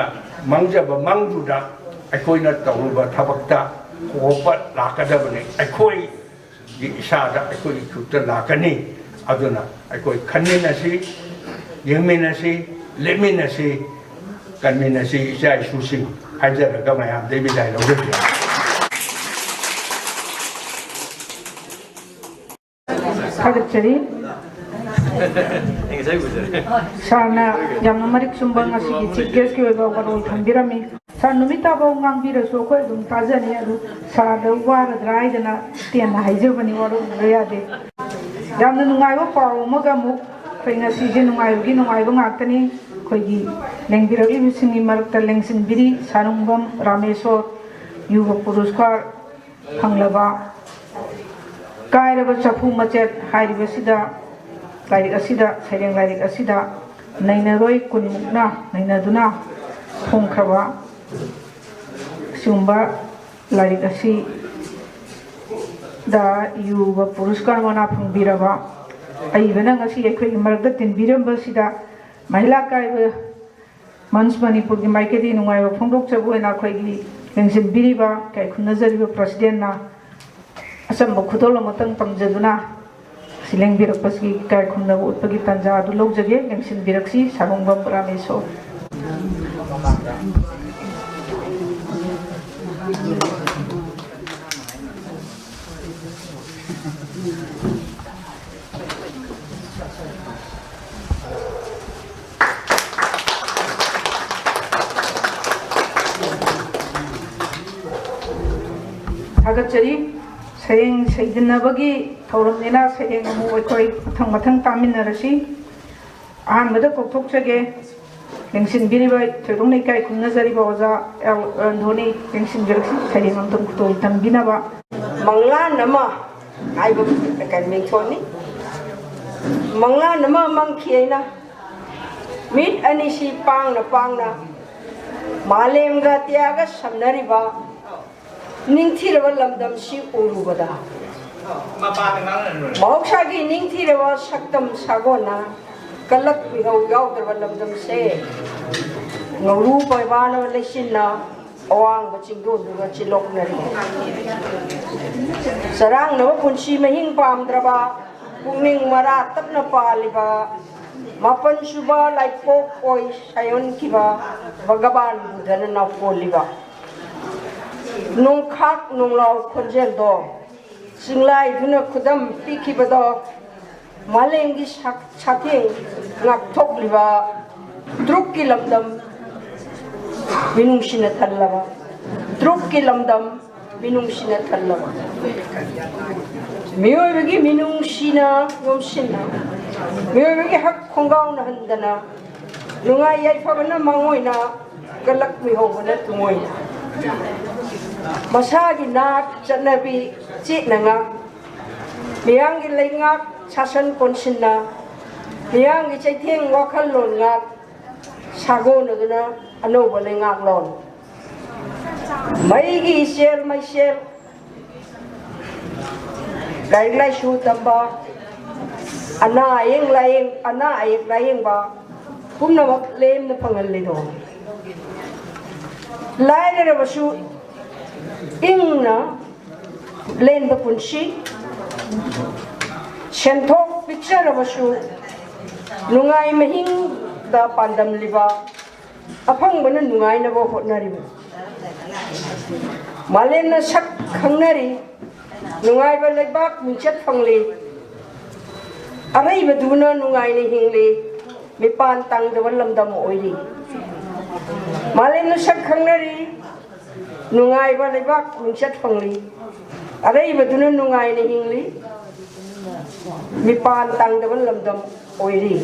ꯃꯪꯖꯕ ꯃꯪꯗꯨꯗ, ꯑꯩꯈꯣꯏꯅ ꯇꯧꯔꯨꯕ ꯊꯕꯛꯇ ꯍꯣꯡꯕ ꯂꯥꯛꯀꯗꯕꯅꯤ꯫ ꯑꯩꯈꯣꯏꯒꯤ ꯏꯁꯥꯗ, ꯑꯩꯈꯣꯏꯒꯤ ꯈꯨꯠꯇ ꯂꯥꯛꯀꯅꯤ꯫ ꯑꯗꯨꯅ ꯑꯩꯈꯣꯏ ꯈꯟꯃꯤꯟꯅꯁꯤ, ꯌꯦꯡꯃꯤꯟꯅꯁꯤ, ꯂꯦꯞꯃꯤꯟꯅꯁꯤ, ꯀꯟꯃꯤꯟꯅꯁꯤ, ꯏꯆꯥ ꯏꯁꯨꯁꯤꯡ ꯍꯥꯏꯖꯔꯒ ꯃꯌꯥꯝꯗꯩ ꯕꯤꯗꯥꯏ ꯂꯧꯖꯒꯦ꯫ ꯊꯥꯒꯠꯆꯔꯤ꯫ ꯁꯥꯔꯅ ꯌꯥꯝꯅ ꯃꯔꯤꯛ ꯆꯨꯝꯕ ꯉꯁꯤꯒꯤ ꯆꯤꯐ ꯒꯦꯁꯀꯤ ꯑꯣꯏꯕ ꯋꯥꯔꯣꯜ ꯊꯝꯕꯤꯔꯝꯃꯤ꯫ ꯁꯥꯔ, ꯅꯨꯃꯤꯠ ꯇꯥꯐꯥꯎ ꯉꯥꯡꯕꯤꯔꯁꯨ ꯑꯩꯈꯣꯏ ꯑꯗꯨꯝ ꯇꯥꯖꯅꯤ꯫ ꯑꯗꯨ ꯁꯥꯔꯗ ꯋꯥꯔꯗ꯭ꯔꯥ ꯍꯥꯏꯗꯅ ꯇꯦꯟꯅ ꯍꯥꯏꯖꯕꯅꯤ, ꯋꯥꯔꯧꯕꯤꯕ ꯌꯥꯗꯦ꯫ ꯌꯥꯝꯅ ꯅꯨꯡꯉꯥꯏꯕ ꯄꯥꯎ ꯑꯃꯒ ꯑꯃꯨꯛ ꯑꯩꯈꯣꯏ ꯉꯁꯤꯁꯦ ꯅꯨꯡꯉꯥꯏꯕꯒꯤ ꯅꯨꯡꯉꯥꯏꯕ ꯉꯥꯛꯇꯅꯤ꯫ ꯑꯩꯈꯣꯏꯒꯤ ꯂꯦꯡꯕꯤꯔꯛꯂꯤꯕꯁꯤꯡꯒꯤ ꯃꯔꯛꯇ ꯂꯦꯡꯁꯤꯟꯕꯤꯔꯤ ꯁꯥꯔꯨꯡꯕꯝ ꯔꯥꯃꯦꯁꯣꯔ, ꯌꯨꯕ ꯄꯨꯔꯁꯀꯥꯔ ꯐꯪꯂꯕ ꯀꯥꯏꯔꯕ ꯆꯐꯨ ꯃꯆꯦꯠ ꯍꯥꯏꯔꯤꯕꯁꯤꯗ, ꯂꯥꯏꯔꯤꯛ ꯑꯁꯤꯗ, ꯁꯩꯔꯦꯡ ꯂꯥꯏꯔꯤꯛ ꯑꯁꯤꯗ ꯅꯩꯅꯔꯣꯏ ꯀꯨꯟꯃꯨꯛꯅ ꯅꯩꯅꯗꯨꯅ ꯐꯣꯡꯈ꯭ꯔꯕ ꯑꯁꯤꯒꯨꯝꯕ ꯂꯥꯏꯔꯤꯛ ꯑꯁꯤꯗ ꯌꯨꯕ ꯄꯨꯔꯁꯀꯥꯔ ꯃꯅꯥ ꯐꯪꯕꯤꯔꯕ ꯑꯏꯕꯅ ꯉꯁꯤ ꯑꯩꯈꯣꯏꯒꯤ ꯃꯔꯛꯇ ꯇꯤꯟꯕꯤꯔꯝꯕꯁꯤꯗ ꯃꯍꯤꯂꯥ ꯀꯥꯏꯕ ꯃꯟꯁ ꯃꯅꯤꯄꯨꯔꯒꯤ ꯃꯥꯏꯀꯩꯗꯒꯤ ꯅꯨꯡꯉꯥꯏꯕ ꯐꯣꯡꯗꯣꯛꯆꯕ ꯑꯣꯏꯅ ꯑꯩꯈꯣꯏꯒꯤ ꯂꯦꯡꯁꯤꯟꯕꯤꯔꯤꯕ, ꯏꯀꯥꯏ ꯈꯨꯝꯅꯖꯔꯤꯕ ꯄ꯭ꯔꯁꯤꯗꯦꯟꯅ ꯑꯆꯝꯕ ꯈꯨꯗꯣꯜ ꯑꯃꯇꯪ ꯇꯝꯖꯗꯨꯅ ꯑꯁꯤ ꯂꯦꯡꯕꯤꯔꯛꯄꯁꯤꯒꯤ ꯏꯀꯥꯏ ꯈꯨꯝꯅꯕ ꯎꯠꯄꯒꯤ ꯇꯥꯟꯖꯥ ꯑꯗꯨ ꯂꯧꯖꯒꯦ꯫ ꯂꯦꯡꯁꯤꯟꯕꯤꯔꯛꯁꯤ ꯁꯥꯔꯣꯡꯕꯝ ꯔꯥꯃꯦꯁꯣꯔ꯫ ꯊꯥꯒꯠꯆꯔꯤ꯫ ꯁꯩꯔꯦꯡ ꯁꯩꯗꯟꯅꯕꯒꯤ ꯊꯧꯔꯝꯅꯤꯅ ꯁꯩꯔꯦꯡ ꯑꯃꯨꯛ ꯑꯩꯈꯣꯏ ꯃꯊꯪ ꯃꯊꯪ ꯇꯥꯃꯤꯟꯅꯔꯁꯤ꯫ ꯑꯍꯥꯟꯕꯗ ꯀꯧꯊꯣꯛꯆꯒꯦ ꯂꯦꯡꯁꯤꯟꯕꯤꯔꯤꯕ, ꯊꯣꯏꯗꯣꯛꯅ ꯏꯀꯥꯏ ꯈꯨꯝꯅꯖꯔꯤꯕ ꯑꯣꯖꯥ ꯑꯦꯜ ꯔꯟꯙꯣꯅꯤ, ꯂꯦꯡꯁꯤꯟꯕꯤꯔꯛꯁꯤ꯫ ꯁꯩꯔꯦꯡ ꯑꯃꯇꯪ ꯈꯨꯗꯣꯜ ꯇꯝꯕꯤꯅꯕ꯫ ꯃꯪꯂꯥꯟ ꯑꯃ ꯍꯥꯏꯕ ꯃꯤꯡꯊꯣꯟꯅꯤ꯫ ꯃꯪꯂꯥꯟ ꯑꯃ ꯃꯪꯈꯤ ꯑꯩꯅ꯫ ꯃꯤꯠ ꯑꯅꯤꯁꯤ ꯄꯥꯡꯅ ꯄꯥꯡꯅ ꯃꯥꯂꯦꯝꯒ ꯑꯇꯤꯌꯥꯒ ꯁꯝꯅꯔꯤꯕ ꯅꯤꯡꯊꯤꯔꯕ ꯂꯝꯗꯝꯁꯤ ꯎꯔꯨꯕꯗ, ꯃꯍꯧꯁꯥꯒꯤ ꯅꯤꯡꯊꯤꯔꯕ ꯁꯛꯇꯝ ꯁꯥꯒꯣꯟꯅ ꯀꯂꯛ ꯃꯤꯍꯧ ꯌꯥꯎꯗ꯭ꯔꯕ ꯂꯝꯗꯝꯁꯦ ꯉꯧꯔꯨ ꯄꯣꯏꯕꯥꯅ ꯂꯩꯆꯤꯟꯅ ꯑꯋꯥꯡꯕ ꯆꯤꯡꯗꯣꯟꯗꯨꯒ ꯆꯤꯜꯂꯣꯛꯅꯔꯤ꯫ ꯆꯔꯥꯡꯅꯕ ꯄꯨꯟꯁꯤ ꯃꯍꯤꯡ ꯄꯥꯝꯗ꯭ꯔꯕ, ꯄꯨꯛꯅꯤꯡ ꯃꯔꯥ ꯇꯞꯅ ꯄꯥꯜꯂꯤꯕ, ꯃꯥꯄꯟ ꯁꯨꯕ ꯂꯥꯏꯄꯣꯛ ꯑꯣꯏ ꯁꯥꯏꯌꯣꯟꯈꯤꯕ ꯚꯒꯕꯥꯟ ꯕꯨꯙꯅ ꯅꯥꯎꯀꯣꯜꯂꯤꯕ, ꯅꯣꯡꯈꯥꯛ ꯅꯣꯡꯂꯥꯎ ꯈꯣꯟꯖꯦꯜꯗꯣ, ꯆꯤꯡꯂꯥꯏꯗꯨꯅ ꯈꯨꯗꯝ ꯄꯤꯈꯤꯕꯗꯣ, ꯃꯥꯂꯦꯝꯒꯤ ꯁꯛ-, ꯁꯥꯊꯦꯡ ꯉꯥꯛꯊꯣꯛꯂꯤꯕ ꯇ꯭ꯔꯨꯛꯀꯤ ꯂꯝꯗꯝ ꯃꯤꯅꯨꯡꯁꯤꯅ ꯊꯜꯂꯕ, ꯇ꯭ꯔꯨꯛꯀꯤ ꯂꯝꯗꯝ ꯃꯤꯅꯨꯡꯁꯤꯅ ꯊꯜꯂꯕ, ꯃꯤꯑꯣꯏꯕꯒꯤ ꯃꯤꯅꯨꯡꯁꯤꯅ ꯌꯣꯝꯁꯤꯟꯅ, ꯃꯤꯑꯣꯏꯕꯒꯤ ꯍꯛ ꯈꯣꯡꯒꯥꯎꯅ ꯍꯟꯗꯅ, ꯅꯨꯡꯉꯥꯏ ꯌꯥꯏꯐꯕꯅ ꯃꯥꯡꯑꯣꯏꯅ, ꯀꯂꯛ ꯃꯤꯍꯧꯕꯅ ꯇꯨꯡꯑꯣꯏꯅ, ꯃꯁꯥꯒꯤ ꯅꯥꯠ ꯆꯠꯅꯕꯤ ꯆꯦꯠꯅ ꯉꯥꯛ, ꯃꯤꯌꯥꯝꯒꯤ ꯂꯩꯉꯥꯛ ꯁꯥꯁꯟ ꯀꯣꯟꯁꯤꯟꯅ, ꯃꯤꯌꯥꯝꯒꯤ ꯆꯩꯊꯦꯡ ꯋꯥꯈꯜꯂꯣꯟ ꯉꯥꯛ ꯁꯥꯒꯣꯟꯅꯗꯨꯅ ꯑꯅꯧꯕ ꯂꯩꯉꯥꯛꯂꯣꯟ, ꯃꯩꯒꯤ ꯏꯆꯦꯜ ꯃꯩꯁꯦꯜ, ꯂꯥꯏꯔꯤꯛ ꯂꯥꯏꯁꯨ ꯇꯝꯕ, ꯑꯅꯥ ꯑꯌꯦꯛ ꯂꯥꯌꯦꯡ-, ꯑꯅꯥ ꯑꯌꯦꯛ ꯂꯥꯌꯦꯡꯕ ꯄꯨꯝꯅꯃꯛ ꯂꯦꯝꯅ ꯐꯪꯍꯜꯂꯤꯗꯣ꯫ ꯂꯥꯏꯔꯔꯕꯁꯨ ꯏꯪꯅ ꯂꯦꯟꯕ ꯄꯨꯟꯁꯤ, ꯁꯦꯟꯊꯣꯛ ꯄꯤꯛꯆꯔꯕꯁꯨ ꯅꯨꯡꯉꯥꯏ ꯃꯍꯤꯡꯗ ꯄꯥꯟꯗꯝꯂꯤꯕ, ꯑꯐꯪꯕꯅ ꯅꯨꯡꯉꯥꯏꯅꯕ ꯍꯣꯠꯅꯔꯤꯕ꯫ ꯃꯥꯂꯦꯝꯅ ꯁꯛ ꯈꯪꯅꯔꯤ, ꯅꯨꯡꯉꯥꯏꯕ ꯂꯩꯕꯥꯛ ꯃꯤꯡꯆꯠ ꯐꯪꯂꯤ, ꯑꯔꯩꯕꯗꯨꯅ ꯅꯨꯡꯉꯥꯏꯅ ꯍꯤꯡꯂꯤ, ꯃꯤꯄꯥꯟ ꯇꯥꯡꯗꯕ ꯂꯝꯗꯝ ꯑꯣꯏꯔꯤ꯫ ꯃꯥꯂꯦꯝꯅ ꯁꯛ ꯈꯪꯅꯔꯤ, ꯅꯨꯡꯉꯥꯏꯕ ꯂꯩꯕꯥꯛ ꯃꯤꯡꯆꯠ ꯐꯪꯂꯤ, ꯑꯔꯩꯕꯗꯨꯅ ꯅꯨꯡꯉꯥꯏꯅ ꯍꯤꯡꯂꯤ, ꯃꯤꯄꯥꯟ ꯇꯥꯡꯗꯕ ꯂꯝꯗꯝ ꯑꯣꯏꯔꯤ꯫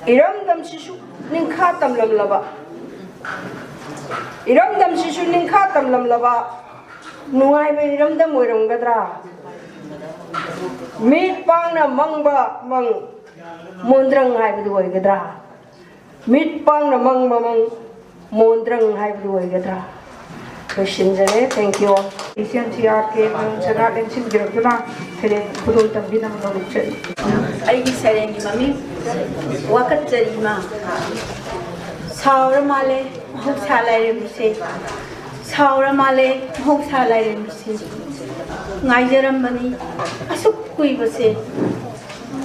ꯏꯔꯝꯗꯝꯁꯤꯁꯨ ꯅꯤꯡꯈꯥ ꯇꯝꯂꯝꯂꯕ, ꯏꯔꯝꯗꯝꯁꯤꯁꯨ ꯅꯤꯡꯈꯥ ꯇꯝꯂꯝꯂꯕ ꯅꯨꯡꯉꯥꯏꯕ ꯏꯔꯝꯗꯝ ꯑꯣꯏꯔꯝꯒꯗ꯭ꯔꯥ? ꯃꯤꯠ ꯄꯥꯡꯅ ꯃꯪꯕ ꯃꯪ ꯃꯣꯟꯗ꯭ꯔꯪ ꯍꯥꯏꯕꯗꯨ ꯑꯣꯏꯒꯗ꯭ꯔꯥ? ꯃꯤꯠ ꯄꯥꯡꯅ ꯃꯪꯕ ꯃꯪ ꯃꯣꯟꯗ꯭ꯔꯪ ꯍꯥꯏꯕꯗꯨ ꯑꯣꯏꯒꯗ꯭ꯔꯥ? ꯂꯣꯏꯁꯤꯟꯖꯔꯦ꯫ Thank you all. ꯏꯆꯦꯟ C R ꯀꯦ ꯃꯌꯨꯝ ꯆꯅꯥ ꯂꯦꯡꯁꯤꯟꯕꯤꯔꯛꯇꯨꯅ ꯁꯩꯔꯦꯡ ꯈꯨꯗꯣꯜ ꯇꯝꯕꯤꯅꯕ ꯅꯣꯡꯖꯔꯤ꯫ ꯑꯩꯒꯤ ꯁꯩꯔꯦꯡꯒꯤ ꯃꯃꯤꯡ ꯋꯥꯀꯠꯆꯔꯤ ꯏꯃꯥ꯫ ꯁꯥꯎꯔ ꯃꯥꯜꯂꯦ ꯃꯍꯧꯁꯥ ꯂꯥꯏꯔꯦꯝꯕꯤꯁꯦ, ꯁꯥꯎꯔ ꯃꯥꯜꯂꯦ ꯃꯍꯧꯁꯥ ꯂꯥꯏꯔꯦꯝꯕꯤꯁꯦ꯫ ꯉꯥꯏꯖꯔꯝꯕꯅꯤ ꯑꯁꯨꯛ ꯀꯨꯏꯕꯁꯦ,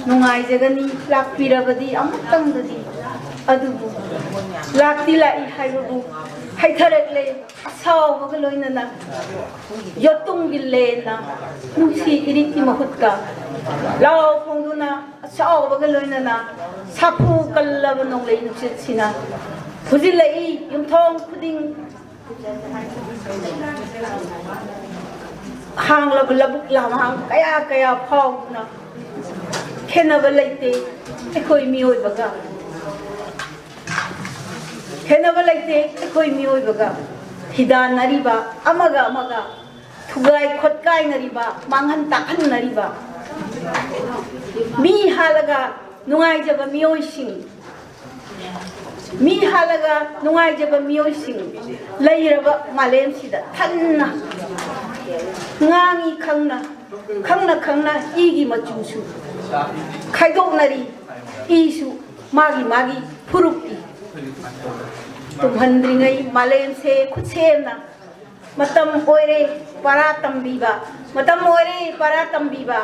ꯅꯨꯡꯉꯥꯏꯖꯒꯅꯤ ꯂꯥꯛꯄꯤꯔꯕꯗꯤ ꯑꯃꯨꯛꯇꯪꯗꯗꯤ꯫ ꯑꯗꯨꯕꯨ ꯂꯥꯛꯇꯤ ꯂꯥꯛꯏ ꯍꯥꯏꯕꯕꯨ ꯍꯩꯊꯔꯛꯂꯦ ꯑꯁꯥꯎꯕꯒ ꯂꯣꯏꯅꯅ꯫ ꯌꯣꯠꯇꯨꯝꯒꯤ ꯂꯦꯟꯅ ꯅꯨꯡꯁꯤ ꯏꯔꯤꯛꯀꯤ ꯃꯍꯨꯠꯇ ꯂꯥꯎ ꯐꯣꯡꯗꯨꯅ ꯑꯁꯥꯎꯕꯒ ꯂꯣꯏꯅꯅ ꯁꯥꯐꯨ ꯀꯜꯂꯕ ꯅꯣꯡꯂꯩ ꯅꯨꯡꯁꯤꯠꯁꯤꯅ ꯐꯨꯖꯤꯜꯂꯛꯏ ꯌꯨꯝꯊꯣꯡ ꯈꯨꯗꯤꯡ꯫ ꯍꯥꯡꯂꯕ ꯂꯧꯕꯨꯛ ꯂꯝꯍꯥꯡ ꯀꯌꯥ ꯀꯌꯥ ꯐꯥꯎꯗꯨꯅ ꯈꯦꯠꯅꯕ ꯂꯩꯇꯦ ꯑꯩꯈꯣꯏ ꯃꯤꯑꯣꯏꯕꯒ꯫ ꯈꯦꯠꯅꯕ ꯂꯩꯇꯦ ꯑꯩꯈꯣꯏ ꯃꯤꯑꯣꯏꯕꯒ꯫ ꯍꯤꯗꯥꯟꯅꯔꯤꯕ ꯑꯃꯒ ꯑꯃꯒ, ꯊꯨꯒꯥꯏ ꯈꯣꯠꯀꯥꯏꯅꯔꯤꯕ, ꯃꯥꯡꯍꯟ ꯇꯥꯛꯍꯟꯅꯔꯤꯕ, ꯃꯤ ꯍꯥꯠꯂꯒ ꯅꯨꯡꯉꯥꯏꯖꯕ ꯃꯤꯑꯣꯏꯁꯤꯡ, ꯃꯤ ꯍꯥꯠꯂꯒ ꯅꯨꯡꯉꯥꯏꯖꯕ ꯃꯤꯑꯣꯏꯁꯤꯡ ꯂꯩꯔꯕ ꯃꯥꯂꯦꯝꯁꯤꯗ ꯊꯟꯅ ꯉꯥꯡꯉꯤ ꯈꯪꯅ, ꯈꯪꯅ ꯈꯪꯅ ꯏꯒꯤ ꯃꯆꯨꯁꯨ ꯈꯥꯏꯗꯣꯛꯅꯔꯤ꯫ ꯏꯁꯨ ꯃꯥꯒꯤ ꯃꯥꯒꯤ ꯐꯨꯔꯨꯞꯀꯤ ꯇꯨꯝꯍꯟꯗ꯭ꯔꯤꯉꯩ ꯃꯥꯂꯦꯝꯁꯦ ꯈꯨꯠꯁꯦꯝꯅ ꯃꯇꯝ ꯑꯣꯏꯔꯦ ꯄꯔꯥ ꯇꯝꯕꯤꯕ, ꯃꯇꯝ ꯑꯣꯏꯔꯦ ꯄꯔꯥ ꯇꯝꯕꯤꯕ꯫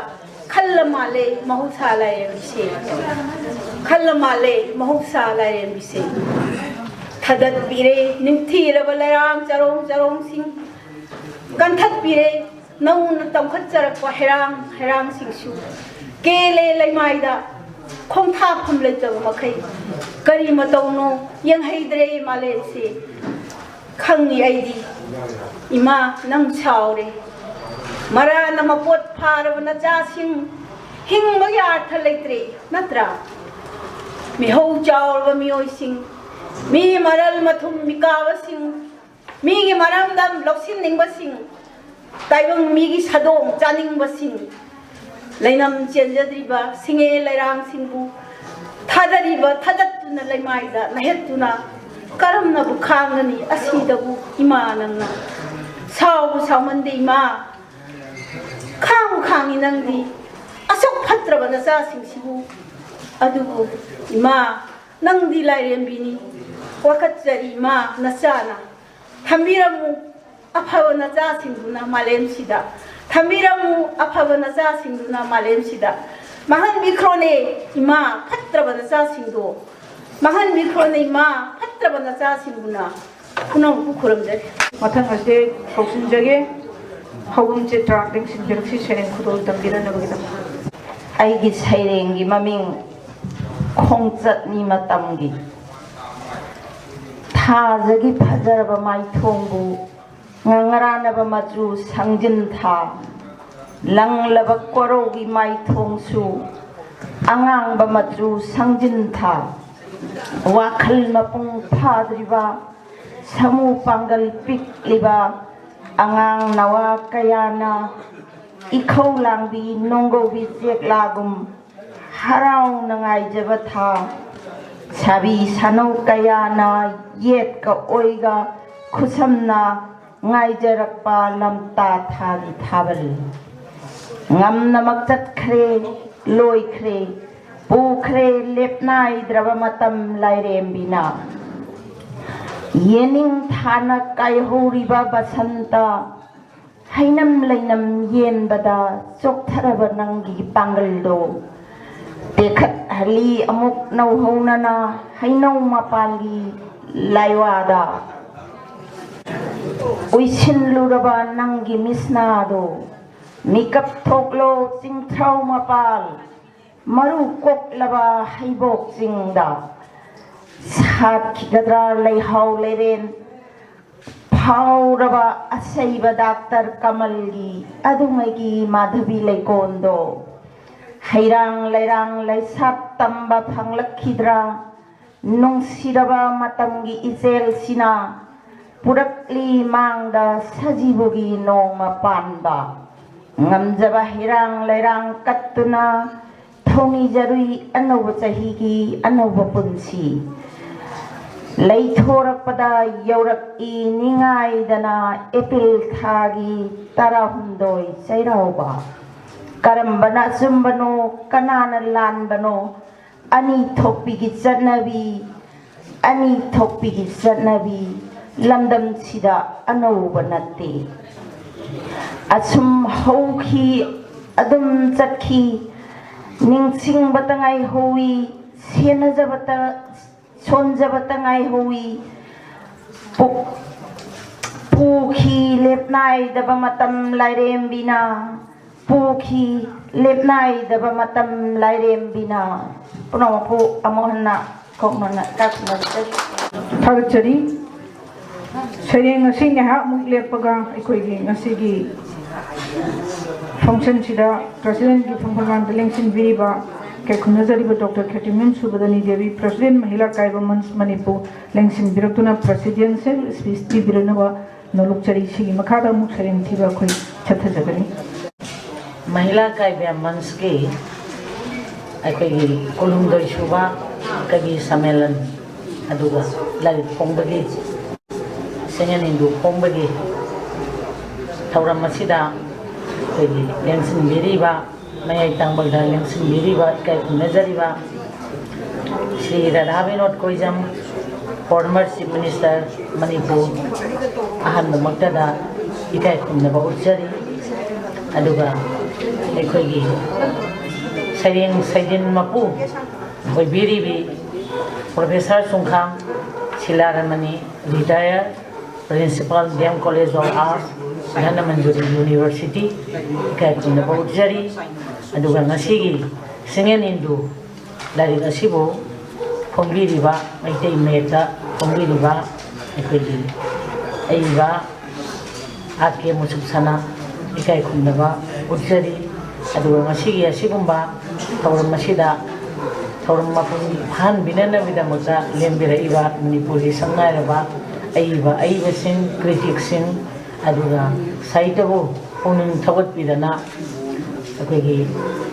ꯈꯜꯂ ꯃꯥꯜꯂꯦ ꯃꯍꯧꯁꯥ ꯂꯥꯏꯔꯦꯝꯕꯤꯁꯦ, ꯈꯜꯂ ꯃꯥꯜꯂꯦ ꯃꯍꯧꯁꯥ ꯂꯥꯏꯔꯦꯝꯕꯤꯁꯦ꯫ ꯊꯥꯗꯠꯄꯤꯔꯦ ꯅꯤꯡꯊꯤꯔꯕ ꯂꯩꯔꯥꯡ ꯆꯔꯣꯡ ꯆꯔꯣꯡꯁꯤꯡ, ꯀꯟꯊꯠꯄꯤꯔꯦ ꯅꯧꯅ ꯇꯝꯈꯠꯆꯔꯛꯄ ꯍꯩꯔꯥꯡ ꯍꯩꯔꯥꯡꯁꯤꯡꯁꯨ꯫ ꯀꯦꯜꯂꯦ ꯂꯩꯃꯥꯏꯗ ꯈꯣꯡꯊꯥꯐꯝ ꯂꯩꯇꯕ ꯃꯈꯩ꯫ ꯀꯔꯤ ꯃꯇꯧꯅꯣ ꯌꯦꯡꯍꯩꯗ꯭ꯔꯦ ꯃꯥꯂꯦꯝꯁꯦ꯫ ꯈꯪꯉꯤ ꯑꯩꯗꯤ ꯏꯃꯥ ꯅꯪ ꯁꯥꯎꯔꯦ꯫ ꯃꯔꯥꯅ ꯃꯄꯣꯠ ꯐꯥꯔꯕ ꯅꯆꯥꯁꯤꯡ ꯍꯤꯡꯕꯒꯤ ꯑꯥꯔꯊ ꯂꯩꯇ꯭ꯔꯦ ꯅꯠꯇ꯭ꯔꯥ? ꯃꯤꯍꯧ ꯆꯥꯎꯔꯕ ꯃꯤꯑꯣꯏꯁꯤꯡ, ꯃꯤ ꯃꯔꯜ ꯃꯊꯨꯝ ꯃꯤꯀꯥꯕꯁꯤꯡ, ꯃꯤꯒꯤ ꯃꯔꯝꯗꯝ ꯂꯧꯁꯤꯟꯅꯤꯡꯕꯁꯤꯡ, ꯇꯥꯏꯕꯪ ꯃꯤꯒꯤ ꯁꯥꯗꯣꯡ ꯆꯥꯅꯤꯡꯕꯁꯤꯡ, ꯂꯩꯅꯝ ꯆꯦꯟꯖꯗ꯭ꯔꯤꯕ ꯁꯤꯡꯉꯦ ꯂꯩꯔꯥꯡꯁꯤꯡꯕꯨ ꯊꯥꯗꯔꯤꯕ, ꯊꯥꯗꯠꯇꯨꯅ ꯂꯩꯃꯥꯏꯗ ꯅꯩꯍꯠꯇꯨꯅ ꯀꯔꯝꯅꯕꯨ ꯈꯥꯡꯒꯅꯤ? ꯑꯁꯤꯗꯕꯨ ꯏꯃꯥ ꯅꯪꯅ ꯁꯥꯎꯕꯨ ꯁꯥꯎꯃꯟꯗꯦ ꯏꯃꯥ, ꯈꯥꯡꯕꯨ ꯈꯥꯡꯉꯤ ꯅꯪꯗꯤ꯫ ꯑꯁꯨꯛ ꯐꯠꯇ꯭ꯔꯕ ꯅꯆꯥꯁꯤꯡꯁꯤꯕꯨ꯫ ꯑꯗꯨꯕꯨ ꯏꯃꯥ, ꯅꯪꯗꯤ ꯂꯥꯏꯔꯦꯝꯕꯤꯅꯤ꯫ ꯋꯥꯀꯠꯆꯔꯤ ꯏꯃꯥ, ꯅꯆꯥꯅ ꯊꯝꯕꯤꯔꯝꯃꯨ ꯑꯐꯕ ꯅꯆꯥꯁꯤꯡꯗꯨꯅ ꯃꯥꯂꯦꯝꯁꯤꯗ꯫ ꯊꯝꯕꯤꯔꯝꯃꯨ ꯑꯐꯕ ꯅꯆꯥꯁꯤꯡꯗꯨꯅ ꯃꯥꯂꯦꯝꯁꯤꯗ꯫ ꯃꯥꯡꯍꯟꯕꯤꯈ꯭ꯔꯣꯅꯦ ꯏꯃꯥ, ꯐꯠꯇ꯭ꯔꯕ ꯅꯆꯥꯁꯤꯡꯗꯣ꯫ ꯃꯥꯡꯍꯟꯕꯤꯈ꯭ꯔꯣꯅꯦ ꯏꯃꯥ, ꯐꯠꯇ꯭ꯔꯕ ꯅꯆꯥꯁꯤꯡꯗꯨꯅ꯫ ꯄꯨꯝꯅꯃꯛꯄꯨ ꯈꯨꯔꯨꯝꯖꯔꯤ꯫ ꯃꯊꯪ ꯑꯁꯤ ꯀꯧꯁꯤꯟꯖꯒꯦ꯫ ꯍꯧꯕꯝ ꯆꯤꯇ꯭ꯔꯥ ꯂꯦꯡꯁꯤꯟꯕꯤꯔꯛꯁꯤ, ꯁꯩꯔꯦꯡ ꯈꯨꯗꯣꯜ ꯇꯝꯕꯤꯔꯛꯅꯕꯒꯤꯗꯃꯛ꯫ ꯑꯩꯒꯤ ꯁꯩꯔꯦꯡꯒꯤ ꯃꯃꯤꯡ ꯈꯣꯡꯆꯠꯅꯤ ꯃꯇꯝꯒꯤ꯫ ꯊꯥꯖꯒꯤ ꯐꯖꯔꯕ ꯃꯥꯏꯊꯣꯡꯕꯨ ꯉꯥꯡꯉꯔꯥꯅꯕ ꯃꯆꯨ ꯁꯪꯖꯤꯟ ꯊꯥ, ꯂꯪꯂꯕ ꯀꯣꯔꯧꯒꯤ ꯃꯥꯏꯊꯣꯡꯁꯨ ꯑꯉꯥꯡꯕ ꯃꯆꯨ ꯁꯪꯖꯤꯟ ꯊꯥ, ꯋꯥꯈꯜ ꯃꯄꯨꯡ ꯐꯥꯗ꯭ꯔꯤꯕ ꯁꯥꯃꯨ ꯄꯥꯡꯒꯜ ꯄꯤꯛꯂꯤꯕ ꯑꯉꯥꯡ ꯅꯋꯥ ꯀꯌꯥꯅ ꯏꯈꯧ ꯂꯥꯡꯕꯤ ꯅꯣꯡꯒꯧꯕꯤ ꯆꯦꯛꯂꯥꯒꯨꯝ ꯍꯔꯥꯎꯅ ꯉꯥꯏꯖꯕ ꯊꯥ, ꯁꯥꯕꯤ ꯁꯥꯅꯧ ꯀꯌꯥꯅ ꯌꯦꯠꯀ ꯑꯣꯏꯒ ꯈꯨꯠꯁꯝꯅ ꯉꯥꯏꯖꯔꯛꯄ ꯂꯝꯇꯥ ꯊꯥꯒꯤ ꯊꯥꯕꯜ꯫ ꯉꯝꯅꯃꯛ ꯆꯠꯈ꯭ꯔꯦ, ꯂꯣꯏꯈ꯭ꯔꯦ, ꯄꯨꯈ꯭ꯔꯦ ꯂꯦꯞꯅꯥꯏꯗ꯭ꯔꯕ ꯃꯇꯝ ꯂꯥꯏꯔꯦꯝꯕꯤꯅ꯫ ꯌꯦꯅꯤꯡ ꯊꯥꯅ ꯀꯥꯏꯍꯧꯔꯤꯕ ꯕꯁꯟꯇ, ꯍꯩꯅꯝ ꯂꯩꯅꯝ ꯌꯦꯟꯕꯗ ꯆꯣꯛꯊꯔꯕ ꯅꯪꯒꯤ ꯄꯥꯡꯒꯜꯗꯣ ꯇꯦꯛꯈꯠꯍꯜꯂꯤ ꯑꯃꯨꯛ ꯅꯧꯍꯧꯅꯅ ꯍꯩꯅꯧ ꯃꯄꯥꯜꯒꯤ ꯂꯥꯏꯋꯥꯗ꯫ ꯎꯏꯁꯤꯜꯂꯨꯔꯕ ꯅꯪꯒꯤ ꯃꯤꯁꯅꯥꯗꯣ ꯃꯤꯀꯞ ꯊꯣꯛꯂꯣ ꯆꯤꯡꯊ꯭ꯔꯥꯎ ꯃꯄꯥꯜ, ꯃꯔꯨ ꯀꯣꯛꯂꯕ ꯍꯩꯕꯣꯛ ꯆꯤꯡꯗ꯫ ꯁꯥꯠꯈꯤꯒꯗ꯭ꯔꯥ ꯂꯩꯍꯥꯎ ꯂꯩꯔꯦꯟ ꯐꯥꯎꯔꯕ ꯑꯁꯩꯕ ꯗꯥꯛꯇꯔ ꯀꯃꯜꯒꯤ ꯑꯗꯨꯉꯩꯒꯤ ꯃꯥꯙꯕꯤ ꯂꯩꯀꯣꯟꯗꯣ꯫ ꯍꯩꯔꯥꯡ ꯂꯩꯔꯥꯡ ꯂꯩꯁꯥꯠ ꯇꯝꯕ ꯐꯪꯂꯛꯈꯤꯗ꯭ꯔꯥ? ꯅꯨꯡꯁꯤꯔꯕ ꯃꯇꯝꯒꯤ ꯏꯆꯦꯜꯁꯤꯅ ꯄꯨꯔꯛꯂꯤ ꯃꯥꯡꯗ ꯁꯖꯤꯕꯨꯒꯤ ꯅꯣꯡꯃ ꯄꯥꯟꯕ꯫ ꯉꯝꯖꯕ ꯍꯩꯔꯥꯡ ꯂꯩꯔꯥꯡ ꯀꯠꯇꯨꯅ ꯊꯧꯅꯤꯖꯔꯨꯏ ꯑꯅꯧꯕ ꯆꯍꯤꯒꯤ ꯑꯅꯧꯕ ꯄꯨꯟꯁꯤ꯫ ꯂꯩꯊꯣꯔꯛꯄꯗ ꯌꯧꯔꯛꯏ ꯅꯤꯡꯉꯥꯏꯗꯅ ꯑꯦꯄ꯭ꯔꯤꯜ ꯊꯥꯒꯤ ꯇꯔꯥꯍꯨꯝꯗꯣꯏ ꯆꯩꯔꯥꯎꯕ꯫ ꯀꯔꯝꯕꯅ ꯑꯆꯨꯝꯕꯅꯣ, ꯀꯅꯥꯅ ꯂꯥꯟꯕꯅꯣ? ꯑꯅꯤ ꯊꯣꯛꯄꯤꯒꯤ ꯆꯠꯅꯕꯤ, ꯑꯅꯤ ꯊꯣꯛꯄꯤꯒꯤ ꯆꯠꯅꯕꯤ ꯂꯝꯗꯝꯁꯤꯗ ꯑꯅꯧꯕ ꯅꯠꯇꯦ꯫ ꯑꯁꯨꯝ ꯍꯧꯈꯤ, ꯑꯗꯨꯝ ꯆꯠꯈꯤ꯫ ꯅꯤꯡꯁꯤꯡꯕꯇ ꯉꯥꯏꯍꯧꯋꯤ, ꯁꯦꯟꯅꯖꯕꯇ, ꯁꯣꯟꯖꯕꯇ ꯉꯥꯏꯍꯧꯋꯤ꯫ ꯄꯨ-, ꯄꯨꯈꯤ ꯂꯦꯞꯅꯥꯏꯗꯕ ꯃꯇꯝ ꯂꯥꯏꯔꯦꯝꯕꯤꯅ, ꯄꯨꯈꯤ ꯂꯦꯞꯅꯥꯏꯗꯕ ꯃꯇꯝ ꯂꯥꯏꯔꯦꯝꯕꯤꯅ꯫ ꯄꯨꯝꯅꯃꯛꯄꯨ ꯑꯃꯨꯛ ꯍꯟꯅ ꯈꯣꯡꯅꯅ ꯏꯀꯥꯏ ꯈꯨꯝꯅꯖꯔꯤ꯫ ꯊꯥꯒꯠꯆꯔꯤ꯫ ꯁꯩꯔꯦꯡ ꯑꯁꯤ ꯉꯥꯏꯍꯥꯛꯃꯨꯛ ꯂꯦꯞꯄꯒ ꯑꯩꯈꯣꯏꯒꯤ ꯉꯁꯤꯒꯤ ꯐꯪꯁꯟꯁꯤꯗ ꯄ꯭ꯔꯁꯤꯗꯦꯟꯒꯤ ꯐꯝꯐꯝꯂꯥꯟꯗ ꯂꯦꯡꯁꯤꯟꯕꯤꯔꯤꯕ ꯏꯀꯥꯏ ꯈꯨꯝꯅꯖꯔꯤꯕ ꯗꯣꯛꯇꯔ ꯈꯦꯇ꯭ꯔꯤꯃꯌꯨꯝ ꯁꯨꯕꯗꯅꯤ ꯗꯦꯕꯤ, ꯄ꯭ꯔꯁꯤꯗꯦꯟ ꯃꯍꯤꯂꯥ ꯀꯥꯏꯕ ꯃꯟꯁ ꯃꯅꯤꯄꯨꯔ ꯂꯦꯡꯁꯤꯟꯕꯤꯔꯛꯇꯨꯅ ꯄ꯭ꯔꯁꯤꯗꯦꯟꯁꯤꯌꯦꯜ ꯁ꯭ꯄꯤꯆ ꯄꯤꯕꯤꯔꯛꯅꯕ ꯅꯣꯂꯨꯛꯆꯔꯤ꯫ ꯁꯤꯒꯤ ꯃꯈꯥꯗ ꯑꯃꯨꯛ ꯁꯩꯔꯦꯡ ꯊꯤꯕ ꯑꯩꯈꯣꯏ ꯆꯠꯊꯖꯒꯅꯤ꯫ ꯃꯍꯤꯂꯥ ꯀꯥꯏꯕ ꯃꯟꯁꯀꯤ ꯑꯩꯈꯣꯏꯒꯤ ꯀꯨꯟꯍꯨꯝꯗꯣꯏ ꯁꯨꯕ ꯀꯕꯤ ꯁꯝꯃꯦꯂꯟ ꯑꯗꯨꯒ ꯂꯥꯏꯔꯤꯛ ꯐꯣꯡꯕꯒꯤ ꯁꯦꯡꯉꯅꯤꯡꯗꯨ ꯐꯣꯡꯕꯒꯤ ꯊꯧꯔꯝ ꯑꯁꯤꯗ ꯑꯩꯈꯣꯏꯒꯤ ꯂꯦꯡꯁꯤꯟꯕꯤꯔꯤꯕ, ꯃꯌꯥꯏ ꯇꯥꯡꯕꯗ ꯂꯦꯡꯁꯤꯟꯕꯤꯔꯤꯕ, ꯏꯀꯥꯏ ꯈꯨꯝꯅꯖꯔꯤꯕ Shri Radha Binod Koijam, former Chief Minister Manipur, ꯑꯍꯥꯟꯕꯃꯛꯇꯗ ꯏꯀꯥꯏ ꯈꯨꯝꯅꯕ ꯎꯠꯆꯔꯤ꯫ ꯑꯗꯨꯒ ꯑꯩꯈꯣꯏꯒꯤ ꯁꯩꯔꯦꯡ ꯁꯩꯗꯤꯟ ꯃꯄꯨ ꯑꯣꯏꯕꯤꯔꯤꯕꯤ ꯄ꯭ꯔꯣꯐꯦꯁꯔ ꯆꯨꯡꯈꯥꯝ ꯁꯤꯂꯥꯔꯃꯅꯤ, retired Principal, D M College of Arts, Dhanamanjuri University, ꯏꯀꯥꯏ ꯈꯨꯝꯅꯕ ꯎꯠꯆꯔꯤ꯫ ꯑꯗꯨꯒ ꯉꯁꯤꯒꯤ ꯁꯤꯡꯉꯦꯟ ꯏꯟꯗꯨ ꯂꯥꯏꯔꯤꯛ ꯑꯁꯤꯕꯨ ꯐꯣꯡꯕꯤꯔꯤꯕ, ꯃꯩꯇꯩ ꯃꯌꯦꯛꯇ ꯐꯣꯡꯕꯤꯔꯤꯕ ꯑꯩꯈꯣꯏꯒꯤ ꯑꯏꯕ ꯑꯥꯔ ꯀꯦ ꯃꯨꯁꯨꯛꯁꯅꯥ ꯏꯀꯥꯏ ꯈꯨꯝꯅꯕ ꯎꯠꯆꯔꯤ꯫ ꯑꯗꯨꯒ ꯉꯁꯤꯒꯤ ꯑꯁꯤꯒꯨꯝꯕ ꯊꯧꯔꯝ ꯑꯁꯤꯗ ꯊꯧꯔꯝ ꯃꯄꯨꯡ ꯐꯥꯍꯟꯕꯤꯅꯅꯕꯒꯤꯗꯃꯛꯇ ꯂꯦꯡꯕꯤꯔꯛꯏꯕ ꯃꯅꯤꯄꯨꯔꯒꯤ ꯁꯛꯅꯥꯏꯔꯕ ꯑꯏꯕ, ꯑꯏꯕꯁꯤꯡ, ꯀ꯭ꯔꯤꯇꯤꯛꯁꯤꯡ, ꯑꯗꯨꯒ ꯁꯥꯍꯤꯇ꯭ꯌꯕꯨ ꯄꯨꯛꯅꯤꯡ ꯊꯧꯒꯠꯄꯤꯗꯅ ꯑꯩꯈꯣꯏꯒꯤ,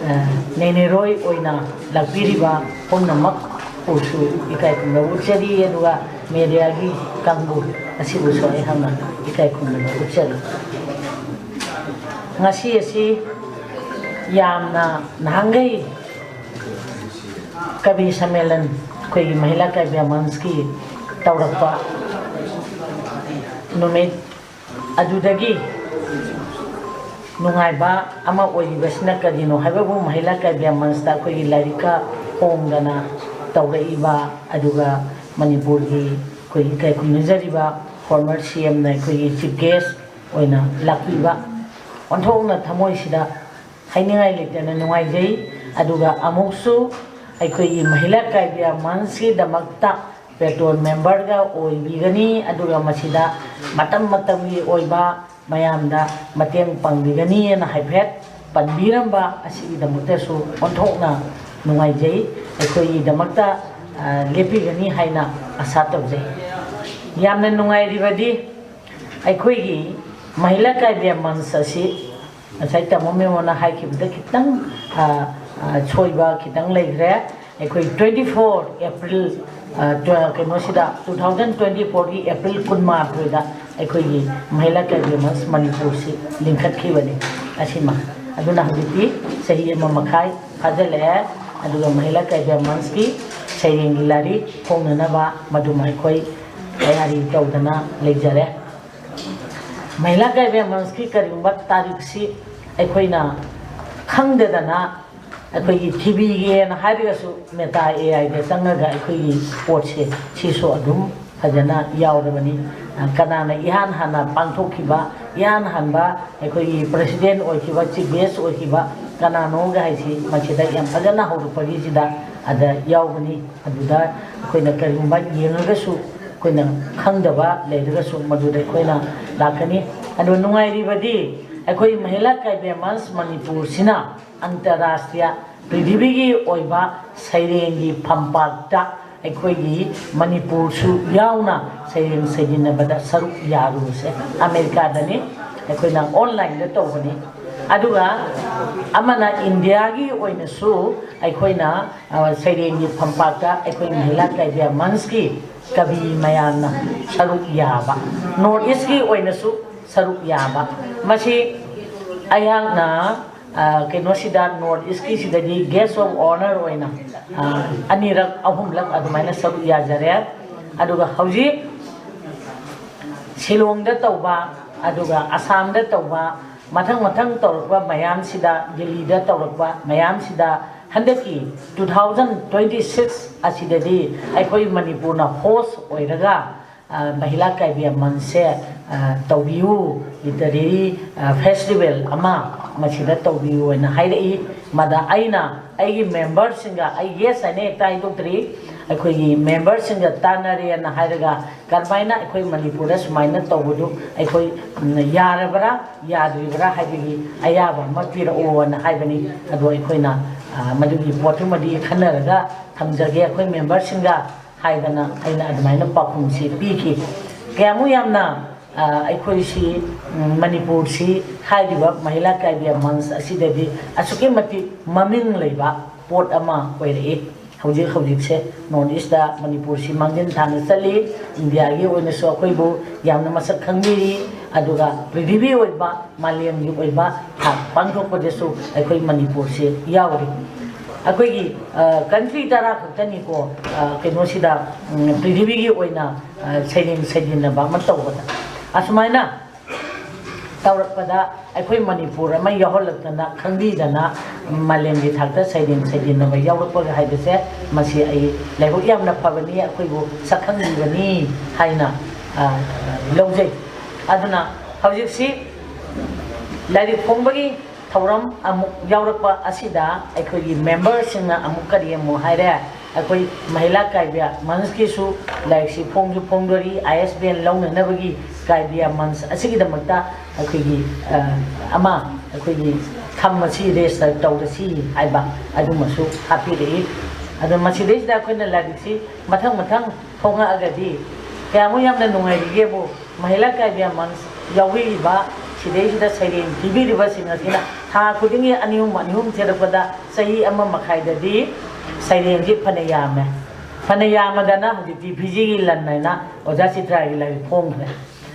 ꯑ, ꯅꯩꯅꯔꯣꯏ ꯑꯣꯏꯅ ꯂꯥꯛꯄꯤꯔꯤꯕ ꯄꯨꯝꯅꯃꯛ ꯄꯨꯁꯨ ꯏꯀꯥꯏ ꯈꯨꯝꯅꯕ ꯎꯠꯆꯔꯤ, ꯑꯗꯨꯒ ꯃꯦꯗꯤꯌꯥꯒꯤ ꯀꯥꯡꯕꯨ ꯑꯁꯤꯕꯨꯁꯨ ꯑꯩꯍꯥꯛꯅ ꯏꯀꯥꯏ ꯈꯨꯝꯅꯕ ꯎꯠꯆꯔꯤ꯫ ꯉꯁꯤ ꯑꯁꯤ ꯌꯥꯝꯅ ꯅꯍꯥꯟꯈꯩ ꯀꯕꯤ ꯁꯝꯃꯦꯂꯟ ꯑꯩꯈꯣꯏꯒꯤ ꯃꯍꯤꯂꯥ ꯀꯥꯕ꯭ꯌ ꯃꯟꯁꯀꯤ ꯇꯧꯔꯛꯄ ꯅꯨꯃꯤꯠ ꯑꯗꯨꯗꯒꯤ ꯅꯨꯡꯉꯥꯏꯕ ꯑꯃ ꯑꯣꯏꯔꯤꯕꯁꯤꯅ ꯀꯔꯤꯅꯣ ꯍꯥꯏꯕꯕꯨ, ꯃꯍꯤꯂꯥ ꯀꯥꯕ꯭ꯌ ꯃꯟꯁꯇ ꯑꯩꯈꯣꯏꯒꯤ ꯂꯥꯏꯔꯤꯛꯀ ꯐꯣꯡꯗꯅ ꯇꯧꯔꯛꯏꯕ, ꯑꯗꯨꯒ ꯃꯅꯤꯄꯨꯔꯒꯤ ꯑꯩꯈꯣꯏꯒꯤ ꯏꯀꯥꯏ ꯈꯨꯝꯅꯖꯔꯤꯕ former C M ꯅ ꯑꯩꯈꯣꯏꯒꯤ chief guest ꯑꯣꯏꯅ ꯂꯥꯛꯄꯤꯕ, ꯑꯣꯟꯊꯣꯛꯅ ꯊꯃꯣꯏꯁꯤꯗ ꯍꯥꯏꯅꯤꯡꯉꯥꯏ ꯂꯩꯇꯅ ꯅꯨꯡꯉꯥꯏꯖꯩ꯫ ꯑꯗꯨꯒ ꯑꯃꯨꯛꯁꯨ ꯑꯩꯈꯣꯏꯒꯤ ꯃꯍꯤꯂꯥ ꯀꯥꯕ꯭ꯌ ꯃꯟꯁꯀꯤꯗꯃꯛꯇ ꯄꯦꯇ꯭ꯔꯣꯟ ꯃꯦꯝꯕꯔꯒ ꯑꯣꯏꯕꯤꯒꯅꯤ, ꯑꯗꯨꯒ ꯃꯁꯤꯗ ꯃꯇꯝ ꯃꯇꯝꯒꯤ ꯑꯣꯏꯕ ꯃꯌꯥꯝꯗ ꯃꯇꯦꯡ ꯄꯥꯡꯕꯤꯒꯅꯤꯅ ꯍꯥꯏꯐꯦꯠ ꯄꯟꯕꯤꯔꯝꯕ ꯑꯁꯤꯒꯤꯗꯃꯛꯇꯁꯨ ꯑꯣꯟꯊꯣꯛꯅ ꯅꯨꯡꯉꯥꯏꯖꯩ꯫ ꯑꯩꯈꯣꯏꯒꯤꯗꯃꯛꯇ, ꯑ, ꯂꯦꯞꯄꯤꯒꯅꯤ ꯍꯥꯏꯅ ꯑꯁꯥ ꯇꯧꯖꯩ꯫ ꯌꯥꯝꯅ ꯅꯨꯡꯉꯥꯏꯔꯤꯕꯗꯤ ꯑꯩꯈꯣꯏꯒꯤ ꯃꯍꯤꯂꯥ ꯀꯥꯕ꯭ꯌ ꯃꯟꯁ ꯑꯁꯤ ꯉꯁꯥꯏ ꯇꯥꯃꯣ ꯃꯦꯃꯣꯅ ꯍꯥꯏꯈꯤꯕꯗ ꯈꯤꯇꯪ, ꯑ, ꯑ, ꯁꯣꯏꯕ ꯈꯤꯇꯪ ꯂꯩꯈ꯭ꯔꯦ꯫ ꯑꯩꯈꯣꯏ twenty four April, ꯑ, ꯇ꯭ꯋ-, ꯀꯩꯅꯣꯁꯤꯗ, two thousand twenty fourꯒꯤ April ꯀꯨꯟꯃꯥꯊꯣꯏꯗ ꯑꯩꯈꯣꯏꯒꯤ ꯃꯍꯤꯂꯥ ꯀꯥꯕ꯭ꯌ ꯃꯟꯁ ꯃꯅꯤꯄꯨꯔꯁꯤ ꯂꯤꯡꯈꯠꯈꯤꯕꯅꯤ꯫ ꯑꯁꯤꯃ, ꯑꯗꯨꯅ ꯍꯧꯖꯤꯛꯇꯤ ꯆꯍꯤ ꯑꯃ ꯃꯈꯥꯏ ꯐꯥꯖꯤꯜꯂꯛꯑꯦ꯫ ꯑꯗꯨꯒ ꯃꯍꯤꯂꯥ ꯀꯥꯕ꯭ꯌ ꯃꯟꯁꯀꯤ ꯁꯩꯔꯦꯡꯒꯤ ꯂꯥꯏꯔꯤꯛ ꯐꯣꯡꯅꯅꯕ ꯃꯗꯨꯃ ꯑꯩꯈꯣꯏ ꯇꯌꯥꯔꯤ ꯇꯧꯗꯅ ꯂꯩꯖꯔꯦ꯫ ꯃꯍꯤꯂꯥ ꯀꯥꯕ꯭ꯌ ꯃꯟꯁꯀꯤ ꯀꯔꯤꯒꯨꯝꯕ ꯇꯥꯔꯤꯛꯁꯤ ꯑꯩꯈꯣꯏꯅ ꯈꯪꯗꯗꯅ ꯑꯩꯈꯣꯏꯒꯤ ꯊꯤꯕꯤꯒꯦꯅ ꯍꯥꯏꯔꯒꯁꯨ Meta AI ꯗ ꯆꯪꯉꯒ ꯑꯩꯈꯣꯏꯒꯤ ꯄꯣꯠꯁꯦ ꯁꯤꯁꯨ ꯑꯗꯨꯝ ꯐꯖꯅ ꯌꯥꯎꯔꯕꯅꯤ꯫ ꯀꯅꯥꯅ ꯏꯍꯥꯟ ꯍꯥꯟꯅ ꯄꯥꯡꯊꯣꯛꯈꯤꯕ, ꯏꯍꯥꯟ ꯍꯥꯟꯕ ꯑꯩꯈꯣꯏꯒꯤ president ꯑꯣꯏꯈꯤꯕ, chief guest ꯑꯣꯏꯈꯤꯕ ꯀꯅꯥꯅꯣꯒ ꯍꯥꯏꯁꯤ ꯃꯁꯤꯗ ꯌꯥꯝ ꯐꯖꯅ ꯍꯧꯔꯛꯄꯒꯤꯁꯤꯗ ꯑꯗ ꯌꯥꯎꯕꯅꯤ꯫ ꯑꯗꯨꯗ ꯑꯩꯈꯣꯏꯅ ꯀꯔꯤꯒꯨꯝꯕ ꯌꯦꯡꯉꯒꯁꯨ ꯑꯩꯈꯣꯏꯅ ꯈꯪꯗꯕ ꯂꯩꯔꯒꯁꯨ ꯃꯗꯨꯗ ꯑꯩꯈꯣꯏꯅ ꯂꯥꯛꯀꯅꯤ꯫ ꯑꯗꯨ ꯅꯨꯡꯉꯥꯏꯔꯤꯕꯗꯤ ꯑꯩꯈꯣꯏ ꯃꯍꯤꯂꯥ ꯀꯥꯕ꯭ꯌ ꯃꯟꯁ ꯃꯅꯤꯄꯨꯔꯁꯤꯅ ꯑꯟꯇꯔꯔꯥꯁꯇ꯭ꯔꯤꯌꯥ, ꯄ꯭ꯔꯤꯊꯤꯕꯤꯒꯤ ꯑꯣꯏꯕ ꯁꯩꯔꯦꯡꯒꯤ ꯐꯝꯄꯥꯛꯇ ꯑꯩꯈꯣꯏꯒꯤ ꯃꯅꯤꯄꯨꯔꯁꯨ ꯌꯥꯎꯅ ꯁꯩꯔꯦꯡ ꯁꯩꯖꯤꯟꯅꯕꯗ ꯁꯔꯨꯛ ꯌꯥꯔꯨꯕꯁꯦ ꯑꯃꯦꯔꯤꯀꯥꯗꯅꯤ꯫ ꯑꯩꯈꯣꯏꯅ online ꯗ ꯇꯧꯕꯅꯤ꯫ ꯑꯗꯨꯒ ꯑꯃꯅ ꯏꯟꯗꯤꯌꯥꯒꯤ ꯑꯣꯏꯅꯁꯨ ꯑꯩꯈꯣꯏꯅ, ꯑ, ꯁꯩꯔꯦꯡꯒꯤ ꯐꯝꯄꯥꯛꯇ ꯑꯩꯈꯣꯏ ꯃꯍꯤꯂꯥ ꯀꯥꯏꯕꯤꯌꯥ ꯃꯟꯁꯀꯤ ꯀꯕꯤ ꯃꯌꯥꯝꯅ ꯁꯔꯨꯛ ꯌꯥꯕ, ꯅꯣꯔꯠ ꯏꯁꯀꯤ ꯑꯣꯏꯅꯁꯨ ꯁꯔꯨꯛ ꯌꯥꯕ, ꯃꯁꯤ ꯑꯩꯍꯥꯛꯅ, ꯑ, ꯀꯩꯅꯣꯁꯤꯗ, ꯅꯣꯔꯠ ꯏꯁꯀꯤꯁꯤꯗꯗꯤ guest of honour ꯑꯣꯏꯅ, ꯑ, ꯑꯅꯤꯔꯛ ꯑꯍꯨꯝꯂꯛ ꯑꯗꯨꯃꯥꯏꯅ ꯁꯔꯨꯛ ꯌꯥꯖꯔꯦ꯫ ꯑꯗꯨꯒ ꯍꯧꯖꯤꯛ ꯁꯤꯂꯣꯡꯗ ꯇꯧꯕ, ꯑꯗꯨꯒ ꯑꯁꯥꯝꯗ ꯇꯧꯕ, ꯃꯊꯪ ꯃꯊꯪ ꯇꯧꯔꯛꯄ ꯃꯌꯥꯝꯁꯤꯗ, ꯗꯤꯜꯂꯤꯗ ꯇꯧꯔꯛꯄ ꯃꯌꯥꯝꯁꯤꯗ, ꯍꯟꯗꯛꯀꯤ two thousand twenty six ꯑꯁꯤꯗꯗꯤ ꯑꯩꯈꯣꯏ ꯃꯅꯤꯄꯨꯔꯅ host ꯑꯣꯏꯔꯒ, ꯑ, ꯃꯍꯤꯂꯥ ꯀꯥꯏꯕꯤ ꯃꯟꯁꯁꯦ, ꯑ, ꯇꯧꯕꯤꯌꯨ, literary, ꯑ, festival ꯑꯃ ꯃꯁꯤꯗ ꯇꯧꯕꯤꯌꯨ ꯍꯥꯏꯅ ꯍꯥꯏꯔꯛꯏ꯫ ꯃꯗ ꯑꯩꯅ ꯑꯩꯒꯤ memberꯁꯤꯡꯒ, ꯑꯩ yes ꯍꯥꯏꯅ ꯍꯦꯛꯇ ꯍꯥꯏꯗꯣꯛꯇ꯭ꯔꯤ, ꯑꯩꯈꯣꯏꯒꯤ memberꯁꯤꯡꯒ ꯇꯥꯟꯅꯔꯦꯅ ꯍꯥꯏꯔꯒ ꯀꯔꯝꯍꯥꯏꯅ ꯑꯩꯈꯣꯏ ꯃꯅꯤꯄꯨꯔꯗ ꯁꯨꯃꯥꯏꯅ ꯇꯧꯕꯗꯨ ꯑꯩꯈꯣꯏ, ꯎꯝ, ꯌꯥꯔꯕ꯭ꯔꯥ ꯌꯥꯗ꯭ꯔꯤꯕ꯭ꯔꯥ ꯍꯥꯏꯕꯒꯤ ꯑꯌꯥꯕ ꯑꯃ ꯄꯤꯔꯛꯑꯣꯅ ꯍꯥꯏꯕꯅꯤ꯫ ꯑꯗꯣ ꯑꯩꯈꯣꯏꯅ, ꯑ, ꯃꯗꯨꯒꯤ ꯄꯣꯠꯇꯨꯃꯗꯤ ꯈꯟꯅꯔꯒ ꯊꯝꯖꯒꯦ ꯑꯩꯈꯣꯏ memberꯁꯤꯡꯒ ꯍꯥꯏꯗꯅ ꯑꯩꯅ ꯑꯗꯨꯃꯥꯏꯅ ꯄꯥꯎꯈꯨꯝꯁꯤ ꯄꯤꯈꯤ꯫ ꯀꯌꯥꯃꯨꯛ ꯌꯥꯝꯅ, ꯑ, ꯑꯩꯈꯣꯏꯁꯤ, ꯎꯝ, ꯃꯅꯤꯄꯨꯔꯁꯤ ꯍꯥꯏꯔꯤꯕ ꯃꯍꯤꯂꯥ ꯀꯥꯏꯕꯤꯌꯥ ꯃꯟꯁ ꯑꯁꯤꯗꯗꯤ ꯑꯁꯨꯛꯀꯤ ꯃꯇꯤꯛ ꯃꯃꯤꯡ ꯂꯩꯕ ꯄꯣꯠ ꯑꯃ ꯑꯣꯏꯔꯛꯏ꯫ ꯍꯧꯖꯤꯛ ꯍꯧꯖꯤꯛꯁꯦ ꯅꯣꯔꯠ ꯏꯁꯇ ꯃꯅꯤꯄꯨꯔꯁꯤ ꯃꯥꯡꯖꯤꯟ ꯊꯥꯅ ꯆꯠꯂꯤ꯫ ꯏꯟꯗꯤꯌꯥꯒꯤ ꯑꯣꯏꯅꯁꯨ ꯑꯩꯈꯣꯏꯕꯨ ꯌꯥꯝꯅ ꯃꯁꯛ ꯈꯪꯕꯤꯔꯤ, ꯑꯗꯨꯒ ꯄ꯭ꯔꯤꯊꯤꯕꯤ ꯑꯣꯏꯕ, ꯃꯥꯂꯦꯝꯒꯤ ꯑꯣꯏꯕ ꯊꯥꯛ ꯄꯥꯡꯊꯣꯛꯄꯗꯁꯨ ꯑꯩꯈꯣꯏ ꯃꯅꯤꯄꯨꯔꯁꯦ ꯌꯥꯎꯔꯤ꯫ ꯑꯩꯈꯣꯏꯒꯤ, ꯑ, country ꯇꯔꯥ ꯈꯛꯇꯅꯤꯀꯣ, ꯑ, ꯀꯩꯅꯣꯁꯤꯗ, ꯎꯝ, ꯄ꯭ꯔꯤꯊꯤꯕꯤꯒꯤ ꯑꯣꯏꯅ, ꯑ, ꯁꯩꯔꯦꯡ ꯁꯩꯗꯤꯟꯅꯕ ꯑꯃ ꯇꯧꯕꯗ꯫ ꯑꯁꯨꯃꯥꯏꯅ ꯇꯧꯔꯛꯄꯗ ꯑꯩꯈꯣꯏ ꯃꯅꯤꯄꯨꯔ ꯑꯃ ꯌꯥꯎꯍꯜꯂꯛꯇꯅ, ꯈꯪꯕꯤꯗꯅ, ꯃꯥꯂꯦꯝꯒꯤ ꯊꯥꯛꯇ ꯁꯩꯔꯦꯡ ꯁꯩꯗꯤꯟꯅꯕ ꯌꯥꯎꯔꯛꯄꯒ ꯍꯥꯏꯕꯁꯦ, ꯃꯁꯤ ꯑꯩ ꯂꯥꯏꯕꯛ ꯌꯥꯝꯅ ꯐꯕꯅꯤ, ꯑꯩꯈꯣꯏꯕꯨ ꯁꯛꯈꯪꯕꯤꯕꯅꯤ ꯍꯥꯏꯅ, ꯑ, ꯂꯧꯖꯩ꯫ ꯑꯗꯨꯅ ꯍꯧꯖꯤꯛꯁꯤ ꯂꯥꯏꯔꯤꯛ ꯐꯣꯡꯕꯒꯤ ꯊꯧꯔꯝ ꯑꯃꯨꯛ ꯌꯥꯎꯔꯛꯄ ꯑꯁꯤꯗ ꯑꯩꯈꯣꯏꯒꯤ memberꯁꯤꯡꯅ ꯑꯃꯨꯛ ꯀꯔꯤ ꯑꯃꯨꯛ ꯍꯥꯏꯔꯦ, ꯑꯩꯈꯣꯏ ꯃꯍꯤꯂꯥ ꯀꯥꯏꯕꯤꯌꯥ ꯃꯟꯁꯀꯤꯁꯨ ꯂꯥꯏꯔꯤꯛꯁꯤ ꯐꯣꯡꯁꯨ ꯐꯣꯡꯗꯣꯔꯤ, ISBN ꯂꯧꯅꯅꯕꯒꯤ ꯀꯥꯏꯕꯤꯌꯥ ꯃꯟꯁ ꯑꯁꯤꯒꯤꯗꯃꯛꯇ ꯑꯩꯈꯣꯏꯒꯤ, ꯑ, ꯑꯃ ꯑꯩꯈꯣꯏꯒꯤ ꯊꯝꯃꯁꯤ, register ꯇꯧꯔꯁꯤ ꯍꯥꯏꯕ ꯑꯗꯨꯃꯁꯨ ꯍꯥꯞꯄꯤꯔꯛꯏ꯫ ꯑꯗꯣ ꯃꯁꯤꯗꯩꯁꯤꯗ ꯑꯩꯈꯣꯏꯅ ꯂꯥꯏꯔꯤꯛꯁꯤ ꯃꯊꯪ ꯃꯊꯪ ꯐꯣꯡꯉꯛꯑꯒꯗꯤ ꯀꯌꯥꯃꯨꯛ ꯌꯥꯝꯅ ꯅꯨꯡꯉꯥꯏꯔꯤꯒꯦꯕꯨ, ꯃꯍꯤꯂꯥ ꯀꯥꯏꯕꯤꯌꯥ ꯃꯟꯁ ꯌꯥꯎꯕꯤꯔꯤꯕ ꯁꯤꯗꯩꯁꯤꯗ ꯁꯩꯔꯦꯡ ꯊꯤꯕꯤꯔꯤꯕꯁꯤꯡ ꯑꯁꯤꯅ ꯊꯥ ꯈꯨꯗꯤꯡꯒꯤ ꯑꯅꯤ ꯑꯍꯨꯝ, ꯑꯅꯤ ꯑꯍꯨꯝ ꯊꯤꯔꯛꯄꯗ ꯆꯍꯤ ꯑꯃ ꯃꯈꯥꯏꯗꯗꯤ ꯁꯩꯔꯦꯡꯁꯤ ꯐꯅ ꯌꯥꯝꯃꯦ꯫ ꯐꯅ ꯌꯥꯝꯃꯗꯅ ꯍꯧꯖꯤꯛꯇꯤ ꯐꯤꯖꯤꯒꯤ ꯂꯟ ꯍꯥꯏꯅ ꯑꯣꯖꯥ ꯆꯤꯇ꯭ꯔꯥꯒꯤ ꯂꯥꯏꯔꯤꯛ ꯐꯣꯡꯈ꯭ꯔꯦ꯫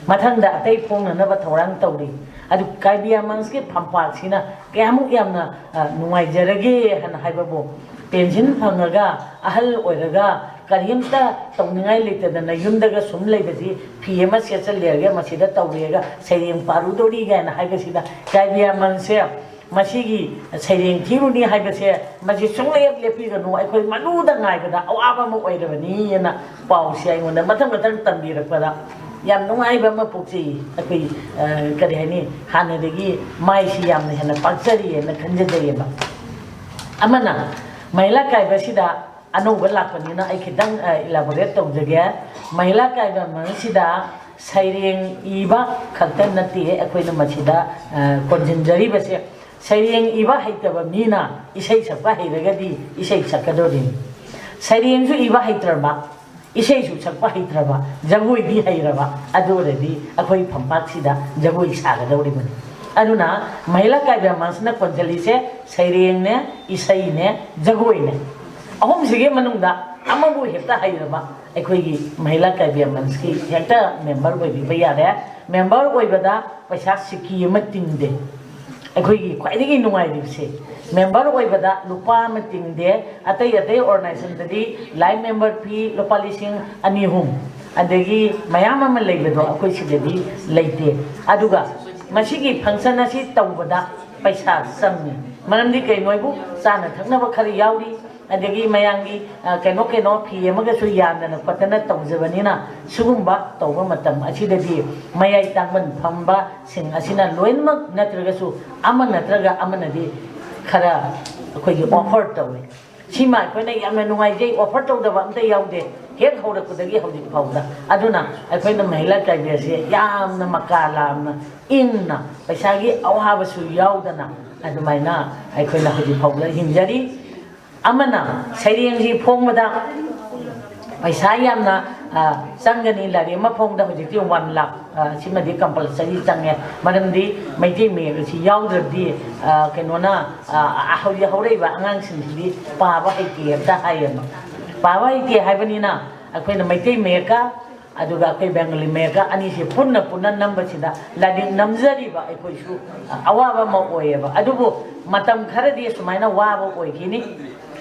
ꯃꯊꯪꯗ ꯑꯇꯩ ꯐꯣꯡꯅꯅꯕ ꯊꯧꯔꯥꯡ ꯇꯧꯔꯤ꯫ ꯑꯗꯨ ꯀꯥꯏꯕꯤꯌꯥ ꯃꯟꯁꯀꯤ ꯐꯝꯄꯥꯛꯁꯤꯅ ꯀꯌꯥꯃꯨꯛ ꯌꯥꯝꯅ, ꯑ, ꯅꯨꯡꯉꯥꯏꯖꯔꯒꯦ ꯍꯥꯏꯅ ꯍꯥꯏꯕꯕꯨ, ꯄꯦꯟꯁꯤꯟ ꯐꯪꯉꯒ ꯑꯍꯜ ꯑꯣꯏꯔꯒ ꯀꯔꯤꯝꯇ ꯇꯧꯅꯤꯡꯉꯥꯏ ꯂꯩꯇꯗꯅ ꯌꯨꯝꯗꯒ ꯁꯨꯝ ꯂꯩꯕꯁꯤ, ꯐꯤ ꯑꯃ ꯁꯦꯠꯆꯜꯂꯦꯔꯒ ꯃꯁꯤꯗ ꯇꯧꯔꯦꯒ ꯁꯩꯔꯦꯡ ꯄꯥꯔꯨꯗꯧꯔꯤ ꯀꯥꯏꯅ ꯍꯥꯏꯕꯁꯤꯗ, ꯀꯥꯏꯕꯤꯌꯥ ꯃꯟꯁꯦ ꯃꯁꯤꯒꯤ ꯁꯩꯔꯦꯡ ꯊꯤꯔꯨꯅꯤ ꯍꯥꯏꯕꯁꯦ ꯃꯁꯤ ꯁꯨꯡꯂꯦꯞ ꯂꯦꯞꯄꯤꯒꯅꯨ, ꯑꯩꯈꯣꯏ ꯃꯗꯨꯗ ꯉꯥꯏꯕꯗ ꯑꯋꯥꯕ ꯑꯃ ꯑꯣꯏꯔꯕꯅꯤꯅ ꯄꯥꯎꯁꯦ ꯑꯩꯉꯣꯟꯗ ꯃꯊꯪ ꯃꯊꯪ ꯇꯝꯕꯤꯔꯛꯄꯗ ꯌꯥꯝ ꯅꯨꯡꯉꯥꯏꯕ ꯑꯃ ꯄꯣꯛꯆꯩ꯫ ꯑꯩꯈꯣꯏ, ꯑ, ꯀꯔꯤ ꯍꯥꯏꯅꯤ, ꯍꯥꯟꯅꯗꯒꯤ ꯃꯥꯏꯁꯤ ꯌꯥꯝꯅ ꯍꯦꯟꯅ ꯄꯥꯛꯆꯔꯤꯑꯅ ꯈꯟꯖꯖꯩꯑꯕ꯫ ꯑꯃꯅ, ꯃꯍꯤꯂꯥ ꯀꯥꯏꯕꯁꯤꯗ ꯑꯅꯧꯕ ꯂꯥꯛꯄꯅꯤꯅ ꯑꯩ ꯈꯤꯇꯪ, ꯑ, elaborate ꯇꯧꯖꯒꯦ꯫ ꯃꯍꯤꯂꯥ ꯀꯥꯏꯕ ꯃꯔꯛꯁꯤꯗ ꯁꯩꯔꯦꯡ ꯏꯕ ꯈꯛꯇ ꯅꯠꯇꯦ ꯑꯩꯈꯣꯏꯅ ꯃꯁꯤꯗ, ꯑ, ꯀꯣꯟꯁꯤꯟꯖꯔꯤꯕꯁꯦ꯫ ꯁꯩꯔꯦꯡ ꯏꯕ ꯍꯩꯇꯕ ꯃꯤꯅ ꯏꯁꯩ ꯁꯛꯄ ꯍꯩꯔꯒꯗꯤ ꯏꯁꯩ ꯁꯛꯀꯗꯧꯔꯤꯅꯤ꯫ ꯁꯩꯔꯦꯡꯁꯨ ꯏꯕ ꯍꯩꯇ꯭ꯔꯕ, ꯏꯁꯩꯁꯨ ꯁꯛꯄ ꯍꯩꯇ꯭ꯔꯕ, ꯖꯒꯣꯏꯗꯤ ꯍꯩꯔꯕ, ꯑꯗꯨ ꯑꯣꯏꯔꯗꯤ ꯑꯩꯈꯣꯏ ꯐꯝꯄꯥꯛꯁꯤꯗ ꯖꯒꯣꯏ ꯁꯥꯒꯗꯧꯔꯤꯕꯅꯤ꯫ ꯑꯗꯨꯅ ꯃꯍꯤꯂꯥ ꯀꯥꯏꯕ ꯃꯟꯁꯅ ꯀꯣꯟꯁꯤꯜꯂꯤꯁꯦ ꯁꯩꯔꯦꯡꯅꯦ, ꯏꯁꯩꯅꯦ, ꯖꯒꯣꯏꯅꯦ꯫ ꯑꯍꯨꯝꯁꯤꯒꯤ ꯃꯅꯨꯡꯗ ꯑꯃꯕꯨ ꯍꯦꯛꯇ ꯍꯩꯔꯕ ꯑꯩꯈꯣꯏꯒꯤ ꯃꯍꯤꯂꯥ ꯀꯥꯏꯕꯤ ꯃꯟꯁꯀꯤ ꯍꯦꯛꯇ member ꯑꯣꯏꯕꯤꯕ ꯌꯥꯔꯦ꯫ Member ꯑꯣꯏꯕꯗ ꯄꯩꯁꯥ ꯁꯤꯀꯤ ꯑꯃ ꯇꯤꯡꯗꯦ꯫ ꯑꯩꯈꯣꯏꯒꯤ ꯈ꯭ꯋꯥꯏꯗꯒꯤ ꯅꯨꯡꯉꯥꯏꯔꯤꯕꯁꯦ, member ꯑꯣꯏꯕꯗ ꯂꯨꯄꯥ ꯑꯃ ꯇꯤꯡꯗꯦ꯫ ꯑꯇꯩ ꯑꯇꯩ organizationꯗꯗꯤ life member fee ꯂꯨꯄꯥ ꯂꯤꯁꯤꯡ ꯑꯅꯤ ꯑꯍꯨꯝ, ꯑꯗꯒꯤ ꯃꯌꯥꯝ ꯑꯃ ꯂꯩꯕꯗꯣ ꯑꯩꯈꯣꯏ ꯁꯤꯗꯗꯤ ꯂꯩꯇꯦ꯫ ꯑꯗꯨꯒ ꯃꯁꯤꯒꯤ function ꯑꯁꯤ ꯇꯧꯕꯗ ꯄꯩꯁꯥ ꯆꯪꯉꯤ꯫ ꯃꯔꯝꯗꯤ ꯀꯩꯅꯣ ꯍꯥꯏꯕꯨ ꯆꯥꯅ ꯊꯛꯅꯕ ꯈꯔ ꯌꯥꯎꯔꯤ, ꯑꯗꯒꯤ ꯃꯌꯥꯝꯒꯤ, ꯑ, ꯀꯩꯅꯣ ꯀꯩꯅꯣ ꯐꯤ ꯑꯃꯒꯁꯨ ꯌꯥꯟꯗꯅ ꯈꯣꯠꯇꯅ ꯇꯧꯖꯕꯅꯤꯅ ꯁꯤꯒꯨꯝꯕ ꯇꯧꯕ ꯃꯇꯝ ꯑꯁꯤꯗꯗꯤ ꯃꯌꯥꯏ ꯇꯥꯡꯕꯟ ꯐꯝꯕꯁꯤꯡ ꯑꯁꯤꯅ ꯂꯣꯏꯅꯃꯛ ꯅꯠꯇ꯭ꯔꯒꯁꯨ ꯑꯃ ꯅꯠꯇ꯭ꯔꯒ ꯑꯃꯅꯗꯤ ꯈꯔ ꯑꯩꯈꯣꯏꯒꯤ offer ꯇꯧꯏ꯫ ꯁꯤꯃ ꯑꯩꯈꯣꯏꯅ ꯌꯥꯝꯅ ꯅꯨꯡꯉꯥꯏꯖꯩ, offer ꯇꯧꯗꯕ ꯑꯝꯇ ꯌꯥꯎꯗꯦ꯫ ꯍꯦꯛ ꯍꯧꯔꯛꯄꯗꯒꯤ ꯍꯧꯖꯤꯛ ꯐꯥꯎꯗ꯫ ꯑꯗꯨꯅ ꯑꯩꯈꯣꯏꯅ ꯃꯍꯤꯂꯥ ꯀꯥꯏꯕꯤ ꯑꯁꯤ ꯌꯥꯝꯅ ꯃꯀꯥ ꯂꯥꯝꯅ ꯏꯪꯅ ꯄꯩꯁꯥꯒꯤ ꯑꯋꯥꯕꯁꯨ ꯌꯥꯎꯗꯅ ꯑꯗꯨꯃꯥꯏꯅ ꯑꯩꯈꯣꯏꯅ ꯍꯧꯖꯤꯛ ꯐꯥꯎꯕꯗ ꯍꯤꯡꯖꯔꯤ꯫ ꯑꯃꯅ ꯁꯩꯔꯦꯡꯁꯤ ꯐꯣꯡꯕꯗ ꯄꯩꯁꯥ ꯌꯥꯝꯅ ꯑ, ꯆꯪꯒꯅꯤ꯫ ꯂꯥꯏꯔꯤꯛ ꯑꯃ ꯐꯣꯡꯕꯗ ꯍꯧꯖꯤꯛꯇꯤ ꯋꯥꯟ ꯂꯥꯛ, ꯑ, ꯁꯤꯃꯗꯤ ꯀꯝꯄꯜꯁꯔꯤ ꯆꯪꯉꯦ꯫ ꯃꯔꯝꯗꯤ ꯃꯩꯇꯩ ꯃꯌꯦꯛ ꯑꯁꯤ ꯌꯥꯎꯗ꯭ꯔꯗꯤ, ꯑ, ꯀꯩꯅꯣꯅ, ꯑ, ꯍꯧꯖꯤꯛ ꯍꯧꯔꯛꯏꯕ ꯑꯉꯥꯡꯁꯤꯡꯁꯤꯗꯤ ꯄꯥꯕ ꯍꯩꯇꯦ ꯍꯦꯛꯇ ꯍꯥꯏꯌꯦꯕ꯫ ꯄꯥꯕ ꯍꯩꯇꯦ ꯍꯥꯏꯕꯅꯤꯅ ꯑꯩꯈꯣꯏꯅ ꯃꯩꯇꯩ ꯃꯌꯦꯛꯀ ꯑꯗꯨꯒ ꯑꯩꯈꯣꯏ ꯕꯦꯡꯒꯂꯤ ꯃꯌꯦꯛꯀ ꯑꯅꯤꯁꯤ ꯄꯨꯟꯅ ꯄꯨꯟꯅ ꯅꯝꯕꯁꯤꯗ ꯂꯥꯏꯔꯤꯛ ꯅꯝꯖꯔꯤꯕ ꯑꯩꯈꯣꯏꯁꯨ ꯑꯋꯥꯕ ꯑꯃ ꯑꯣꯏꯌꯦꯕ꯫ ꯑꯗꯨꯕꯨ ꯃꯇꯝ ꯈꯔꯗꯤ ꯁꯨꯃꯥꯏꯅ ꯋꯥꯕ ꯑꯣꯏꯈꯤꯅꯤ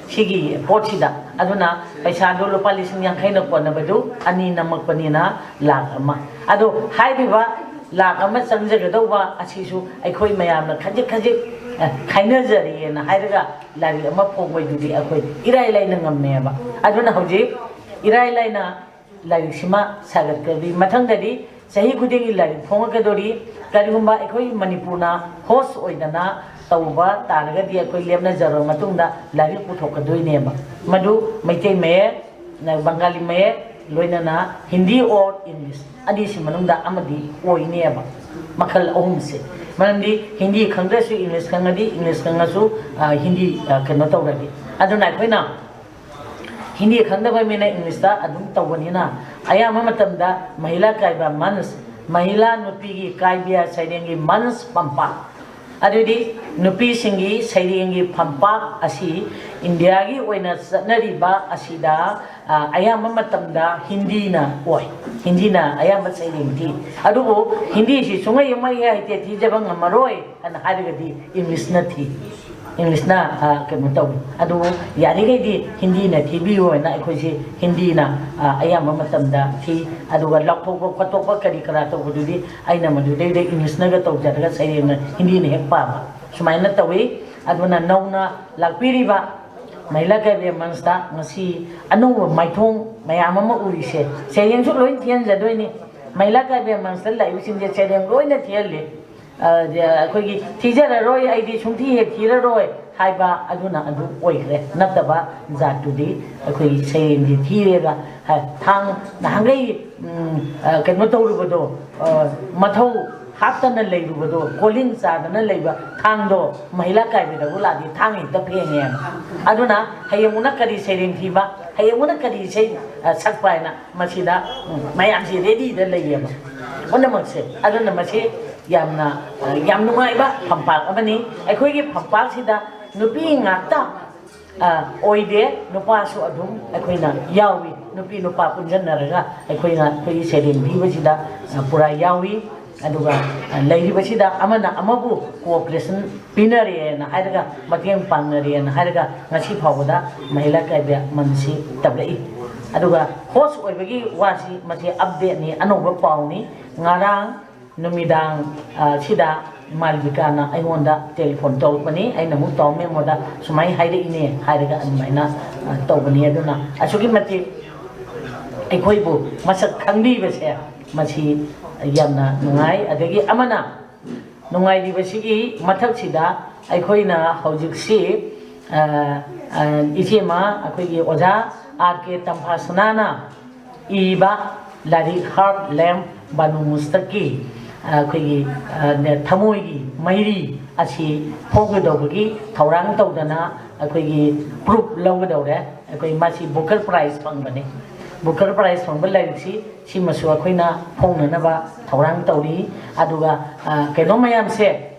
ꯁꯤꯒꯤ ꯄꯣꯠꯁꯤꯗ꯫ ꯑꯗꯨꯅ ꯄꯩꯁꯥꯗꯨ ꯂꯨꯄꯥ ꯂꯤꯁꯤꯡ ꯌꯥꯡꯈꯩꯅ ꯀꯣꯟꯅꯕꯗꯨ ꯑꯅꯤ ꯅꯝꯃꯛꯄꯅꯤꯅ ꯂꯥꯛ ꯑꯃ꯫ ꯑꯗꯣ ꯍꯥꯏꯔꯤꯕ ꯂꯥꯛ ꯑꯃ ꯆꯪꯖꯒꯗꯧꯕ ꯑꯁꯤꯁꯨ ꯑꯩꯈꯣꯏ ꯃꯌꯥꯝꯅ ꯈꯖꯤꯛ ꯈꯖꯤꯛ, ꯑ, ꯈꯥꯏꯅꯖꯔꯦꯅ ꯍꯥꯏꯔꯒ ꯂꯥꯏꯔꯤꯛ ꯑꯃ ꯐꯣꯡꯕꯩꯗꯨꯗꯤ ꯑꯩꯈꯣꯏ ꯏꯔꯥꯏ ꯂꯥꯏꯅ ꯉꯝꯃꯦꯕ꯫ ꯑꯗꯨꯅ ꯍꯧꯖꯤꯛ ꯏꯔꯥꯏ ꯂꯥꯏꯅ ꯂꯥꯏꯔꯤꯛꯁꯤꯃ ꯁꯥꯒꯠꯀꯗꯧꯔꯤ꯫ ꯃꯊꯪꯗꯗꯤ ꯆꯍꯤ ꯈꯨꯗꯤꯡꯒꯤ ꯂꯥꯏꯔꯤꯛ ꯐꯣꯡꯉꯛꯀꯗꯧꯔꯤ꯫ ꯀꯔꯤꯒꯨꯝꯕ ꯑꯩꯈꯣꯏ ꯃꯅꯤꯄꯨꯔꯅ ꯍꯣꯁ ꯑꯣꯏꯗꯅ ꯇꯧꯕ ꯇꯥꯔꯒꯗꯤ ꯑꯩꯈꯣꯏ ꯂꯦꯞꯅꯖꯔꯕ ꯃꯇꯨꯡꯗ ꯂꯥꯏꯔꯤꯛ ꯄꯨꯊꯣꯛꯀꯗꯣꯏꯅꯦꯕ꯫ ꯃꯗꯨ ꯃꯩꯇꯩ ꯃꯌꯦꯛ, ꯕꯪꯒꯥꯂꯤ ꯃꯌꯦꯛ, ꯂꯣꯏꯅꯅ ꯍꯤꯟꯗꯤ ꯑꯣꯔ ꯏꯪꯂꯤꯁ ꯑꯅꯤꯁꯤ ꯃꯅꯨꯡꯗ ꯑꯃꯗꯤ ꯑꯣꯏꯅꯦꯕ꯫ ꯃꯈꯜ ꯑꯍꯨꯝꯁꯦ꯫ ꯃꯔꯝꯗꯤ ꯍꯤꯟꯗꯤ ꯈꯪꯗ꯭ꯔꯁꯨ ꯏꯪꯂꯤꯁ ꯈꯪꯉꯗꯤ, ꯏꯪꯂꯤꯁ ꯈꯪꯉꯁꯨ, ꯑ, ꯍꯤꯟꯗꯤ, ꯑ, ꯀꯩꯅꯣ ꯇꯧꯔꯗꯤ꯫ ꯑꯗꯨꯅ ꯑꯩꯈꯣꯏꯅ ꯍꯤꯟꯗꯤ ꯈꯪꯗꯕ ꯃꯤꯅ ꯏꯪꯂꯤꯁꯇ ꯑꯗꯨꯝ ꯇꯧꯕꯅꯤꯅ ꯑꯌꯥꯝꯕ ꯃꯇꯝꯗ ꯃꯍꯤꯂꯥ ꯀꯥꯏꯕ ꯃꯟꯁ, ꯃꯍꯤꯂꯥ ꯅꯨꯄꯤꯒꯤ ꯀꯥꯏꯕꯤꯌꯥ ꯁꯩꯔꯦꯡꯒꯤ ꯃꯟꯁ ꯄꯝꯄꯥꯛ, ꯑꯗꯨꯗꯤ ꯅꯨꯄꯤꯁꯤꯡꯒꯤ ꯁꯩꯔꯦꯡꯒꯤ ꯐꯝꯄꯥꯛ ꯑꯁꯤ ꯏꯟꯗꯤꯌꯥꯒꯤ ꯑꯣꯏꯅ ꯆꯠꯅꯔꯤꯕ ꯑꯁꯤꯗ, ꯑ, ꯑꯌꯥꯝꯕ ꯃꯇꯝꯗ ꯍꯤꯟꯗꯤꯅ ꯑꯣꯏ꯫ ꯍꯤꯟꯗꯤꯅ ꯑꯌꯥꯝꯕ ꯁꯩꯔꯦꯡ ꯊꯤ꯫ ꯑꯗꯨꯕꯨ ꯍꯤꯟꯗꯤꯁꯤ ꯁꯨꯡꯍꯩ ꯑꯃ ꯍꯦꯛ ꯍꯩꯇꯦ, ꯊꯤꯖꯕ ꯉꯝꯃꯔꯣꯏ ꯍꯥꯏꯅ ꯍꯥꯏꯔꯒꯗꯤ ꯏꯪꯂꯤꯁꯅ ꯊꯤ꯫ ꯏꯪꯂꯤꯁꯅ, ꯑ, ꯀꯩꯅꯣ ꯇꯧꯏ꯫ ꯑꯗꯨꯕꯨ ꯌꯥꯔꯤꯈꯩꯗꯤ ꯍꯤꯟꯗꯤꯅ ꯊꯤꯕꯤꯌꯨ ꯍꯥꯏꯅ ꯑꯩꯈꯣꯏꯁꯤ ꯍꯤꯟꯗꯤꯅ, ꯑ, ꯑꯌꯥꯝꯕ ꯃꯇꯝꯗ ꯊꯤ꯫ ꯑꯗꯨꯒ ꯂꯥꯎꯊꯣꯛꯄ ꯈꯣꯠꯇꯣꯛꯄ ꯀꯔꯤ ꯀꯔꯥ ꯇꯧꯕꯗꯨꯗꯤ ꯑꯩꯅ ꯃꯗꯨꯗꯩꯗ ꯏꯪꯂꯤꯁꯅꯒ ꯇꯧꯖꯔꯒ ꯁꯩꯔꯦꯡꯅ ꯍꯤꯟꯗꯤꯅ ꯍꯦꯛ ꯄꯥꯕ꯫ ꯁꯨꯃꯥꯏꯅ ꯇꯧꯏ꯫ ꯑꯗꯨꯅ ꯅꯧꯅ ꯂꯥꯛꯄꯤꯔꯤꯕ ꯃꯍꯤꯂꯥ ꯀꯥꯏꯕꯤ ꯃꯟꯁꯇ ꯉꯁꯤ ꯑꯅꯧꯕ ꯃꯥꯏꯊꯣꯡ ꯃꯌꯥꯝ ꯑꯃ ꯎꯔꯤꯁꯦ ꯁꯩꯔꯦꯡꯁꯨ ꯂꯣꯏ ꯊꯤꯍꯟꯖꯗꯣꯏꯅꯤ꯫ ꯃꯍꯤꯂꯥ ꯀꯥꯏꯕꯤ ꯃꯟꯁꯇ ꯂꯥꯛꯏꯕꯁꯤꯡꯁꯦ ꯁꯩꯔꯦꯡ ꯂꯣꯏꯅ ꯊꯤꯍꯜꯂꯤ꯫ ꯑ, ꯑꯩꯈꯣꯏꯒꯤ "ꯊꯤꯖꯔꯔꯣꯏ, ꯑꯩꯗꯤ ꯁꯨꯡꯊꯤ ꯍꯦꯛ ꯊꯤꯔꯔꯣꯏ" ꯍꯥꯏꯕ ꯑꯗꯨꯅ ꯑꯗꯨ ꯑꯣꯏꯈ꯭ꯔꯦ꯫ ꯅꯠꯇꯕ ꯖꯥꯠꯇꯨꯗꯤ ꯑꯩꯈꯣꯏꯒꯤ ꯁꯩꯔꯦꯡꯁꯤ ꯊꯤꯔꯦꯒ, ꯍꯥꯏ, ꯊꯥꯡ ꯅꯍꯥꯟꯈꯩ, ꯎꯝ, ꯑ, ꯀꯩꯅꯣ ꯇꯧꯔꯨꯕꯗꯣ, ꯑ, ꯃꯊꯧ ꯍꯥꯞꯇꯅ ꯂꯩꯔꯨꯕꯗꯣ, ꯀꯣꯂꯤꯡ ꯆꯥꯗꯅ ꯂꯩꯕ ꯊꯥꯡꯗꯣ ꯃꯍꯤꯂꯥ ꯀꯥꯏꯕꯤꯗꯕꯨ ꯂꯥꯛꯑꯗꯤ ꯊꯥꯡ ꯍꯦꯛꯇ ꯐꯦꯡꯉꯦꯕ꯫ ꯑꯗꯨꯅ ꯍꯌꯦꯡ ꯎꯅ ꯀꯔꯤ ꯁꯩꯔꯦꯡ ꯊꯤꯕ, ꯍꯌꯦꯡ ꯃꯣꯏꯅ ꯀꯔꯤ ꯏꯁꯩ, ꯑ, ꯁꯛꯄ ꯍꯥꯏꯅ ꯃꯁꯤꯗ, ꯎꯝ, ꯃꯌꯥꯝꯁꯤ ꯔꯦꯗꯤꯗ ꯂꯩꯌꯦꯕ ꯄꯨꯝꯅꯃꯛꯁꯦ꯫ ꯑꯗꯨꯅ ꯃꯁꯤ ꯌꯥꯝꯅ, ꯑ, ꯌꯥꯝ ꯅꯨꯡꯉꯥꯏꯕ ꯐꯝꯄꯥꯛ ꯑꯃꯅꯤ꯫ ꯑꯩꯈꯣꯏꯒꯤ ꯐꯝꯄꯥꯛꯁꯤꯗ ꯅꯨꯄꯤ ꯉꯥꯛꯇ, ꯑ, ꯑꯣꯏꯗꯦ, ꯅꯨꯄꯥꯁꯨ ꯑꯗꯨꯝ ꯑꯩꯈꯣꯏꯅ ꯌꯥꯎꯏ꯫ ꯅꯨꯄꯤ ꯅꯨꯄꯥ ꯄꯨꯟꯁꯤꯟꯅꯔꯒ ꯑꯩꯈꯣꯏꯅ ꯑꯩꯈꯣꯏꯒꯤ ꯁꯩꯔꯦꯡ ꯄꯤꯕꯁꯤꯗ, ꯑ, ꯄꯨꯔꯥ ꯌꯥꯎꯏ꯫ ꯑꯗꯨꯒ, ꯑ, ꯂꯩꯔꯤꯕꯁꯤꯗ ꯑꯃꯅ ꯑꯃꯕꯨ cooperation ꯄꯤꯅꯔꯦꯅ ꯍꯥꯏꯔꯒ, ꯃꯇꯦꯡ ꯄꯥꯡꯅꯔꯦꯅ ꯍꯥꯏꯔꯒ ꯉꯁꯤ ꯐꯥꯎꯕꯗ ꯃꯍꯤꯂꯥ ꯀꯥꯏꯕ ꯃꯟꯁꯤ ꯇꯧꯔꯛꯏ꯫ ꯑꯗꯨꯒ host ꯑꯣꯏꯕꯒꯤ ꯋꯥꯁꯤ ꯃꯁꯤ updateꯅꯤ, ꯑꯅꯧꯕ ꯄꯥꯎꯅꯤ꯫ ꯉꯔꯥꯡ ꯅꯨꯃꯤꯗꯥꯡ, ꯑ, ꯁꯤꯗ ꯃꯥꯜꯕꯤꯀꯥꯅ ꯑꯩꯉꯣꯟꯗ telephone ꯇꯧꯔꯛꯄꯅꯤ꯫ ꯑꯩꯅ ꯑꯃꯨꯛ ꯇꯥꯎ ꯃꯦꯝꯉꯣꯟꯗ ꯁꯨꯃꯥꯏꯅ ꯍꯥꯏꯔꯛꯏꯅꯦ ꯍꯥꯏꯔꯒ ꯑꯗꯨꯃꯥꯏꯅ, ꯑ, ꯇꯧꯕꯅꯤ꯫ ꯑꯗꯨꯅ ꯑꯁꯨꯛꯀꯤ ꯃꯇꯤꯛ ꯑꯩꯈꯣꯏꯕꯨ ꯃꯁꯛ ꯈꯪꯕꯤꯕꯁꯦ ꯃꯁꯤ ꯌꯥꯝꯅ ꯅꯨꯡꯉꯥꯏ꯫ ꯑꯗꯒꯤ ꯑꯃꯅ ꯅꯨꯡꯉꯥꯏꯔꯤꯕꯁꯤꯒꯤ ꯃꯊꯛꯁꯤꯗ ꯑꯩꯈꯣꯏꯅ ꯍꯧꯖꯤꯛꯁꯤ, ꯑ, ꯑ, ꯏꯆꯦꯃ ꯑꯩꯈꯣꯏꯒꯤ ꯑꯣꯖꯥ ꯑꯥꯔ ꯀꯦ ꯇꯝꯐꯥꯁꯅꯥꯅ ꯏꯕ ꯂꯥꯏꯔꯤꯛ Heart Lamp Banu Mushtaq ꯀꯤ, ꯑ, ꯑꯩꯈꯣꯏꯒꯤ, ꯑ, ꯊꯃꯣꯏꯒꯤ ꯃꯩꯔꯤ ꯑꯁꯤ ꯐꯣꯡꯒꯗꯧꯕꯒꯤ ꯊꯧꯔꯥꯡ ꯇꯧꯗꯅ ꯑꯩꯈꯣꯏꯒꯤ proof ꯂꯧꯒꯗꯧꯔꯦ꯫ ꯑꯩꯈꯣꯏ ꯃꯁꯤ Booker Prize ꯐꯪꯕꯅꯤ꯫ Booker Prize ꯐꯪꯕ ꯂꯥꯏꯔꯤꯛꯁꯤ ꯁꯤꯃꯁꯨ ꯑꯩꯈꯣꯏꯅ ꯐꯣꯡꯅꯅꯕ ꯊꯧꯔꯥꯡ ꯇꯧꯔꯤ꯫ ꯑꯗꯨꯒ, ꯑ, ꯀꯩꯅꯣ ꯃꯌꯥꯝꯁꯦ,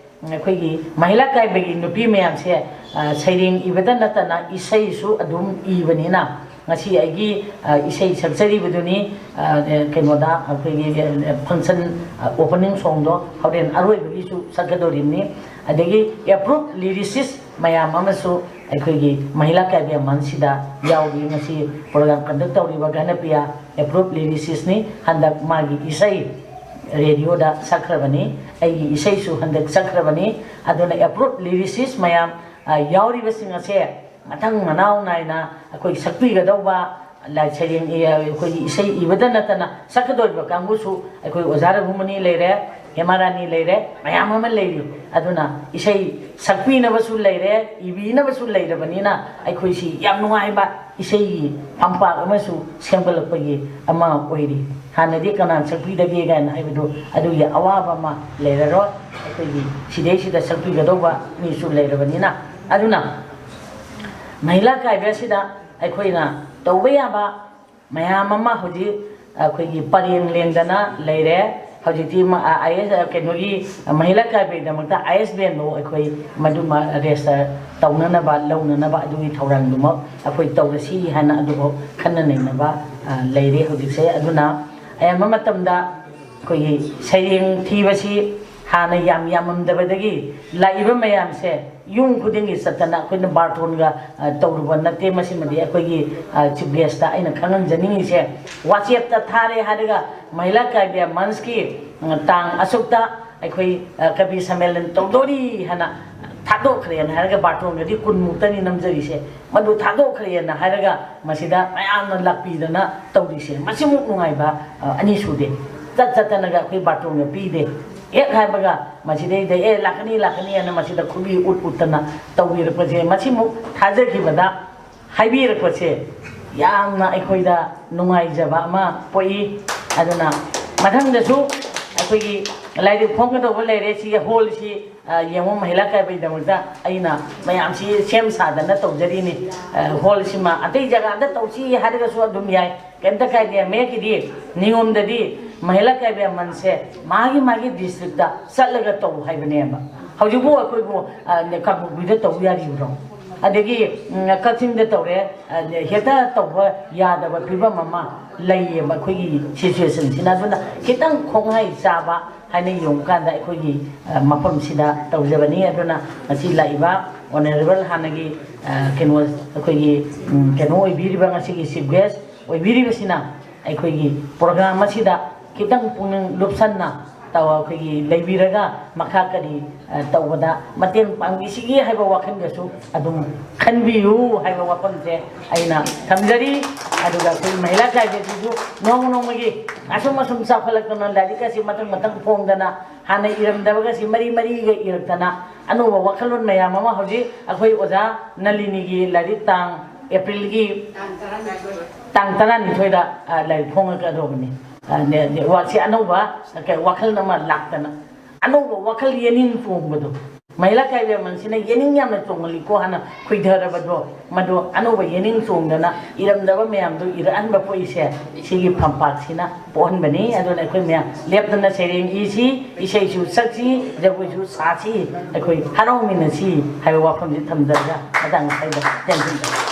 ꯑꯩꯈꯣꯏꯒꯤ ꯃꯍꯤꯂꯥ ꯀꯥꯏꯕꯒꯤ ꯅꯨꯄꯤ ꯃꯌꯥꯝꯁꯦ, ꯑ, ꯁꯩꯔꯦꯡ ꯏꯕꯇ ꯅꯠꯇꯅ ꯏꯁꯩꯁꯨ ꯑꯗꯨꯝ ꯏꯕꯅꯤꯅ, ꯉꯁꯤ ꯑꯩꯒꯤ, ꯑ, ꯏꯁꯩ ꯁꯛꯆꯔꯤꯕꯗꯨꯅꯤ, ꯑ, ꯀꯩꯅꯣꯗ ꯑꯩꯈꯣꯏꯒꯤ, ꯑ, function, ꯑ, opening song ꯗꯣ ꯍꯣꯔꯦꯟ ꯑꯔꯣꯏꯕꯒꯤꯁꯨ ꯁꯛꯀꯗꯧꯔꯤꯕꯅꯤ꯫ ꯑꯗꯒꯤ approved lyricist ꯃꯌꯥꯝ ꯑꯃꯁꯨ ꯑꯩꯈꯣꯏꯒꯤ ꯃꯍꯤꯂꯥ ꯀꯥꯏꯕ ꯃꯟꯁꯤꯗ ꯌꯥꯎꯔꯤ꯫ ꯉꯁꯤ program conduct ꯇꯧꯔꯤꯕ ꯘꯅꯄ꯭ꯔꯤꯌꯥ approved lyricist ꯅꯤ꯫ ꯍꯟꯗꯛ ꯃꯥꯒꯤ ꯏꯁꯩ radio ꯗ ꯁꯛꯈ꯭ꯔꯕꯅꯤ, ꯑꯩꯒꯤ ꯏꯁꯩꯁꯨ ꯍꯟꯗꯛ ꯁꯛꯈ꯭ꯔꯕꯅꯤ꯫ ꯑꯗꯨꯅ approved lyricist ꯃꯌꯥꯝ, ꯑ, ꯌꯥꯎꯔꯤꯕꯁꯤꯡ ꯑꯁꯦ ꯃꯊꯪ ꯃꯅꯥꯎ ꯅꯥꯏꯅ ꯑꯩꯈꯣꯏ ꯁꯛꯄꯤꯒꯗꯧꯕ, ꯂꯥꯏ ꯁꯩꯔꯦꯡ, ꯑꯩꯈꯣꯏꯒꯤ ꯏꯁꯩ ꯏꯕꯗ ꯅꯠꯇꯅ ꯁꯛꯀꯗꯧꯔꯤꯕ ꯀꯥꯡꯕꯨꯁꯨ ꯑꯩꯈꯣꯏ ꯑꯣꯖꯥ ꯔꯘꯨꯃꯅꯤ ꯂꯩꯔꯦ, ꯍꯦꯃꯥ ꯔꯥꯅꯤ ꯂꯩꯔꯦ, ꯃꯌꯥꯝ ꯑꯃ ꯂꯩꯔꯤ꯫ ꯑꯗꯨꯅ ꯏꯁꯩ ꯁꯛꯄꯤꯅꯕꯁꯨ ꯂꯩꯔꯦ, ꯏꯕꯤꯅꯕꯁꯨ ꯂꯩꯔꯕꯅꯤꯅ ꯑꯩꯈꯣꯏꯁꯤ ꯌꯥꯝ ꯅꯨꯡꯉꯥꯏꯕ ꯏꯁꯩꯒꯤ ꯐꯝꯄꯥꯛ ꯑꯃꯁꯨ ꯁꯦꯝꯒꯠꯂꯛꯄꯒꯤ ꯑꯃ ꯑꯣꯏꯔꯤ꯫ ꯍꯥꯟꯅꯗꯤ ꯀꯅꯥ ꯁꯛꯄꯤꯗꯒꯦ ꯀꯥꯏꯅ ꯍꯥꯏꯕꯗꯨ ꯑꯗꯨꯒꯤ ꯑꯋꯥꯕ ꯑꯃ ꯂꯩꯔꯔꯣꯏ꯫ ꯑꯩꯈꯣꯏꯒꯤ ꯁꯤꯗꯩꯁꯤꯗ ꯁꯛꯄꯤꯒꯗꯧꯕ ꯃꯤꯁꯨ ꯂꯩꯔꯕꯅꯤꯅ꯫ ꯑꯗꯨꯅ ꯃꯍꯤꯂꯥ ꯀꯥꯏꯕ ꯑꯁꯤꯗ ꯑꯩꯈꯣꯏꯅ ꯇꯧꯕ ꯌꯥꯕ ꯃꯌꯥꯝ ꯑꯃ ꯍꯧꯖꯤꯛ ꯑꯩꯈꯣꯏꯒꯤ ꯄꯔꯦꯡ ꯂꯦꯡꯗꯅ ꯂꯩꯔꯦ꯫ ꯍꯧꯖꯤꯛꯇꯤ ꯑꯥꯏ ꯑꯦꯁ ꯀꯩꯅꯣꯒꯤ ꯃꯍꯤꯂꯥ ꯀꯥꯏꯕꯒꯤꯗꯃꯛꯇ ꯑꯥꯏ ꯑꯦꯁ ꯕꯦꯟꯕꯨ ꯑꯩꯈꯣꯏ ꯃꯗꯨꯃ ꯔꯦꯖꯤꯁꯇꯔ ꯇꯧꯅꯅꯕ, ꯂꯧꯅꯅꯕ ꯑꯗꯨꯒꯤ ꯊꯧꯔꯥꯡꯗꯨꯃꯛ ꯑꯩꯈꯣꯏ ꯇꯧꯔꯁꯤ ꯍꯥꯏꯅ ꯑꯗꯨꯕꯨ ꯈꯟꯅ ꯅꯩꯅꯕ ꯂꯩꯔꯦ ꯍꯧꯖꯤꯛꯁꯦ꯫ ꯑꯗꯨꯅ ꯑꯌꯥꯝꯕ ꯃꯇꯝꯗ ꯑꯩꯈꯣꯏꯒꯤ ꯁꯩꯔꯦꯡ ꯊꯤꯕꯁꯤ ꯍꯥꯟꯅ ꯌꯥꯝ ꯌꯥꯝꯃꯝꯗꯕꯗꯒꯤ ꯂꯥꯛꯏꯕ ꯃꯌꯥꯝꯁꯦ ꯌꯨꯝ ꯈꯨꯗꯤꯡꯒꯤ ꯆꯠꯇꯅ ꯑꯩꯈꯣꯏꯅ ꯕꯥꯔꯇꯣꯟꯒ ꯇꯧꯔꯨꯕ ꯅꯠꯇꯦ꯫ ꯃꯁꯤꯃꯗꯤ ꯑꯩꯈꯣꯏꯒꯤ ꯆꯤꯐ ꯒꯦꯁꯇ ꯑꯩꯅ ꯈꯪꯍꯟꯖꯅꯤꯡꯉꯤꯁꯦ, ꯋꯥꯆꯦꯞꯇ ꯊꯥꯔꯦ ꯍꯥꯏꯔꯒ ꯃꯍꯤꯂꯥ ꯀꯥꯏꯕꯤꯌꯥ ꯃꯟꯁꯀꯤ ꯇꯥꯡ ꯑꯁꯨꯛꯇ ꯑꯩꯈꯣꯏ ꯀꯕꯤ ꯁꯝꯃꯦꯂꯟ ꯇꯧꯗꯣꯔꯤ ꯍꯥꯏꯅ ꯊꯥꯗꯣꯛꯈ꯭ꯔꯦꯅ ꯍꯥꯏꯔꯒ ꯕꯥꯔꯇꯣꯟꯒꯗꯤ ꯀꯨꯟꯃꯨꯛꯇꯅꯤ ꯅꯝꯖꯔꯤꯁꯦ꯫ ꯃꯗꯨ ꯊꯥꯗꯣꯛꯈ꯭ꯔꯦꯅ ꯍꯥꯏꯔꯒ ꯃꯁꯤꯗ ꯃꯌꯥꯝꯅ ꯂꯥꯛꯄꯤꯗꯅ ꯇꯧꯔꯤꯁꯦ, ꯃꯁꯤꯃꯨꯛ ꯅꯨꯡꯉꯥꯏꯕ ꯑꯅꯤ ꯁꯨꯗꯦ꯫ ꯆꯠ ꯆꯠꯇꯅꯒ ꯑꯩꯈꯣꯏ ꯕꯥꯔꯇꯣꯟꯒ ꯄꯤꯗꯦ꯫ ꯍꯦꯛ ꯍꯥꯏꯕꯒ ꯃꯁꯤꯗꯩꯗ "ꯑꯦ, ꯂꯥꯛꯀꯅꯤ, ꯂꯥꯛꯀꯅꯤ" ꯍꯥꯏꯅ ꯃꯁꯤꯗ ꯈꯨꯕꯤ ꯎꯠ ꯎꯠꯇꯅ ꯇꯧꯕꯤꯔꯛꯄꯁꯦ, ꯃꯁꯤꯃꯨꯛ ꯊꯥꯖꯈꯤꯕꯗ ꯍꯥꯏꯕꯤꯔꯛꯄꯁꯦ ꯌꯥꯝꯅ ꯑꯩꯈꯣꯏꯗ ꯅꯨꯡꯉꯥꯏꯖꯕ ꯑꯃ ꯄꯣꯛꯏ꯫ ꯑꯗꯨꯅ ꯃꯊꯪꯗꯁꯨ ꯑꯩꯈꯣꯏꯒꯤ ꯂꯥꯏꯔꯤꯛ ꯐꯣꯡꯒꯗꯧꯕ ꯂꯩꯔꯦ꯫ ꯁꯤꯒꯤ ꯍꯣꯜꯁꯤ ꯌꯦꯡꯉꯨ, ꯃꯍꯤꯂꯥ ꯀꯥꯏꯕꯒꯤꯗꯃꯛꯇ ꯑꯩꯅ ꯃꯌꯥꯝꯁꯤ ꯁꯦꯝ ꯁꯥꯗꯅ ꯇꯧꯖꯔꯤꯅꯤ꯫ ꯍꯣꯜꯁꯤꯃ ꯑꯇꯩ ꯖꯒꯥꯗ ꯇꯧꯁꯤ ꯍꯥꯏꯔꯒꯁꯨ ꯑꯗꯨꯝ ꯌꯥꯏ, ꯀꯩꯝꯇ ꯀꯥꯏꯗꯦ꯫ ꯃꯌꯦꯛꯀꯤꯗꯤ ꯅꯤꯌꯣꯝꯗꯗꯤ ꯃꯍꯤꯂꯥ ꯀꯥꯏꯕ ꯃꯟꯁꯦ ꯃꯥꯒꯤ ꯃꯥꯒꯤ ꯗꯤꯁꯇ꯭ꯔꯤꯛꯇ ꯆꯠꯂꯒ ꯇꯧ ꯍꯥꯏꯕꯅꯦꯕ꯫ ꯍꯧꯖꯤꯛꯄꯨ ꯑꯩꯈꯣꯏꯕꯨ ꯀꯥꯡꯄꯣꯛꯄꯤꯗ ꯇꯧꯕ ꯌꯥꯔꯤꯕ꯭ꯔꯣ? ꯑꯗꯒꯤ ꯀꯛꯆꯤꯡꯗ ꯇꯧꯔꯦ, ꯍꯦꯛꯇ ꯇꯧꯕ ꯌꯥꯗꯕ ꯐꯤꯕꯝ ꯑꯃ ꯂꯩꯌꯦꯕ ꯑꯩꯈꯣꯏꯒꯤ ꯁꯤꯆꯨꯋꯦꯁꯟꯁꯤꯅ꯫ ꯑꯗꯨꯅ ꯈꯤꯇꯪ ꯈꯣꯡꯍꯩ ꯆꯥꯕ ꯍꯥꯏꯅ ꯌꯦꯡꯕ ꯀꯥꯟꯗ ꯑꯩꯈꯣꯏꯒꯤ ꯃꯐꯝꯁꯤꯗ ꯇꯧꯖꯕꯅꯤ꯫ ꯑꯗꯨꯅ ꯉꯁꯤ ꯂꯥꯛꯏꯕ ꯑꯣꯅꯔꯦꯕꯜ ꯍꯥꯟꯅꯒꯤ ꯀꯩꯅꯣ, ꯑꯩꯈꯣꯏꯒꯤ ꯀꯩꯅꯣ ꯑꯣꯏꯕꯤꯔꯤꯕ, ꯉꯁꯤꯒꯤ ꯆꯤꯐ ꯒꯦꯁ ꯑꯣꯏꯕꯤꯔꯤꯕꯁꯤꯅ ꯑꯩꯈꯣꯏꯒꯤ ꯄ꯭ꯔꯣꯒ꯭ꯔꯥꯝ ꯑꯁꯤꯗ ꯈꯤꯇꯪ ꯄꯨꯛꯅꯤꯡ ꯂꯨꯞꯁꯟꯅ ꯇꯧ-, ꯑꯩꯈꯣꯏꯒꯤ ꯂꯩꯕꯤꯔꯒ ꯃꯈꯥ ꯀꯔꯤ ꯇꯧꯕꯗ ꯃꯇꯦꯡ ꯄꯥꯡꯕꯤꯁꯤꯒꯦ ꯍꯥꯏꯕ ꯋꯥꯈꯜꯒꯁꯨ ꯑꯗꯨꯝ ꯈꯟꯕꯤꯌꯨ ꯍꯥꯏꯕ ꯋꯥꯐꯝꯁꯦ ꯑꯩꯅ ꯊꯝꯖꯔꯤ꯫ ꯑꯗꯨꯒ ꯑꯩꯈꯣꯏ ꯃꯍꯤꯂꯥ ꯀꯥꯏꯕꯤꯁꯤꯁꯨ ꯅꯣꯡꯃ ꯅꯣꯡꯃꯒꯤ ꯑꯁꯨꯝ ꯑꯁꯨꯝ ꯆꯥꯎꯈꯠꯂꯛꯇꯅ, ꯂꯥꯏꯔꯤꯛ ꯑꯁꯤ ꯃꯊꯪ ꯃꯊꯪ ꯐꯣꯡꯗꯅ, ꯍꯥꯟꯅ ꯏꯔꯝꯗꯕꯒꯁꯤ ꯃꯔꯤ ꯃꯔꯤꯒ ꯏꯔꯛꯇꯅ, ꯑꯅꯧꯕ ꯋꯥꯈꯜꯂꯣꯟ ꯃꯌꯥꯝ ꯑꯃ ꯍꯧꯖꯤꯛ ꯑꯩꯈꯣꯏ ꯑꯣꯖꯥ ꯅꯂꯤꯅꯤꯒꯤ ꯂꯥꯏꯔꯤꯛ ꯇꯥꯡ ꯑꯦꯄ꯭ꯔꯤꯜꯒꯤ ꯇꯥꯡ ꯇꯔꯥꯅꯤꯊꯣꯏꯗ ꯂꯥꯏꯔꯤꯛ ꯐꯣꯡꯉꯛꯀꯗꯧꯕꯅꯤ꯫ ꯋꯥꯁꯤ ꯑꯅꯧꯕ ꯋꯥꯈꯜ ꯑꯃ ꯂꯥꯛꯇꯅ, ꯑꯅꯧꯕ ꯋꯥꯈꯜ ꯌꯦꯅꯤꯡ ꯆꯣꯡꯕꯗꯣ, ꯃꯍꯤꯂꯥ ꯀꯥꯏꯕ ꯃꯟꯁꯤꯅ ꯌꯦꯅꯤꯡ ꯌꯥꯝꯅ ꯆꯣꯡꯍꯜꯂꯤꯀꯣ ꯍꯥꯏꯅ ꯈꯨꯏꯊꯔꯕꯗꯣ, ꯃꯗꯣ ꯑꯅꯧꯕ ꯌꯦꯅꯤꯡ ꯆꯣꯡꯗꯅ ꯏꯔꯝꯗꯕ ꯃꯌꯥꯝꯗꯨ ꯏꯔꯛꯍꯟꯕ ꯄꯣꯛꯏꯁꯦ ꯁꯤꯒꯤ ꯐꯝꯄꯥꯛꯁꯤꯅ ꯄꯣꯛꯍꯟꯕꯅꯤ꯫ ꯑꯗꯨꯅ ꯑꯩꯈꯣꯏ ꯃꯌꯥꯝ ꯂꯦꯞꯇꯅ ꯁꯩꯔꯦꯡ ꯏꯁꯤ, ꯏꯁꯩꯁꯨ ꯁꯛꯁꯤ, ꯖꯒꯣꯏꯁꯨ ꯁꯥꯁꯤ, ꯑꯩꯈꯣꯏ ꯍꯔꯥꯎꯃꯤꯟꯅꯁꯤ ꯍꯥꯏꯕ ꯋꯥꯐꯝꯁꯤ ꯊꯝꯖꯔꯒ ꯃꯇꯥꯡ ꯑꯁꯤꯗ ꯇꯦꯟꯁꯤꯟꯖꯔꯒꯦ꯫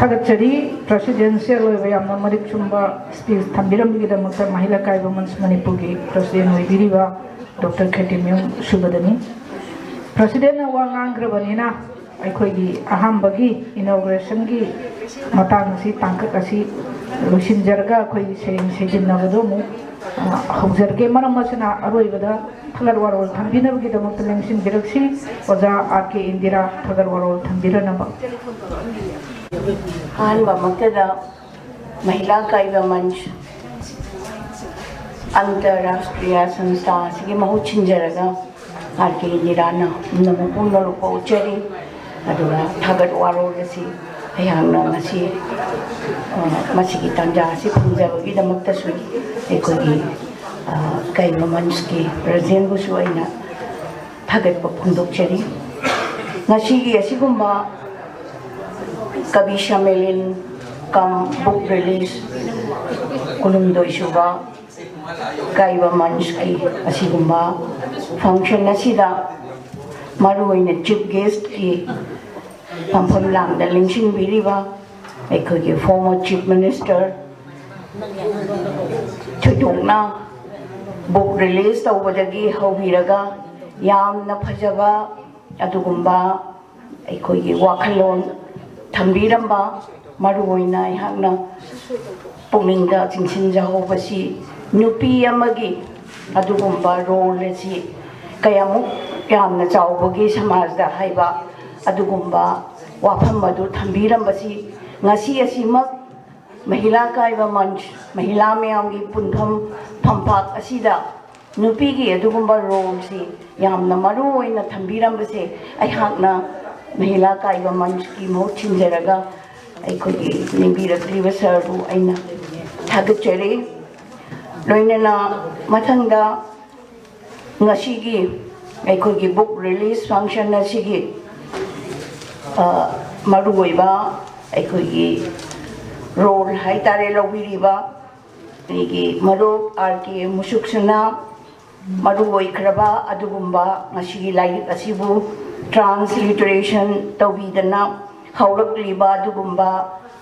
ꯊꯥꯒꯠꯆꯔꯤ꯫ ꯄ꯭ꯔꯁꯤꯗꯦꯟꯁꯤꯌꯦꯜ ꯑꯣꯏꯕ ꯌꯥꯝꯅ ꯃꯔꯤꯛ ꯆꯨꯝꯕ ꯁ꯭ꯄꯤꯆ ꯊꯝꯕꯤꯔꯝꯕꯒꯤꯗꯃꯛꯇ ꯃꯍꯤꯂꯥ ꯀꯥꯏꯕ ꯃꯟꯁ ꯃꯅꯤꯄꯨꯔꯒꯤ ꯄ꯭ꯔꯁꯤꯗꯦꯟ ꯑꯣꯏꯕꯤꯔꯤꯕ ꯗꯣꯛꯇꯔ ꯈꯦꯇꯤꯃꯌꯨꯝ ꯁꯨꯕꯗꯅꯤ꯫ ꯄ꯭ꯔꯁꯤꯗꯦꯟꯅ ꯋꯥ ꯉꯥꯡꯈ꯭ꯔꯕꯅꯤꯅ ꯑꯩꯈꯣꯏꯒꯤ ꯑꯍꯥꯟꯕꯒꯤ ꯏꯅꯣꯒ꯭ꯔꯦꯁꯟꯒꯤ ꯃꯇꯥꯡ ꯑꯁꯤ, ꯇꯥꯡꯀꯛ ꯑꯁꯤ ꯂꯣꯏꯁꯤꯟꯖꯔꯒ ꯑꯩꯈꯣꯏꯒꯤ ꯁꯩꯔꯦꯡ ꯁꯩꯖꯤꯟꯅꯕꯗꯣ ꯑꯃꯨꯛ ꯍꯧꯖꯔꯒꯦ꯫ ꯃꯔꯝ ꯑꯁꯤꯅ ꯑꯔꯣꯏꯕꯗ ꯊꯥꯒꯠ ꯋꯥꯔꯣꯜ ꯊꯝꯕꯤꯅꯕꯒꯤꯗꯃꯛꯇ ꯂꯦꯡꯁꯤꯟꯕꯤꯔꯛꯁꯤ ꯑꯣꯖꯥ ꯑꯥꯔ ꯀꯦ ꯏꯟꯗꯤꯔꯥ ꯊꯥꯒꯠ ꯋꯥꯔꯣꯜ ꯊꯝꯕꯤꯔꯅꯕ꯫ ꯑꯍꯥꯟꯕꯃꯛꯇꯗ ꯃꯍꯤꯂꯥ ꯀꯥꯏꯕ ꯃꯟꯆ ꯑꯟꯇꯔꯔꯥꯁꯇ꯭ꯔꯤꯌꯥ ꯁꯪꯁꯊꯥ ꯑꯁꯤꯒꯤ ꯃꯍꯨꯠ ꯁꯤꯟꯖꯔꯒ ꯑꯥꯔ ꯀꯦ ꯏꯟꯗꯤꯔꯥꯅ ꯅꯝꯅ ꯄꯨꯝꯅꯃꯛꯄꯨ ꯎꯠꯆꯔꯤ꯫ ꯑꯗꯨꯒ ꯊꯥꯒꯠ ꯋꯥꯔꯣꯜ ꯑꯁꯤ ꯑꯩꯍꯥꯛꯅ ꯉꯁꯤ ꯃꯁꯤꯒꯤ ꯇꯥꯟꯖꯥ ꯑꯁꯤ ꯐꯪꯖꯕꯒꯤꯗꯃꯛꯇꯁꯨ ꯑꯩꯈꯣꯏꯒꯤ ꯀꯩꯕ ꯃꯟꯆꯀꯤ ꯄ꯭ꯔꯁꯤꯗꯦꯟꯕꯨꯁꯨ ꯑꯩꯅ ꯊꯥꯒꯠꯄ ꯐꯣꯡꯗꯣꯛꯆꯔꯤ꯫ ꯉꯁꯤꯒꯤ ꯑꯁꯤꯒꯨꯝꯕ ꯀꯕꯤ ꯁꯃꯦꯂꯤꯟ ꯀꯝ ꯕꯨꯛ ꯔꯤꯂꯤꯁ ꯀꯨꯟꯍꯨꯝꯗꯣꯏ ꯁꯨꯕ ꯀꯥꯏꯕ ꯃꯟꯆꯀꯤ ꯑꯁꯤꯒꯨꯝꯕ ꯐꯪꯁꯟ ꯑꯁꯤꯗ ꯃꯔꯨꯑꯣꯏꯅ ꯆꯤꯐ ꯒꯦꯁꯀꯤ ꯐꯝꯐꯝ ꯂꯥꯡꯗ ꯂꯦꯡꯁꯤꯟꯕꯤꯔꯤꯕ ꯑꯩꯈꯣꯏꯒꯤ ꯐꯣꯔꯃꯔ ꯆꯤꯐ ꯃꯤꯅꯤꯁꯇꯔ ꯊꯣꯏꯗꯣꯛꯅ ꯕꯨꯛ ꯔꯤꯂꯤꯁ ꯇꯧꯕꯗꯒꯤ ꯍꯧꯕꯤꯔꯒ ꯌꯥꯝꯅ ꯐꯖꯕ ꯑꯗꯨꯒꯨꯝꯕ ꯑꯩꯈꯣꯏꯒꯤ ꯋꯥꯈꯜꯂꯣꯟ ꯊꯝꯕꯤꯔꯝꯕ, ꯃꯔꯨꯑꯣꯏꯅ ꯑꯩꯍꯥꯛꯅ ꯄꯨꯛꯅꯤꯡꯗ ꯆꯤꯡꯁꯤꯟꯖꯍꯧꯕꯁꯤ ꯅꯨꯄꯤ ꯑꯃꯒꯤ ꯑꯗꯨꯒꯨꯝꯕ ꯔꯣꯜ ꯑꯁꯤ ꯀꯌꯥꯃꯨꯛ ꯌꯥꯝꯅ ꯆꯥꯎꯕꯒꯦ ꯁꯃꯥꯖꯗ ꯍꯥꯏꯕ ꯑꯗꯨꯒꯨꯝꯕ ꯋꯥꯐꯝ ꯑꯗꯨ ꯊꯝꯕꯤꯔꯝꯕꯁꯤ ꯉꯁꯤ ꯑꯁꯤꯃꯛ ꯃꯍꯤꯂꯥ ꯀꯥꯏꯕ ꯃꯟꯆ, ꯃꯍꯤꯂꯥ ꯃꯌꯥꯝꯒꯤ ꯄꯨꯟꯐꯝ ꯐꯝꯄꯥꯛ ꯑꯁꯤꯗ ꯅꯨꯄꯤꯒꯤ ꯑꯗꯨꯒꯨꯝꯕ ꯔꯣꯜꯁꯤ ꯌꯥꯝꯅ ꯃꯔꯨ ꯑꯣꯏꯅ ꯊꯝꯕꯤꯔꯝꯕꯁꯦ ꯑꯩꯍꯥꯛꯅ ꯃꯍꯤꯂꯥ ꯀꯥꯏꯕ ꯃꯟꯆꯀꯤ ꯃꯍꯨꯠ ꯁꯤꯟꯖꯔꯒ ꯑꯩꯈꯣꯏꯒꯤ ꯂꯦꯡꯕꯤꯔꯛꯂꯤꯕ ꯁꯔꯕꯨ ꯑꯩꯅ ꯊꯥꯒꯠꯆꯔꯤ꯫ ꯂꯣꯏꯅꯅ ꯃꯊꯪꯗ ꯉꯁꯤꯒꯤ ꯑꯩꯈꯣꯏꯒꯤ book release function ꯑꯁꯤꯒꯤ, ꯑ, ꯃꯔꯨꯑꯣꯏꯕ ꯑꯩꯈꯣꯏꯒꯤ role ꯍꯥꯏꯇꯥꯔꯦ ꯂꯧꯕꯤꯔꯤꯕ ꯑꯩꯒꯤ ꯃꯔꯨꯞ ꯑꯥꯔ ꯀꯦ ꯃꯨꯁꯨꯛꯁꯤꯅ ꯃꯔꯨ ꯑꯣꯏꯈ꯭ꯔꯕ ꯑꯗꯨꯒꯨꯝꯕ ꯉꯁꯤꯒꯤ ꯂꯥꯏꯔꯤꯛ ꯑꯁꯤꯕꯨ transliteration ꯇꯧꯕꯤꯗꯅ ꯍꯧꯔꯛꯂꯤꯕ ꯑꯗꯨꯒꯨꯝꯕ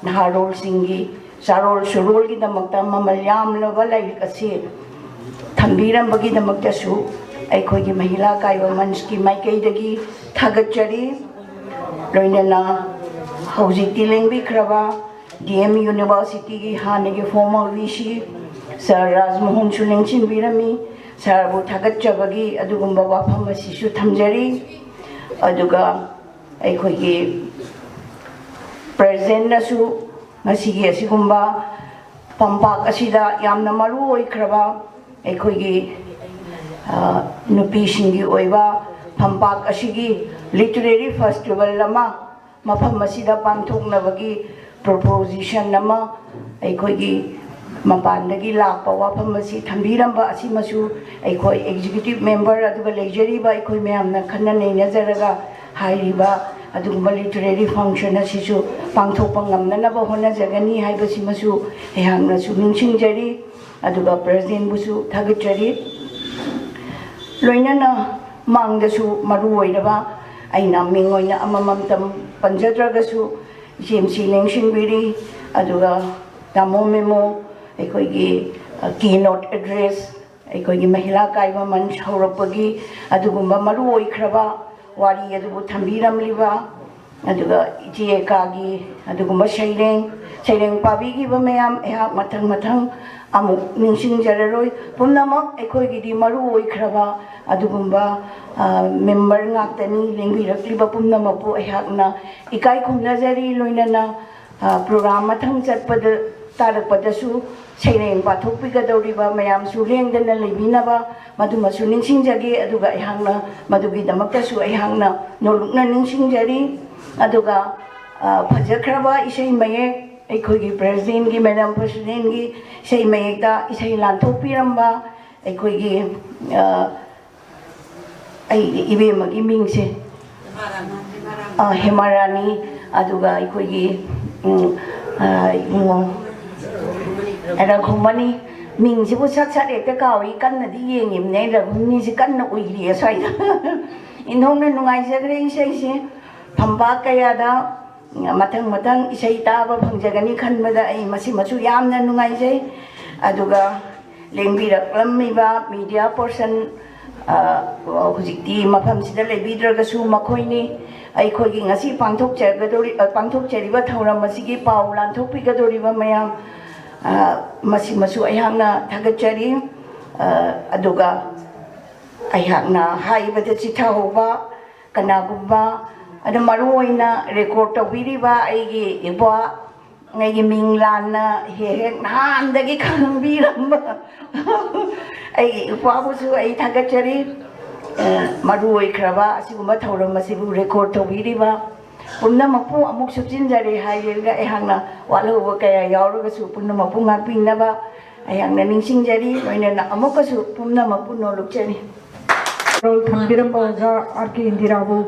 ꯅꯍꯥꯔꯣꯜꯁꯤꯡꯒꯤ ꯆꯥꯔꯣꯜ ꯁꯨꯔꯣꯜꯒꯤꯗꯃꯛꯇ ꯃꯃꯜ ꯌꯥꯝꯂꯕ ꯂꯥꯏꯔꯤꯛ ꯑꯁꯤ ꯊꯝꯕꯤꯔꯝꯕꯒꯤꯗꯃꯛꯇꯁꯨ ꯑꯩꯈꯣꯏꯒꯤ ꯃꯍꯤꯂꯥ ꯀꯥꯏꯕ ꯃꯟꯁꯀꯤ ꯃꯥꯏꯀꯩꯗꯒꯤ ꯊꯥꯒꯠꯆꯔꯤ꯫ ꯂꯣꯏꯅꯅ ꯍꯧꯖꯤꯛꯇꯤ ꯂꯦꯡꯕꯤꯈ꯭ꯔꯕ ꯗꯤ ꯑꯦꯝ ꯌꯨꯅꯤꯚꯔꯁꯤꯇꯤꯒꯤ ꯍꯥꯟꯅꯒꯤ former V C ꯁꯥꯔ ꯔꯥꯖꯃꯣꯍꯟꯁꯨ ꯂꯦꯡꯁꯤꯟꯕꯤꯔꯝꯃꯤ꯫ ꯁꯥꯔꯕꯨ ꯊꯥꯒꯠꯆꯕꯒꯤ ꯑꯗꯨꯒꯨꯝꯕ ꯋꯥꯐꯝ ꯑꯁꯤꯁꯨ ꯊꯝꯖꯔꯤ꯫ ꯑꯗꯨꯒ ꯑꯩꯈꯣꯏꯒꯤ ꯄ꯭ꯔꯦꯁꯤꯗꯦꯟꯅꯁꯨ ꯉꯁꯤꯒꯤ ꯑꯁꯤꯒꯨꯝꯕ ꯐꯝꯄꯥꯛ ꯑꯁꯤꯗ ꯌꯥꯝꯅ ꯃꯔꯨ ꯑꯣꯏꯈ꯭ꯔꯕ ꯑꯩꯈꯣꯏꯒꯤ, ꯑ, ꯅꯨꯄꯤꯁꯤꯡꯒꯤ ꯑꯣꯏꯕ ꯐꯝꯄꯥꯛ ꯑꯁꯤꯒꯤ literary festival ꯑꯃ ꯃꯐꯝ ꯑꯁꯤꯗ ꯄꯥꯡꯊꯣꯛꯅꯕꯒꯤ proposition ꯑꯃ ꯑꯩꯈꯣꯏꯒꯤ ꯃꯄꯥꯟꯗꯒꯤ ꯂꯥꯛꯄ ꯋꯥꯐꯝ ꯑꯁꯤ ꯊꯝꯕꯤꯔꯝꯕ ꯑꯁꯤꯃꯁꯨ ꯑꯩꯈꯣꯏ executive member ꯑꯗꯨꯒ ꯂꯩꯖꯔꯤꯕ ꯑꯩꯈꯣꯏ ꯃꯌꯥꯝꯅ ꯈꯟꯅ ꯅꯩꯅꯖꯔꯒ ꯍꯥꯏꯔꯤꯕ ꯑꯗꯨꯒꯨꯝꯕ literary function ꯑꯁꯤꯁꯨ ꯄꯥꯡꯊꯣꯛꯄ ꯉꯝꯅꯅꯕ ꯍꯣꯠꯅꯖꯒꯅꯤ ꯍꯥꯏꯕꯁꯤꯃꯁꯨ ꯑꯩꯍꯥꯛꯅꯁꯨ ꯅꯤꯡꯁꯤꯡꯖꯔꯤ꯫ ꯑꯗꯨꯒ ꯄ꯭ꯔꯦꯁꯤꯗꯦꯟꯕꯨꯁꯨ ꯊꯥꯒꯠꯆꯔꯤ꯫ ꯂꯣꯏꯅꯅ ꯃꯥꯡꯗꯁꯨ ꯃꯔꯨ ꯑꯣꯏꯔꯕ ꯑꯩꯅ ꯃꯤꯡ ꯑꯣꯏꯅ ꯑꯃꯃꯝꯇ ꯄꯟꯖꯗ꯭ꯔꯒꯁꯨ ꯏꯆꯦꯝꯁꯤ ꯂꯦꯡꯁꯤꯟꯕꯤꯔꯤ꯫ ꯑꯗꯨꯒ ꯇꯥꯃꯣ ꯃꯦꯃꯣ ꯑꯩꯈꯣꯏꯒꯤ, ꯑ, keynote address ꯑꯩꯈꯣꯏꯒꯤ ꯃꯍꯤꯂꯥ ꯀꯥꯏꯕ ꯃꯟꯁ ꯍꯧꯔꯛꯄꯒꯤ ꯑꯗꯨꯒꯨꯝꯕ ꯃꯔꯨ ꯑꯣꯏꯈ꯭ꯔꯕ ꯋꯥꯔꯤ ꯑꯗꯨꯕꯨ ꯊꯝꯕꯤꯔꯝꯂꯤꯕ ꯑꯗꯨꯒ ꯏꯆꯦ ꯀꯥꯒꯤ ꯑꯗꯨꯒꯨꯝꯕ ꯁꯩꯔꯦꯡ, ꯁꯩꯔꯦꯡ ꯄꯥꯕꯤꯈꯤꯕ ꯃꯌꯥꯝ ꯑꯩꯍꯥꯛ ꯃꯊꯪ ꯃꯊꯪ ꯑꯃꯨꯛ ꯅꯤꯡꯁꯤꯡꯖꯔꯔꯣꯏ꯫ ꯄꯨꯝꯅꯃꯛ ꯑꯩꯈꯣꯏꯒꯤꯗꯤ ꯃꯔꯨ ꯑꯣꯏꯈ꯭ꯔꯕ ꯑꯗꯨꯒꯨꯝꯕ, ꯑ, member ꯉꯥꯛꯇꯅꯤ꯫ ꯂꯦꯡꯕꯤꯔꯛꯂꯤꯕ ꯄꯨꯝꯅꯃꯛꯄꯨ ꯑꯩꯍꯥꯛꯅ ꯏꯀꯥꯏ ꯈꯨꯝꯅꯖꯔꯤ꯫ ꯂꯣꯏꯅꯅ, ꯑ, program ꯃꯊꯪ ꯆꯠꯄꯗ, ꯇꯥꯔꯛꯄꯗꯁꯨ ꯁꯩꯔꯦꯡ ꯄꯥꯊꯣꯛꯄꯤꯒꯗꯧꯔꯤꯕ ꯃꯌꯥꯝꯁꯨ ꯂꯦꯡꯗꯅ ꯂꯩꯕꯤꯅꯕ ꯃꯗꯨꯃꯁꯨ ꯅꯤꯡꯁꯤꯡꯖꯒꯦ꯫ ꯑꯗꯨꯒ ꯑꯩꯍꯥꯛꯅ ꯃꯗꯨꯒꯤꯗꯃꯛꯇꯁꯨ ꯑꯩꯍꯥꯛꯅ ꯅꯣꯂꯨꯛꯅ ꯅꯤꯡꯁꯤꯡꯖꯔꯤ꯫ ꯑꯗꯨꯒ, ꯑ, ꯐꯖꯈ꯭ꯔꯕ ꯏꯁꯩ ꯃꯌꯦꯛ ꯑꯩꯈꯣꯏꯒꯤ ꯄ꯭ꯔꯦꯁꯤꯗꯦꯟꯒꯤ, ꯃꯦꯗꯥꯝ ꯄ꯭ꯔꯦꯁꯤꯗꯦꯟꯒꯤ ꯏꯁꯩ ꯃꯌꯦꯛꯇ ꯏꯁꯩ ꯂꯥꯟꯊꯣꯛꯄꯤꯔꯝꯕ ꯑꯩꯈꯣꯏꯒꯤ, ꯑ, ꯑꯩꯒꯤ ꯏꯕꯦꯝꯃꯒꯤ ꯃꯤꯡꯁꯦ, ꯑ, ꯍꯦꯃꯥꯔꯥꯅꯤ, ꯑꯗꯨꯒ ꯑꯩꯈꯣꯏꯒꯤ, ꯎꯝ, ꯑ, ꯏꯕꯨꯡꯉꯣ ꯔꯘꯨꯃꯅꯤ, ꯃꯤꯡꯁꯤꯕꯨ ꯁꯠ ꯁꯠ ꯍꯦꯛꯇ ꯀꯥꯎꯏ, ꯀꯟꯅꯗꯤ ꯌꯦꯡꯉꯤꯕꯅꯦ꯫ ꯔꯘꯨꯃꯅꯤꯁꯤ ꯀꯟꯅ ꯎꯏꯔꯤ ꯑꯁ꯭ꯋꯥꯏꯗ꯫ ꯏꯟꯊꯣꯛꯅ ꯅꯨꯡꯉꯥꯏꯖꯈ꯭ꯔꯦ ꯏꯁꯩꯁꯦ꯫ ꯐꯝꯄꯥꯛ ꯀꯌꯥꯗ ꯃꯊꯪ ꯃꯊꯪ ꯏꯁꯩ ꯇꯥꯕ ꯐꯪꯖꯒꯅꯤ ꯈꯟꯕꯗ ꯑꯩ ꯃꯁꯤꯃꯁꯨ ꯌꯥꯝꯅ ꯅꯨꯡꯉꯥꯏꯖꯩ꯫ ꯑꯗꯨꯒ ꯂꯦꯡꯕꯤꯔꯛꯂꯝꯃꯤꯕ ꯃꯤꯗꯤꯌꯥ ꯄꯔꯁꯟ, ꯑ, ꯍꯧꯖꯤꯛꯇꯤ ꯃꯐꯝꯁꯤꯗ ꯂꯩꯕꯤꯗ꯭ꯔꯒꯁꯨ, ꯃꯈꯣꯏꯅꯤ ꯑꯩꯈꯣꯏꯒꯤ ꯉꯁꯤ ꯄꯥꯡꯊꯣꯛꯆꯒꯗꯧꯔꯤ-, ꯑ, ꯄꯥꯡꯊꯣꯛꯆꯔꯤꯕ ꯊꯧꯔꯝ ꯑꯁꯤꯒꯤ ꯄꯥꯎ ꯂꯥꯟꯊꯣꯛꯄꯤꯒꯗꯧꯔꯤꯕ ꯃꯌꯥꯝ, ꯑ, ꯃꯁꯤꯃꯁꯨ ꯑꯩꯍꯥꯛꯅ ꯊꯥꯒꯠꯆꯔꯤ꯫ ꯑ, ꯑꯗꯨꯒ ꯑꯩꯍꯥꯛꯅ ꯍꯥꯏꯕꯗ ꯆꯤꯊꯍꯧꯕ ꯀꯅꯥꯒꯨꯝꯕ, ꯑꯗꯨ ꯃꯔꯨ ꯑꯣꯏꯅ ꯔꯦꯀꯣꯔꯠ ꯇꯧꯕꯤꯔꯤꯕ ꯑꯩꯒꯤ ꯏꯄ꯭ꯋꯥ, ꯑꯩꯒꯤ ꯃꯤꯡ ꯂꯥꯟꯅ ꯍꯦꯛ ꯍꯦꯛ ꯅꯍꯥꯟꯗꯒꯤ ꯈꯪꯕꯤꯔꯝꯕ ꯑꯩꯒꯤ ꯏꯄ꯭ꯋꯥꯕꯨꯁꯨ ꯑꯩ ꯊꯥꯒꯠꯆꯔꯤ꯫ ꯑ, ꯃꯔꯨ ꯑꯣꯏꯈ꯭ꯔꯕ ꯑꯁꯤꯒꯨꯝꯕ ꯊꯧꯔꯝ ꯑꯁꯤꯕꯨ ꯔꯦꯀꯣꯔꯠ ꯇꯧꯕꯤꯔꯤꯕ ꯄꯨꯝꯅꯃꯛꯄꯨ ꯑꯃꯨꯛ ꯁꯨꯞꯆꯤꯟꯖꯔꯦ ꯍꯥꯏꯔꯒ ꯑꯩꯍꯥꯛꯅ ꯋꯥꯠꯍꯧꯕ ꯀꯌꯥ ꯌꯥꯎꯔꯒꯁꯨ ꯄꯨꯝꯅꯃꯛꯄꯨ ꯉꯥꯛꯄꯤꯅꯕ ꯑꯩꯍꯥꯛꯅ ꯅꯤꯡꯁꯤꯡꯖꯔꯤ꯫ ꯂꯣꯏꯅꯅ ꯑꯃꯨꯛꯀꯁꯨ ꯄꯨꯝꯅꯃꯛꯄꯨ ꯅꯣꯂꯨꯛꯆꯔꯤ꯫ ꯔꯣꯜ ꯊꯝꯕꯤꯔꯝꯕ ꯑꯣꯖꯥ ꯑꯥꯔ ꯀꯦ ꯏꯟꯗꯤꯔꯥꯕꯨ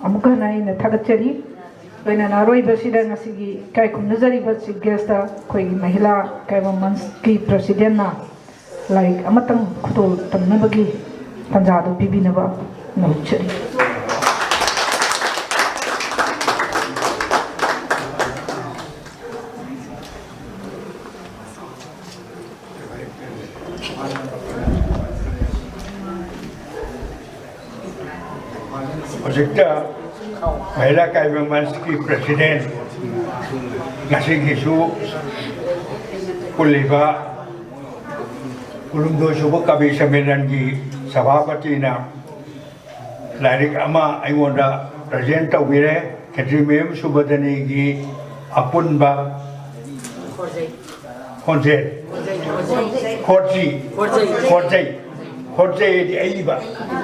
ꯑꯃꯨꯛ ꯍꯟꯅ ꯑꯩꯅ ꯊꯥꯒꯠꯆꯔꯤ꯫ ꯂꯣꯏꯅꯅ ꯑꯔꯣꯏꯕꯁꯤꯗ ꯉꯁꯤꯒꯤ ꯏꯀꯥꯏ ꯈꯨꯝꯅꯖꯔꯤꯕ ꯆꯤꯐ ꯒꯦꯁꯇ ꯑꯩꯈꯣꯏꯒꯤ ꯃꯍꯤꯂꯥ ꯏꯀꯥꯏꯕ ꯃꯟꯁꯀꯤ ꯄ꯭ꯔꯁꯤꯗꯦꯟꯅ ꯂꯥꯏꯔꯤꯛ ꯑꯃꯇꯪ ꯈꯨꯗꯣꯜ ꯇꯝꯅꯕꯒꯤ ꯇꯥꯟꯖꯥꯗꯨ ꯄꯤꯕꯤꯅꯕ ꯅꯣꯂꯨꯛꯆꯔꯤ꯫ ꯍꯧꯖꯤꯛꯇ ꯃꯍꯤꯂꯥ ꯏꯀꯥꯏꯕ ꯃꯟꯁꯀꯤ ꯄ꯭ꯔꯁꯤꯗꯦꯟ, ꯉꯁꯤꯒꯤꯁꯨ ꯄꯨꯜꯂꯤꯕ ꯀꯨꯟꯍꯨꯝꯗꯣꯏ ꯁꯨꯕ ꯀꯕꯤ ꯁꯝꯃꯦꯂꯟꯒꯤ ꯁꯚꯥꯄꯇꯤꯅ ꯂꯥꯏꯔꯤꯛ ꯑꯃ ꯑꯩꯉꯣꯟꯗ ꯄ꯭ꯔꯖꯦꯟ ꯇꯧꯕꯤꯔꯦ꯫ ꯈꯦꯇ꯭ꯔꯤꯃꯌꯨꯝ ꯁꯨꯕꯗꯅꯤꯒꯤ ꯑꯄꯨꯟꯕ ꯈꯣꯟꯖꯦꯜ, ꯈꯣꯔꯖꯤ, ꯈꯣꯔꯖꯩ, ꯈꯣꯔꯖꯩ ꯍꯥꯏꯗꯤ ꯑꯏꯕ,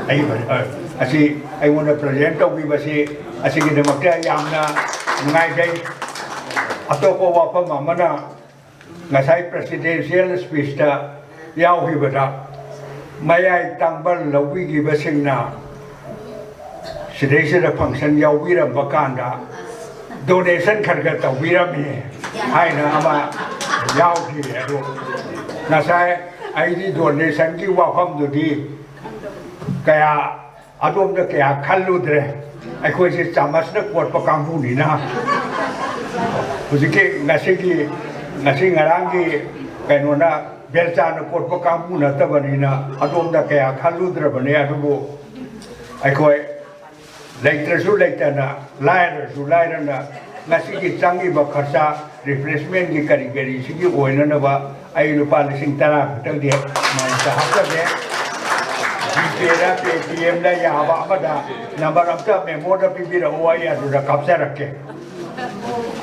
ꯑꯏꯕ, ꯑ, ꯑꯁꯤ ꯑꯩꯉꯣꯟꯗ ꯄ꯭ꯔꯖꯦꯟ ꯇꯧꯕꯤꯕꯁꯤ, ꯑꯁꯤꯒꯤꯗꯃꯛꯇ ꯌꯥꯝꯅ ꯅꯨꯡꯉꯥꯏꯖꯩ꯫ ꯑꯇꯣꯞꯄ ꯋꯥꯐꯝ ꯑꯃꯅ, ꯉꯁꯥꯏ presidential speech ꯇ ꯌꯥꯎꯈꯤꯕꯗ ꯃꯌꯥꯏ ꯇꯥꯡꯕꯜ ꯂꯧꯕꯤꯈꯤꯕꯁꯤꯡꯅ ꯁꯤꯗꯩꯁꯤꯗ function ꯌꯥꯎꯕꯤꯔꯝꯕ ꯀꯥꯟꯗ donation ꯈꯔ ꯈꯔ ꯇꯧꯕꯤꯔꯝꯃꯤ ꯍꯥꯏꯅ ꯑꯃ ꯌꯥꯎꯈꯤ꯫ ꯑꯗꯨ ꯉꯁꯥꯏ ꯑꯩꯗꯤ donation ꯒꯤ ꯋꯥꯐꯝꯗꯨꯗꯤ ꯀꯌꯥ, ꯑꯗꯣꯝꯗ ꯀꯌꯥ ꯈꯜꯂꯨꯗ꯭ꯔꯦ꯫ ꯑꯩꯈꯣꯏꯁꯦ ꯆꯥꯃꯁꯅ ꯀꯣꯠꯄ ꯀꯥꯡꯕꯨꯅꯤꯅ꯫ ꯍꯧꯖꯤꯛꯀꯤ ꯉꯁꯤꯒꯤ, ꯉꯁꯤ ꯉꯔꯥꯡꯒꯤ ꯀꯩꯅꯣꯅ, ꯕꯦꯜꯆꯥꯅ ꯀꯣꯠꯄ ꯀꯥꯡꯕꯨ ꯅꯠꯇꯕꯅꯤꯅ ꯑꯗꯣꯝꯗ ꯀꯌꯥ ꯈꯜꯂꯨꯗ꯭ꯔꯕꯅꯤ꯫ ꯑꯗꯨꯕꯨ ꯑꯩꯈꯣꯏ ꯂꯩꯇ꯭ꯔꯁꯨ ꯂꯩꯇꯅ, ꯂꯥꯏꯔꯁꯨ ꯂꯥꯏꯔꯅ, ꯉꯁꯤꯒꯤ ꯆꯪꯉꯤꯕ ꯈꯔꯆꯥ, refreshment ꯀꯤ ꯀꯔꯤ ꯀꯔꯤꯁꯤꯒꯤ ꯑꯣꯏꯅꯅꯕ ꯑꯩ ꯂꯨꯄꯥ ꯂꯤꯁꯤꯡ ꯇꯔꯥ ꯈꯛꯇꯪꯗꯤ ꯃꯉꯣꯟꯗ ꯍꯥꯞꯆꯒꯦ꯫ GPay ꯗ, Paytm ꯗ ꯌꯥꯕ ꯑꯃꯗ number ꯑꯝꯇ memo ꯗ ꯄꯤꯕꯤꯔꯛꯎ, ꯑꯩ ꯑꯗꯨꯗ ꯀꯥꯞꯆꯔꯛꯀꯦ꯫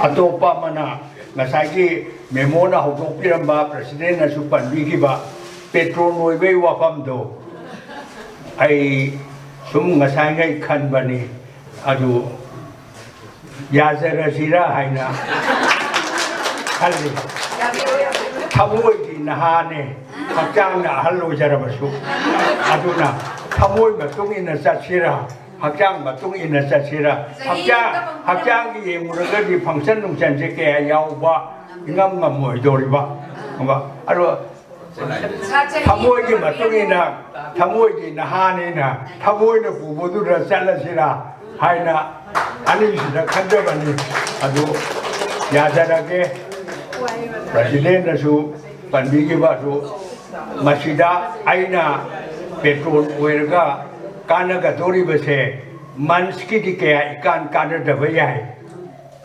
ꯑꯇꯣꯞꯄ ꯑꯃꯅ, ꯉꯁꯥꯏꯒꯤ memo ꯅ ꯍꯧꯗꯣꯛꯄꯤꯔꯝꯕ, president ꯅꯁꯨ ꯄꯟꯕꯤꯈꯤꯕ petrol ꯑꯣꯏꯕꯒꯤ ꯋꯥꯐꯝꯗꯣ, ꯑꯩ ꯁꯨꯝ ꯉꯁꯥꯏꯉꯩ ꯈꯟꯕꯅꯤ, ꯑꯗꯨ ꯌꯥꯖꯔꯁꯤꯔꯥ ꯍꯥꯏꯅ ꯈꯜꯂꯤ꯫ ꯊꯃꯣꯏꯗꯤ ꯅꯍꯥꯅꯦ, ꯍꯛꯆꯥꯡꯅ ꯑꯍꯜ ꯑꯣꯏꯖꯔꯕꯁꯨ꯫ ꯑꯗꯨꯅ ꯊꯃꯣꯏ ꯃꯇꯨꯡ ꯏꯟꯅ ꯆꯠꯁꯤꯔꯥ, ꯍꯛꯆꯥꯡ ꯃꯇꯨꯡ ꯏꯟꯅ ꯆꯠꯁꯤꯔꯥ? ꯍꯛꯆꯥꯡ, ꯍꯛꯆꯥꯡꯒꯤ ꯌꯦꯡꯉꯨꯔꯒꯗꯤ function ꯅꯨꯡꯁꯟꯁꯦ ꯀꯌꯥ ꯌꯥꯎꯕ ꯏꯉꯝ ꯉꯝꯃꯣꯏꯗꯧꯔꯤꯕ꯫ ꯑꯗꯣ ꯊꯃꯣꯏꯒꯤ ꯃꯇꯨꯡ ꯏꯟꯅ, ꯊꯃꯣꯏꯗꯤ ꯅꯍꯥꯅꯤꯅ ꯊꯃꯣꯏꯅ ꯄꯨꯕꯗꯨꯗ ꯆꯠꯂꯁꯤꯔꯥ ꯍꯥꯏꯅ ꯑꯅꯤꯁꯤꯗ ꯈꯟꯖꯕꯅꯤ꯫ ꯑꯗꯨ ꯌꯥꯖꯔꯒꯦ꯫ President ꯅꯁꯨ ꯄꯟꯕꯤꯈꯤꯕ ꯑꯗꯨ, ꯃꯁꯤꯗ ꯑꯩꯅ petrol ꯑꯣꯏꯔꯒ ꯀꯥꯟꯅꯒꯗꯧꯔꯤꯕꯁꯦ months ꯀꯤꯗꯤ ꯀꯌꯥ ꯏꯀꯥꯟ ꯀꯥꯟꯅꯗꯕ ꯌꯥꯏ꯫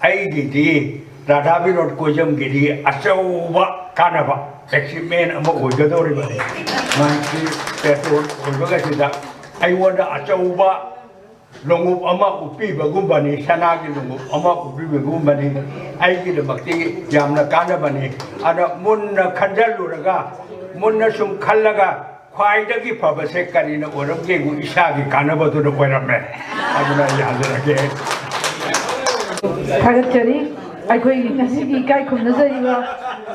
ꯑꯩꯒꯤꯗꯤ ꯔꯥꯙꯥ ꯕꯤꯅꯣꯗ ꯀꯣꯏꯖꯝꯒꯤꯗꯤ ꯑꯆꯧꯕ ꯀꯥꯟꯅꯕ, achievement ꯑꯃ ꯑꯣꯏꯒꯗꯧꯔꯤꯕꯅꯤ꯫ ꯃꯁꯤ petrol ꯑꯣꯏꯕꯒꯁꯤꯗ ꯑꯩꯉꯣꯟꯗ ꯑꯆꯧꯕ ꯂꯣꯡꯎꯞ ꯑꯃ ꯎꯞꯄꯤꯕꯒꯨꯝꯕꯅꯤ, ꯁꯅꯥꯒꯤ ꯂꯣꯡꯎꯞ ꯑꯃ ꯎꯞꯄꯤꯕꯒꯨꯝꯕꯅꯤ꯫ ꯑꯩꯒꯤꯗꯃꯛꯇꯤ ꯌꯥꯝꯅ ꯀꯥꯟꯅꯕꯅꯤ꯫ ꯑꯗ ꯃꯨꯟꯅ ꯈꯟꯖꯜꯂꯨꯔꯒ, ꯃꯨꯟꯅ ꯁꯨꯝ ꯈꯜꯂꯒ, ꯈ꯭ꯋꯥꯏꯗꯒꯤ ꯐꯕꯁꯦ ꯀꯔꯤꯅ ꯑꯣꯏꯔꯝꯒꯦꯕꯨ ꯏꯁꯥꯒꯤ ꯀꯥꯟꯅꯕꯗꯨꯅ ꯑꯣꯏꯔꯝꯃꯦ꯫ ꯑꯗꯨꯅ ꯌꯥꯖꯔꯒꯦ꯫ ꯊꯥꯒꯠꯆꯔꯤ꯫ ꯑꯩꯈꯣꯏꯒꯤ ꯉꯁꯤꯒꯤ ꯏꯀꯥꯏ ꯈꯨꯝꯅꯖꯔꯤꯕ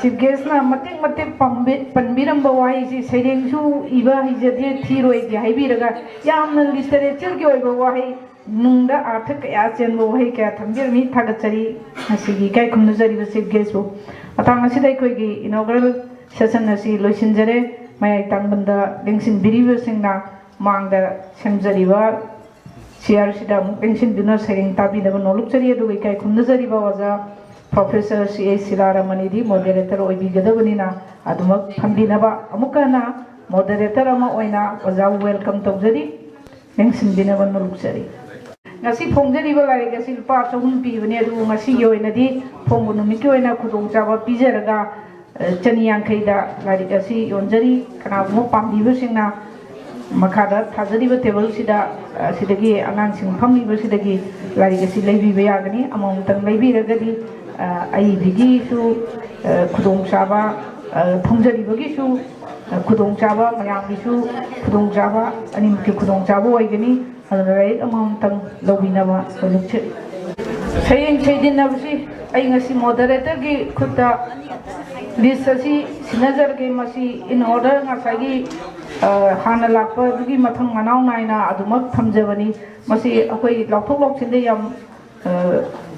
ꯆꯤꯐ ꯒꯦꯁꯅ ꯃꯇꯦꯛ ꯃꯇꯦꯛ ꯄꯥꯝꯕꯤ-, ꯄꯟꯕꯤꯔꯝꯕ ꯋꯥꯍꯩꯁꯤ, "ꯁꯩꯔꯦꯡꯁꯨ ꯏꯕ ꯍꯩꯖꯗꯦ, ꯊꯤꯔꯣꯏꯗꯤ" ꯍꯥꯏꯕꯤꯔꯒ, ꯌꯥꯝꯅ ꯂꯤꯇꯔꯦꯆꯔꯒꯤ ꯑꯣꯏꯕ ꯋꯥꯍꯩ, ꯅꯨꯡꯗ ꯑꯥꯔꯊ ꯀꯌꯥ ꯆꯦꯟꯕ ꯋꯥꯍꯩ ꯀꯌꯥ ꯊꯝꯕꯤꯔꯝꯃꯤ꯫ ꯊꯥꯒꯠꯆꯔꯤ ꯉꯁꯤꯒꯤ ꯏꯀꯥꯏ ꯈꯨꯝꯅꯖꯔꯤꯕ ꯆꯤꯐ ꯒꯦꯁꯄꯨ꯫ ꯃꯇꯥꯡ ꯑꯁꯤꯗ ꯑꯩꯈꯣꯏꯒꯤ ꯏꯅꯣꯒ꯭ꯔꯦꯜ ꯁꯦꯁꯟ ꯑꯁꯤ ꯂꯣꯏꯁꯤꯟꯖꯔꯦ꯫ ꯃꯌꯥꯏ ꯇꯥꯡꯕꯟꯗ ꯂꯦꯡꯁꯤꯟꯕꯤꯔꯤꯕꯁꯤꯡꯅ ꯃꯥꯡꯗ ꯁꯦꯝꯖꯔꯤꯕ ꯆꯤꯌꯔꯁꯤꯗ ꯑꯃꯨꯛ ꯂꯦꯡꯁꯤꯟꯗꯨꯅ ꯁꯩꯔꯦꯡ ꯇꯥꯕꯤꯅꯕ ꯅꯣꯜꯂꯨꯛꯆꯔꯤ꯫ ꯑꯗꯨꯒ ꯏꯀꯥꯏ ꯈꯨꯝꯅꯖꯔꯤꯕ ꯑꯣꯖꯥ ꯄ꯭ꯔꯣꯐꯦꯁꯔ ꯁꯤ ꯑꯦ ꯁꯤꯂꯥꯔꯥꯃꯅꯤꯗꯤ ꯃꯣꯗꯦꯔꯦꯇꯔ ꯑꯣꯏꯕꯤꯒꯗꯕꯅꯤꯅ, ꯑꯗꯨꯃꯛ ꯐꯝꯕꯤꯅꯕ ꯑꯃꯨꯛꯀ ꯍꯟꯅ ꯃꯣꯗꯦꯔꯦꯇꯔ ꯑꯃ ꯑꯣꯏꯅ ꯑꯣꯖꯥꯕꯨ ꯋꯦꯜꯀꯝ ꯇꯧꯖꯔꯤ꯫ ꯂꯦꯡꯁꯤꯟꯕꯤꯅꯕ ꯅꯣꯜꯂꯨꯛꯆꯔꯤ꯫ ꯉꯁꯤ ꯐꯣꯡꯖꯔꯤꯕ ꯂꯥꯏꯔꯤꯛ ꯑꯁꯤ ꯂꯨꯄꯥ ꯆꯍꯨꯝ ꯄꯤꯕꯅꯤ, ꯑꯗꯨꯕꯨ ꯉꯁꯤꯒꯤ ꯑꯣꯏꯅꯗꯤ ꯐꯣꯡꯕ ꯅꯨꯃꯤꯠꯀꯤ ꯑꯣꯏꯅ ꯈꯨꯗꯣꯡꯆꯥꯕ ꯄꯤꯖꯔꯒ, ꯑ, ꯆꯅꯤ ꯌꯥꯡꯈꯩꯗ ꯂꯥꯏꯔꯤꯛ ꯑꯁꯤ ꯌꯣꯟꯖꯔꯤ꯫ ꯀꯅꯥꯒꯨꯝꯕ ꯄꯥꯝꯕꯤꯕꯁꯤꯡꯅ ꯃꯈꯥꯗ ꯊꯥꯖꯔꯤꯕ ꯇꯦꯕꯜꯁꯤꯗ, ꯑ, ꯁꯤꯗꯒꯤ ꯑꯉꯥꯡꯁꯤꯡ ꯐꯝꯂꯤꯕꯁꯤꯗꯒꯤ ꯂꯥꯏꯔꯤꯛ ꯑꯁꯤ ꯂꯩꯕꯤꯕ ꯌꯥꯒꯅꯤ꯫ ꯑꯃꯃꯝꯇꯪ ꯂꯩꯕꯤꯔꯒꯗꯤ, ꯑ, ꯑꯏꯕꯒꯤꯁꯨ, ꯑ, ꯈꯨꯗꯣꯡꯆꯥꯕ, ꯑ, ꯐꯣꯡꯖꯔꯤꯕꯒꯤꯁꯨ, ꯑ, ꯈꯨꯗꯣꯡꯆꯥꯕ, ꯃꯌꯥꯝꯒꯤꯁꯨ ꯈꯨꯗꯣꯡꯆꯥꯕ, ꯑꯅꯤꯃꯛꯀꯤ ꯈꯨꯗꯣꯡꯆꯥꯕ ꯑꯣꯏꯒꯅꯤ꯫ ꯑꯗꯨꯅ ꯂꯥꯏꯔꯤꯛ ꯑꯃꯃꯝꯇꯪ ꯂꯧꯕꯤꯅꯕ ꯍꯧꯖꯤꯛꯁꯦ꯫ ꯁꯩꯔꯦꯡ ꯁꯩꯗꯤꯟꯅꯕꯁꯤ ꯑꯩ ꯉꯁꯤ ꯃꯣꯗꯔꯦꯇꯔꯒꯤ ꯈꯨꯠꯇ ꯂꯤꯁ ꯑꯁꯤ ꯁꯤꯟꯅꯖꯔꯒꯦ꯫ ꯃꯁꯤ in order ꯉꯁꯥꯏꯒꯤ, ꯑ, ꯍꯥꯟꯅ ꯂꯥꯛꯄꯗꯨꯒꯤ ꯃꯊꯪ ꯃꯅꯥꯎ ꯅꯥꯏꯅ ꯑꯗꯨꯃꯛ ꯊꯝꯖꯕꯅꯤ꯫ ꯃꯁꯤ ꯑꯩꯈꯣꯏ ꯂꯥꯎꯊꯣꯛ ꯂꯥꯎꯁꯤꯟꯗ ꯌꯥꯝ, ꯑ,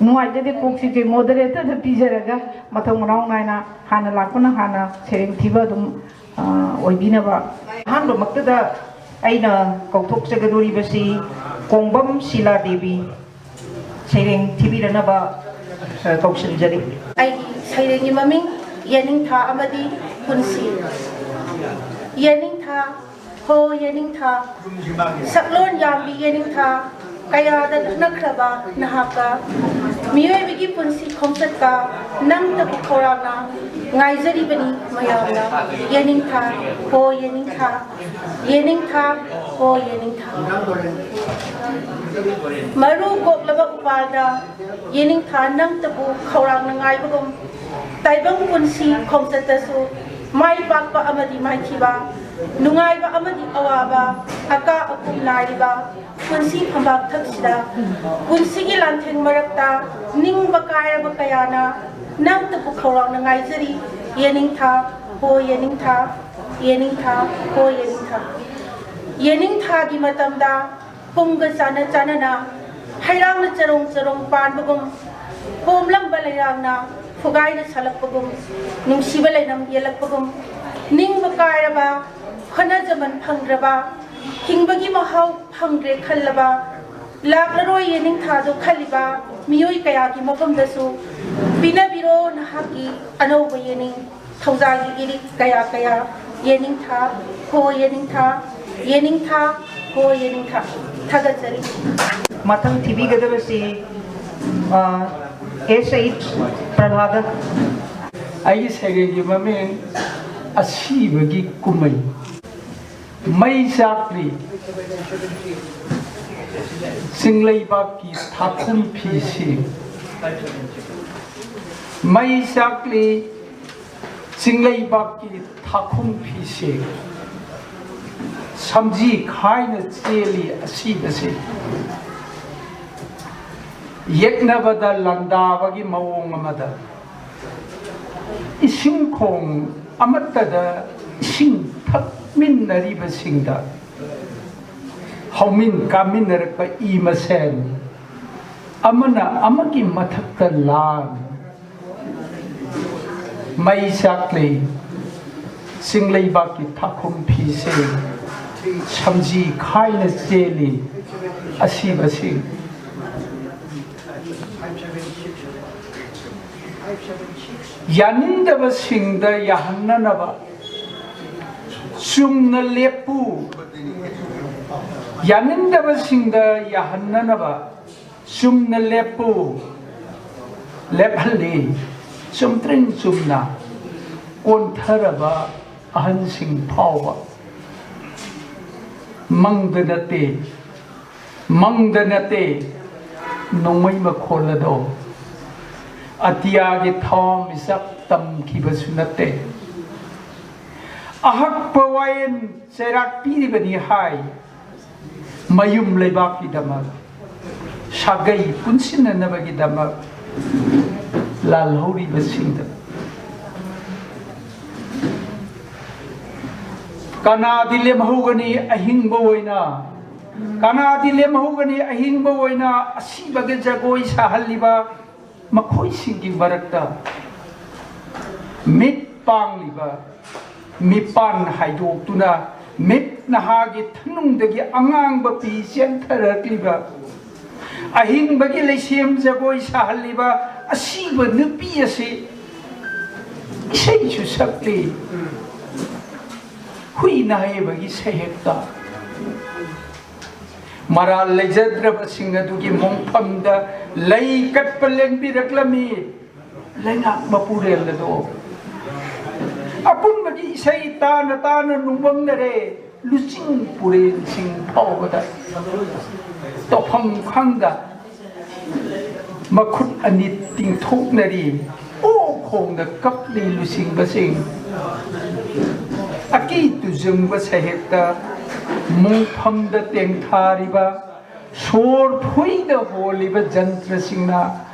ꯅꯨꯡꯉꯥꯏꯖꯗꯦ꯫ ꯀꯣꯛꯁꯤꯁꯦ ꯃꯣꯗꯔꯦꯇꯔꯗ ꯄꯤꯖꯔꯒ ꯃꯊꯪ ꯃꯅꯥꯎ ꯅꯥꯏꯅ ꯍꯥꯟꯅ ꯂꯥꯛꯄꯅ ꯍꯥꯟꯅ ꯁꯩꯔꯦꯡ ꯊꯤꯕ ꯑꯗꯨꯝ, ꯑ, ꯑꯣꯏꯕꯤꯅꯕ꯫ ꯑꯍꯥꯟꯕꯃꯛꯇꯗ ꯑꯩꯅ ꯀꯧꯊꯣꯛꯆꯒꯗꯧꯔꯤꯕꯁꯤ ꯀꯣꯡꯕꯝ ꯁꯤꯂꯥ ꯗꯦꯕꯤ꯫ ꯁꯩꯔꯦꯡ ꯊꯤꯕꯤꯔꯅꯕ, ꯑ, ꯀꯧꯁꯤꯟꯖꯔꯤ꯫ ꯑꯩꯒꯤ ꯁꯩꯔꯦꯡꯒꯤ ꯃꯃꯤꯡ ꯌꯦꯅꯤꯡꯊꯥ ꯑꯃꯗꯤ ꯄꯨꯟꯁꯤ꯫ ꯌꯦꯅꯤꯡꯊꯥ, ꯍꯣ ꯌꯦꯅꯤꯡꯊꯥ, ꯁꯛꯂꯣꯟ ꯌꯥꯝꯕꯤ ꯌꯦꯅꯤꯡꯊꯥ, ꯀꯌꯥꯗ ꯅꯛꯅꯈ꯭ꯔꯕ ꯅꯍꯥꯛꯀ ꯃꯤꯑꯣꯏꯕꯒꯤ ꯄꯨꯟꯁꯤ ꯈꯣꯡꯆꯠꯀ ꯅꯪꯇꯕꯨ ꯈꯧꯔꯥꯡꯅ ꯉꯥꯏꯖꯔꯤꯕꯅꯤ ꯃꯌꯥꯝꯅ꯫ ꯌꯦꯅꯤꯡꯊꯥ, ꯍꯣ ꯌꯦꯅꯤꯡꯊꯥ, ꯌꯦꯅꯤꯡꯊꯥ, ꯍꯣ ꯌꯦꯅꯤꯡꯊꯥ꯫ ꯃꯔꯨ ꯀꯣꯛꯂꯕ ꯎꯄꯥꯜꯗ ꯌꯦꯅꯤꯡꯊꯥ ꯅꯪꯇꯕꯨ ꯈꯧꯔꯥꯡꯅ ꯉꯥꯏꯕꯒꯨꯝ, ꯇꯥꯏꯕꯪ ꯄꯨꯟꯁꯤ ꯈꯣꯡꯆꯠꯇꯁꯨ ꯃꯥꯏ ꯄꯥꯛꯄ ꯑꯃꯗꯤ ꯃꯥꯏꯊꯤꯕ, ꯅꯨꯡꯉꯥꯏꯕ ꯑꯃꯗꯤ ꯑꯋꯥꯕ, ꯑꯀꯥ ꯑꯀꯨꯝ ꯅꯥꯏꯔꯤꯕ, ꯄꯨꯟꯁꯤ ꯐꯝꯕꯥꯛ ꯊꯛꯁꯤꯗ, ꯄꯨꯟꯁꯤꯒꯤ ꯂꯥꯟꯊꯦꯡ ꯃꯔꯛꯇ ꯅꯤꯡꯕ ꯀꯥꯏꯔꯕ ꯀꯌꯥꯅ ꯅꯪꯇꯕꯨ ꯈꯧꯔꯥꯡꯅ ꯉꯥꯏꯖꯔꯤ꯫ ꯌꯦꯅꯤꯡꯊꯥ, ꯍꯣ ꯌꯦꯅꯤꯡꯊꯥ, ꯌꯦꯅꯤꯡꯊꯥ, ꯍꯣ ꯌꯦꯅꯤꯡꯊꯥ꯫ ꯌꯦꯅꯤꯡꯊꯥꯒꯤ ꯃꯇꯝꯗ ꯄꯨꯡꯒ ꯆꯥꯟꯅ ꯆꯥꯟꯅꯅ ꯍꯩꯔꯥꯡꯅ ꯆꯔꯣꯡ ꯆꯔꯣꯡ ꯄꯥꯟꯕꯒꯨꯝ, ꯄꯣꯝꯂꯝꯕ ꯂꯩꯔꯥꯡꯅ ꯐꯨꯒꯥꯏꯅ ꯁꯥꯠꯂꯛꯄꯒꯨꯝ, ꯅꯨꯡꯁꯤꯕ ꯂꯩꯅꯝ ꯌꯦꯜꯂꯛꯄꯒꯨꯝ, ꯅꯤꯡꯕ ꯀꯥꯏꯔꯕ, ꯍꯣꯠꯅꯖꯃꯟ ꯐꯪꯗ꯭ꯔꯕ, ꯍꯤꯡꯕꯒꯤ ꯃꯍꯥꯎ ꯐꯪꯗ꯭ꯔꯦ ꯈꯜꯂꯕ, ꯂꯥꯛꯂꯔꯣꯏ ꯌꯦꯅꯤꯡꯊꯥꯗꯣ ꯈꯜꯂꯤꯕ ꯃꯤꯑꯣꯏ ꯀꯌꯥꯒꯤ ꯃꯐꯝꯗꯁꯨ ꯄꯤꯅꯕꯤꯔꯣ ꯅꯍꯥꯛꯀꯤ ꯑꯅꯧꯕ ꯌꯦꯅꯤꯡ꯫ ꯊꯧꯖꯥꯜꯒꯤ ꯏꯔꯤꯛ ꯀꯌꯥ ꯀꯌꯥ, ꯌꯦꯅꯤꯡꯊꯥ, ꯍꯣ ꯌꯦꯅꯤꯡꯊꯥ, ꯌꯦꯅꯤꯡꯊꯥ, ꯍꯣ ꯌꯦꯅꯤꯡꯊꯥ꯫ ꯊꯥꯒꯠꯆꯔꯤ꯫ ꯃꯊꯪ ꯊꯤꯕꯤꯒꯗꯕꯁꯤ, ꯑ, ꯑꯦꯁ ꯑꯩꯆ ꯄ꯭ꯔꯚꯥꯀꯔ꯫ ꯑꯩꯒꯤ ꯁꯩꯔꯦꯡꯒꯤ ꯃꯃꯤꯡ ꯑꯁꯤꯕꯒꯤ ꯀꯨꯝꯍꯩ꯫ ꯃꯩ ꯆꯥꯛꯂꯤ ꯆꯤꯡꯂꯩꯕꯥꯛꯀꯤ ꯊꯥꯈꯨꯝ ꯐꯤꯁꯦ꯫ ꯃꯩ ꯆꯥꯛꯂꯤ ꯆꯤꯡꯂꯩꯕꯥꯛꯀꯤ ꯊꯥꯈꯨꯝ ꯐꯤꯁꯦ꯫ ꯁꯝꯖꯤ ꯈꯥꯏꯅ ꯆꯦꯜꯂꯤ ꯑꯁꯤꯕꯁꯦ꯫ ꯌꯦꯛꯅꯕꯗ ꯂꯥꯟꯗꯥꯕꯒꯤ ꯃꯑꯣꯡ ꯑꯃꯗ, ꯏꯁꯤꯡ ꯈꯣꯡ ꯑꯃꯠꯇꯗ ꯏꯁꯤꯡ ꯊꯛꯃꯤꯟꯅꯔꯤꯕꯁꯤꯡꯗ ꯍꯧꯃꯤꯟ ꯀꯥꯃꯤꯟꯅꯔꯛꯄ ꯏ ꯃꯁꯦꯟ, ꯑꯃꯅ ꯑꯃꯒꯤ ꯃꯊꯛꯇ ꯂꯥꯟ꯫ ꯃꯩ ꯆꯥꯛꯂꯤ ꯆꯤꯡꯂꯩꯕꯥꯛꯀꯤ ꯊꯥꯈꯨꯝ ꯐꯤꯁꯦ꯫ ꯁꯝꯖꯤ ꯈꯥꯏꯅ ꯆꯦꯜꯂꯤ ꯑꯁꯤꯕꯁꯤꯡ꯫ ꯌꯥꯅꯤꯡꯗꯕꯁꯤꯡꯗ ꯌꯥꯍꯟꯅꯅꯕ ꯆꯨꯝꯅ ꯂꯦꯞꯄꯨ꯫ ꯌꯥꯅꯤꯡꯗꯕꯁꯤꯡꯗ ꯌꯥꯍꯟꯅꯅꯕ ꯆꯨꯝꯅ ꯂꯦꯞꯄꯨ꯫ ꯂꯦꯞꯍꯜꯂꯤ ꯆꯨꯝꯇ꯭ꯔꯤꯡ ꯆꯨꯝꯅ꯫ ꯀꯣꯟꯊꯔꯕ ꯑꯍꯟꯁꯤꯡ ꯐꯥꯎꯕ꯫ ꯃꯪꯗ ꯅꯠꯇꯦ, ꯃꯪꯗ ꯅꯠꯇꯦ, ꯅꯣꯡꯃꯩ ꯃꯈꯣꯜ ꯑꯗꯣ꯫ ꯑꯇꯤꯌꯥꯒꯤ ꯊꯋꯥꯟꯃꯤꯆꯥꯛ ꯇꯝꯈꯤꯕꯁꯨ ꯅꯠꯇꯦ꯫ ꯑꯍꯛꯄ ꯋꯥꯌꯦꯜ ꯆꯩꯔꯥꯛ ꯄꯤꯔꯤꯕꯅꯤ ꯍꯥꯏ꯫ ꯃꯌꯨꯝ ꯂꯩꯕꯥꯛꯀꯤꯗꯃꯛ, ꯁꯥꯒꯩ ꯄꯨꯟꯁꯤꯟꯅꯅꯕꯒꯤꯗꯃꯛ ꯂꯥꯜꯍꯧꯔꯤꯕꯁꯤꯡꯗ ꯀꯅꯥꯗꯤ ꯂꯦꯝꯍꯧꯒꯅꯤ? ꯑꯍꯤꯡꯕ ꯑꯣꯏꯅ ꯀꯅꯥꯗꯤ ꯂꯦꯝꯍꯧꯒꯅꯤ? ꯑꯍꯤꯡꯕ ꯑꯣꯏꯅ ꯑꯁꯤꯕꯒꯤ ꯖꯒꯣꯏ ꯁꯥꯍꯜꯂꯤꯕ ꯃꯈꯣꯏꯁꯤꯡꯒꯤ ꯃꯔꯛꯇ ꯃꯤꯠ ꯄꯥꯡꯂꯤꯕ, ꯃꯤꯄꯥꯟ ꯍꯥꯏꯗꯣꯛꯇꯨꯅ ꯃꯤꯠ ꯅꯍꯥꯒꯤ ꯊꯅꯨꯡꯗꯒꯤ ꯑꯉꯥꯡꯕ ꯄꯤ ꯆꯦꯟꯊꯔꯛꯂꯤꯕ, ꯑꯍꯤꯡꯕꯒꯤ ꯂꯩꯁꯦꯝ ꯖꯒꯣꯏ ꯁꯥꯍꯜꯂꯤꯕ ꯑꯁꯤꯕ ꯅꯨꯄꯤ ꯑꯁꯤ ꯏꯁꯩꯁꯨ ꯁꯛꯂꯤ, ꯍꯨꯏ ꯅꯥꯏꯕꯒꯤ ꯁꯩꯍꯦꯛꯇ꯫ ꯃꯔꯥꯜ ꯂꯩꯖꯗ꯭ꯔꯕꯁꯤꯡ ꯑꯗꯨꯒꯤ ꯃꯣꯡꯐꯝꯗ ꯂꯩ ꯀꯠꯄ ꯂꯦꯡꯕꯤꯔꯛꯂꯝꯃꯤ ꯂꯩꯉꯥꯛ ꯃꯄꯨꯔꯦꯜ ꯑꯗꯣ꯫ ꯑꯄꯨꯟꯕꯒꯤ ꯏꯁꯩ ꯇꯥꯅ ꯇꯥꯅ ꯅꯨꯡꯕꯪꯅꯔꯦ, ꯂꯨꯆꯤꯡ ꯄꯨꯔꯦꯜꯁꯤꯡ ꯐꯥꯎꯕꯗ ꯇꯧꯐꯝ ꯈꯪꯗ ꯃꯈꯨꯠ ꯑꯅꯤ ꯇꯤꯡꯊꯣꯛꯅꯔꯤ꯫ ꯑꯣ ꯈꯣꯡꯗ ꯀꯞꯂꯤ ꯂꯨꯆꯤꯡꯕꯁꯤꯡ꯫ ꯑꯀꯤ ꯇꯨꯖꯨꯡꯕ ꯁꯩꯍꯦꯛꯇ ꯃꯣꯡꯐꯝꯗ ꯇꯦꯡꯊꯥꯔꯤꯕ, ꯁꯣꯔ ꯐꯨꯏꯗ ꯍꯣꯜꯂꯤꯕ ꯖꯟꯇ꯭ꯔꯁꯤꯡꯅ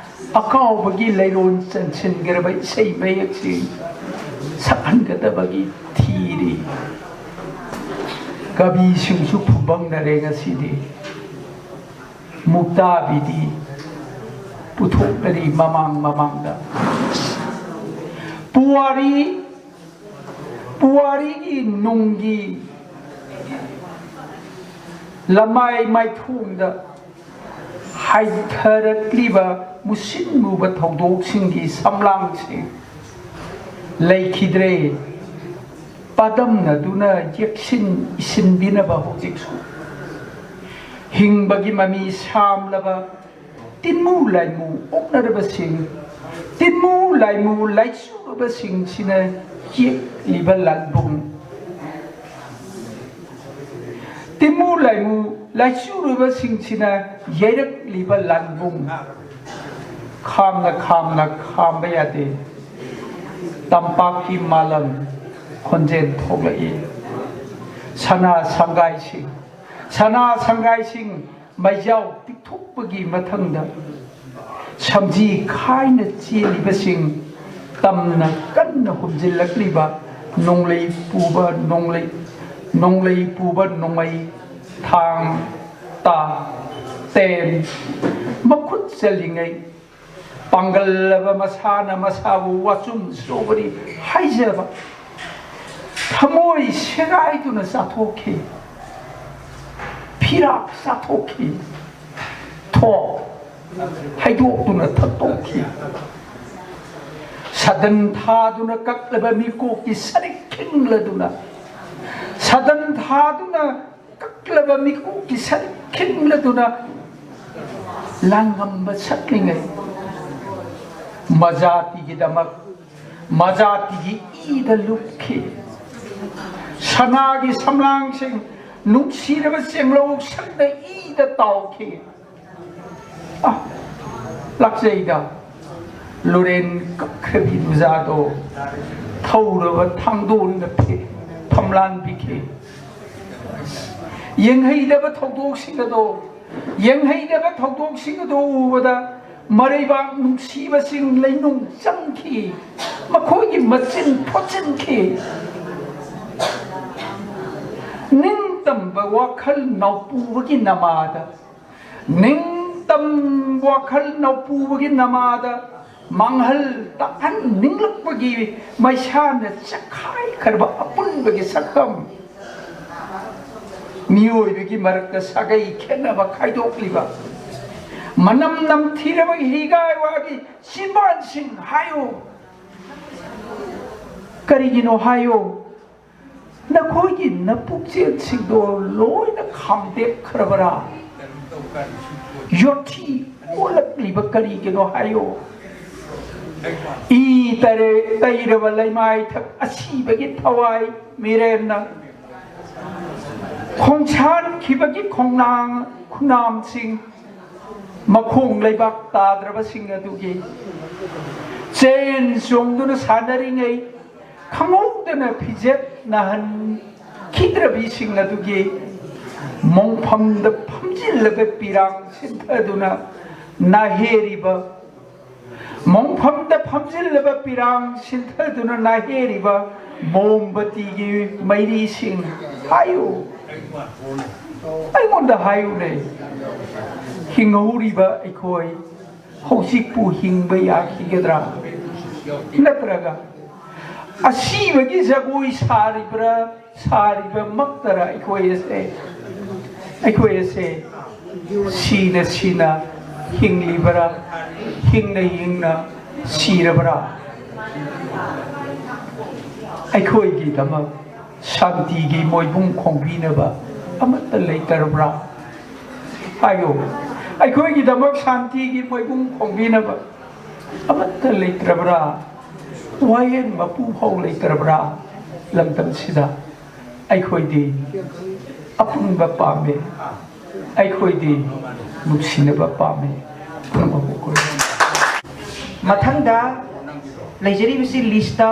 ꯑꯀꯥꯎꯕꯒꯤ ꯂꯩꯔꯣꯟ ꯆꯟꯁꯤꯟꯈ꯭ꯔꯕ ꯏꯁꯩ ꯃꯌꯦꯛꯁꯤꯡ ꯁꯛꯍꯟꯒꯗꯕꯒꯤ ꯊꯤꯔꯤ꯫ ꯀꯕꯤꯁꯤꯡꯁꯨ ꯐꯨꯕꯪꯅꯔꯦ ꯉꯁꯤꯗꯤ꯫ ꯃꯨꯛꯇꯥꯕꯤꯗꯤ ꯄꯨꯊꯣꯛꯅꯔꯤ ꯃꯃꯥꯡ ꯃꯃꯥꯡꯗ꯫ ꯄꯨꯋꯥꯔꯤ, ꯄꯨꯋꯥꯔꯤꯒꯤ ꯅꯨꯡꯒꯤ ꯂꯃꯥꯏ ꯃꯥꯏꯊꯣꯡꯗ ꯍꯥꯏꯊꯔꯛꯂꯤꯕ ꯃꯨꯁꯤꯟ ꯃꯨꯕ ꯊꯧꯗꯣꯛꯁꯤꯡꯒꯤ ꯁꯝꯂꯥꯡꯁꯤꯡ ꯂꯩꯈꯤꯗ꯭ꯔꯦ꯫ ꯄꯥꯗꯝꯅꯗꯨꯅ ꯌꯦꯛꯁꯤꯟ ꯏꯁꯤꯟꯕꯤꯅꯕ ꯍꯧꯖꯤꯛꯁꯨ ꯍꯤꯡꯕꯒꯤ ꯃꯃꯤ ꯁꯥꯝꯂꯕ ꯇꯤꯟꯃꯨ ꯂꯥꯏꯃꯨ ꯑꯣꯛꯅꯔꯕꯁꯤꯡ, ꯇꯤꯟꯃꯨ ꯂꯥꯏꯃꯨ ꯂꯥꯏꯆꯨꯔꯕꯁꯤꯡꯁꯤꯅ ꯌꯦꯛꯂꯤꯕ ꯂꯥꯟꯕꯨꯡ, ꯇꯤꯟꯃꯨ ꯂꯥꯏꯃꯨ ꯂꯥꯏꯆꯨꯔꯕꯁꯤꯡꯁꯤꯅ ꯌꯩꯔꯛꯂꯤꯕ ꯂꯥꯟꯕꯨꯡ ꯈꯥꯝꯅ ꯈꯥꯝꯅ ꯈꯥꯝꯕ ꯌꯥꯗꯦ꯫ ꯇꯝꯄꯥꯛꯀꯤ ꯃꯥꯂꯪ ꯈꯣꯟꯖꯦꯜ ꯊꯣꯛꯂꯛꯏ꯫ ꯁꯅꯥ ꯁꯪꯒꯥꯏꯁꯤꯡ, ꯁꯅꯥ ꯁꯪꯒꯥꯏꯁꯤꯡ ꯃꯩꯖꯥꯎ ꯇꯤꯛꯊꯣꯛꯄꯒꯤ ꯃꯊꯪꯗ, ꯁꯝꯖꯤ ꯈꯥꯏꯅ ꯆꯦꯜꯂꯤꯕꯁꯤꯡ, ꯇꯝꯅ ꯀꯟꯅ ꯍꯨꯝꯖꯤꯜꯂꯛꯂꯤꯕ ꯅꯣꯡꯂꯩ ꯄꯨꯕ ꯅꯣꯡꯂꯩ, ꯅꯣꯡꯂꯩ ꯄꯨꯕ ꯅꯣꯡꯃꯩ, ꯊꯥꯡ, ꯇꯥ, ꯇꯦꯟ ꯃꯈꯨꯠ ꯆꯜꯂꯤꯉꯩ, ꯄꯥꯡꯒꯜꯂꯕ ꯃꯁꯥꯅ ꯃꯁꯥꯕꯨ ꯋꯥꯆꯨꯝ ꯁ꯭ꯇ꯭ꯔꯣꯕꯦꯔꯤ ꯍꯥꯏꯖꯕ, ꯊꯃꯣꯏ ꯁꯦꯒꯥꯏꯗꯨꯅ ꯆꯥꯊꯣꯛꯈꯤ꯫ ꯐꯤꯔꯥꯛ ꯆꯥꯊꯣꯛꯈꯤ꯫ ꯊꯣꯛ ꯍꯩꯗꯣꯛꯇꯨꯅ ꯊꯛꯇꯣꯛꯈꯤ꯫ ꯁꯗꯟ ꯊꯥꯗꯨꯅ ꯀꯛꯂꯕ ꯃꯤꯀꯣꯛꯀꯤ ꯁꯔꯤꯛ ꯈꯤꯡꯂꯗꯨꯅ, ꯁꯗꯟ ꯊꯥꯗꯨꯅ ꯀꯛꯂꯕ ꯃꯤꯀꯣꯛꯀꯤ ꯁꯔꯤꯛ ꯈꯤꯡꯂꯗꯨꯅ ꯂꯥꯡꯉꯝꯕ ꯁꯛꯂꯤꯉꯩ, ꯃꯖꯥꯇꯤꯒꯤꯗꯃꯛ ꯃꯖꯥꯇꯤꯒꯤ ꯏꯗ ꯂꯨꯞꯈꯤ꯫ ꯁꯅꯥꯒꯤ ꯁꯝꯂꯥꯡꯁꯤꯡ, ꯅꯨꯡꯁꯤꯔꯕ ꯆꯦꯡꯂꯧꯁꯤꯡꯗ ꯏꯗ ꯇꯥꯎꯈꯤ꯫ ꯑ, ꯂꯥꯛꯆꯩꯗ꯫ ꯂꯨꯔꯦꯟ ꯀꯛꯈ꯭ꯔꯕꯤ ꯅꯨꯖꯥꯗꯣ ꯊꯧꯔꯕ ꯊꯥꯡꯗꯣꯟꯗ ꯐꯦ-, ꯐꯝꯂꯥꯟꯕꯤꯈꯤ꯫ ꯌꯦꯡꯍꯩꯗꯕ ꯊꯧꯗꯣꯛꯁꯤꯡ ꯑꯗꯣ, ꯌꯦꯡꯍꯩꯗꯕ ꯊꯧꯗꯣꯛꯁꯤꯡ ꯑꯗꯣ ꯎꯕꯗ ꯃꯔꯩꯕꯥꯛ ꯅꯨꯡꯁꯤꯕꯁꯤꯡ ꯂꯩꯅꯨꯡ ꯆꯪꯈꯤ, ꯃꯈꯣꯏꯒꯤ ꯃꯆꯤꯟ ꯐꯣꯠꯆꯤꯟꯈꯤ꯫ ꯅꯤꯡꯇꯝꯕ ꯋꯥꯈꯜ ꯅꯧꯄꯨꯕꯒꯤ ꯅꯃꯥꯗ, ꯅꯤꯡꯇꯝꯕ ꯋꯥꯈꯜ ꯅꯧꯄꯨꯕꯒꯤ ꯅꯃꯥꯗ ꯃꯥꯡꯍꯜ ꯇꯥꯛꯍꯟ ꯅꯤꯡꯂꯛꯄꯒꯤ ꯃꯩꯁꯥꯅ ꯆꯦꯛꯈꯥꯏꯈ꯭ꯔꯕ ꯑꯄꯨꯟꯕꯒꯤ ꯁꯛꯇꯝ꯫ ꯃꯤꯑꯣꯏꯕꯒꯤ ꯃꯔꯛꯇ ꯁꯥꯒꯩ ꯈꯦꯠꯅꯕ ꯈꯥꯏꯗꯣꯛꯂꯤꯕ, ꯃꯅꯝ ꯅꯝꯊꯤꯔꯕ ꯍꯤꯒꯥꯏ ꯋꯥꯒꯤ ꯆꯤꯝꯕꯥꯟꯁꯤꯡ ꯍꯥꯏꯌꯨ꯫ ꯀꯔꯤꯒꯤꯅꯣ ꯍꯥꯏꯌꯨ? ꯅꯈꯣꯏꯒꯤ ꯅꯄꯨꯛꯆꯦꯜꯁꯤꯡꯗꯣ ꯂꯣꯏꯅ ꯈꯥꯝꯗꯦꯛꯈ꯭ꯔꯕꯔꯥ? ꯌꯣꯠꯊꯤ ꯑꯣꯜꯂꯛꯂꯤꯕ ꯀꯔꯤꯒꯤꯅꯣ ꯍꯥꯏꯌꯨ? ꯏ ꯇꯔꯦ-, ꯇꯩꯔꯕ ꯂꯩꯃꯥꯏꯊꯛ ꯑꯁꯤꯕꯒꯤ ꯊꯋꯥꯏ ꯃꯤꯔꯦꯝꯅ ꯈꯣꯡꯁꯥꯟꯈꯤꯕꯒꯤ ꯈꯣꯡꯅꯥꯡ ꯈꯨꯅꯥꯝꯁꯤꯡ, ꯃꯈꯣꯡ ꯂꯩꯕꯥꯛ ꯇꯥꯗ꯭ꯔꯕꯁꯤꯡ ꯑꯗꯨꯒꯤ ꯆꯦꯟ ꯆꯣꯡꯗꯨꯅ ꯁꯥꯟꯅꯔꯤꯉꯩ ꯈꯪꯍꯧꯗꯅ ꯐꯤꯖꯦꯠ ꯅꯥꯍꯟꯈꯤꯗ꯭ꯔꯕꯤꯁꯤꯡ ꯑꯗꯨꯒꯤ ꯃꯣꯡꯐꯝꯗ ꯐꯝꯖꯤꯜꯂꯕ ꯄꯤꯔꯥꯡ ꯁꯤꯟꯊꯗꯨꯅ ꯅꯥꯍꯦꯔꯤꯕ, ꯃꯣꯡꯐꯝꯗ ꯐꯝꯖꯤꯜꯂꯕ ꯄꯤꯔꯥꯡ ꯁꯤꯟꯊꯗꯨꯅ ꯅꯥꯍꯦꯔꯤꯕ ꯃꯣꯝꯕꯇꯤꯒꯤ ꯃꯩꯔꯤꯁꯤꯡ, ꯍꯥꯏꯌꯨ, ꯑꯩꯉꯣꯟꯗ ꯍꯥꯏꯌꯨꯅꯦ, ꯍꯤꯡꯍꯧꯔꯤꯕ ꯑꯩꯈꯣꯏ ꯍꯧꯖꯤꯛꯄꯨ ꯍꯤꯡꯕ ꯌꯥꯈꯤꯒꯗ꯭ꯔꯥ? ꯅꯠꯇ꯭ꯔꯒ ꯑꯁꯤꯕꯒꯤ ꯖꯒꯣꯏ ꯁꯥꯔꯤꯕ꯭ꯔꯥ, ꯁꯥꯔꯤꯕꯃꯛꯇꯔ ꯑꯩꯈꯣꯏ ꯑꯁꯦ, ꯑꯩꯈꯣꯏ ꯑꯁꯦ ꯁꯤꯅ ꯁꯤꯅ ꯍꯤꯡꯂꯤꯕ꯭ꯔꯥ, ꯍꯤꯡꯅ ꯍꯤꯡꯅ ꯁꯤꯔꯕ꯭ꯔꯥ? ꯑꯩꯈꯣꯏꯒꯤꯗꯃꯛ ꯁꯥꯟꯇꯤꯒꯤ ꯃꯣꯏꯕꯨꯡ ꯈꯣꯡꯕꯤꯅꯕ ꯑꯃꯠꯇ ꯂꯩꯇ꯭ꯔꯕ꯭ꯔꯥ? ꯍꯥꯏꯌꯨ, ꯑꯩꯈꯣꯏꯒꯤꯗꯃꯛ ꯁꯥꯟꯇꯤꯒꯤ ꯃꯣꯏꯕꯨꯡ ꯈꯣꯡꯕꯤꯅꯕ ꯑꯃꯠꯇ ꯂꯩꯇ꯭ꯔꯕ꯭ꯔꯥ? ꯋꯥꯌꯦꯜ ꯃꯄꯨ ꯐꯥꯎ ꯂꯩꯇ꯭ꯔꯕ꯭ꯔꯥ? ꯂꯝꯗꯝꯁꯤꯗ ꯑꯩꯈꯣꯏꯗꯤ ꯑꯄꯨꯟꯕ ꯄꯥꯝꯃꯤ, ꯑꯩꯈꯣꯏꯗꯤ ꯅꯨꯡꯁꯤꯅꯕ ꯄꯥꯝꯃꯤ꯫ ꯄꯨꯝꯅꯃꯛꯄꯨ ꯈꯨꯔꯨꯝꯃꯤ꯫ ꯃꯊꯪꯗ ꯂꯩꯖꯔꯤꯕꯁꯤ ꯂꯤꯁꯇ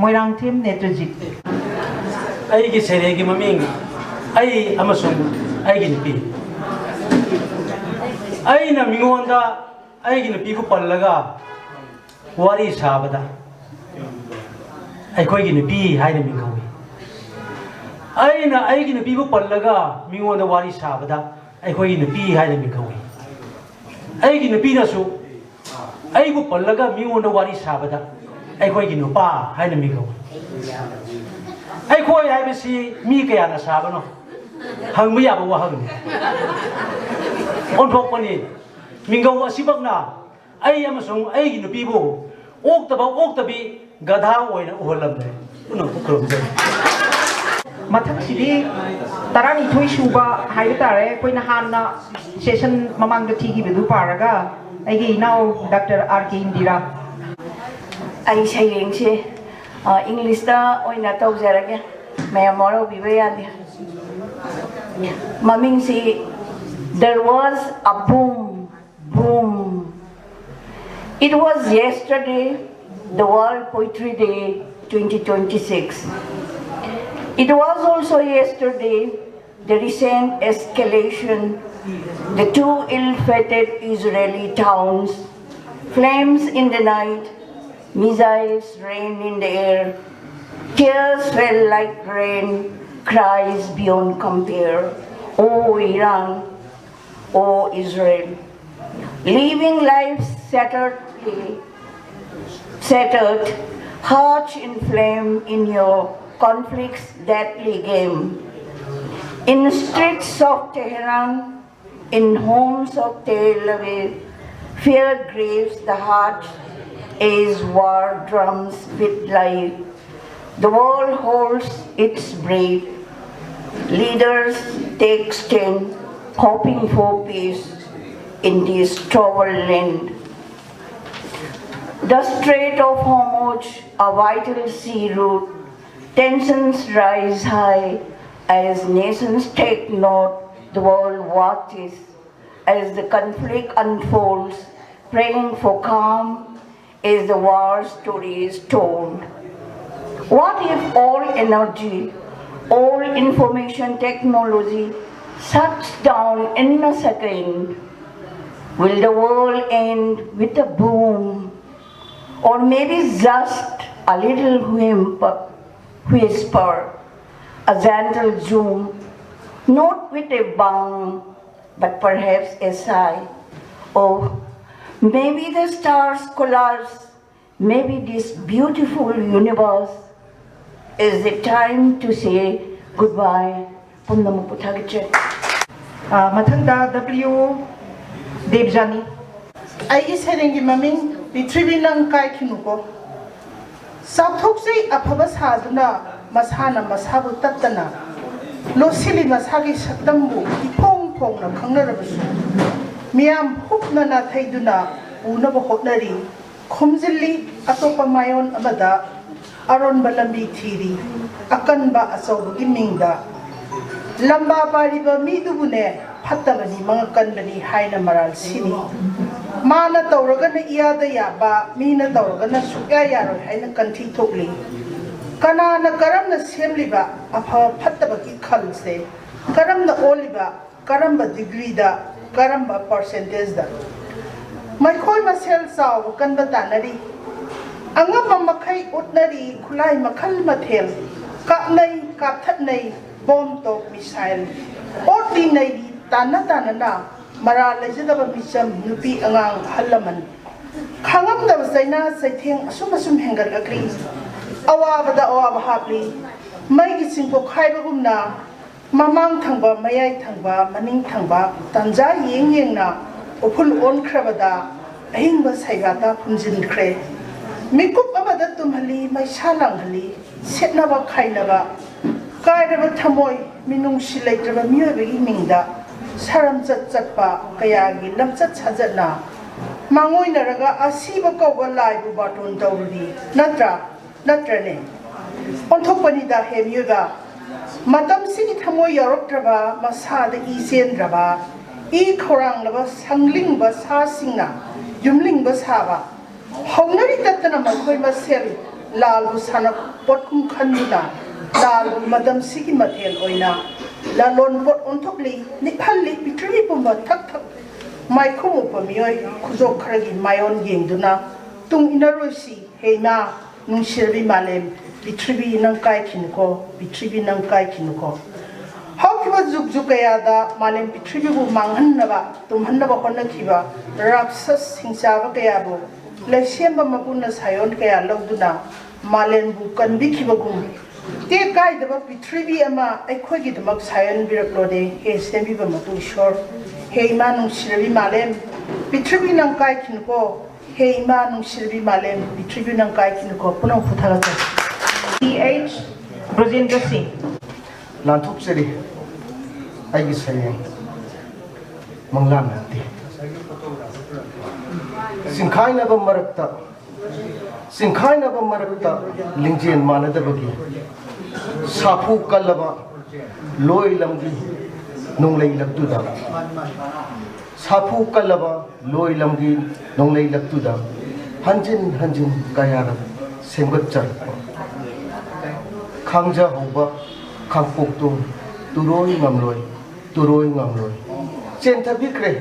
ꯃꯣꯏꯔꯥꯡꯊꯦꯝ ꯅꯦꯇ꯭ꯔꯖꯤꯠ꯫ ꯑꯩꯒꯤ ꯁꯩꯔꯦꯡꯒꯤ ꯃꯃꯤꯡ ꯑꯩ ꯑꯃꯁꯨꯡ ꯑꯩꯒꯤ ꯅꯨꯄꯤ꯫ ꯑꯩꯅ ꯃꯤꯉꯣꯟꯗ ꯑꯩꯒꯤ ꯅꯨꯄꯤꯕꯨ ꯄꯜꯂꯒ ꯋꯥꯔꯤ ꯁꯥꯕꯗ ꯑꯩꯈꯣꯏꯒꯤ ꯅꯨꯄꯤ ꯍꯥꯏꯅ ꯃꯤꯡ ꯀꯧꯏ꯫ ꯑꯩꯅ ꯑꯩꯒꯤ ꯅꯨꯄꯤꯕꯨ ꯄꯜꯂꯒ ꯃꯤꯉꯣꯟꯗ ꯋꯥꯔꯤ ꯁꯥꯕꯗ ꯑꯩꯈꯣꯏꯒꯤ ꯅꯨꯄꯤ ꯍꯥꯏꯅ ꯃꯤꯡ ꯀꯧꯏ꯫ ꯑꯩꯒꯤ ꯅꯨꯄꯤꯅꯁꯨ ꯑꯩꯕꯨ ꯄꯜꯂꯒ ꯃꯤꯉꯣꯟꯗ ꯋꯥꯔꯤ ꯁꯥꯕꯗ ꯑꯩꯈꯣꯏꯒꯤ ꯅꯨꯄꯥ ꯍꯥꯏꯅ ꯃꯤꯡ ꯀꯧꯏ꯫ ꯑꯩꯈꯣꯏ ꯍꯥꯏꯕꯁꯤ ꯃꯤ ꯀꯌꯥꯅ ꯁꯥꯕꯅꯣ ꯍꯪꯕ ꯌꯥꯕ ꯋꯥꯍꯪꯅꯤ꯫ ꯑꯣꯟꯊꯣꯛꯄꯅꯤ꯫ ꯃꯤꯡꯒꯧ ꯑꯁꯤꯃꯛꯅ ꯑꯩ ꯑꯃꯁꯨꯡ ꯑꯩꯒꯤ ꯅꯨꯄꯤꯕꯨ ꯑꯣꯛꯇꯕ ꯑꯣꯛꯇꯕꯤ ꯒꯙꯥ ꯑꯣꯏꯅ ꯎꯍꯜꯂꯝꯂꯦ꯫ ꯄꯨꯝꯅꯃꯛꯄꯨ ꯈꯨꯔꯨꯝꯖꯔꯤ꯫ ꯃꯊꯪꯁꯤꯗꯤ ꯇꯔꯥꯅꯤꯊꯣꯏ ꯁꯨꯕ ꯍꯥꯏꯕ ꯇꯥꯔꯦ, ꯑꯩꯈꯣꯏꯅ ꯍꯥꯟꯅ ꯁꯦꯁꯟ ꯃꯃꯥꯡꯗ ꯊꯤꯈꯤꯕꯗꯨ ꯄꯥꯔꯒ, ꯑꯩꯒꯤ ꯏꯅꯥꯎ ꯗꯥꯛꯇꯔ ꯑꯥꯔ ꯀꯦ ꯏꯟꯗꯤꯔꯥ꯫ ꯑꯩ ꯁꯩꯔꯦꯡꯁꯦ, ꯑ, ꯏꯪꯂꯤꯁꯇ ꯑꯣꯏꯅ ꯇꯧꯖꯔꯒꯦ, ꯃꯌꯥꯝ ꯋꯥꯔꯧꯕꯤꯕ ꯌꯥꯗꯦ꯫ ꯃꯃꯤꯡꯁꯤ There Was a Boom, Boom. It was yesterday, the World Poetry Day twenty twenty-six. It was also yesterday, The recent escalation, the two ill-fated Israeli towns, flames in the night, missiles rain in the air, tears fell like rain, cries beyond compare. O Iran, O Israel, living life shattered, shattered, hearts inflame in your conflict's deadly game. In streets of Tehran, in homes of Tel Aviv, fear grieves the heart as war drums with life. The world holds its breath. Leaders take stand, hoping for peace in this troubled land. The Strait of Hormuz, a vital sea route, tensions rise high as nations take note, the world watches as the conflict unfolds, praying for calm as the war story is told. What if all energy, all information technology shuts down in a second? Will the world end with a boom? Or maybe just a little whimper, whisper, a gentle zoom, not with a bang, but perhaps a sigh. Oh, maybe the stars collapse, maybe this beautiful universe is the time to say goodbye. ꯄꯨꯝꯅꯃꯛꯄꯨ ꯊꯥꯒꯠꯆꯔꯤ꯫ ꯑ, ꯃꯊꯪꯗ W ꯗꯦꯕꯖꯥꯅꯤ꯫ ꯑꯩꯒꯤ ꯁꯩꯔꯦꯡꯒꯤ ꯃꯃꯤꯡ ꯄ꯭ꯔꯤꯊꯤꯕꯤ ꯅꯪ ꯀꯥꯏꯈꯤꯅꯨꯀꯣ꯫ ꯆꯥꯎꯊꯣꯛꯆꯩ ꯑꯐꯕ ꯁꯥꯗꯨꯅ ꯃꯁꯥꯅ ꯃꯁꯥꯕꯨ ꯇꯠꯇꯅ ꯂꯣꯠꯁꯤꯜꯂꯤ ꯃꯁꯥꯒꯤ ꯁꯛꯇꯝꯕꯨ ꯏꯐꯣꯡ ꯐꯣꯡꯅ ꯈꯪꯅꯔꯕꯁꯨ ꯃꯤꯌꯥꯝ ꯍꯨꯞꯅ ꯅꯥꯊꯩꯗꯨꯅ ꯄꯨꯅꯕ ꯍꯣꯠꯅꯔꯤ꯫ ꯈꯨꯝꯖꯤꯜꯂꯤ ꯑꯇꯣꯞꯄ ꯃꯥꯏꯑꯣꯟ ꯑꯃꯗ ꯑꯔꯣꯟꯕ ꯂꯝꯕꯤ ꯊꯤꯔꯤ꯫ ꯑꯀꯟꯕ ꯑꯆꯧꯕꯒꯤ ꯃꯤꯡꯗ ꯂꯝꯕꯥ ꯄꯥꯏꯔꯤꯕ ꯃꯤꯗꯨꯕꯨꯅꯦ ꯐꯠꯇꯕꯅꯤ ꯃꯉꯛ ꯀꯟꯕꯅꯤ ꯍꯥꯏꯅ ꯃꯔꯥꯜ ꯁꯤꯅꯤ꯫ ꯃꯥꯅ ꯇꯧꯔꯒꯅ ꯏꯌꯥꯗ ꯌꯥꯕ, ꯃꯤꯅ ꯇꯧꯔꯒꯅ ꯁꯨꯛꯌꯥ ꯌꯥꯔꯣꯏ ꯍꯥꯏꯅ ꯀꯟꯊꯤ ꯊꯣꯛꯂꯤ꯫ ꯀꯅꯥꯅ ꯀꯔꯝꯅ ꯁꯦꯝꯂꯤꯕ ꯑꯐꯕ ꯐꯠꯇꯕꯒꯤ ꯈꯜꯁꯦ ꯀꯔꯝꯅ ꯑꯣꯜꯂꯤꯕ? ꯀꯔꯝꯕ ꯗꯤꯒ꯭ꯔꯤꯗ? ꯀꯔꯝꯕ ꯄꯥꯔꯁꯦꯟꯇꯦꯖꯗ? ꯃꯩꯈꯣꯏ ꯃꯁꯦꯜ ꯆꯥꯎꯕ ꯀꯟꯕ ꯇꯥꯟꯅꯔꯤ꯫ ꯑꯉꯝꯕ ꯃꯈꯩ ꯎꯠꯅꯔꯤ꯫ ꯈꯨꯠꯂꯥꯏ ꯃꯈꯜ ꯃꯊꯦꯜ ꯀꯥꯞꯅꯩ, ꯀꯥꯞꯊꯠꯅꯩ꯫ ꯕꯣꯝ, ꯇꯣꯞ, ꯃꯤꯁꯥꯏꯜ ꯑꯣꯠꯂꯤ ꯅꯩꯔꯤ꯫ ꯇꯥꯟꯅ ꯇꯥꯟꯅꯅ ꯃꯔꯥꯜ ꯂꯩꯖꯗꯕ ꯃꯤꯆꯝ ꯅꯨꯄꯤ ꯑꯉꯥꯡ ꯑꯍꯜ ꯂꯃꯟ ꯈꯥꯡꯉꯝꯗꯕ ꯆꯩꯅꯥ ꯆꯩꯊꯦꯡ ꯑꯁꯨꯝ ꯑꯁꯨꯝ ꯍꯦꯟꯒꯠꯂꯛꯂꯤ꯫ ꯑꯋꯥꯕꯗ ꯑꯋꯥꯕ ꯍꯥꯞꯂꯤ꯫ ꯃꯩꯒꯤ ꯆꯤꯡ ꯄꯣꯈꯥꯏꯕꯒꯨꯝꯅ ꯃꯃꯥꯡ ꯊꯪꯕ, ꯃꯌꯥꯏ ꯊꯪꯕ, ꯃꯅꯤꯡ ꯊꯪꯕ ꯇꯥꯟꯖꯥ ꯌꯦꯡ ꯌꯦꯡꯅ ꯎꯐꯨꯜ ꯑꯣꯟꯈ꯭ꯔꯕꯗ ꯑꯍꯤꯡꯕ ꯁꯩꯒꯥꯇ ꯐꯨꯝꯖꯤꯟꯈ꯭ꯔꯦ꯫ ꯃꯤꯀꯨꯞ ꯑꯃꯗ ꯇꯨꯝꯍꯜꯂꯤ, ꯃꯩꯁꯥ ꯂꯥꯡꯍꯜꯂꯤ꯫ ꯁꯦꯠꯅꯕ ꯈꯥꯏꯅꯕ, ꯀꯥꯏꯔꯕ ꯊꯃꯣꯏ, ꯃꯤꯅꯨꯡꯁꯤ ꯂꯩꯇ꯭ꯔꯕ ꯃꯤꯑꯣꯏꯕꯒꯤ ꯃꯤꯡꯗ ꯁꯥꯔꯝꯆꯠ ꯆꯠꯄ ꯀꯌꯥꯒꯤ ꯂꯝꯆꯠ ꯁꯥꯖꯠꯅ ꯃꯥꯡꯑꯣꯏꯅꯔꯒ ꯑꯁꯤꯕ ꯀꯧꯕ ꯂꯥꯏꯕꯨ ꯕꯥꯔꯇꯣꯟ ꯇꯧꯔꯨꯔꯤ꯫ ꯅꯠꯇ꯭ꯔꯥ? ꯅꯠꯇ꯭ꯔꯅꯦ? ꯑꯣꯟꯊꯣꯛꯄꯅꯤꯗ ꯍꯦ ꯃꯤꯑꯣꯏꯕ꯫ ꯃꯇꯝꯁꯤꯒꯤ ꯊꯃꯣꯏ ꯌꯥꯎꯔꯛꯇ꯭ꯔꯕ, ꯃꯁꯥꯗ ꯏ ꯆꯦꯟꯗ꯭ꯔꯕ, ꯏ ꯈꯧꯔꯥꯡꯂꯕ ꯁꯪꯂꯤꯡꯕ ꯁꯥꯁꯤꯡꯅ ꯌꯨꯝꯂꯤꯡꯕ ꯁꯥꯕ, ꯍꯧꯅꯔꯤ ꯇꯠꯇꯅ ꯃꯈꯣꯏ ꯃꯁꯦꯜ ꯂꯥꯜꯕꯨ ꯁꯥꯟꯅꯄꯣꯠꯀꯨꯝ ꯈꯟꯗꯨꯅ ꯂꯥꯜꯕꯨ ꯃꯇꯝꯁꯤꯒꯤ ꯃꯊꯦꯜ ꯑꯣꯏꯅ ꯂꯥꯂꯣꯟ ꯄꯣꯠ ꯑꯣꯟꯊꯣꯛꯂꯤ, ꯅꯤꯛꯍꯜꯂꯤ꯫ ꯄ꯭ꯔꯤꯊꯤꯕꯤ ꯄꯨꯝꯕ ꯊꯛ ꯊꯛ ꯃꯥꯏꯈꯨꯝ ꯎꯞꯄ ꯃꯤꯑꯣꯏ ꯈꯨꯖꯣꯞ ꯈꯔꯒꯤ ꯃꯥꯏꯑꯣꯟ ꯌꯦꯡꯗꯨꯅ ꯇꯨꯡ ꯏꯟꯅꯔꯣꯏꯁꯤ꯫ ꯍꯦ ꯏꯃꯥ, ꯅꯨꯡꯁꯤꯔꯕꯤ ꯃꯥꯂꯦꯝ, ꯄ꯭ꯔꯤꯊꯤꯕꯤ ꯅꯪ ꯀꯥꯏꯈꯤꯅꯨꯀꯣ, ꯄ꯭ꯔꯤꯊꯤꯕꯤ ꯅꯪ ꯀꯥꯏꯈꯤꯅꯨꯀꯣ꯫ ꯍꯧꯈꯤꯕ ꯖꯨꯛ ꯖꯨꯛ ꯀꯌꯥꯗ ꯃꯥꯂꯦꯝ ꯄ꯭ꯔꯤꯊꯤꯕꯤꯕꯨ ꯃꯥꯡꯍꯟꯅꯕ, ꯇꯨꯝꯍꯟꯅꯕ ꯍꯣꯠꯅꯈꯤꯕ ꯔꯥꯛꯁꯁ ꯍꯤꯡꯆꯥꯕ ꯀꯌꯥꯕꯨ ꯂꯩꯁꯦꯝꯕ ꯃꯄꯨꯅ ꯁꯥꯏꯑꯣꯟ ꯀꯌꯥ ꯂꯧꯗꯨꯅ ꯃꯥꯂꯦꯝꯕꯨ ꯀꯟꯕꯤꯈꯤꯕꯒꯨꯝ, ꯇꯦꯛ ꯀꯥꯏꯗꯕ ꯄ꯭ꯔꯤꯊꯤꯕꯤ ꯑꯃ ꯑꯩꯈꯣꯏꯒꯤꯗꯃꯛ ꯁꯥꯏꯑꯣꯟꯕꯤꯔꯛꯂꯣꯅꯦ, ꯍꯦ ꯁꯦꯝꯕꯤꯕ ꯃꯄꯨ ꯏꯁꯣꯔ꯫ ꯍꯦ ꯏꯃꯥ ꯅꯨꯡꯁꯤꯔꯕꯤ ꯃꯥꯂꯦꯝ, ꯄ꯭ꯔꯤꯊꯤꯕꯤ ꯅꯪ ꯀꯥꯏꯈꯤꯅꯨꯀꯣ꯫ ꯍꯦ ꯏꯃꯥ ꯅꯨꯡꯁꯤꯔꯕꯤ ꯃꯥꯂꯦꯝ, ꯄ꯭ꯔꯤꯊꯤꯕꯤ ꯅꯪ ꯀꯥꯏꯈꯤꯅꯨꯀꯣ꯫ ꯄꯨꯝꯅꯃꯛꯄꯨ ꯊꯥꯒꯠꯆꯔꯤ꯫ ꯇꯤ ꯑꯩꯆ ꯕ꯭ꯔꯖꯦꯟꯗ꯭ꯔ ꯁꯤꯡ꯫ ꯂꯥꯟꯊꯣꯛꯆꯔꯤ ꯑꯩꯒꯤ ꯁꯩꯔꯦꯡ ꯃꯪꯂꯥꯟ ꯅꯠꯇꯦ꯫ ꯆꯤꯡꯈꯥꯏꯅꯕ ꯃꯔꯛꯇ, ꯆꯤꯡꯈꯥꯏꯅꯕ ꯃꯔꯛꯇ ꯂꯤꯡꯖꯦꯜ ꯃꯥꯟꯅꯗꯕꯒꯤ ꯁꯥꯐꯨ ꯀꯜꯂꯕ ꯂꯣꯏ ꯂꯝꯒꯤ ꯅꯣꯡꯂꯩ ꯂꯛꯇꯨꯗ, ꯁꯥꯐꯨ ꯀꯜꯂꯕ ꯂꯣꯏ ꯂꯝꯒꯤ ꯅꯣꯡꯂꯩ ꯂꯛꯇꯨꯗ ꯍꯟꯖꯤꯟ ꯍꯟꯖꯤꯟ ꯀꯌꯥꯔꯛ ꯁꯦꯝꯒꯠꯆꯔꯛꯄ ꯈꯥꯡꯖꯍꯧꯕ ꯈꯥꯡꯄꯣꯛꯇꯨ ꯇꯨꯔꯣꯏ ꯉꯝꯂꯣꯏ, ꯇꯨꯔꯣꯏ ꯉꯝꯂꯣꯏ꯫ ꯆꯦꯟꯊꯕꯤꯈ꯭ꯔꯦ,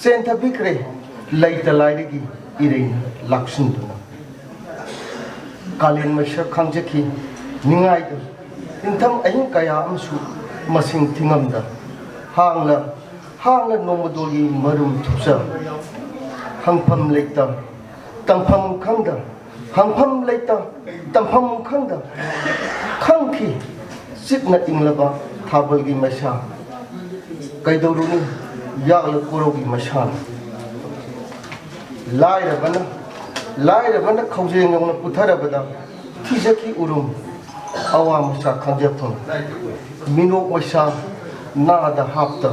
ꯆꯦꯟꯊꯕꯤꯈ꯭ꯔꯦ ꯂꯩꯇ ꯂꯥꯏꯔꯒꯤ ꯏꯔꯩꯅ ꯂꯥꯛꯁꯤꯟꯗꯨꯅ꯫ ꯀꯥꯂꯦꯟ ꯃꯩꯁꯛ ꯈꯥꯡꯖꯈꯤ ꯅꯤꯡꯉꯥꯏꯗ, ꯅꯤꯡꯊꯝ ꯑꯍꯤꯡ ꯀꯌꯥ ꯑꯃꯁꯨ ꯃꯁꯤꯡ ꯊꯤꯉꯝꯗ꯫ ꯍꯥꯡꯂ ꯍꯥꯡꯂ ꯅꯣꯡꯃꯗꯣꯜꯒꯤ ꯃꯔꯨꯝ ꯊꯨꯞꯆ꯫ ꯍꯪꯐꯝ ꯂꯩꯇ, ꯇꯝꯐꯝ ꯈꯪꯗ, ꯍꯪꯐꯝ ꯂꯩꯇ, ꯇꯝꯐꯝ ꯈꯪꯗ ꯈꯪꯈꯤ ꯆꯤꯛꯅ ꯏꯪꯂꯕ ꯊꯥꯕꯜꯒꯤ ꯃꯩꯁꯥ꯫ ꯀꯩꯗꯧꯔꯨꯅꯤ ꯌꯥꯛꯂ ꯀꯣꯔꯧꯒꯤ ꯃꯩꯁꯥꯅ꯫ ꯂꯥꯏꯔꯕꯅ, ꯂꯥꯏꯔꯕꯅ ꯈꯧꯖꯦꯡ ꯌꯧꯅ ꯄꯨꯊꯔꯕꯗ ꯊꯤꯖꯈꯤ ꯎꯔꯨꯝ ꯑꯋꯥ ꯃꯆꯥ ꯈꯪꯖꯐꯝ꯫ ꯃꯤꯅꯣꯛ ꯃꯩꯁꯥ ꯅꯥꯗ ꯍꯥꯞꯇ,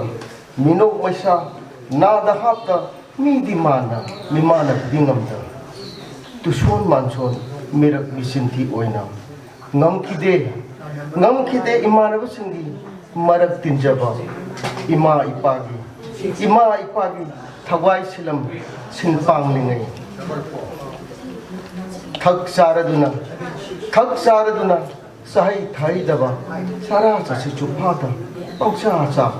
ꯃꯤꯅꯣꯛ ꯃꯩꯁꯥ ꯅꯥꯗ ꯍꯥꯞꯇ ꯃꯤꯗꯤ ꯃꯥꯟꯅ ꯃꯤꯃꯥꯟꯅꯕꯗꯤ ꯉꯝꯗ꯫ ꯇꯨꯁꯣꯟ ꯃꯥꯟꯁꯣꯟ ꯃꯤꯔꯛ ꯃꯤꯆꯤꯟꯊꯤ ꯑꯣꯏꯅ ꯉꯝꯈꯤꯗꯦ, ꯉꯝꯈꯤꯗꯦ ꯏꯃꯥꯟꯅꯕꯁꯤꯡꯒꯤ ꯃꯔꯛ ꯇꯤꯟꯖꯕ꯫ ꯏꯃꯥ ꯏꯄꯥꯒꯤ, ꯏꯃꯥ ꯏꯄꯥꯒꯤ ꯊꯋꯥꯏ ꯁꯤꯂꯝ ꯁꯤꯟ ꯄꯥꯡꯂꯤꯉꯩ꯫ ꯊꯛ ꯆꯥꯔꯗꯨꯅ, ꯊꯛ ꯆꯥꯔꯗꯨꯅ ꯆꯥꯍꯩ ꯊꯥꯍꯩꯗꯕ ꯁꯥꯔꯥ ꯆꯠꯁꯤ ꯆꯨꯞꯐꯥꯗ ꯄꯪꯆꯥ ꯆꯥ꯫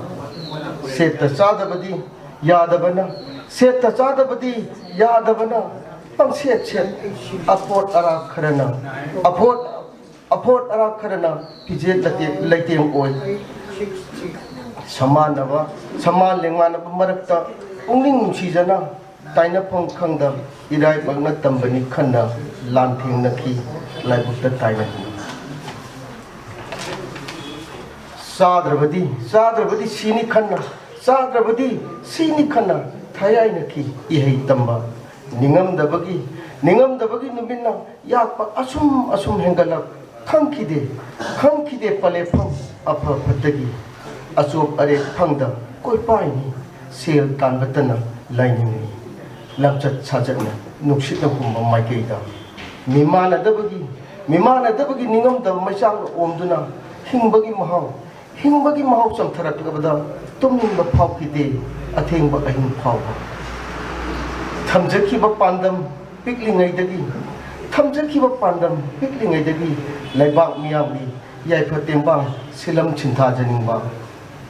ꯁꯦꯠꯇ ꯆꯥꯗꯕꯗꯤ ꯌꯥꯗꯕꯅ, ꯁꯦꯠꯇ ꯆꯥꯗꯕꯗꯤ ꯌꯥꯗꯕꯅ ꯄꯪꯁꯦꯠ ꯁꯦꯠ꯫ ꯑꯐꯣꯠ ꯑꯔꯥꯛ ꯈꯔꯅ, ꯑꯐꯣꯠ, ꯑꯐꯣꯠ ꯑꯔꯥꯛ ꯈꯔꯅ ꯐꯤꯖꯦꯠ ꯂꯇꯦ-, ꯂꯩꯇꯦꯡ ꯑꯣꯏ꯫ ꯁꯃꯥꯟꯅꯕ, ꯁꯃꯥꯟ ꯂꯦꯡꯃꯥꯟꯅꯕ ꯃꯔꯛꯇ ꯄꯨꯛꯅꯤꯡ ꯅꯨꯡꯁꯤꯖꯅ ꯇꯥꯏꯅꯐꯝ ꯈꯪꯗ ꯏꯔꯥꯏꯕꯛꯅ ꯇꯝꯕꯅꯤ ꯈꯟꯅ ꯂꯥꯟꯊꯦꯡꯅꯈꯤ ꯂꯥꯏꯕꯛꯇ ꯇꯥꯏꯅꯗꯨꯅ꯫ ꯆꯥꯗ꯭ꯔꯕꯗꯤ, ꯆꯥꯗ꯭ꯔꯕꯗꯤ ꯁꯤꯅꯤ ꯈꯟꯅ, ꯆꯥꯗ꯭ꯔꯕꯗꯤ ꯁꯤꯅꯤ ꯈꯟꯅ ꯊꯌꯥꯏꯅꯈꯤ ꯏꯍꯩ ꯇꯝꯕ꯫ ꯅꯤꯡꯉꯝꯗꯕꯒꯤ, ꯅꯤꯡꯉꯝꯗꯕꯒꯤ ꯅꯨꯃꯤꯠꯅ ꯌꯥꯛꯄ ꯑꯁꯨꯝ ꯑꯁꯨꯝ ꯍꯦꯟꯒꯠꯂꯛ ꯈꯪꯈꯤꯗꯦ, ꯈꯪꯈꯤꯗꯦ ꯄꯂꯦꯐꯝ ꯑꯐ ꯐꯠꯇꯒꯤ꯫ ꯑꯆꯣꯞ ꯑꯔꯦꯛ ꯐꯪꯗ ꯀꯣꯏꯄꯥꯏꯅꯤ, ꯁꯦꯜ ꯇꯥꯟꯕꯇꯅ ꯂꯥꯏꯅꯤꯡꯅꯤ꯫ ꯂꯝꯆꯠ ꯁꯥꯖꯠꯅ ꯅꯨꯡꯁꯤꯠꯅ ꯍꯨꯝꯕ ꯃꯥꯏꯀꯩꯗ ꯃꯤꯃꯥꯟꯅꯗꯕꯒꯤ, ꯃꯤꯃꯥꯟꯅꯗꯕꯒꯤ ꯅꯤꯡꯉꯝꯗꯕ ꯃꯩꯆꯥꯛꯅ ꯑꯣꯝꯗꯨꯅ ꯍꯤꯡꯕꯒꯤ ꯃꯍꯥꯎ, ꯍꯤꯡꯕꯒꯤ ꯃꯍꯥꯎ ꯆꯝꯊꯔꯛꯂꯕꯗ ꯇꯨꯝꯅꯤꯡꯕ ꯐꯥꯎꯈꯤꯗꯦ ꯑꯊꯦꯡꯕ ꯑꯍꯤꯡ ꯐꯥꯎꯕ꯫ ꯊꯝꯖꯈꯤꯕ ꯄꯥꯟꯗꯝ ꯄꯤꯛꯂꯤꯉꯩꯗꯒꯤ, ꯊꯝꯖꯈꯤꯕ ꯄꯥꯟꯗꯝ ꯄꯤꯛꯂꯤꯉꯩꯗꯒꯤ ꯂꯩꯕꯥꯛ ꯃꯤꯌꯥꯝꯒꯤ ꯌꯥꯏꯐ ꯇꯦꯡꯕꯥꯡ ꯁꯤꯂꯝ ꯁꯤꯟꯊꯥꯖꯅꯤꯡꯕ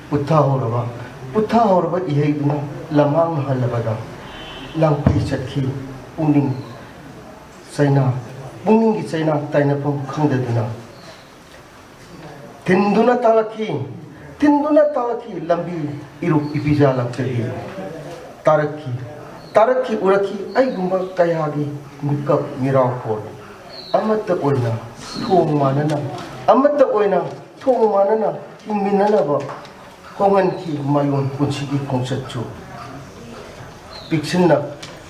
ꯄꯨꯊꯍꯧꯔꯕ ꯄꯨꯊꯍꯧꯔꯕ ꯏꯍꯩꯗꯨꯅ ꯂꯝꯃꯥꯡ ꯍꯜꯂꯕꯗ ꯂꯥꯡꯐꯩ ꯆꯠꯈꯤ꯫ ꯄꯨꯛꯅꯤꯡ ꯆꯩꯅꯥ ꯄꯨꯛꯅꯤꯡꯒꯤ ꯆꯩꯅꯥ ꯇꯥꯏꯅꯐꯝ ꯈꯪꯗꯗꯨꯅ ꯊꯤꯟꯗꯨꯅ ꯇꯥꯔꯛꯈꯤ꯫ ꯊꯤꯟꯗꯨꯅ ꯇꯥꯔꯛꯈꯤ꯫ ꯂꯝꯕꯤ ꯏꯔꯨꯞ ꯏꯄꯤꯖꯥ ꯂꯝꯆꯠꯂꯤ꯫ ꯇꯥꯔꯛꯈꯤ꯫ ꯇꯥꯔꯛꯈꯤ ꯎꯔꯛꯈꯤ ꯑꯩꯒꯨꯝꯕ ꯀꯌꯥꯒꯤ ꯃꯤꯀꯞ ꯃꯤꯔꯥꯎ ꯐꯣꯟ ꯑꯃꯠꯇ ꯑꯣꯏꯅ ꯊꯣꯡ ꯃꯥꯟꯅꯅ ꯑꯃꯠꯇ ꯑꯣꯏꯅ ꯊꯣꯡ ꯃꯥꯟꯅꯅ ꯍꯤꯡꯃꯤꯟꯅꯅꯕ ꯍꯣꯡꯍꯟꯈꯤ꯫ ꯃꯥꯌꯣꯟ ꯄꯨꯟꯁꯤꯒꯤ ꯈꯣꯡꯆꯠꯁꯨ ꯄꯤꯛꯁꯤꯟꯅ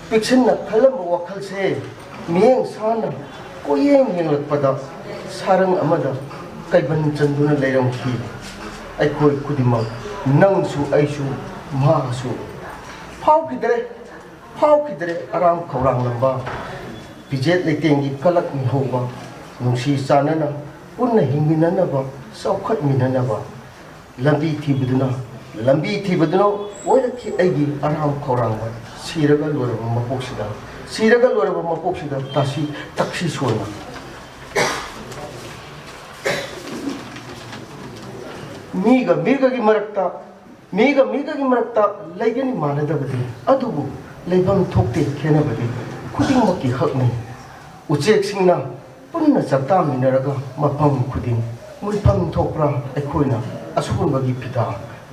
ꯄꯤꯛꯁꯤꯟꯅ ꯈꯜꯂꯝꯕ ꯋꯥꯈꯜꯁꯦ ꯃꯤꯠꯌꯦꯡ ꯁꯥꯟꯅ ꯀꯣꯏꯌꯦꯡ ꯌꯦꯡꯂꯛꯄꯗ ꯁꯥꯔꯪ ꯑꯃꯗ ꯀꯩꯕꯟ ꯆꯟꯗꯨꯅ ꯂꯩꯔꯝꯈꯤ꯫ ꯑꯩꯈꯣꯏ ꯈꯨꯗꯤꯡꯃꯛ, ꯅꯪꯁꯨ ꯑꯩꯁꯨ ꯃꯍꯥꯛꯁꯨ, ꯐꯥꯎꯈꯤꯗ꯭ꯔꯦ꯫ ꯐꯥꯎꯈꯤꯗ꯭ꯔꯦ ꯑꯔꯥꯝ ꯈꯧꯔꯥꯡꯂꯝꯕ ꯐꯤꯖꯦꯠ ꯂꯩꯇꯦꯡꯒꯤ ꯀꯂꯛ ꯃꯤꯍꯧꯕ꯫ ꯅꯨꯡꯁꯤ ꯆꯥꯟꯅꯅ ꯄꯨꯟꯅ ꯍꯤꯡꯃꯤꯟꯅꯅꯕ, ꯆꯥꯎꯈꯠꯃꯤꯟꯅꯅꯕ ꯂꯝꯕꯤ ꯊꯤꯕꯗꯨꯅ, ꯂꯝꯕꯤ ꯊꯤꯕꯗꯨꯅ ꯑꯣꯏꯔꯛꯈꯤ ꯑꯩꯒꯤ ꯑꯔꯥꯝ ꯈꯧꯔꯥꯡꯕ꯫ ꯁꯤꯔꯒ ꯂꯣꯏꯔꯕ ꯃꯄꯣꯛꯁꯤꯗ, ꯁꯤꯔꯒ ꯂꯣꯏꯔꯕ ꯃꯄꯣꯛꯁꯤꯗ ꯇꯥꯁꯤ ꯇꯛꯁꯤ ꯁꯣꯟꯅ ꯃꯤꯒ ꯃꯤꯒꯒꯤ ꯃꯔꯛꯇ ꯃꯤꯒ ꯃꯤꯒꯒꯤ ꯃꯔꯛꯇ ꯂꯩꯒꯅꯤ ꯃꯥꯟꯅꯗꯕꯗꯤ, ꯑꯗꯨꯕꯨ ꯂꯩꯐꯝ ꯊꯣꯛꯇꯦ ꯈꯦꯠꯅꯕꯗꯤ꯫ ꯈꯨꯗꯤꯡꯃꯛꯀꯤ ꯍꯛꯅꯤ꯫ ꯎꯆꯦꯛꯁꯤꯡꯅ ꯄꯨꯟꯅ ꯆꯥꯛꯇꯥꯃꯤꯟꯅꯔꯒ ꯃꯐꯝ ꯈꯨꯗꯤꯡ ꯃꯨꯟꯐꯝ ꯊꯣꯛꯄ꯭ꯔꯥ? ꯑꯩꯈꯣꯏꯅ ꯑꯁꯣꯟꯕꯒꯤ ꯐꯤꯗꯥ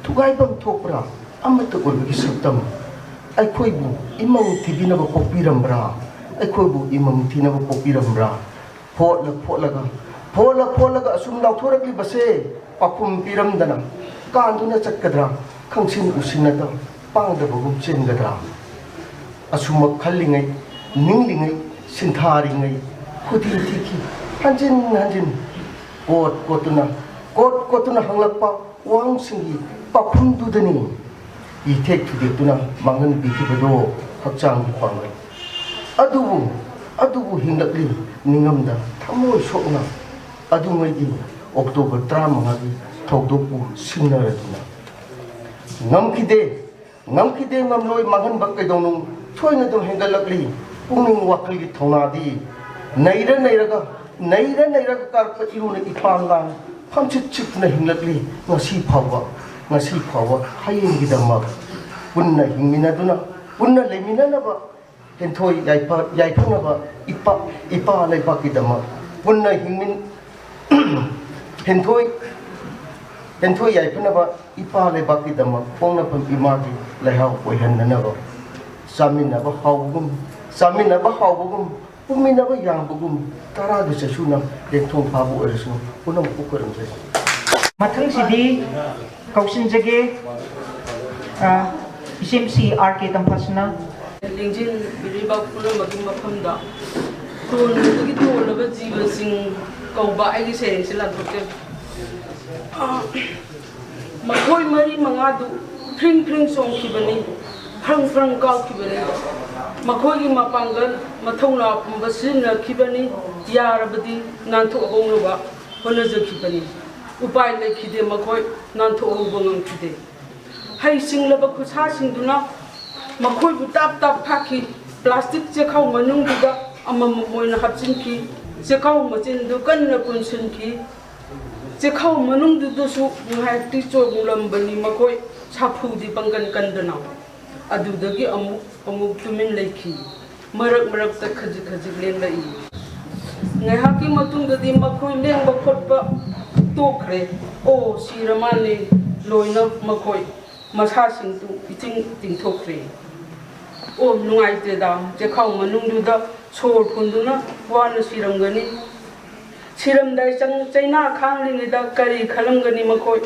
ꯊꯨꯒꯥꯏꯐꯝ ꯊꯣꯛꯄ꯭ꯔꯥ? ꯑꯃꯠꯇ ꯑꯣꯏꯕꯒꯤ ꯁꯛꯇꯝ꯫ ꯑꯩꯈꯣꯏꯕꯨ ꯏꯃꯧ ꯊꯤꯕꯤꯅꯕ ꯄꯣꯛꯄꯤꯔꯝꯕ꯭ꯔꯥ? ꯑꯩꯈꯣꯏꯕꯨ ꯏꯃꯧ ꯊꯤꯅꯕ ꯄꯣꯛꯄꯤꯔꯝꯕ꯭ꯔꯥ? ꯐꯣꯠꯂ ꯐꯣꯠꯂꯒ, ꯐꯣꯠꯂ ꯐꯣꯠꯂꯒ ꯑꯁꯨꯝ ꯂꯥꯎꯊꯣꯔꯛꯂꯤꯕꯁꯦ ꯄꯥꯎꯈꯨꯝ ꯄꯤꯔꯝꯗꯅ ꯀꯥꯟꯗꯨꯅ ꯆꯠꯀꯗ꯭ꯔꯥ? ꯈꯪꯁꯤꯟ ꯎꯁꯤꯟꯅꯗ ꯄꯥꯡꯗꯕꯒꯨꯝ ꯆꯦꯟꯒꯗ꯭ꯔꯥ? ꯑꯁꯨꯝꯃꯛ ꯈꯜꯂꯤꯉꯩ, ꯅꯤꯡꯂꯤꯉꯩ, ꯁꯤꯟꯊꯥꯔꯤꯉꯩ ꯈꯨꯗꯤ ꯊꯤꯈꯤ꯫ ꯍꯟꯖꯤꯟ ꯍꯟꯖꯤꯟ ꯀꯣꯠ ꯀꯣꯠꯇꯨꯅ, ꯀꯣꯠ ꯀꯣꯠꯇꯨꯅ ꯍꯪꯂꯛꯄ ꯋꯥꯍꯪꯁꯤꯡꯒꯤ ꯄꯥꯎꯈꯨꯝꯗꯨꯗꯅꯤ ꯏꯊꯦꯛ ꯊꯨꯗꯦꯛꯇꯨꯅ ꯃꯥꯡꯍꯟꯕꯤꯈꯤꯕꯗꯣ ꯍꯛꯆꯥꯡꯒꯤ ꯄꯥꯡꯒꯜ꯫ ꯑꯗꯨꯕꯨ, ꯑꯗꯨꯕꯨ ꯍꯤꯡꯂꯛꯂꯤ ꯅꯤꯡꯉꯝꯗ ꯊꯃꯣꯏ ꯁꯣꯛꯅ ꯑꯗꯨꯉꯩꯒꯤ ꯑꯣꯛꯇꯣꯕꯔ ꯇꯔꯥꯃꯉꯥꯒꯤ ꯊꯧꯗꯣꯛꯄꯨ ꯁꯤꯡꯅꯔꯗꯨꯅ꯫ ꯉꯝꯈꯤꯗꯦ, ꯉꯝꯈꯤꯗꯦ, ꯉꯝꯂꯣꯏ ꯃꯥꯡꯍꯟꯕ ꯀꯩꯗꯧꯅꯨꯡ ꯊꯣꯏꯅ ꯑꯗꯨꯝ ꯍꯦꯟꯒꯠꯂꯛꯂꯤ꯫ ꯄꯨꯛꯅꯤꯡ ꯋꯥꯈꯜꯒꯤ ꯊꯧꯅꯥꯗꯤ ꯅꯩꯔ ꯅꯩꯔꯒ ꯅꯩꯔ ꯅꯩꯔꯒ ꯀꯥꯔꯛꯄ ꯏꯔꯨꯅ ꯏꯄꯥꯝ ꯂꯥꯡ ꯐꯝꯆꯤꯠ ꯆꯤꯠꯇꯨꯅ ꯍꯤꯡꯂꯛꯂꯤ꯫ ꯉꯁꯤ ꯐꯥꯎꯕ, ꯉꯁꯤ ꯐꯥꯎꯕ ꯍꯌꯦꯡꯒꯤꯗꯃꯛ ꯄꯨꯟꯅ ꯍꯤꯡꯃꯤꯟꯅꯗꯨꯅ, ꯄꯨꯟꯅ ꯂꯩꯃꯤꯟꯅꯅꯕ, ꯍꯦꯟꯊꯣꯏ ꯌꯥꯏꯐ-, ꯌꯥꯏꯐꯅꯕ ꯏꯄꯥ, ꯏꯄꯥ ꯂꯩꯕꯥꯛꯀꯤꯗꯃꯛ ꯄꯨꯟꯅ ꯍꯤꯡꯃꯤꯟ-, ꯍꯦꯟꯊꯣꯏ, ꯍꯦꯟꯊꯣꯏ ꯌꯥꯏꯐꯅꯕ ꯏꯄꯥ ꯂꯩꯕꯥꯛꯀꯤꯗꯃꯛ ꯄꯣꯛꯅꯐꯝ ꯏꯃꯥꯒꯤ ꯂꯩꯍꯥꯎ ꯑꯣꯏꯍꯟꯅꯅꯕ ꯆꯥꯃꯤꯟꯅꯕ ꯍꯥꯎꯕꯒꯨꯝ, ꯆꯥꯃꯤꯟꯅꯕ ꯍꯥꯎꯕꯒꯨꯝ, ꯄꯨꯟꯃꯤꯟꯅꯕ ꯌꯥꯡꯕꯒꯨꯝ, ꯇꯔꯥꯒꯤ ꯆꯩꯁꯨꯅ ꯂꯦꯡꯊꯣꯡ ꯐꯥꯕ ꯑꯣꯏꯔꯁꯅꯨ꯫ ꯄꯨꯝꯅꯃꯛꯄꯨ ꯈꯨꯔꯨꯝꯖꯔꯤ꯫ ꯃꯊꯪꯁꯤꯗꯤ ꯀꯧꯁꯤꯟꯖꯒꯦ, ꯑ, ꯏꯆꯦꯝꯁꯤ ꯑꯥꯔ ꯀꯦ ꯇꯝꯐꯥꯁꯅꯥ꯫ ꯂꯦꯡꯖꯦꯟꯕꯤꯔꯤꯕ ꯄꯨꯝꯅꯃꯛꯀꯤ ꯃꯐꯝꯗ ꯇꯣꯟꯕꯗꯒꯤ ꯇꯣꯜꯂꯕ ꯖꯤꯕꯁꯤꯡ ꯀꯧꯕ ꯑꯩꯒꯤ ꯁꯩꯔꯦꯡꯁꯤ ꯂꯥꯟꯊꯣꯛꯆꯔꯤ꯫ ꯑ, ꯃꯈꯣꯏ ꯃꯔꯤ ꯃꯉꯥꯗꯨ ꯐ꯭ꯔꯤꯡ ꯐ꯭ꯔꯤꯡ ꯆꯣꯡꯈꯤꯕꯅꯤ, ꯐ꯭ꯔꯪ ꯐ꯭ꯔꯪ ꯀꯥꯎꯈꯤꯕꯅꯤ꯫ ꯃꯈꯣꯏꯒꯤ ꯃꯄꯥꯡꯒꯜ, ꯃꯊꯧꯅꯥ ꯄꯨꯝꯕ ꯁꯤꯖꯤꯟꯅꯈꯤꯕꯅꯤ꯫ ꯌꯥꯔꯕꯗꯤ ꯅꯥꯟꯊꯣꯛꯍꯧꯅꯕ ꯍꯣꯠꯅꯖꯈꯤꯕꯅꯤ꯫ ꯎꯄꯥꯏ ꯂꯩꯈꯤꯗꯦ, ꯃꯈꯣꯏ ꯅꯥꯟꯊꯣꯛꯍꯧꯕ ꯉꯝꯈꯤꯗꯦ꯫ ꯍꯩ ꯁꯤꯡꯂꯕ ꯈꯨꯠꯁꯥꯁꯤꯡꯗꯨꯅ ꯃꯈꯣꯏꯕꯨ ꯇꯥꯞ ꯇꯥꯞ ꯐꯥꯈꯤ꯫ ꯄ꯭ꯂꯥꯁꯇꯤꯛ ꯆꯦꯈꯥꯎ ꯃꯅꯨꯡꯗꯨꯗ ꯑꯃꯃꯝ ꯑꯣꯏꯅ ꯍꯥꯞꯆꯤꯟꯈꯤ꯫ ꯆꯦꯈꯥꯎ ꯃꯆꯤꯟꯗꯨ ꯀꯟꯅ ꯄꯨꯟꯁꯤꯟꯈꯤ꯫ ꯆꯦꯈꯥꯎ ꯃꯅꯨꯡꯗꯨꯗꯁꯨ ꯉꯥꯏꯍꯥꯛꯇꯤ ꯆꯣꯡꯂꯝꯕꯅꯤ ꯃꯈꯣꯏ, ꯁꯥꯐꯨꯗꯤ ꯄꯪꯀꯟ ꯀꯟꯗꯅ꯫ ꯑꯗꯨꯗꯒꯤ ꯑꯃꯨꯛ, ꯑꯃꯨꯛ ꯇꯨꯃꯤꯟ ꯂꯩꯈꯤ꯫ ꯃꯔꯛ ꯃꯔꯛꯇ ꯈꯖꯤꯛ ꯈꯖꯤꯛ ꯂꯦꯡꯂꯛꯏ꯫ ꯉꯥꯏꯍꯥꯛꯀꯤ ꯃꯇꯨꯡꯗꯗꯤ ꯃꯈꯣꯏ ꯂꯦꯡꯕ ꯈꯣꯠꯄ ꯇꯣꯛꯈ꯭ꯔꯦ꯫ ꯑꯣ, ꯁꯤꯔ ꯃꯥꯜꯂꯦ꯫ ꯂꯣꯏꯅ ꯃꯈꯣꯏ ꯃꯁꯥꯁꯤꯡꯗꯨ ꯏꯇꯤꯡ ꯇꯤꯡꯊꯣꯛꯈ꯭ꯔꯦ꯫ ꯑꯣ, ꯅꯨꯡꯉꯥꯏꯇꯦꯗ, ꯆꯦꯈꯥꯎ ꯃꯅꯨꯡꯗꯨꯗ ꯁꯣꯔ ꯐꯨꯟꯗꯨꯅ ꯋꯥꯅ ꯁꯤꯔꯝꯒꯅꯤ꯫ ꯁꯤꯔꯝꯗꯥꯏ ꯆꯪ-, ꯆꯩꯅꯥ ꯈꯥꯡꯂꯤꯉꯩꯗ ꯀꯔꯤ ꯈꯜꯂꯝꯒꯅꯤ ꯃꯈꯣꯏ?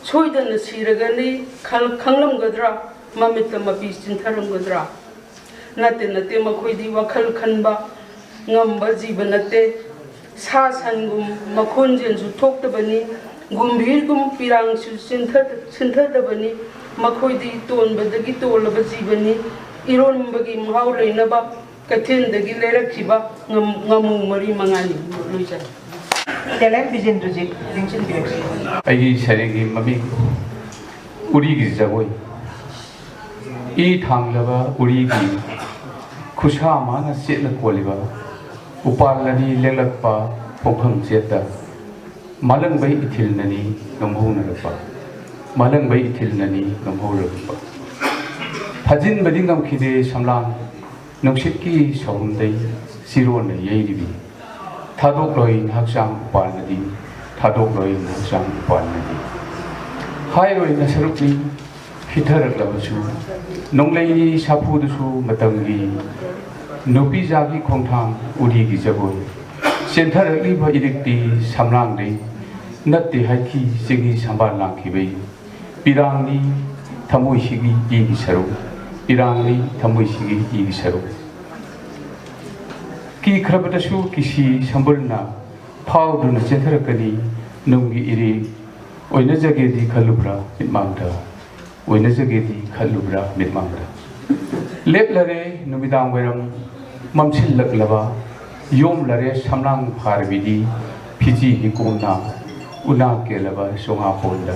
ꯁꯣꯏꯗꯅ ꯁꯤꯔꯒꯅꯤ ꯈꯜ-, ꯈꯪꯂꯝꯒꯗ꯭ꯔꯥ? ꯃꯃꯤꯠꯇ ꯃꯄꯤ ꯆꯤꯟꯊꯔꯝꯒꯗ꯭ꯔꯥ? ꯅꯠꯇꯦ, ꯅꯠꯇꯦ, ꯃꯈꯣꯏꯗꯤ ꯋꯥꯈꯜ ꯈꯟꯕ ꯉꯝꯕ ꯖꯤꯕ ꯅꯠꯇꯦ꯫ ꯁꯥ ꯁꯟꯒꯨꯝ ꯃꯈꯣꯟꯖꯦꯜꯁꯨ ꯊꯣꯛꯇꯕꯅꯤ, ꯒꯨꯝꯚꯤꯔꯒꯨꯝ ꯄꯤꯔꯥꯡꯁꯨ ꯆꯤꯟꯊ-, ꯆꯤꯟꯊꯗꯕꯅꯤ꯫ ꯃꯈꯣꯏꯗꯤ ꯇꯣꯟꯕꯗꯒꯤ ꯇꯣꯜꯂꯕ ꯖꯤꯕꯅꯤ, ꯏꯔꯣꯟꯕꯒꯤ ꯃꯍꯥꯎ ꯂꯩꯅꯕ ꯀꯩꯊꯦꯜꯗꯒꯤ ꯂꯩꯔꯛꯈꯤꯕ ꯉꯝ-, ꯉꯥꯃꯨ ꯃꯔꯤ ꯃꯉꯥꯅꯤ꯫ ꯂꯣꯏꯖꯔꯦ꯫ ꯇꯦꯂꯦꯟ ꯕꯤꯖꯦꯟꯗ꯭ꯔꯖꯤꯠ ꯂꯦꯡꯁꯤꯟꯕꯤꯔꯛꯁꯤ꯫ ꯑꯩꯒꯤ ꯁꯩꯔꯦꯡꯒꯤ ꯃꯃꯤꯡ ꯎꯔꯤꯒꯤ ꯖꯒꯣꯏ꯫ ꯏ ꯊꯥꯡꯂꯕ ꯎꯔꯤꯒꯤ ꯈꯨꯠꯁꯥ ꯃꯥꯅ ꯆꯦꯠꯅ ꯀꯣꯜꯂꯤꯕ ꯎꯄꯥꯜꯅꯅꯤ ꯂꯦꯡꯂꯛꯄ ꯄꯣꯡꯐꯝ ꯆꯦꯠꯇ, ꯃꯥꯂꯪꯕꯩ ꯏꯊꯤꯜꯅꯅꯤ ꯅꯣꯝꯍꯧꯅꯔꯛꯄ, ꯃꯥꯂꯪꯕꯩ ꯏꯊꯤꯜꯅꯅꯤ ꯅꯣꯝꯍꯧꯔꯛꯄ꯫ ꯐꯥꯖꯤꯟꯕꯗꯤ ꯉꯝꯈꯤꯗꯦ ꯁꯝꯂꯥꯡ, ꯅꯨꯡꯁꯤꯠꯀꯤ ꯁꯍꯨꯝꯗꯩ ꯆꯤꯔꯣꯟꯅ ꯌꯩꯔꯤꯕꯤ꯫ ꯊꯥꯗꯣꯛꯂꯣꯏ ꯍꯛꯆꯥꯡ ꯎꯄꯥꯜꯅꯗꯤ, ꯊꯥꯗꯣꯛꯂꯣꯏ ꯍꯛꯆꯥꯡ ꯎꯄꯥꯜꯅꯗꯤ꯫ ꯍꯥꯏꯔꯣꯏꯅ ꯁꯔꯨꯛꯅꯤ ꯈꯤꯊꯔꯛꯂꯕꯁꯨ, ꯅꯣꯡꯂꯩ ꯁꯥꯐꯨꯗꯁꯨ ꯃꯇꯝꯒꯤ ꯅꯨꯄꯤꯖꯥꯒꯤ ꯈꯣꯡꯊꯥꯡ ꯎꯔꯤꯒꯤ ꯖꯒꯣꯏ꯫ ꯆꯦꯟꯊꯔꯛꯂꯤꯕ ꯏꯔꯤꯛꯇꯤ ꯁꯝꯂꯥꯡꯗꯩ ꯅꯠꯇꯦ ꯍꯥꯏꯈꯤ ꯆꯤꯡꯍꯤ ꯁꯝꯕꯥꯜ ꯂꯥꯡꯈꯤꯕꯩ꯫ ꯄꯤꯔꯥꯡꯅꯤ ꯊꯃꯣꯏꯁꯤꯒꯤ ꯏꯒꯤ ꯁꯔꯨꯛ, ꯄꯤꯔꯥꯡꯅꯤ ꯊꯃꯣꯏꯁꯤꯒꯤ ꯏꯒꯤ ꯁꯔꯨꯛ꯫ ꯀꯤꯈ꯭ꯔꯕꯗꯁꯨ ꯀꯤꯁꯤ ꯁꯝꯕꯨꯜꯅ ꯐꯥꯎꯗꯨꯅ ꯆꯦꯟꯊꯔꯛꯀꯅꯤ ꯅꯨꯡꯒꯤ ꯏꯔꯦꯡ꯫ ꯑꯣꯏꯅꯖꯒꯦꯗꯤ ꯈꯜꯂꯨꯕ꯭ꯔꯥ ꯃꯤꯠꯃꯥꯡꯗ? ꯑꯣꯏꯅꯖꯒꯦꯗꯤ ꯈꯜꯂꯨꯕ꯭ꯔꯥ ꯃꯤꯠꯃꯥꯡꯗ? ꯂꯦꯞꯂꯔꯦ ꯅꯨꯃꯤꯗꯥꯡ ꯋꯥꯏꯔꯝ ꯃꯝꯁꯤꯜꯂꯛꯂꯕ, ꯌꯣꯝꯂꯔꯦ ꯁꯝꯂꯥꯡ ꯐꯥꯔꯕꯤꯗꯤ ꯐꯤꯖꯤ ꯍꯤꯒꯣꯝꯅ ꯎꯅꯥ ꯀꯦꯜꯂꯕ ꯆꯣꯉꯥꯄꯣꯟꯗ,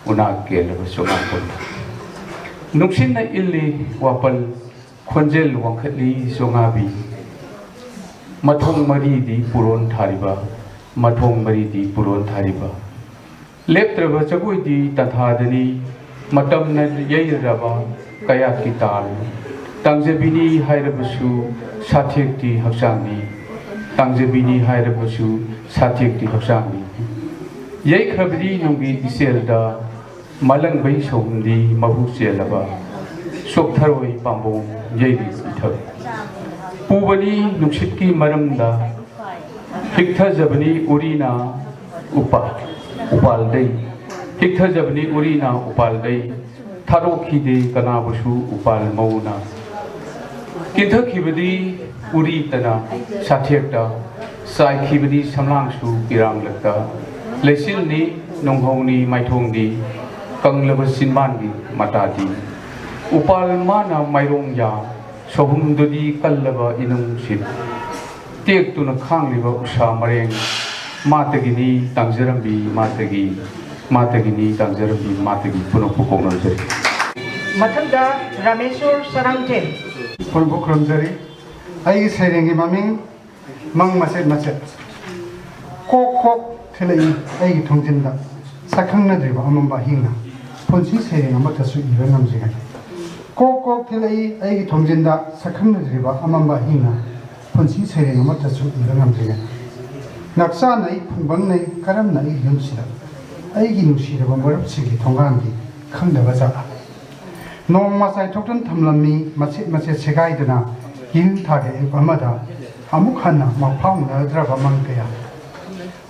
ꯎꯅꯥ ꯀꯦꯜꯂꯕ ꯆꯣꯉꯥꯄꯣꯟꯗ꯫ ꯅꯨꯡꯁꯤꯠꯅ ꯏꯜꯂꯤ ꯋꯥꯄꯜ, ꯈꯣꯟꯖꯦꯜ ꯋꯥꯡꯈꯠꯂꯤ ꯆꯣꯉꯥꯕꯤ꯫ ꯃꯊꯣꯡ ꯃꯔꯤꯗꯤ ꯄꯨꯔꯣꯟ ꯊꯥꯔꯤꯕ, ꯃꯊꯣꯡ ꯃꯔꯤꯗꯤ ꯄꯨꯔꯣꯟ ꯊꯥꯔꯤꯕ꯫ ꯂꯦꯞꯇ꯭ꯔꯕ ꯖꯒꯣꯏꯗꯤ ꯇꯟꯊꯥꯗꯅꯤ, ꯃꯇꯝꯅ ꯌꯩꯔꯔꯕ ꯀꯌꯥꯠꯀꯤ ꯇꯥꯜ꯫ ꯇꯥꯡꯖꯕꯤꯅꯤ ꯍꯥꯏꯔꯕꯁꯨ ꯁꯥꯊꯦꯛꯇꯤ ꯍꯛꯆꯥꯡꯅꯤ, ꯇꯥꯡꯖꯕꯤꯅꯤ ꯍꯥꯏꯔꯕꯁꯨ ꯁꯥꯊꯦꯛꯇꯤ ꯍꯛꯆꯥꯡꯅꯤ꯫ ꯌꯩꯈ꯭ꯔꯕꯗꯤ ꯅꯨꯡꯒꯤ ꯏꯆꯦꯜꯗ ꯃꯥꯂꯪꯕꯩ ꯁꯍꯨꯝꯗꯤ ꯃꯍꯨ ꯆꯦꯜꯂꯕ, ꯆꯣꯛꯊꯔꯣꯏ ꯄꯥꯝꯕꯣꯝ ꯌꯩꯔꯤꯕ ꯏꯊꯛ꯫ ꯄꯨꯕꯅꯤ ꯅꯨꯡꯁꯤꯠꯀꯤ ꯃꯔꯝꯗ, ꯍꯤꯛꯊꯖꯕꯅꯤ ꯎꯔꯤꯅ ꯎꯄꯥ-, ꯎꯄꯥꯜꯗꯩ, ꯍꯤꯛꯊꯖꯕꯅꯤ ꯎꯔꯤꯅ ꯎꯄꯥꯜꯗꯩ, ꯊꯥꯗꯣꯛꯈꯤꯗꯦ ꯀꯅꯥꯕꯨꯁꯨ ꯎꯄꯥꯜ ꯃꯧꯅ꯫ ꯀꯤꯟꯊꯈꯤꯕꯗꯤ ꯎꯔꯤꯇꯅ ꯁꯥꯊꯦꯛꯇ, ꯆꯥꯏꯈꯤꯕꯗꯤ ꯁꯝꯂꯥꯡꯁꯨ ꯄꯤꯔꯥꯡꯂꯛꯇ꯫ ꯂꯩꯆꯤꯜꯅꯤ ꯅꯣꯡꯍꯧꯅꯤ ꯃꯥꯏꯊꯣꯡꯗꯤ, ꯀꯪꯂꯕ ꯆꯤꯟꯕꯥꯟꯒꯤ ꯃꯇꯥꯗꯤ꯫ ꯎꯄꯥꯜ ꯃꯥꯅ ꯃꯥꯏꯔꯣꯡ ꯌꯥ, ꯁꯍꯨꯝꯗꯨꯗꯤ ꯀꯜꯂꯕ ꯏꯅꯨꯡꯁꯤꯠ꯫ ꯇꯦꯛꯇꯨꯅ ꯈꯥꯡꯂꯤꯕ ꯎꯁꯥ ꯃꯔꯦꯡ꯫ ꯃꯥꯇꯒꯤꯅꯤ ꯇꯥꯡꯖꯔꯝꯕꯤ, ꯃꯥꯇꯒꯤ, ꯃꯥꯇꯒꯤꯅꯤ ꯇꯥꯡꯖꯔꯝꯕꯤ, ꯃꯥꯇꯒꯤ꯫ ꯄꯨꯝꯅꯃꯛꯄꯨ ꯀꯣꯛꯅꯖꯔꯤ꯫ ꯃꯊꯪꯗ ꯔꯥꯃꯦꯁꯣꯔ ꯁꯔꯥꯡꯊꯦꯝ꯫ ꯈꯨꯔꯨꯝꯕ ꯈꯨꯔꯨꯝꯖꯔꯤ꯫ ꯑꯩꯒꯤ ꯁꯩꯔꯦꯡꯒꯤ ꯃꯃꯤꯡ ꯃꯪ ꯃꯆꯦꯠ ꯃꯆꯦꯠ꯫ ꯀꯣꯛ ꯀꯣꯛ ꯊꯤꯜꯂꯛꯏ ꯑꯩꯒꯤ ꯊꯣꯡꯖꯤꯟꯗ ꯁꯛꯈꯪꯅꯗ꯭ꯔꯤꯕ ꯑꯃꯝꯕ ꯑꯍꯤꯡꯅ, ꯄꯨꯟꯁꯤ ꯁꯩꯔꯦꯡ ꯑꯃꯠꯇꯁꯨ ꯏꯕ ꯉꯝꯗ꯭ꯔꯤꯉꯩ꯫ ꯀꯣꯛ ꯀꯣꯛ ꯊꯤꯜꯂꯛꯏ ꯑꯩꯒꯤ ꯊꯣꯡꯖꯤꯟꯗ ꯁꯛꯈꯪꯅꯗ꯭ꯔꯤꯕ ꯑꯃꯝꯕ ꯑꯍꯤꯡꯅ, ꯄꯨꯟꯁꯤ ꯁꯩꯔꯦꯡ ꯑꯃꯠꯇꯁꯨ ꯏꯕ ꯉꯝꯗ꯭ꯔꯤꯉꯩ꯫ ꯅꯛꯆꯥꯅꯩ ꯐꯨꯡꯕꯪꯅꯩ ꯀꯔꯝꯅ ꯑꯩꯒꯤ ꯌꯨꯝꯁꯤꯗ ꯑꯩꯒꯤ ꯅꯨꯡꯁꯤꯔꯕ ꯃꯔꯨꯞꯁꯤꯡꯒꯤ ꯊꯣꯡꯒꯥꯟꯗꯤ ꯈꯪꯗꯕ ꯖꯥꯠꯂ? ꯅꯣꯡꯃ ꯆꯥꯏꯊꯣꯛꯇꯨꯅ ꯊꯝꯂꯝꯃꯤ ꯃꯆꯦꯠ ꯃꯆꯦꯠ ꯁꯦꯒꯥꯏꯗꯨꯅ, ꯌꯦꯅꯤꯡꯊꯥꯒꯤ ꯑꯌꯨꯛ ꯑꯃꯗ ꯑꯃꯨꯛ ꯍꯟꯅ ꯃꯄꯥꯎ ꯎꯅꯔꯗ꯭ꯔꯕ ꯃꯪ ꯀꯌꯥ꯫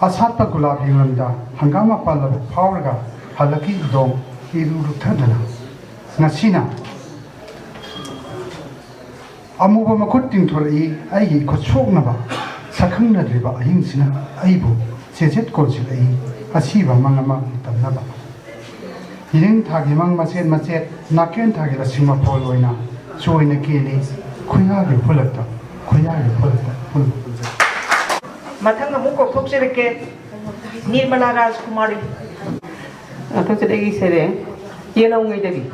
ꯑꯁꯥꯠꯄ ꯒꯨꯂꯥꯞ ꯌꯨꯡꯂꯝꯗ ꯍꯪꯒꯥꯝ ꯃꯄꯥꯜ ꯂꯧꯕ ꯐꯥꯎꯔꯒ ꯍꯜꯂꯛꯈꯤ ꯏꯗꯣꯝ ꯏꯔꯨ ꯂꯨꯊꯗꯅ꯫ ꯉꯁꯤꯅ ꯑꯃꯨꯕ ꯃꯈꯨꯠ ꯇꯤꯡꯊꯣꯔꯛꯏ ꯑꯩꯒꯤ ꯈꯨꯠ ꯁꯣꯛꯅꯕ꯫ ꯁꯛꯈꯪꯅꯗ꯭ꯔꯤꯕ ꯑꯍꯤꯡꯁꯤꯅ ꯑꯩꯕꯨ ꯆꯦꯖꯦꯠ ꯀꯣꯟꯁꯤꯜꯂꯛꯏ ꯑꯁꯤꯕ ꯃꯪ ꯑꯃ ꯇꯝꯅꯕ꯫ ꯌꯦꯅꯤꯡꯊꯥꯒꯤ ꯃꯪ ꯃꯆꯦꯠ ꯃꯆꯦꯠ ꯅꯥꯀꯦꯟ ꯊꯥꯒꯤ ꯂꯁꯤꯡ ꯃꯐꯣꯜ ꯑꯣꯏꯅ ꯆꯣꯏꯅ ꯀꯦꯜꯂꯤ ꯈꯨꯌꯥꯒꯤ ꯎꯐꯨꯜꯂꯛꯇ, ꯈꯨꯌꯥꯒꯤ ꯎꯐꯨꯜꯂꯛꯇ ꯎꯐꯨꯜ꯫ ꯃꯊꯪ ꯑꯃꯨꯛ ꯀꯧꯊꯣꯛꯆꯔꯛꯀꯦ, ꯅꯤꯔꯃꯂꯥ ꯔꯥꯖꯀꯨꯃꯥꯔꯤ꯫ ꯀꯧꯊꯣꯛꯆꯔꯛꯏ ꯁꯩꯔꯦꯡ ꯌꯦꯜꯍꯧꯉꯩꯗꯒꯤ꯫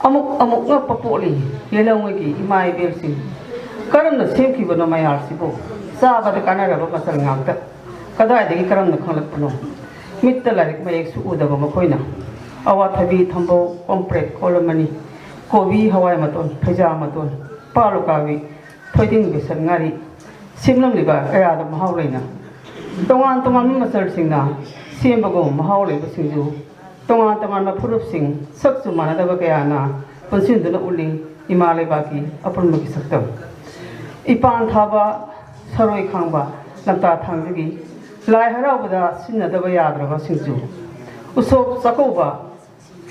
ꯑꯃꯨꯛ ꯑꯃꯨꯛ ꯉꯛꯄ ꯄꯣꯛꯂꯤ ꯌꯦꯜꯍꯧꯉꯩꯒꯤ ꯏꯃꯥ ꯏꯕꯦꯜꯁꯤꯡ꯫ ꯀꯔꯝꯅ ꯁꯦꯝꯈꯤꯕꯅꯣ ꯃꯌꯥꯜꯁꯤꯕꯨ? ꯆꯥꯕꯗ ꯀꯥꯟꯅꯔꯕ ꯃꯆꯜ ꯉꯥꯛꯇ꯫ ꯀꯗꯥꯏꯗꯒꯤ ꯀꯔꯝꯅ ꯈꯪꯂꯛꯄꯅꯣ? ꯃꯤꯠꯇ ꯂꯥꯏꯔꯤꯛ ꯃꯌꯦꯛꯁꯨ ꯎꯗꯕ ꯃꯈꯣꯏꯅ꯫ ꯑꯋꯥꯊꯕꯤ, ꯊꯝꯕꯧ, ꯀꯣꯝꯄ꯭ꯔꯦꯛ, ꯀꯣꯂꯝꯃꯅꯤ, ꯀꯣꯕꯤ, ꯍꯋꯥꯏ ꯃꯇꯣꯟ, ꯐꯩꯖꯥ ꯃꯇꯣꯟ, ꯄꯥꯜ ꯎꯀꯥꯕꯤ, ꯊꯣꯏꯗꯤꯡ, ꯕꯦꯁꯟ, ꯉꯥꯔꯤ ꯁꯦꯝꯂꯝꯂꯤꯕ ꯀꯌꯥꯗ ꯃꯍꯥꯎ ꯂꯩꯅ꯫ ꯇꯣꯉꯥꯟ ꯇꯣꯉꯥꯟꯕ ꯃꯆꯜꯁꯤꯡꯅ ꯁꯦꯝꯕꯒꯨꯝ ꯃꯍꯥꯎ ꯂꯩꯕ ꯁꯤꯡꯖꯨ꯫ ꯇꯣꯉꯥꯟ ꯇꯣꯉꯥꯟꯕ ꯐꯨꯔꯨꯞꯁꯤꯡ, ꯁꯛꯁꯨ ꯃꯥꯟꯅꯗꯕ ꯀꯌꯥꯅ ꯄꯨꯟꯁꯤꯟꯗꯨꯅ ꯎꯠꯂꯤ ꯏꯃꯥ ꯂꯩꯕꯥꯛꯀꯤ ꯑꯄꯨꯟꯕꯒꯤ ꯁꯛꯇꯝ꯫ ꯏꯄꯥꯟ ꯊꯥꯕ, ꯁꯔꯣꯏ ꯈꯥꯡꯕ, ꯂꯝꯇꯥ ꯊꯥꯡꯖꯒꯤ ꯂꯥꯏ ꯍꯔꯥꯎꯕꯗ ꯁꯤꯖꯤꯟꯅꯗꯕ ꯌꯥꯗ꯭ꯔꯕ ꯁꯤꯡꯖꯨ꯫ ꯎꯁꯣꯞ ꯆꯥꯛꯀꯧꯕ,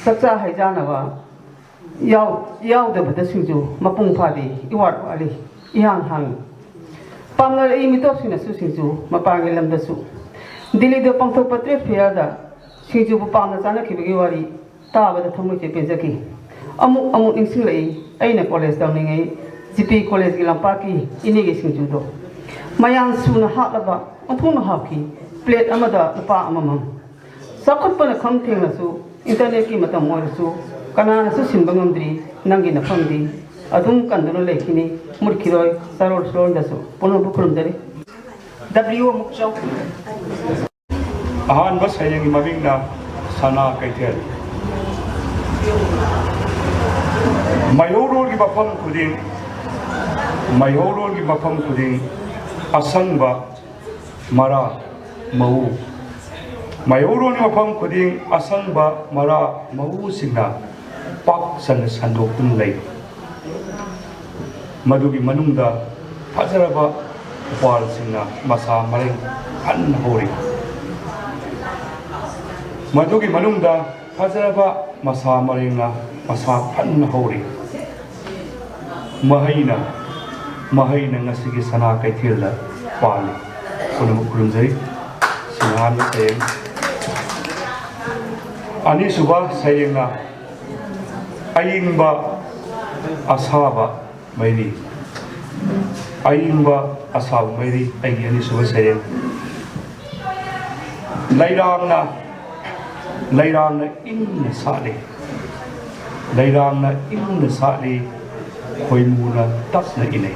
ꯆꯥꯛꯆꯥ ꯍꯩꯖꯥꯅꯕ ꯌꯥꯎ-, ꯌꯥꯎꯗꯕꯗ ꯁꯤꯡꯖꯨ ꯃꯄꯨꯡ ꯐꯥꯗꯦ, ꯏꯋꯥꯠ ꯋꯥꯠꯂꯤ, ꯏꯍꯥꯡ ꯍꯥꯡꯉꯤ꯫ ꯄꯥꯝꯅꯔꯛꯏ ꯃꯤꯇꯣꯞꯁꯤꯡꯅꯁꯨ ꯁꯤꯡꯖꯨ ꯃꯄꯥꯟꯒꯤ ꯂꯝꯗꯁꯨ꯫ ꯗꯤꯜꯂꯤꯗ ꯄꯥꯡꯊꯣꯛꯄ ꯇ꯭ꯔꯦꯗ ꯐꯤꯌꯔꯗ ꯁꯤꯡꯖꯨꯕꯨ ꯄꯥꯝꯅ ꯆꯥꯅꯈꯤꯕꯒꯤ ꯋꯥꯔꯤ ꯇꯥꯕꯗ ꯊꯃꯣꯏꯁꯦ ꯄꯦꯟꯖꯈꯤ꯫ ꯑꯃꯨꯛ ꯑꯃꯨꯛ ꯅꯤꯡꯁꯤꯡꯂꯛꯏ ꯑꯩꯅ ꯀꯣꯂꯦꯖ ꯇꯝꯂꯤꯉꯩ ꯖꯤ ꯄꯤ ꯀꯣꯂꯦꯖꯀꯤ ꯂꯝꯄꯥꯛꯀꯤ ꯏꯅꯦꯒꯤ ꯁꯤꯡꯖꯨꯗꯣ꯫ ꯃꯌꯥꯝ ꯁꯨꯅ ꯍꯥꯞꯂꯕ ꯑꯣꯟꯊꯣꯛꯅ ꯍꯥꯎꯈꯤ꯫ ꯄ꯭ꯂꯦꯠ ꯑꯃꯗ ꯂꯨꯄꯥ ꯑꯃꯃꯝ꯫ ꯆꯥꯎꯈꯠꯄꯅ ꯈꯝ ꯊꯦꯡꯅꯁꯨ, ꯏꯟꯇꯔꯅꯦꯠꯀꯤ ꯃꯇꯝ ꯑꯣꯏꯔꯁꯨ, ꯀꯅꯥꯅꯁꯨ ꯁꯤꯟꯕ ꯉꯝꯗ꯭ꯔꯤ ꯅꯪꯒꯤ ꯅꯐꯝꯗꯤ꯫ ꯑꯗꯨꯝ ꯀꯟꯗꯨꯅ ꯂꯩꯈꯤꯅꯤ, ꯃꯨꯠꯈꯤꯔꯣꯏ, ꯆꯥꯔꯣꯟ ꯁꯨꯔꯣꯟꯗꯁꯨ꯫ ꯄꯨꯝꯅꯃꯛꯄꯨ ꯈꯨꯔꯨꯝꯖꯔꯤ꯫ ꯗꯕ꯭ꯂꯤꯌꯨ ꯑꯃꯨꯛ ꯆꯧ꯫ ꯑꯍꯥꯟꯕ ꯁꯩꯔꯦꯡꯒꯤ ꯃꯃꯤꯡꯅ ꯁꯅꯥ ꯀꯩꯊꯦꯜ꯫ ꯃꯩꯍꯧꯔꯣꯜꯒꯤ ꯃꯐꯝ ꯈꯨꯗꯤꯡ, ꯃꯩꯍꯧꯔꯣꯜꯒꯤ ꯃꯐꯝ ꯈꯨꯗꯤꯡ ꯑꯁꯪꯕ ꯃꯔꯥ ꯃꯎ꯫ ꯃꯩꯍꯧꯔꯣꯜꯒꯤ ꯃꯐꯝ ꯈꯨꯗꯤꯡ ꯑꯁꯪꯕ ꯃꯔꯥ ꯃꯎꯁꯤꯡꯅ ꯄꯥꯛ ꯁꯟꯅ ꯁꯟꯗꯣꯛꯇꯨꯅ ꯂꯩ꯫ ꯃꯗꯨꯒꯤ ꯃꯅꯨꯡꯗ ꯐꯖꯔꯕ ꯎꯄꯥꯜꯁꯤꯡꯅ ꯃꯁꯥ ꯃꯔꯦꯡ ꯐꯟꯅ ꯍꯧꯔꯤ꯫ ꯃꯗꯨꯒꯤ ꯃꯅꯨꯡꯗ ꯐꯖꯔꯕ ꯃꯁꯥ ꯃꯔꯦꯡꯅ ꯃꯁꯥ ꯐꯟꯅ ꯍꯧꯔꯤ꯫ ꯃꯍꯩꯅ, ꯃꯍꯩꯅ ꯉꯁꯤꯒꯤ ꯁꯅꯥ ꯀꯩꯊꯦꯜꯗ ꯄꯥꯜꯂꯤ꯫ ꯄꯨꯝꯅꯃꯛ ꯈꯨꯔꯨꯝꯖꯔꯤ꯫ ꯁꯤꯅ ꯑꯍꯥꯟꯕ ꯁꯩꯔꯦꯡ꯫ ꯑꯅꯤꯁꯨꯕ ꯁꯩꯔꯦꯡꯅ ꯑꯏꯪꯕ ꯑꯁꯥꯕ ꯃꯩꯔꯤ꯫ ꯑꯏꯪꯕ ꯑꯁꯥꯕ ꯃꯩꯔꯤ, ꯑꯩꯒꯤ ꯑꯅꯤꯁꯨꯕ ꯁꯩꯔꯦꯡ꯫ ꯂꯩꯔꯥꯡꯅ, ꯂꯩꯔꯥꯡꯅ ꯏꯪꯅ ꯁꯥꯠꯂꯤ꯫ ꯂꯩꯔꯥꯡꯅ ꯏꯪꯅ ꯁꯥꯠꯂꯤ, ꯈꯣꯏꯃꯨꯅ ꯇꯞꯅ ꯏꯅꯩ꯫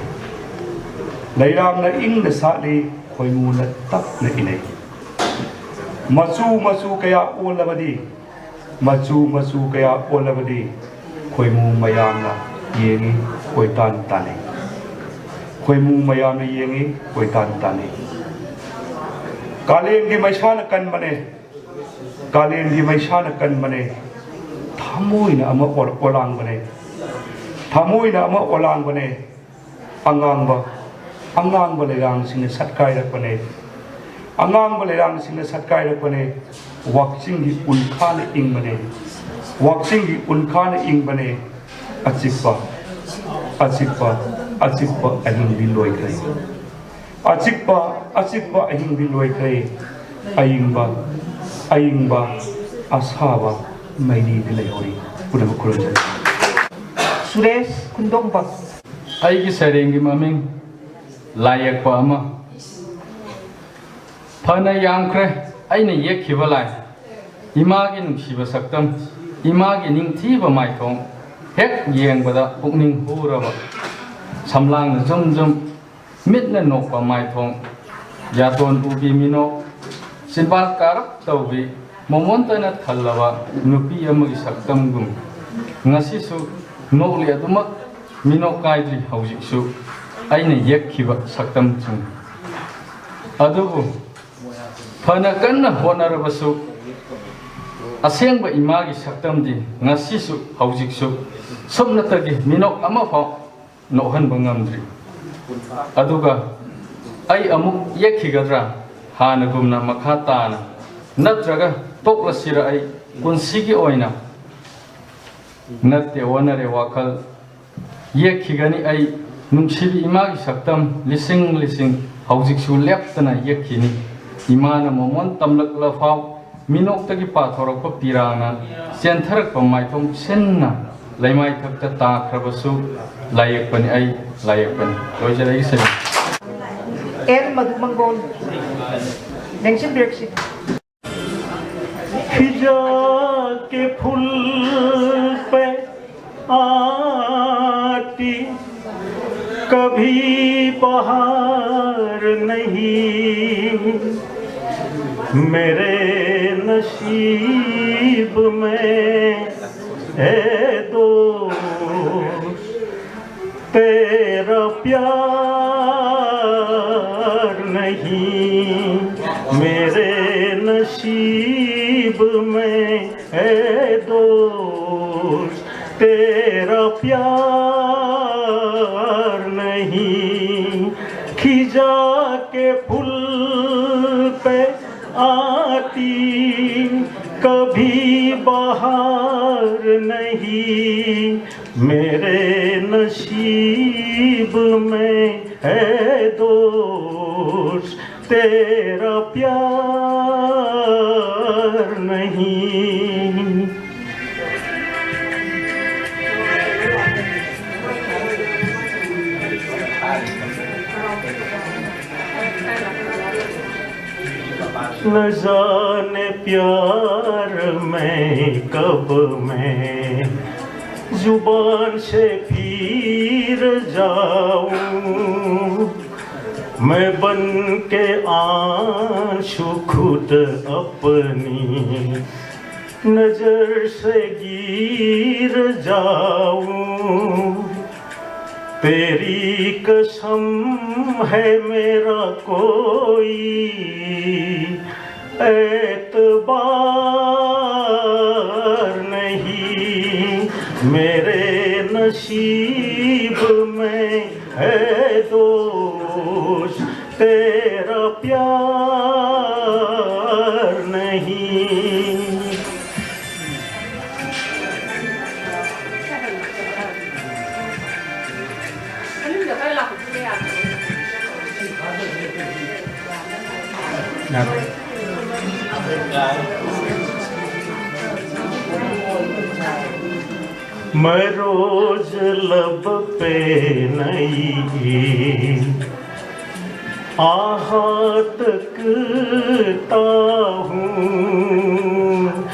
ꯂꯩꯔꯥꯡꯅ ꯏꯪꯅ ꯁꯥꯠꯂꯤ, ꯈꯣꯏꯃꯨꯅ ꯇꯞꯅ ꯏꯅꯩ꯫ ꯃꯆꯨ ꯃꯆꯨ ꯀꯌꯥ ꯑꯣꯜꯂꯕꯗꯤ, ꯃꯆꯨ ꯃꯆꯨ ꯀꯌꯥ ꯑꯣꯜꯂꯕꯗꯤ, ꯈꯣꯏꯃꯨ ꯃꯌꯥꯝꯅ ꯌꯦꯡꯉꯤ, ꯀꯣꯏꯇꯥꯟ ꯇꯥꯟꯅꯩ꯫ ꯈꯣꯏꯃꯨ ꯃꯌꯥꯝꯅ ꯌꯦꯡꯉꯤ, ꯀꯣꯏꯇꯥꯟ ꯇꯥꯟꯅꯩ꯫ ꯀꯥꯂꯦꯟꯒꯤ ꯃꯩꯁꯥꯅ ꯀꯟꯕꯅꯦ, ꯀꯥꯂꯦꯟꯒꯤ ꯃꯩꯁꯥꯅ ꯀꯟꯕꯅꯦ, ꯊꯃꯣꯏꯅ ꯑꯃ ꯑꯣ-, ꯑꯣꯂꯥꯡꯕꯅꯦ, ꯊꯃꯣꯏꯅ ꯑꯃ ꯑꯣꯂꯥꯡꯕꯅꯦ꯫ ꯑꯉꯥꯡꯕ, ꯑꯉꯥꯡꯕ ꯂꯩꯔꯥꯡꯁꯤꯡꯅ ꯁꯠꯀꯥꯏꯔꯛꯄꯅꯦ, ꯑꯉꯥꯡꯕ ꯂꯩꯔꯥꯡꯁꯤꯡꯅ ꯁꯠꯀꯥꯏꯔꯛꯄꯅꯦ꯫ ꯋꯥꯛꯆꯤꯡꯒꯤ ꯎꯟꯈꯥꯅ ꯏꯪꯕꯅꯦ, ꯋꯥꯛꯆꯤꯡꯒꯤ ꯎꯟꯈꯥꯅ ꯏꯪꯕꯅꯦ꯫ ꯑꯆꯤꯛꯄ, ꯑꯆꯤꯛꯄ, ꯑꯆꯤꯛꯄ ꯑꯍꯤꯡꯗꯤ ꯂꯣꯏꯈ꯭ꯔꯦ꯫ ꯑꯆꯤꯛꯄ, ꯑꯆꯤꯛꯄ ꯑꯍꯤꯡꯗꯤ ꯂꯣꯏꯈ꯭ꯔꯦ꯫ ꯑꯏꯪꯕ, ꯑꯏꯪꯕ, ꯑꯁꯥꯕ ꯃꯩꯔꯤꯗꯤ ꯂꯩꯍꯧꯔꯤ꯫ ꯄꯨꯝꯅꯃꯛ ꯈꯨꯔꯨꯝꯖꯔꯤ꯫ ꯁꯨꯔꯦꯁ ꯈꯨꯟꯗꯣꯡꯕꯝ꯫ ꯑꯩꯒꯤ ꯁꯩꯔꯦꯡꯒꯤ ꯃꯃꯤꯡ ꯂꯥꯏ ꯌꯦꯛꯄ ꯑꯃ꯫ ꯐꯅ ꯌꯥꯝꯈ꯭ꯔꯦ ꯑꯩꯅ ꯌꯦꯛꯈꯤꯕ ꯂꯥꯏ꯫ ꯏꯃꯥꯒꯤ ꯅꯨꯡꯁꯤꯕ ꯁꯛꯇꯝ, ꯏꯃꯥꯒꯤ ꯅꯤꯡꯊꯤꯕ ꯃꯥꯏꯊꯣꯡ, ꯍꯦꯛ ꯌꯦꯡꯕꯗ ꯄꯨꯛꯅꯤꯡ ꯍꯨꯔꯕ, ꯁꯝꯂꯥꯡꯅ ꯖꯨꯝ ꯖꯨꯝ, ꯃꯤꯠꯅ ꯅꯣꯛꯄ ꯃꯥꯏꯊꯣꯡ, ꯌꯥꯇꯣꯟ ꯎꯕꯤ ꯃꯤꯅꯣꯛ, ꯆꯤꯟꯕꯥꯜ ꯀꯥꯔꯞ ꯇꯧꯕꯤ, ꯃꯣꯃꯣꯟꯇꯅ ꯊꯜꯂꯕ ꯅꯨꯄꯤ ꯑꯃꯒꯤ ꯁꯛꯇꯝꯒꯨꯝ꯫ ꯉꯁꯤꯁꯨ ꯅꯣꯛꯂꯤ ꯑꯗꯨꯃꯛ, ꯃꯤꯅꯣꯛ ꯀꯥꯏꯗ꯭ꯔꯤ ꯍꯧꯖꯤꯛꯁꯨ ꯑꯩꯅ ꯌꯦꯛꯈꯤꯕ ꯁꯛꯇꯝꯁꯤꯡ꯫ ꯑꯗꯨꯕꯨ ꯐꯅ ꯀꯟꯅ ꯍꯣꯠꯅꯔꯕꯁꯨ, ꯑꯁꯦꯡꯕ ꯏꯃꯥꯒꯤ ꯁꯛꯇꯝꯗꯤ ꯉꯁꯤꯁꯨ ꯍꯧꯖꯤꯛꯁꯨ ꯁꯨꯞꯅꯇꯒꯤ ꯃꯤꯅꯣꯛ ꯑꯃꯐꯥꯎ ꯅꯣꯛꯍꯟꯕ ꯉꯝꯗ꯭ꯔꯤ꯫ ꯑꯗꯨꯒ ꯑꯩ ꯑꯃꯨꯛ ꯌꯦꯛꯈꯤꯒꯗ꯭ꯔꯥ, ꯍꯥꯟꯅꯒꯨꯝꯅ ꯃꯈꯥ ꯇꯥꯅ, ꯅꯠꯇ꯭ꯔꯒ ꯇꯣꯛꯂꯁꯤꯔ ꯑꯩ ꯄꯨꯟꯁꯤꯒꯤ ꯑꯣꯏꯅ? ꯅꯠꯇꯦ, ꯑꯣꯟꯅꯔꯦ ꯋꯥꯈꯜ꯫ ꯌꯦꯛꯈꯤꯒꯅꯤ ꯑꯩ ꯅꯨꯡꯁꯤꯕꯤ ꯏꯃꯥꯒꯤ ꯁꯛꯇꯝ ꯂꯤꯁꯤꯡ ꯂꯤꯁꯤꯡ ꯍꯧꯖꯤꯛꯁꯨ ꯂꯦꯞꯇꯅ ꯌꯦꯛꯈꯤꯅꯤ꯫ ꯏꯃꯥꯅ ꯃꯃꯣꯟ ꯇꯝꯂꯛꯂꯐꯥꯎ, ꯃꯤꯅꯣꯛꯇꯒꯤ ꯄꯥꯊꯣꯔꯛꯄ ꯄꯤꯔꯥꯡꯅ ꯆꯦꯟꯊꯔꯛꯄ ꯃꯥꯏꯊꯣꯡ ꯁꯤꯟꯅ ꯂꯩꯃꯥꯏꯊꯛꯇ ꯇꯥꯈ꯭ꯔꯕꯁꯨ ꯂꯥꯏꯌꯦꯛꯄꯅꯤ ꯑꯩ, ꯂꯥꯏꯌꯦꯛꯄꯅꯤ꯫ ꯂꯣꯏꯖꯔꯦ ꯑꯩꯒꯤ ꯁꯩꯔꯦꯡ꯫ ꯑꯦꯟ ꯃꯙꯨꯃꯪꯒꯣꯜ꯫ ꯂꯦꯡꯁꯤꯟꯕꯤꯔꯛꯁꯤ꯫ खिजा के फूल पे आती कभी बहार नहीं मेरे नसीब में है दोस्त तेरा प्यार नहीं मेरे नसीब में है दोस्त तेरा प्यार नहीं खिजा के फूल पे आती कभी बहार नहीं मेरे नसीब में है दोस्त तेरा प्यार नहीं न जाने प्यार में कब मैं जुबान से फिर जाऊं मैं, बन के आंसू खुद अपनी नजर से गिर जाऊं। तेरी कसम है, मेरा कोई एतबार नहीं। मेरे नसीब में है दोष, तेरा प्यार नहीं। मैं रोज लब पे नई आह तकता हूँ।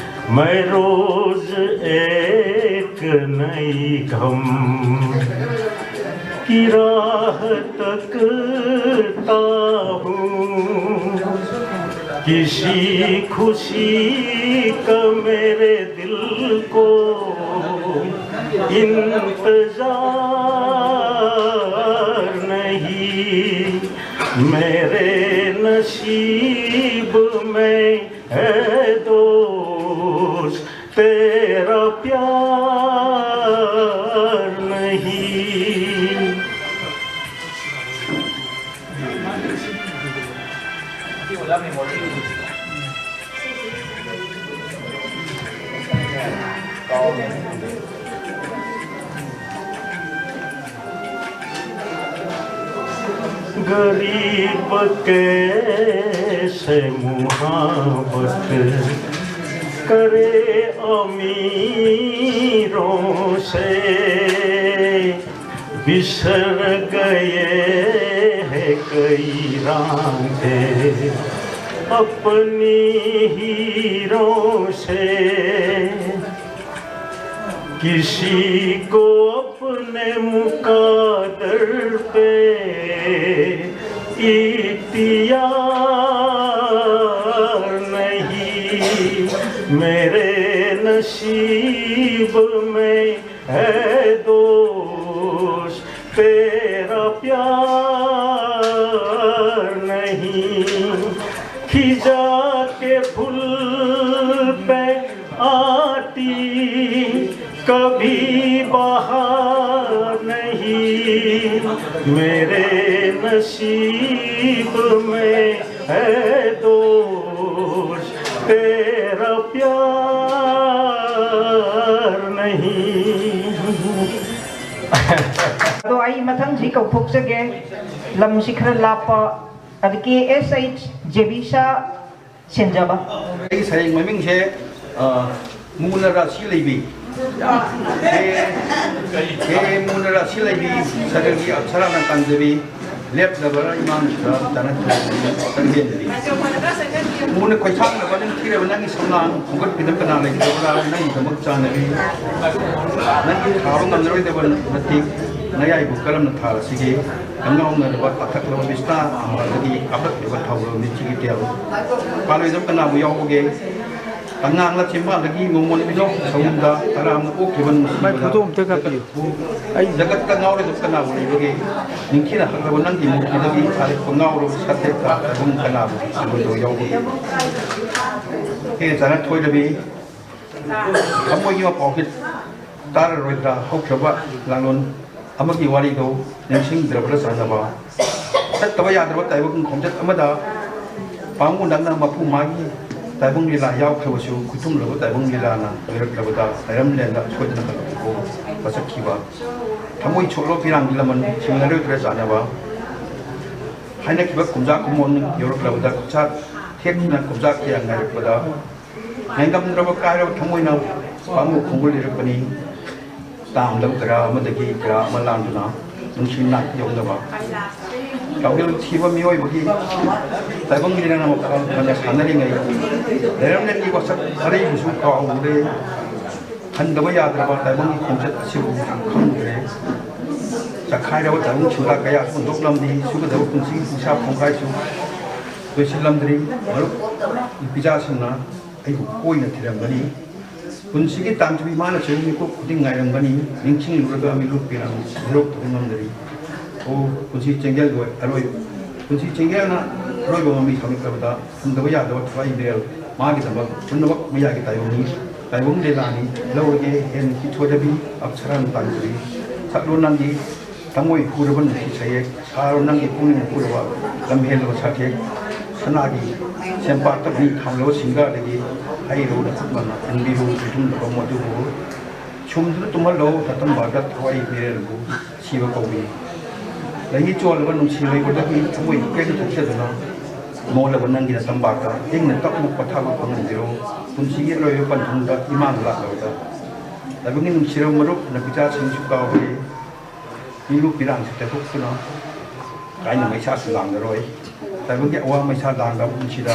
मैं रोज एक नई गम की राह तकता हूँ। किसी खुशी का मेरे दिल को इंतजार नहीं। मेरे नसीब में है दोष, तेरा प्यार नहीं। गरीब कैसे मुहाबत करे अमीरों से, बिसर गए हैं कई रांझे अपनी हीरों से। किसी को अपने मुकद्दर पे इख्तियार नहीं, मेरे नसीब में है दोष तेरा प्यार नहीं। खिजा के फूल पे आती कभी बहार नहीं, मेरे नसीब में है दोष तेरा प्यार नहीं। ꯑꯗꯣ ꯑꯩ ꯃꯊꯪꯁꯤ ꯀꯧꯊꯣꯛꯆꯒꯦ꯫ ꯂꯝꯁꯤ ꯈꯔ ꯂꯥꯞꯄ꯫ ꯑꯗ ꯀꯦ ꯑꯦꯁ ꯑꯩꯆ ꯖꯦꯕꯤꯁꯥ ꯁꯦꯟꯖꯕ꯫ ꯑꯩꯒꯤ ꯁꯩꯔꯦꯡ ꯃꯃꯤꯡꯁꯦ, ꯑ, ꯃꯨꯅ ꯔꯥꯁꯤ ꯂꯩꯕꯤ꯫ ꯍꯦ, ꯍꯦ ꯃꯨꯅ ꯔꯥꯁꯤ ꯂꯩꯕꯤ, ꯁꯒꯔꯒꯤ ꯑꯞꯁꯔꯥꯅ ꯇꯥꯡꯖꯕꯤ, ꯂꯦꯞꯂꯕ꯭ꯔꯥ ꯏꯃꯥꯡꯗ ꯇꯅ ꯇꯪꯍꯦꯟꯕꯤ꯫ ꯃꯨꯅ ꯈꯣꯏꯁꯥꯡꯅꯕ ꯅꯤꯡꯊꯤꯔꯕ ꯅꯪꯒꯤ ꯁꯝꯂꯥꯡ, ꯈꯣꯝꯒꯠꯄꯤꯗ ꯀꯅꯥ ꯂꯩꯇꯕ꯭ꯔꯥ ꯅꯪꯒꯤꯗꯃꯛ ꯆꯥꯟꯅꯕꯤ꯫ ꯅꯪꯒꯤ ꯊꯥꯕ ꯉꯝꯂꯔꯣꯏꯗꯕ ꯃꯇꯤꯛ, ꯅꯌꯥꯏꯕꯨ ꯀꯔꯝꯅ ꯊꯥꯔꯁꯤꯒꯦ? ꯀꯪꯉꯥꯎꯅꯔꯕ ꯄꯥꯊꯛꯂꯕ ꯕꯤꯁꯅꯥ ꯑꯃꯗꯒꯤ ꯀꯥꯞꯂꯛꯂꯤꯕ ꯊꯧꯔꯕ ꯃꯤꯠꯆꯤꯒꯤ ꯇꯦꯜ꯫ ꯄꯥꯜꯂꯣꯏꯗꯕ ꯀꯅꯥꯕꯨ ꯌꯥꯎꯕꯒꯦ? ꯑꯉꯥꯡꯂ ꯆꯤꯝꯕꯥꯜꯗꯒꯤ ꯃꯣꯃꯣꯟ ꯃꯤꯅꯧ ꯁꯑꯣꯡꯗ ꯇꯔꯥꯝꯅ ꯑꯣꯛꯈꯤꯕ ꯅꯨꯡꯁꯤꯕꯗ ꯖꯒꯠꯄꯨ, ꯖꯒꯠꯇ ꯉꯥꯎꯔꯤꯕ ꯀꯅꯥꯕꯨ ꯂꯩꯕꯒꯦ? ꯅꯤꯡꯊꯤꯅ ꯍꯛꯂꯕ ꯅꯪꯒꯤ ꯃꯨꯔꯇꯤꯗꯒꯤ ꯊꯥꯔꯛꯄ ꯉꯥꯎꯔꯕ ꯁꯛꯇꯦꯛꯇ ꯇꯥꯏꯕꯪ ꯀꯅꯥꯕꯨ ꯁꯤꯕꯗꯣ ꯌꯥꯎꯕꯒꯦ? ꯍꯦ ꯆꯥꯅ ꯊꯣꯏꯔꯕꯤ, ꯊꯃꯣꯏꯒꯤ ꯃꯄꯥꯎꯁꯤ ꯇꯥꯔꯔꯣꯏꯗ꯭ꯔꯥ? ꯍꯧꯈ꯭ꯔꯕ ꯂꯥꯡꯂꯣꯟ ꯑꯃꯒꯤ ꯋꯥꯔꯤꯗꯣ ꯅꯤꯡꯁꯤꯡꯗ꯭ꯔꯕ꯭ꯔꯥ ꯆꯥꯟꯅꯕ? ꯆꯠꯇꯕ ꯌꯥꯗ꯭ꯔꯕ ꯇꯥꯏꯕꯪ ꯈꯣꯡꯆꯠ ꯑꯃꯗ ꯄꯥꯡꯒꯨ ꯅꯪꯅ ꯃꯄꯨ ꯃꯥꯒꯤ ꯇꯥꯏꯕꯪ ꯂꯤꯂꯥ ꯌꯥꯎꯈ꯭ꯔꯕꯁꯨ, ꯈꯨꯠꯊꯨꯝꯂꯕ ꯇꯥꯏꯕꯪ ꯂꯤꯂꯥꯅ ꯂꯣꯏꯔꯛꯂꯕꯗ ꯂꯩꯔꯝꯂꯦꯟꯗ ꯁꯣꯏꯗꯅ ꯍꯜꯂꯛꯄ ꯋꯥꯁꯛꯈꯤꯕ꯫ ꯊꯃꯣꯏ ꯁꯣꯛꯂꯕ ꯄꯤꯔꯥꯡꯒꯤ ꯂꯃꯟ ꯁꯤꯡꯅꯔꯣꯏꯗ꯭ꯔꯥ ꯆꯥꯟꯅꯕ? ꯍꯥꯏꯅꯈꯤꯕ ꯀꯨꯝꯖꯥ ꯀꯨꯝꯑꯣꯟ ꯌꯧꯔꯛꯂꯕꯗ ꯈꯨꯠꯁꯥ ꯊꯦꯛꯇꯨꯅ ꯀꯨꯝꯖꯥ ꯀꯌꯥ ꯉꯥꯏꯔꯛꯄꯗ, ꯉꯥꯏꯉꯝꯗ꯭ꯔꯕ ꯀꯥꯏꯔꯕ ꯊꯃꯣꯏꯅ ꯄꯥꯡꯒꯨ ꯈꯣꯡꯒꯨꯜ ꯂꯤꯔꯛꯄꯅꯤ꯫ ꯇꯥꯝꯂꯕ ꯀꯔꯥ ꯑꯃꯗꯒꯤ ꯀꯔꯥ ꯑꯃ ꯂꯥꯟꯗꯨꯅ ꯅꯨꯡꯁꯤ ꯅꯥꯏ ꯌꯧꯅꯕ꯫ ꯂꯥꯎꯖꯦꯜ ꯊꯤꯕ ꯃꯤꯑꯣꯏꯕꯒꯤ ꯇꯥꯏꯕꯪ ꯂꯤꯂꯥꯅ ꯃꯄꯥꯡꯒꯜ ꯐꯅ ꯁꯥꯟꯅꯔꯤꯉꯩ, ꯂꯩꯔꯝꯂꯦꯟꯒꯤ ꯋꯥꯁꯛ ꯑꯔꯤꯕꯁꯨ ꯀꯥꯎꯔꯦ꯫ ꯍꯟꯗꯕ ꯌꯥꯗ꯭ꯔꯕ ꯇꯥꯏꯕꯪꯒꯤ ꯈꯣꯡꯆꯠ ꯑꯁꯤꯕꯨ ꯈꯪꯗ꯭ꯔꯦ꯫ ꯆꯈꯥꯏꯔꯕ ꯇꯥꯏꯕꯪ ꯁꯤꯟꯊꯥ ꯀꯌꯥ ꯍꯨꯟꯗꯣꯛꯂꯝꯂꯤ꯫ ꯁꯨꯒꯗꯕ ꯄꯨꯟꯁꯤꯒꯤ ꯄꯨꯡꯁꯥ ꯄꯨꯡꯈꯥꯏꯁꯨ ꯂꯣꯏꯁꯤꯜꯂꯝꯗ꯭ꯔꯤ꯫ ꯃꯔꯨꯞ ꯅꯨꯄꯤꯖꯥꯁꯤꯡꯅ ꯑꯩꯕꯨ ꯀꯣꯏꯅ ꯊꯤꯔꯝꯒꯅꯤ꯫ ꯄꯨꯟꯁꯤꯒꯤ ꯇꯥꯟꯊꯨꯕꯤ ꯃꯥꯅꯁꯨ ꯃꯤꯀꯨꯞ ꯈꯨꯗꯤꯡ ꯉꯥꯏꯔꯝꯒꯅꯤ꯫ ꯅꯤꯡꯁꯤꯡꯂꯨꯔꯒ ꯃꯤꯠꯂꯨ ꯄꯤꯔꯥꯡ ꯍꯦꯔꯣꯛꯇꯕ ꯉꯝꯗꯔꯤ꯫ ꯑꯣ ꯄꯨꯟꯁꯤ ꯆꯦꯡꯒꯦꯜ ꯂꯣꯏ ꯑꯔꯣꯏ ꯄꯨꯟꯁꯤ ꯆꯦꯡꯒꯦꯜꯅ ꯑꯔꯣꯏꯕ ꯃꯃꯤ ꯁꯥꯃꯤꯠꯂꯕꯗ ꯍꯟꯗꯕ ꯌꯥꯗꯕ ꯊꯋꯥꯏ ꯃꯤꯔꯦꯜ ꯃꯥꯒꯤꯗꯃꯛ ꯄꯨꯝꯅꯃꯛ ꯃꯌꯥꯒꯤ ꯇꯥꯏꯕꯪꯅꯤ꯫ ꯇꯥꯏꯕꯪ ꯂꯤꯂꯥꯅꯤ ꯂꯧꯔꯒꯦ ꯍꯦꯟ ꯀꯤꯊꯣꯏꯗꯕꯤ ꯑꯞꯁꯔꯥꯅ ꯇꯥꯟꯖꯔꯤ꯫ ꯁꯛꯂꯣ ꯅꯪꯒꯤ ꯊꯃꯣꯏ ꯍꯨꯔꯕ ꯅꯨꯡꯁꯤ ꯁꯩꯌꯦꯛ ꯁꯥꯔꯣ ꯅꯪꯒꯤ ꯄꯨꯛꯅꯤꯡ ꯍꯨꯔꯕ ꯂꯝꯍꯦꯜꯂꯕ ꯁꯛꯍꯦꯛ꯫ ꯁꯅꯥꯒꯤ ꯁꯦꯝꯄꯥꯛꯇ ꯃꯤ ꯊꯥꯡꯂꯕ ꯁꯤꯡꯒꯥꯗꯒꯤ ꯍꯩꯔꯧꯅ ꯈꯨꯠꯃꯟꯅ ꯊꯤꯟꯕꯤꯔꯨ ꯄꯤꯊꯨꯡꯂꯕ ꯃꯗꯨꯕꯨ ꯁꯨꯝꯗꯨꯅ ꯇꯨꯝꯍꯜꯂꯣ ꯇꯇꯝꯕꯥꯗ ꯊꯋꯥꯏ ꯃꯤꯔꯦꯜꯕꯨ ꯁꯤꯕ ꯀꯧꯏ꯫ ꯂꯩꯍꯤ ꯆꯣꯜꯂꯕ ꯅꯨꯡꯁꯤ ꯂꯩꯕꯗꯒꯤ ꯊꯃꯣꯏ ꯄꯨꯛꯂꯦꯟ ꯊꯣꯛꯆꯗꯨꯅ ꯃꯣꯜꯂꯕ ꯅꯪꯒꯤ ꯅꯇꯝꯕꯥꯛꯇ ꯏꯪꯅ ꯇꯞꯅ ꯄꯣꯊꯥꯕ ꯐꯪꯍꯟꯕꯤꯔꯣ꯫ ꯄꯨꯟꯁꯤꯒꯤ ꯑꯔꯣꯏꯕ ꯄꯟꯊꯨꯡꯗ ꯏꯃꯥꯅ ꯂꯥꯛꯂꯕꯗ ꯇꯥꯏꯕꯪꯒꯤ ꯅꯨꯡꯁꯤꯔꯕ ꯃꯔꯨꯞ ꯅꯄꯤꯆꯥꯁꯤꯡꯁꯨ ꯀꯥꯎꯔꯦ꯫ ꯃꯤꯂꯨ ꯄꯤꯔꯥꯡꯁꯤ ꯇꯩꯊꯣꯛꯇꯨꯅ ꯀꯥꯏꯅ ꯃꯩꯁꯥꯁꯨ ꯂꯥꯡꯂꯔꯣꯏ꯫ ꯇꯥꯏꯕꯪꯒꯤ ꯑꯋꯥ ꯃꯩꯁꯥ ꯂꯥꯡꯂꯕ ꯄꯨꯟꯁꯤꯗ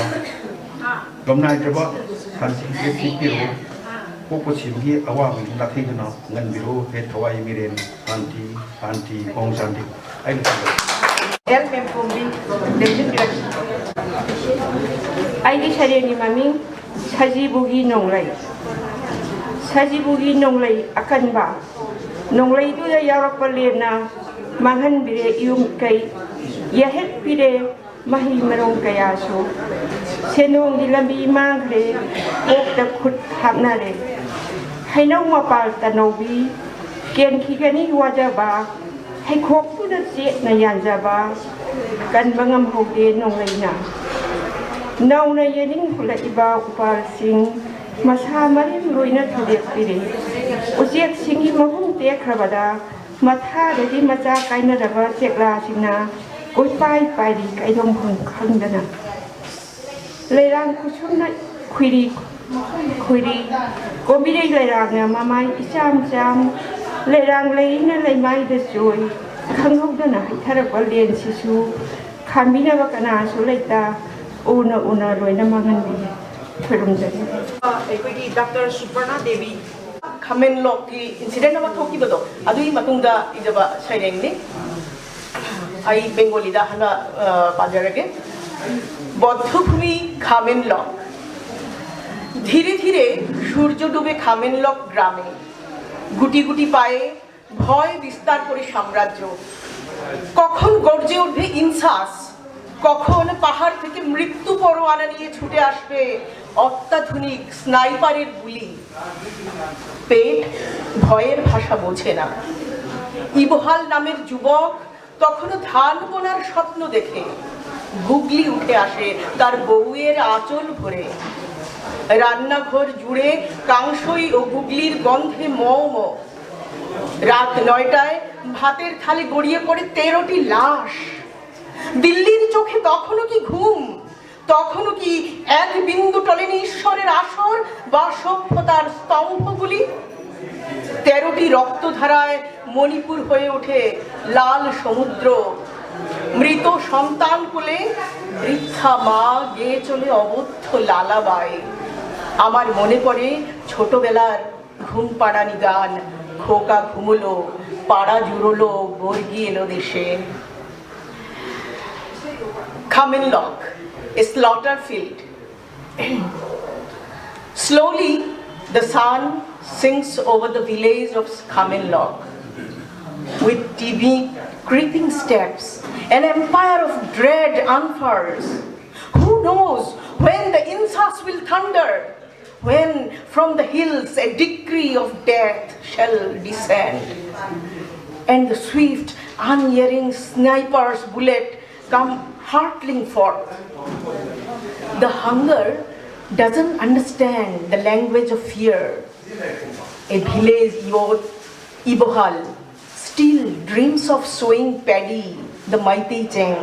ꯂꯣꯝꯅꯥꯏꯗ꯭ꯔꯕ ꯁꯥꯟꯇꯤ ꯂꯦꯞꯄꯤꯔꯣ꯫ ꯄꯣꯛꯄ ꯁꯤꯕꯒꯤ ꯑꯋꯥꯕꯁꯨ ꯅꯥꯊꯩꯗꯨꯅ ꯉꯟꯕꯤꯔꯣ ꯍꯦ ꯊꯋꯥꯏ ꯃꯤꯔꯦꯟ꯫ ꯁꯥꯟꯇꯤ ꯁꯥꯟꯇꯤ ꯑꯣꯝ ꯁꯥꯟꯇꯤ꯫ ꯑꯩꯅ ꯊꯝꯖꯔꯦ꯫ ꯑꯦꯜ ꯃꯦꯝꯇꯣꯝꯕꯤ, ꯂꯦꯡꯖꯤꯟꯕꯤꯔꯛꯏ꯫ ꯑꯩꯒꯤ ꯁꯩꯔꯦꯡꯒꯤ ꯃꯃꯤꯡ ꯁꯖꯤꯕꯨꯒꯤ ꯅꯣꯡꯂꯩ꯫ ꯁꯖꯤꯕꯨꯒꯤ ꯅꯣꯡꯂꯩ ꯑꯀꯟꯕ, ꯅꯣꯡꯂꯩꯗꯨꯗ ꯌꯥꯎꯔꯛꯄ ꯂꯦꯟꯅ ꯃꯥꯡꯍꯟꯕꯤꯔꯦ ꯏꯌꯨꯝ ꯏꯀꯩ, ꯌꯥꯍꯦꯠꯄꯤꯔꯦ ꯃꯍꯩ ꯃꯔꯣꯡ ꯀꯌꯥꯁꯨ꯫ ꯁꯦꯟꯗꯣꯡꯒꯤ ꯂꯝꯕꯤ ꯃꯥꯡꯈ꯭ꯔꯦ, ꯀꯣꯛꯇ ꯈꯨꯠ ꯍꯥꯞꯅꯔꯦ꯫ ꯍꯩꯅꯧ ꯃꯄꯥꯜ ꯇꯅꯧꯕꯤ, ꯀꯦꯟꯈꯤꯒꯅꯤ ꯋꯥꯖꯕ, ꯍꯩꯈꯣꯛꯇꯨꯅ ꯆꯦꯠꯅ ꯌꯥꯟꯖꯕ, ꯀꯟꯕ ꯉꯝꯍꯧꯗꯦ ꯅꯣꯡꯂꯩꯅ꯫ ꯅꯧꯅ ꯌꯦꯅꯤꯡ ꯍꯨꯜꯂꯛꯏꯕ ꯎꯄꯥꯜꯁꯤꯡ, ꯃꯁꯥ ꯃꯔꯤꯝ ꯂꯣꯏꯅ ꯊꯨꯗꯦꯛꯄꯤꯔꯦ꯫ ꯎꯆꯦꯛꯁꯤꯡꯒꯤ ꯃꯍꯨꯝ ꯇꯦꯛꯈ꯭ꯔꯕꯗ, ꯃꯊꯥꯗꯒꯤ ꯃꯆꯥ ꯀꯥꯏꯅꯔꯕ ꯆꯦꯛꯂꯥꯁꯤꯡꯅ ꯀꯣꯏꯄꯥꯏ ꯄꯥꯏꯔꯤ ꯀꯥꯏꯗꯣꯡꯐꯝ ꯈꯪꯗꯅ꯫ ꯂꯩꯔꯥꯡ ꯈꯨꯁꯨꯝꯅ ꯈꯨꯏꯔꯤ ꯈꯨꯏꯔꯤ, ꯀꯣꯝꯕꯤꯔꯩ ꯂꯩꯔꯥꯡꯅ ꯃꯃꯥꯏ ꯏꯆꯥꯝ ꯆꯥꯝ, ꯂꯩꯔꯥꯡ ꯂꯩꯅ ꯂꯩꯃꯥꯏꯗ ꯆꯣꯏ, ꯈꯪꯍꯧꯗꯅ ꯍꯩꯊꯔꯛꯄ ꯂꯦꯟꯁꯤꯁꯨ ꯈꯥꯝꯕꯤꯅꯕ ꯀꯅꯥꯁꯨ ꯂꯩꯇ, ꯎꯅ ꯎꯅ ꯂꯣꯏꯅ ꯃꯥꯡꯍꯟꯕꯤ꯫ ꯈꯣꯏꯔꯨꯝꯖꯔꯤ꯫ ꯑꯩꯈꯣꯏꯒꯤ ꯗꯥꯛꯇꯔ ꯁꯨꯄꯔꯅꯥ ꯗꯦꯕꯤ꯫ ꯈꯥꯃꯦꯟꯂꯣꯛꯀꯤ ꯏꯟꯁꯤꯗꯦꯟ ꯑꯃ ꯊꯣꯛꯈꯤꯕꯗꯣ, ꯑꯗꯨꯒꯤ ꯃꯇꯨꯡꯗ ꯏꯖꯕ ꯁꯩꯔꯦꯡꯅꯤ꯫ ꯑꯩ ꯕꯦꯡꯒꯣꯂꯤꯗ ꯍꯥꯟꯅ, ꯑ, ꯄꯥꯖꯔꯒꯦ꯫ বধ্যভূমি খামেনলক। ধীরে ধীরে সূর্য ডুবে খামেনলক গ্রামে। গুটি গুটি পায়ে ভয় বিস্তার করে সাম্রাজ্য। কখন গর্জে উঠবে ইনসাস, কখন পাহাড় থেকে মৃত্যু পরোয়ানা নিয়ে ছুটে আসবে অত্যাধুনিক স্নাইপারের গুলি। পেট ভয়ের ভাষা বোঝে না। ইবহাল নামের যুবক তখনও ধান বোনার স্বপ্ন দেখে। গুগলি উঠে আসে তার বউয়ের আঁচল ভরে। রান্নাঘর জুড়ে কাংসই ও গুগলির গন্ধে ম ম। রাত নয়টায় ভাতের থালে গড়িয়ে পড়ে তেরোটি লাশ। দিল্লির চোখে তখনও কি ঘুম? তখনও কি এক বিন্দু টলেনি ঈশ্বরের আসর বা সভ্যতার স্তম্ভগুলি? তেরোটি রক্তধারায় মণিপুর হয়ে ওঠে লাল সমুদ্র। মৃত সন্তান কোলে বৃদ্ধা মা গেয়ে চলে অবধ্য লালাবাই। আমার মনে পড়ে ছোটবেলার ঘুম পাড়ানি গান, খোকা ঘুমলো, পাড়া জুড়লো, বর্গি এলো দেশে। Khamenlok, a slaughter field. Slowly, the sun sinks over the village of Khamenlok. With timid, creeping steps, an empire of dread unfurls. Who knows when the insas will thunder? When from the hills a decree of death shall descend, and the swift, unerring sniper's bullet come hurtling forth. The hunger doesn't understand the language of fear. A village youth, Ibohal, still dreams of sowing paddy, the mighty Cheng.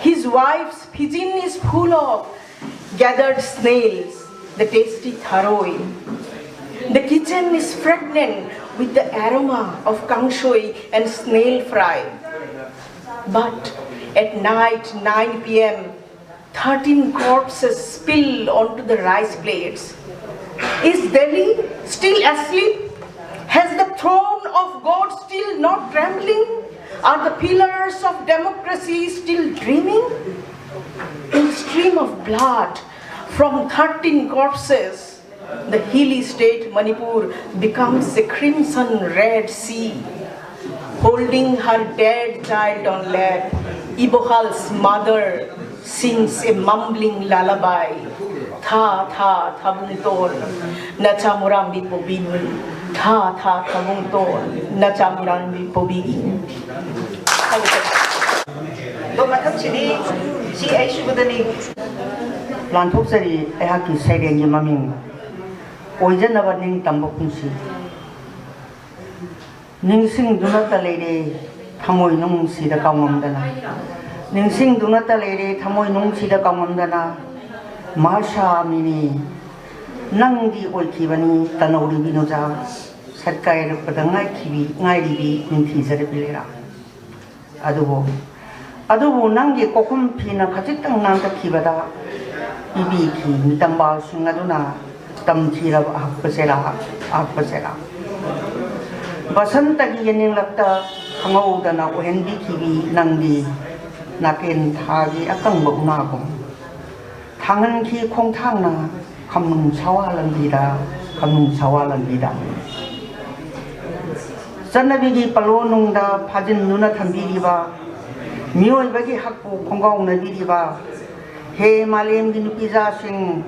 His wife's kitchen is full of gathered snails, the tasty tharoi. The kitchen is fragrant with the aroma of kangshoi and snail fry. But at night, nine p m, thirteen corpses spill onto the rice plates. Is Delhi still asleep? Has the throne of God still not trembling? Are the pillars of democracy still dreaming? In stream of blood from thirteen corpses, the hilly state Manipur becomes a crimson red sea. Holding her dead child on lap, Ibohal's mother sings a mumbling lullaby. Tha tha thabungton, nachamurambi pobin. Tha tha thabungton, nachamurambi pobin. ꯑꯗꯣ ꯃꯊꯪꯁꯤꯗꯤ ꯁꯤ ꯑꯩ ꯁꯨꯕꯗꯅꯤ꯫ ꯂꯥꯟꯊꯣꯛꯆꯔꯤ ꯑꯩꯍꯥꯛꯀꯤ ꯁꯩꯔꯦꯡꯒꯤ ꯃꯃꯤꯡ ꯑꯣꯏꯖꯅꯕ ꯅꯤꯡꯇꯝꯕ ꯄꯨꯟꯁꯤ꯫ ꯅꯤꯡꯁꯤꯡꯗꯨꯅꯇ ꯂꯩꯔꯦ ꯊꯃꯣꯏ ꯅꯨꯡꯁꯤꯗ ꯀꯥꯎꯉꯝꯗꯅ꯫ ꯅꯤꯡꯁꯤꯡꯗꯨꯅꯇ ꯂꯩꯔꯦ ꯊꯃꯣꯏ ꯅꯨꯡꯁꯤꯗ ꯀꯥꯎꯉꯝꯗꯅ꯫ ꯃꯍꯥꯁꯥ ꯃꯤꯅꯤ, ꯅꯪꯗꯤ ꯑꯣꯏꯈꯤꯕꯅꯤ ꯇꯅꯧꯔꯤꯕꯤ ꯅꯨꯖꯥ꯫ ꯁꯠꯀꯥꯏꯔꯛꯄꯗ ꯉꯥꯏꯈꯤꯕꯤ, ꯉꯥꯏꯔꯤꯕꯤ ꯅꯤꯡꯊꯤꯖꯔꯕꯤ ꯂꯩꯔꯥ꯫ ꯑꯗꯨꯕꯨ, ꯑꯗꯨꯕꯨ ꯅꯪꯒꯤ ꯀꯣꯛꯈꯨꯝ ꯐꯤꯅ ꯈꯖꯤꯛꯇꯪ ꯅꯥꯟꯊꯈꯤꯕꯗ ꯄꯤꯕꯤꯈꯤ ꯃꯤꯇꯝꯕꯥꯜꯁꯤꯡ ꯑꯗꯨꯅ ꯇꯝꯊꯤꯔꯕ ꯑꯍꯛꯄ ꯆꯦꯔꯥ, ꯑꯍꯛꯄ ꯆꯦꯔꯥ꯫ ꯕꯁꯟꯇꯒꯤ ꯌꯦꯅꯤꯡꯂꯛꯇ ꯈꯪꯍꯧꯗꯅ ꯑꯣꯏꯍꯟꯕꯤꯈꯤꯕꯤ ꯅꯪꯗꯤ ꯅꯥꯀꯦꯟ ꯊꯥꯒꯤ ꯑꯀꯪꯕ ꯎꯅꯥꯒꯨꯝ꯫ ꯊꯥꯡꯍꯟꯈꯤ ꯈꯣꯡꯊꯥꯡꯅ ꯈꯝꯅꯨꯡ ꯁꯋꯥ ꯂꯝꯕꯤꯗ, ꯈꯝꯅꯨꯡ ꯁꯋꯥ ꯂꯝꯕꯤꯗ꯫ ꯆꯠꯅꯕꯤꯒꯤ ꯄꯂꯣ ꯅꯨꯡꯗ ꯐꯥꯖꯤꯟꯗꯨꯅ ꯊꯝꯕꯤꯔꯤꯕ, ꯃꯤꯑꯣꯏꯕꯒꯤ ꯍꯛꯄꯨ ꯈꯣꯡꯒꯥꯎꯅꯕꯤꯔꯤꯕ, ꯍꯦ ꯃꯥꯂꯦꯝꯒꯤ ꯅꯨꯄꯤꯖꯥꯁꯤꯡ,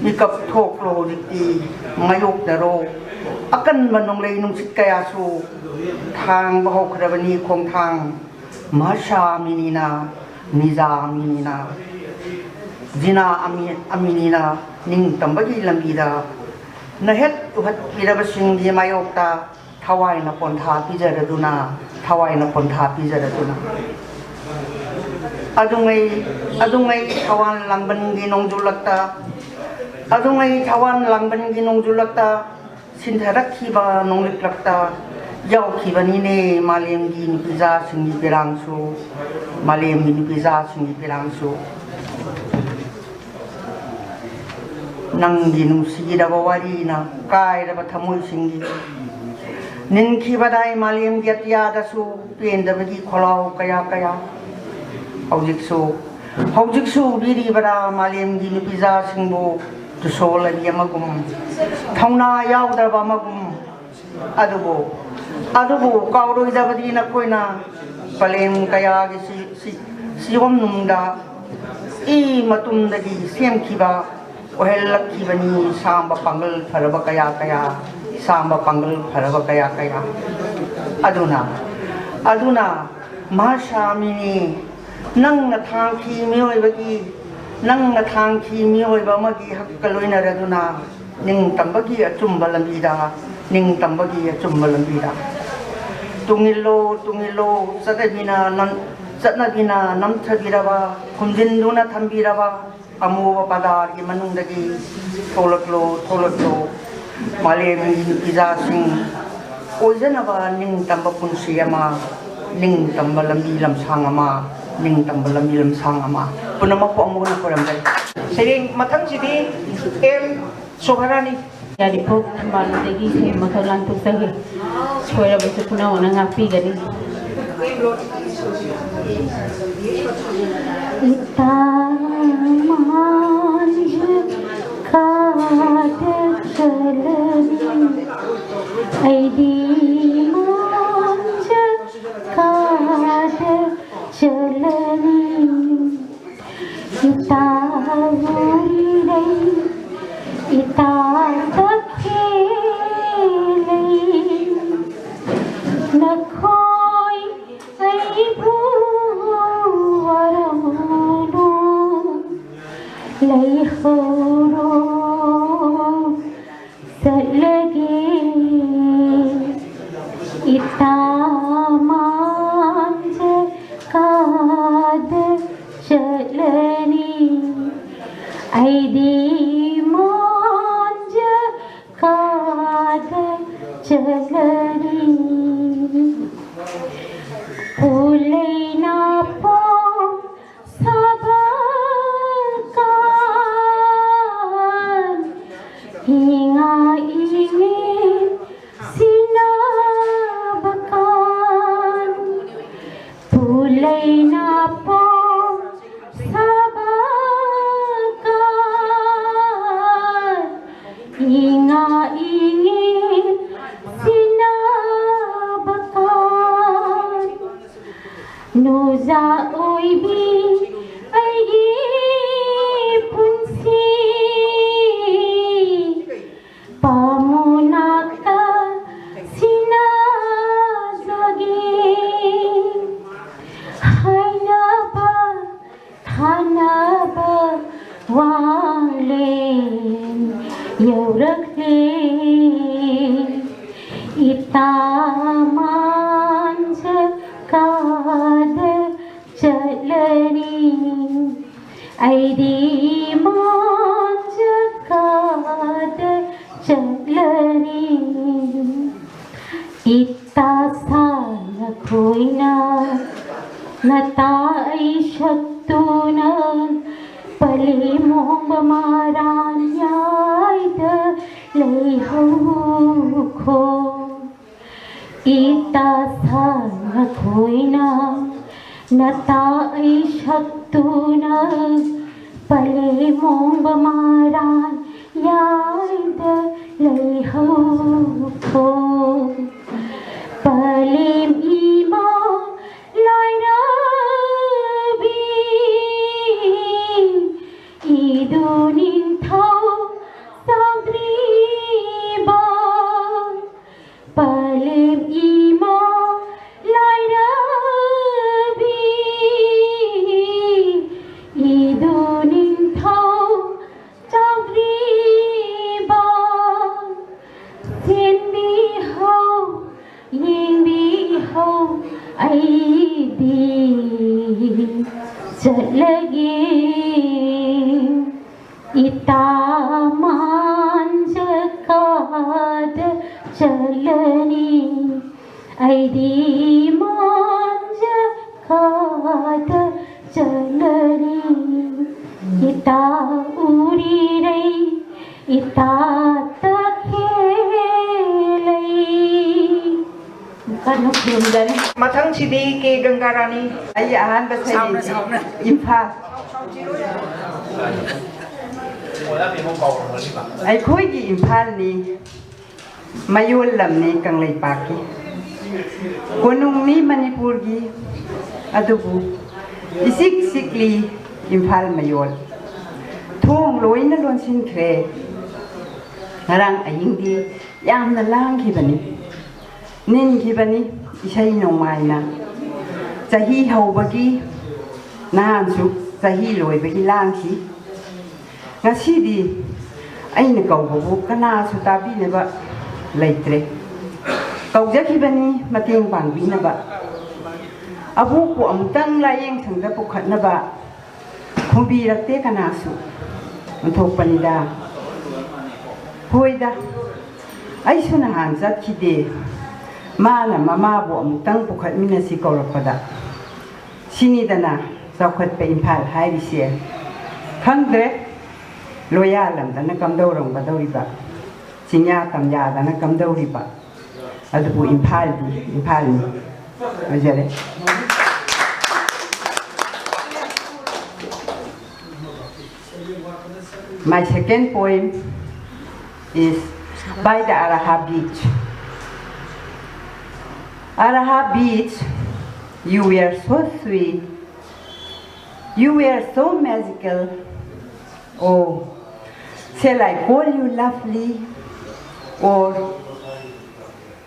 ꯃꯤꯀꯞ ꯊꯣꯛꯂꯣ ꯍꯧꯖꯤꯛꯇꯤ, ꯃꯥꯌꯣꯛꯅꯔꯣ꯫ ꯑꯀꯟꯕ ꯅꯣꯡꯂꯩ ꯅꯨꯡꯁꯤꯠ ꯀꯌꯥꯁꯨ ꯊꯥꯡꯕ ꯍꯧꯈ꯭ꯔꯕꯅꯤ ꯈꯣꯡꯊꯥꯡ꯫ ꯃꯍꯥꯁꯥ ꯃꯤꯅꯤꯅ, ꯅꯤꯖꯥ ꯃꯤꯅꯤꯅ, ꯖꯤꯅꯥ ꯑꯃꯤ-, ꯑꯃꯤꯅꯤꯅ ꯅꯤꯡꯇꯝꯕꯒꯤ ꯂꯝꯕꯤꯗ ꯅꯍꯦꯠ ꯎꯍꯠꯄꯤꯔꯕꯁꯤꯡꯒꯤ ꯃꯥꯌꯣꯛꯇ ꯊꯋꯥꯏꯅ ꯄꯣꯟꯊꯥ ꯄꯤꯖꯔꯗꯨꯅ, ꯊꯋꯥꯏꯅ ꯄꯣꯟꯊꯥ ꯄꯤꯖꯔꯗꯨꯅ꯫ ꯑꯗꯨꯉꯩ, ꯑꯗꯨꯉꯩ ꯊꯋꯥꯟ ꯂꯥꯡꯕꯟꯒꯤ ꯅꯣꯡꯖꯨꯂꯛꯇ, ꯑꯗꯨꯉꯩ ꯊꯋꯥꯟ ꯂꯥꯡꯕꯟꯒꯤ ꯅꯣꯡꯖꯨꯂꯛꯇ ꯁꯤꯟꯊꯔꯛꯈꯤꯕ ꯅꯣꯡꯂꯤꯛꯂꯛꯇ ꯌꯥꯎꯈꯤꯕꯅꯤꯅꯦ ꯃꯥꯂꯦꯝꯒꯤ ꯅꯨꯄꯤꯖꯥꯁꯤꯡꯒꯤ ꯄꯤꯔꯥꯡꯁꯨ, ꯃꯥꯂꯦꯝꯒꯤ ꯅꯨꯄꯤꯖꯥꯁꯤꯡꯒꯤ ꯄꯤꯔꯥꯡꯁꯨ꯫ ꯅꯪꯒꯤ ꯅꯨꯡꯁꯤꯔꯕ ꯋꯥꯔꯤꯅ ꯀꯥꯏꯔꯕ ꯊꯃꯣꯏꯁꯤꯡꯒꯤ ꯅꯤꯟꯈꯤꯕꯗꯥꯏ ꯃꯥꯂꯦꯝꯒꯤ ꯑꯇꯤꯌꯥꯗꯁꯨ ꯄꯦꯟꯗꯕꯒꯤ ꯈꯣꯜꯂꯥꯎ ꯀꯌꯥ ꯀꯌꯥ꯫ ꯍꯧꯖꯤꯛꯁꯨ, ꯍꯧꯖꯤꯛꯁꯨ ꯎꯕꯤꯔꯤꯕꯔꯥ ꯃꯥꯂꯦꯝꯒꯤ ꯅꯨꯄꯤꯖꯥꯁꯤꯡꯕꯨ ꯇꯨꯁꯣꯜ ꯑꯅꯤ ꯑꯃꯒꯨꯝ, ꯊꯧꯅꯥ ꯌꯥꯎꯗ꯭ꯔꯕ ꯑꯃꯒꯨꯝ? ꯑꯗꯨꯕꯨ, ꯑꯗꯨꯕꯨ ꯀꯥꯎꯔꯣꯏꯗꯕꯗꯤ ꯅꯈꯣꯏꯅ ꯄꯂꯦꯝ ꯀꯌꯥꯒꯤ ꯁꯤ-, ꯁꯤ-, ꯁꯤꯌꯣꯝꯅꯨꯡꯗ ꯏ ꯃꯇꯨꯝꯗꯒꯤ ꯁꯦꯝꯈꯤꯕ ꯑꯣꯏꯍꯜꯂꯛꯈꯤꯕꯅꯤ ꯁꯥꯝꯕ ꯄꯥꯡꯒꯜ ꯐꯔꯕ ꯀꯌꯥ ꯀꯌꯥ, ꯁꯥꯝꯕ ꯄꯥꯡꯒꯜ ꯐꯔꯕ ꯀꯌꯥ ꯀꯌꯥ꯫ ꯑꯗꯨꯅ, ꯑꯗꯨꯅ ꯃꯍꯥꯁꯥꯃꯤꯅꯤ, ꯅꯪꯅ ꯊꯥꯡꯈꯤ ꯃꯤꯑꯣꯏꯕꯒꯤ, ꯅꯪꯅ ꯊꯥꯡꯈꯤ ꯃꯤꯑꯣꯏꯕ ꯑꯃꯒꯤ ꯍꯛꯀ ꯂꯣꯏꯅꯔꯗꯨꯅ ꯅꯤꯡꯇꯝꯕꯒꯤ ꯑꯆꯨꯝꯕ ꯂꯝꯕꯤꯗ, ꯅꯤꯡꯇꯝꯕꯒꯤ ꯑꯆꯨꯝꯕ ꯂꯝꯕꯤꯗ꯫ ꯇꯨꯡ ꯏꯜꯂꯣ, ꯇꯨꯡ ꯏꯜꯂꯣ, ꯆꯠꯅꯕꯤꯅ ꯅꯝ-, ꯆꯠꯅꯕꯤꯅ ꯅꯝꯊꯕꯤꯔꯕ, ꯈꯨꯝꯖꯤꯟꯗꯨꯅ ꯊꯝꯕꯤꯔꯕ ꯑꯃꯨꯕ ꯄꯥꯗꯥꯔꯒꯤ ꯃꯅꯨꯡꯗꯒꯤ ꯊꯣꯛꯂꯛꯂꯣ, ꯊꯣꯛꯂꯛꯂꯣ꯫ ꯃꯥꯂꯦꯝꯒꯤ ꯅꯨꯄꯤꯖꯥꯁꯤꯡ ꯑꯣꯏꯖꯅꯕ ꯅꯤꯡꯇꯝꯕ ꯄꯨꯟꯁꯤ ꯑꯃ, ꯅꯤꯡꯇꯝꯕ ꯂꯝꯕꯤ ꯂꯝꯁꯥꯡ ꯑꯃ, ꯅꯤꯡꯇꯝꯕ ꯂꯝꯕꯤ ꯂꯝꯁꯥꯡ ꯑꯃ꯫ ꯄꯨꯝꯅꯃꯛꯄꯨ ꯑꯃꯨꯛ ꯍꯟꯅ ꯈꯨꯔꯨꯝꯖꯔꯤ꯫ ꯁꯩꯔꯦꯡ ꯃꯊꯪꯁꯤꯗꯤ ꯑꯦꯝ ꯁꯣꯚꯥꯔꯥꯅꯤ꯫ ꯌꯥꯔꯤꯄꯣꯛ ꯊꯝꯕꯥꯜꯗꯒꯤ ꯁꯩꯔꯦꯡ ꯃꯈꯜ ꯂꯥꯟꯊꯣꯛꯆꯒꯦ꯫ ꯁꯣꯏꯔꯕꯁꯨ ꯄꯨꯝꯅꯃꯛꯅ ꯉꯥꯛꯄꯤꯒꯅꯤ꯫ ꯏꯇꯥ ꯃꯥꯟꯖ ꯀꯥꯗ ꯆꯠꯂꯅꯤ, ꯑꯩꯗꯤ ꯃꯥꯟꯖ ꯀꯥꯗ ꯆꯠꯂꯅꯤ꯫ ꯏꯇꯥ ꯎꯔꯤꯔꯩ, ꯏꯇꯥ ꯇꯈꯦꯜꯂꯩ, ꯅꯈꯣꯏ ꯑꯩꯕꯨ ꯋꯥꯔꯧꯅꯨ, ꯂꯩꯍꯧꯔꯣ, ꯆꯠꯂꯒꯦ꯫ ꯏꯇꯥ ꯃꯥꯟꯖ ꯀꯥꯗ ꯆꯠꯂꯅꯤ, ꯑꯩꯗꯤ ꯃꯥꯟꯖ ꯀꯥꯗ ꯆꯠꯂꯅꯤ꯫ ꯎꯂꯩꯅꯥꯄꯣꯝ ꯁꯥꯕ ꯀꯥ ꯅꯨꯖꯥ ꯑꯣꯏꯕꯤ ꯑꯩꯒꯤ ꯄꯨꯟꯁꯤ, ꯄꯥꯃꯨꯅꯥꯛꯇ ꯁꯤꯟꯅꯖꯒꯦ ꯍꯥꯏꯅꯕ ꯊꯥꯅꯕ ꯋꯥꯡꯂꯦꯟ ꯌꯧꯔꯛꯂꯦ꯫ ꯏꯇꯥ ꯃꯥꯟꯖ ꯀꯥꯗ ꯆꯠꯂꯅꯤ, ꯑꯩꯗꯤ ꯃꯥꯟꯖ ꯀꯥꯗ ꯆꯠꯂꯅꯤ꯫ ꯏꯇꯥ ꯁꯥꯅ ꯈꯣꯏꯅ ꯅꯇꯥ ꯑꯩ ꯁꯛꯇꯨꯅ ꯄꯂꯦꯝ ꯃꯣꯡꯕ ꯃꯔꯥꯟ ꯌꯥꯏꯗ ꯂꯩꯍꯧꯈꯣ꯫ ꯏꯇꯥ ꯁꯥꯅ ꯈꯣꯏꯅ ꯅꯇꯥ ꯑꯩ ꯁꯛꯇꯨꯅ ꯄꯂꯦꯝ ꯃꯣꯡꯕ ꯃꯔꯥꯟ ꯌꯥꯏꯗ ꯂꯩꯍꯧꯈꯣ꯫ ꯄꯂꯦꯝ ꯏꯃꯥ ꯂꯥꯏꯔꯕꯤ ꯏꯗꯨ ꯅꯤꯡꯊꯧ ꯆꯥꯎꯗ꯭ꯔꯤꯕ ꯄꯂꯦꯝ ꯏꯃꯥ ꯂꯥꯏꯔꯕꯤ ꯏꯗꯨ ꯅꯤꯡꯊꯧ ꯆꯥꯎꯗ꯭ꯔꯤꯕ ꯁꯦꯟꯕꯤꯍꯧ ꯌꯦꯡꯕꯤꯍꯧ ꯑꯩꯗꯤ ꯆꯠꯂꯒꯦ꯫ ꯏꯇꯥ ꯃꯥꯟꯖ ꯀꯥꯗ ꯆꯠꯂꯅꯤ ꯑꯩꯗꯤ ꯃꯥꯟꯖ ꯀꯥꯗ ꯆꯠꯂꯅꯤ꯫ ꯏꯇꯥ ꯎꯔꯤꯔꯩ ꯏꯇꯥ ꯇꯈꯦꯂꯩ꯫ ꯀꯟꯅ ꯈꯨꯔꯨꯝꯖꯔꯤ꯫ ꯃꯊꯪꯁꯤꯗꯤ ꯀꯦ ꯒꯪꯒꯥꯔꯥꯅꯤ꯫ ꯑꯩ ꯑꯍꯥꯟꯕ ꯁꯩꯔꯦꯡꯁꯤ ꯏꯝꯐꯥꯜ꯫ ꯑꯩꯈꯣꯏꯒꯤ ꯏꯝꯐꯥꯜꯅꯤ, ꯃꯌꯣꯜ ꯂꯝꯅꯤ ꯀꯪꯂꯩꯄꯥꯛꯀꯤ, ꯀꯣꯅꯨꯡꯅꯤ ꯃꯅꯤꯄꯨꯔꯒꯤ, ꯑꯗꯨꯕꯨ ꯏꯆꯤꯛ ꯆꯤꯛꯂꯤ ꯏꯝꯐꯥꯜ ꯃꯌꯣꯜ꯫ ꯊꯣꯡ ꯂꯣꯏꯅ ꯂꯣꯟꯁꯤꯟꯈ꯭ꯔꯦ꯫ ꯉꯔꯥꯡ ꯑꯍꯤꯡꯗꯤ ꯌꯥꯝꯅ ꯂꯥꯡꯈꯤꯕꯅꯤ, ꯅꯤꯟꯈꯤꯕꯅꯤ ꯏꯁꯩ ꯅꯣꯡꯃꯥꯏꯅ꯫ ꯆꯍꯤ ꯍꯧꯕꯒꯤ, ꯅꯍꯥꯟꯁꯨ ꯆꯍꯤ ꯂꯣꯏꯕꯒꯤ ꯂꯥꯡꯈꯤ꯫ ꯉꯁꯤꯗꯤ ꯑꯩꯅ ꯀꯧꯕꯕꯨ ꯀꯅꯥꯁꯨ ꯇꯥꯕꯤꯅꯕ ꯂꯩꯇ꯭ꯔꯦ꯫ ꯀꯧꯖꯈꯤꯕꯅꯤ ꯃꯇꯦꯡ ꯄꯥꯡꯕꯤꯅꯕ꯫ ꯑꯕꯣꯛꯄꯨ ꯑꯃꯨꯛꯇꯪ ꯂꯥꯏꯌꯦꯡ ꯁꯪꯗ ꯄꯨꯈꯠꯅꯕ ꯈꯨꯝꯕꯤꯔꯛꯇꯦ ꯀꯅꯥꯁꯨ꯫ ꯑꯣꯟꯊꯣꯛꯄꯅꯤꯗ꯫ ꯍꯣꯏꯗ, ꯑꯩꯁꯨ ꯅꯍꯥꯟ ꯆꯠꯈꯤꯗꯦ꯫ ꯃꯥꯅ ꯃꯃꯥꯕꯨ ꯑꯃꯨꯛꯇꯪ ꯄꯨꯈꯠꯃꯤꯟꯅꯁꯤ ꯀꯧꯔꯛꯄꯗ꯫ ꯁꯤꯅꯤꯗꯅ ꯆꯥꯎꯈꯠꯄ ꯏꯝꯐꯥꯜ ꯍꯥꯏꯔꯤꯁꯦ꯫ ꯈꯪꯗ꯭ꯔꯦ, ꯂꯣꯌꯥꯂꯝꯗꯅ ꯀꯝꯗꯧꯔꯝꯒꯗꯧꯔꯤꯕ, ꯆꯤꯡꯌꯥ ꯇꯝꯌꯥꯗꯅ ꯀꯝꯗꯧꯔꯤꯕ꯫ ꯑꯗꯨꯕꯨ ꯏꯝꯐꯥꯜꯗꯤ ꯏꯝꯐꯥꯜꯅꯤ꯫ ꯂꯣꯏꯖꯔꯦ꯫ My second poem is by the Araha Beach. Araha Beach, you were so sweet, you were so magical. Oh, shall I call you lovely or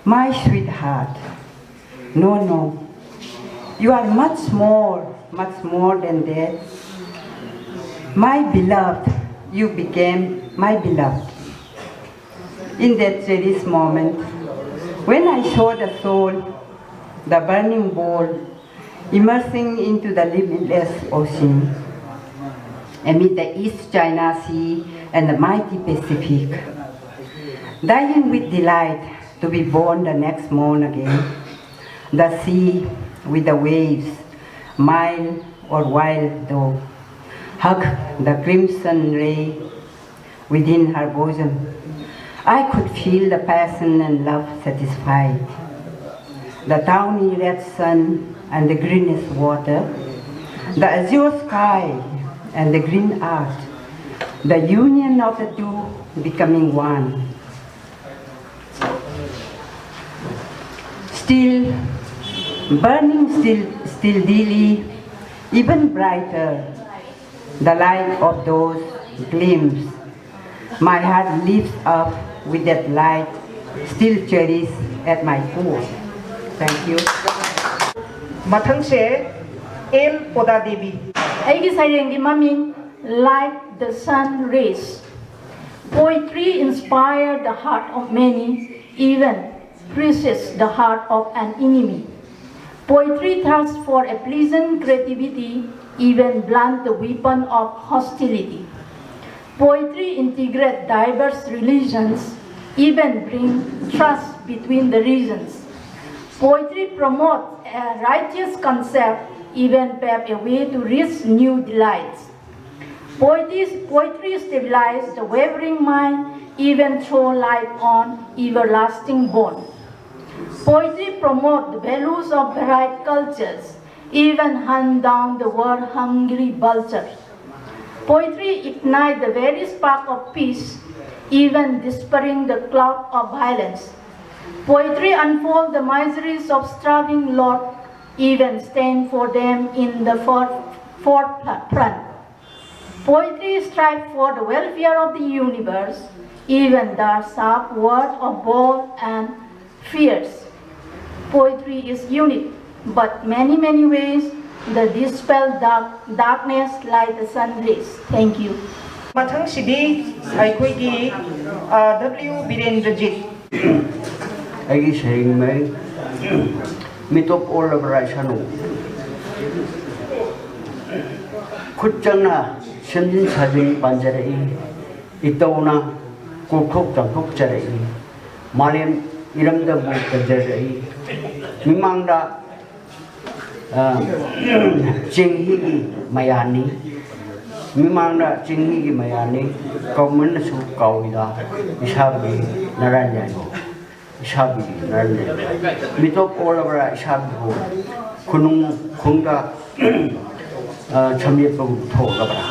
my sweetheart? No, no. You are much more, much more than that. My beloved, you became my beloved. In that cherished moment, when I saw the soul, the burning bowl, immersing into the limitless ocean, amid the East China Sea and the mighty Pacific, dying with delight to be born the next morn again. The sea with the waves, mild or wild though, hug the crimson ray within her bosom. I could feel the passion and love satisfied. The tawny red sun and the greenish water, the azure sky and the green earth, the union of the two becoming one. Still, Burning still, steadily, even brighter, the light of those gleams. My heart lifts up with that light, still cherished at my core. Thank you. ꯃꯊꯪꯁꯦ L Poda Devi. ꯑꯩꯒꯤ ꯁꯩꯔꯦꯡꯒꯤ ꯃꯃꯤꯡ Like the Sun Rays. Poetry inspires the heart of many, even pierces the heart of an enemy. Poetry thirsts for a pleasant creativity, even blunt the weapon of hostility. Poetry integrates diverse religions, even bring trust between the regions. Poetry promotes a righteous concept, even pave a way to reach new delights. Poetry, poetry stabilizes the wavering mind, even throw light on everlasting bond. Poetry promotes the values of varied cultures, even hunt down the world hungry vulture. Poetry ignites the very spark of peace, even dispelling the cloud of violence. Poetry unfolds the miseries of starving lot, even stand for them in the for- forefront. Poetry strives for the welfare of the universe, even the sharp word of bold and fierce. Poetry is unique, but many many ways the dispel dark, darkness like the sun rays. Thank you. ꯃꯊꯪꯁꯤꯗꯤ ꯑꯩꯈꯣꯏꯒꯤ W ꯕꯤꯔꯦꯟꯗ꯭ꯔꯖꯤꯠ꯫ ꯑꯩꯒꯤ ꯁꯩꯔꯦꯡ ꯃꯃꯤꯡ ꯃꯤꯇꯣꯞ ꯑꯣꯜꯂꯕ꯭ꯔꯥ ꯏꯁꯥꯅꯨ꯫ ꯈꯨꯠ ꯆꯪꯅ ꯁꯦꯝꯖꯤꯟ ꯁꯥꯖꯤꯟ ꯄꯥꯟꯖꯔꯛꯏ꯫ ꯏꯇꯧꯅ ꯀꯣꯛꯊꯣꯛ ꯆꯥꯝꯊꯣꯛꯆꯔꯛꯏ꯫ ꯃꯥꯂꯦꯝ ꯏꯔꯝꯗꯕꯨ ꯀꯟꯖꯔꯛꯏ꯫ ꯃꯤꯃꯥꯡꯗ ꯆꯦꯡꯍꯤꯒꯤ ꯃꯌꯥꯅꯤ꯫ ꯃꯤꯃꯥꯡꯗ ꯆꯦꯡꯍꯤꯒꯤ ꯃꯌꯥꯅꯤ꯫ ꯀꯧꯃꯟꯅꯁꯨ ꯀꯥꯎꯏꯗ ꯏꯁꯥꯕꯤ ꯅꯔꯥꯟ ꯌꯥꯏꯕꯣ꯫ ꯏꯁꯥꯕꯤ ꯅꯔꯥꯟ ꯌꯥꯏꯕꯣ꯫ ꯃꯤꯇꯣꯞ ꯑꯣꯜꯂꯕ꯭ꯔꯥ ꯏꯁꯥꯕꯤꯕꯨ? ꯈꯨꯅꯨꯡ ꯈꯣꯡꯗ ꯁꯝꯌꯦꯠꯄꯒꯨꯝ ꯊꯣꯛꯂꯕ꯭ꯔꯥ?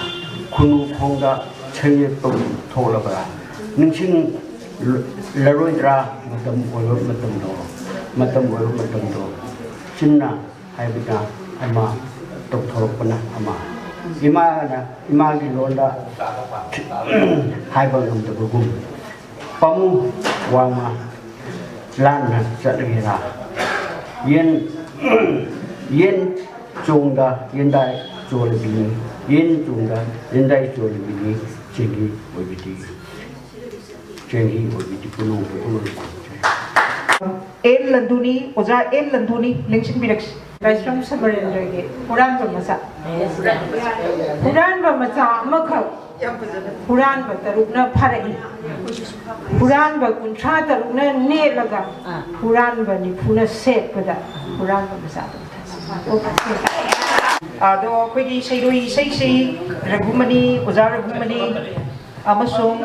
ꯈꯨꯅꯨꯡ ꯈꯣꯡꯗ ꯁꯝꯌꯦꯠꯄꯒꯨꯝ ꯊꯣꯛꯂꯕ꯭ꯔꯥ? ꯅꯤꯡꯁꯤꯡ ꯂꯔꯣꯏꯗ꯭ꯔꯥ ꯃꯇꯝ ꯑꯣꯏꯕ ꯃꯇꯝꯗꯣ? ꯃꯇꯝ ꯑꯣꯏꯕ ꯃꯇꯝꯗꯣ꯫ ꯆꯤꯟꯅ ꯍꯥꯏꯕꯅ ꯑꯃ, ꯇꯧꯊꯣꯔꯛꯄꯅ ꯑꯃ꯫ ꯏꯃꯥꯅ ꯏꯃꯥꯒꯤ ꯂꯣꯟꯗ ꯍꯥꯏꯕ ꯉꯝꯗꯕꯒꯨꯝ, ꯄꯥꯃꯨ ꯋꯥꯃ ꯂꯥꯟꯅ ꯆꯠꯂꯒꯦꯔꯥ? ꯌꯦꯟ, ꯌꯦꯟ ꯆꯣꯡꯗ ꯌꯦꯟꯗꯥꯏ ꯆꯣꯜꯂꯕꯤꯅꯤ, ꯌꯦꯟ ꯆꯣꯡꯗ ꯌꯦꯟꯗꯥꯏ ꯆꯣꯜꯂꯕꯤꯅꯤ, ꯆꯦꯡꯍꯤ ꯑꯣꯏꯕꯤꯗꯤ, ꯆꯦꯡꯍꯤ ꯑꯣꯏꯕꯤꯗꯤ ꯄꯨꯅꯧ ꯄꯨꯅꯧ꯫ ꯑꯦꯟ ꯂꯟꯗꯨꯅꯤ, ꯑꯣꯖꯥ ꯑꯦꯟ ꯂꯟꯗꯨꯅꯤ, ꯂꯦꯡꯁꯤꯟꯕꯤꯔꯛꯁꯤ꯫ ꯂꯥꯏꯁ꯭ꯔꯝ ꯁꯃꯔꯦꯟꯗ꯭ꯔꯒꯤ ꯍꯨꯔꯥꯟꯕ ꯃꯆꯥ꯫ ꯍꯨꯔꯥꯟꯕ ꯃꯆꯥ ꯑꯃꯈꯛ ꯍꯨꯔꯥꯟꯕ ꯇꯔꯨꯛꯅ ꯐꯥꯔꯛꯏ꯫ ꯍꯨꯔꯥꯟꯕ ꯀꯨꯟꯊ꯭ꯔꯥ ꯇꯔꯨꯛꯅ ꯅꯦꯠꯂꯒ ꯍꯨꯔꯥꯟꯕ ꯅꯤꯐꯨꯅ ꯁꯦꯠꯄꯗ ꯍꯨꯔꯥꯟꯕ ꯃꯆꯥꯗꯣ ꯃꯊꯥ ꯁꯥꯏ꯫ ꯑꯗꯣ ꯑꯩꯈꯣꯏꯒꯤ ꯁꯩꯔꯣꯏ ꯏꯁꯩꯁꯤ ꯔꯘꯨꯃꯅꯤ, ꯑꯣꯖꯥ ꯔꯘꯨꯃꯅꯤ ꯑꯃꯁꯨꯡ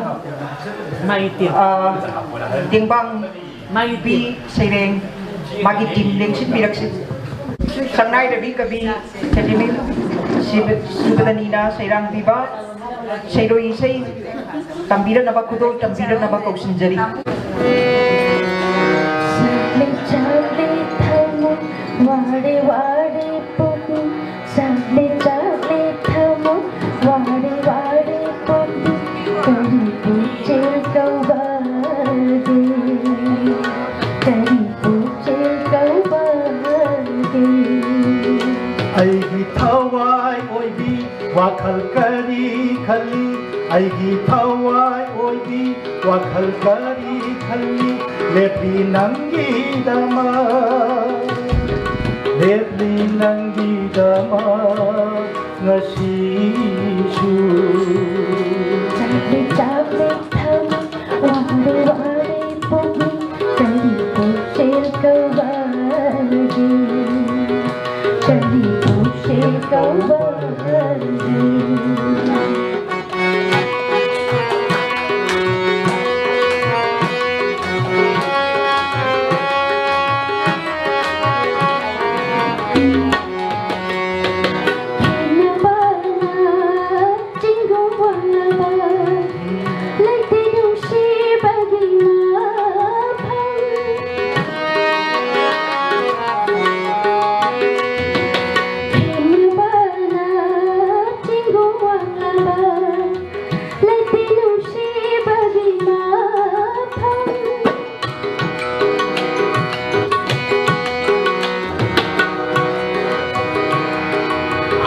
ꯃꯥꯒꯤ team꯫ ꯑ, ꯇꯦꯡꯕꯥꯡ ꯃꯥꯒꯤ ꯕꯤ team꯫ ꯁꯩꯔꯦꯡ, ꯃꯥꯒꯤ team ꯂꯦꯡꯁꯤꯟꯕꯤꯔꯛꯁꯤ꯫ ꯁꯛꯅꯥꯏꯔꯕꯤ ꯀꯕꯤ ꯁꯦꯟꯖꯤꯃꯤ ꯁꯤꯕ-, ꯁꯨꯕꯗꯅꯤꯅ ꯁꯩꯔꯥꯡꯕꯤꯕ ꯁꯩꯔꯣꯏ ꯏꯁꯩ ꯇꯝꯕꯤꯔꯛꯅꯕ, ꯈꯨꯗꯣꯜ ꯇꯝꯕꯤꯔꯛꯅꯕ ꯀꯧꯁꯤꯟꯖꯔꯤ꯫ ꯆꯥꯛꯂꯦ, ꯆꯥꯛꯂꯦ ꯊꯃꯣꯏ, ꯋꯥꯔꯦ, ꯋꯥꯔꯦ ꯄꯨꯛꯅꯤꯡ꯫ ꯆꯥꯛꯂꯦ, ꯆꯥꯛꯂꯦ ꯊꯃꯣꯏ, ꯋꯥꯔꯦ, ꯋꯥꯔꯦ ꯄꯨꯛꯅꯤꯡ꯫ ꯀꯔꯤ ꯄꯨꯛꯆꯦꯜ ꯀꯧꯕꯒꯦ? ꯀꯔꯤ ꯄꯨꯛꯆꯦꯜ ꯀꯧꯕꯒꯦ? ꯑꯩꯒꯤ ꯊꯋꯥꯏ ꯑꯣꯏꯕꯤ ꯋꯥꯈꯜ ꯀꯔꯤ ꯈꯜꯂꯤ? ꯑꯩꯒꯤ ꯊꯋꯥꯏ ꯑꯣꯏꯕꯤ ꯋꯥꯈꯜ ꯀꯔꯤ ꯈꯜꯂꯤ? ꯂꯦꯞꯂꯤ ꯅꯪꯒꯤꯗꯃꯛ, ꯂꯦꯞꯂꯤ ꯅꯪꯒꯤꯗꯃꯛ ꯉꯁꯤꯁꯨ꯫ ꯆꯥꯛꯂꯤ ꯆꯥꯛꯂꯤ ꯊꯃꯣꯏ, ꯋꯥꯔꯦ ꯋꯥꯔꯦ ꯄꯨꯛꯅꯤꯡ, ꯀꯔꯤ ꯄꯨꯛꯆꯦꯜ ꯀꯧꯕꯒꯦ? ꯀꯔꯤ ꯄꯨꯛꯆꯦꯜ ꯀꯧꯕꯒꯦ?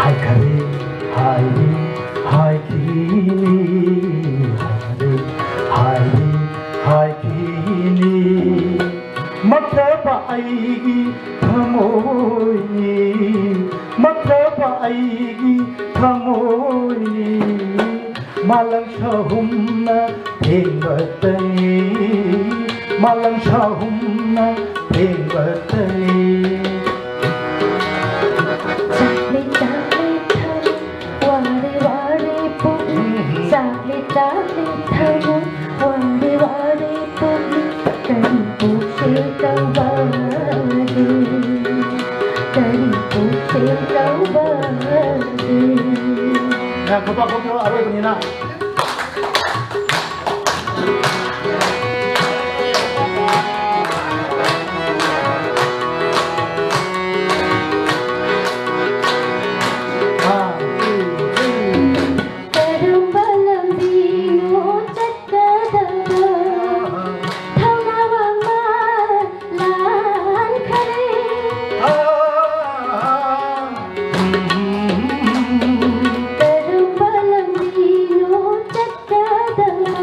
ꯍꯥꯏꯈꯔꯦ, ꯍꯥꯏꯔꯤ, ꯍꯥꯏꯈꯤꯅꯤ, ꯍꯥꯏꯈꯔꯦ, ꯍꯥꯏꯔꯤ, ꯍꯥꯏꯈꯤꯅꯤ꯫ ꯃꯛꯇꯕ ꯑꯩꯒꯤ ꯊꯃꯣꯏꯅꯤ, ꯃꯛꯇꯕ ꯑꯩꯒꯤ ꯊꯃꯣꯏꯅꯤ꯫ ꯃꯥꯂꯪ ꯁꯍꯨꯝꯅ ꯊꯦꯡꯕꯇꯅꯤ, ꯃꯥꯂꯪ ꯁꯍꯨꯝꯅ ꯊꯦꯡꯕꯇꯅꯤ꯫ ꯆꯥꯛꯂꯤ ꯆꯥꯛꯂꯤ ꯊꯝ ꯋꯥꯔꯦ ꯋꯥꯔꯦ ꯄꯨꯛꯅꯤꯡ ꯆꯥꯛꯂꯤ ꯆꯥꯛꯂꯤ ꯊꯃꯣꯏ ꯋꯥꯔꯦ ꯋꯥꯔꯦ ꯄꯨꯛꯅꯤꯡ ꯀꯔꯤ ꯄꯨꯛꯁꯦ ꯇꯧꯕꯒꯦ? ꯀꯔꯤ ꯄꯨꯛꯁꯦ ꯇꯧꯕꯒꯦ? ꯃꯌꯥꯝ ꯈꯨꯄꯥꯛ ꯈꯣꯝꯖꯤꯜꯂꯣ, ꯑꯔꯣꯏꯕꯅꯤꯅ꯫ ꯀꯔꯝꯕ ꯂꯝꯕꯤꯅꯣ ꯆꯠꯀꯗꯕ? ꯊꯧꯅꯥ ꯋꯥꯡꯃ ꯂꯥꯟꯈꯔꯦ꯫ ꯀꯔꯝꯕ ꯂꯝꯕꯤꯅꯣ ꯆꯠꯀꯗꯕ?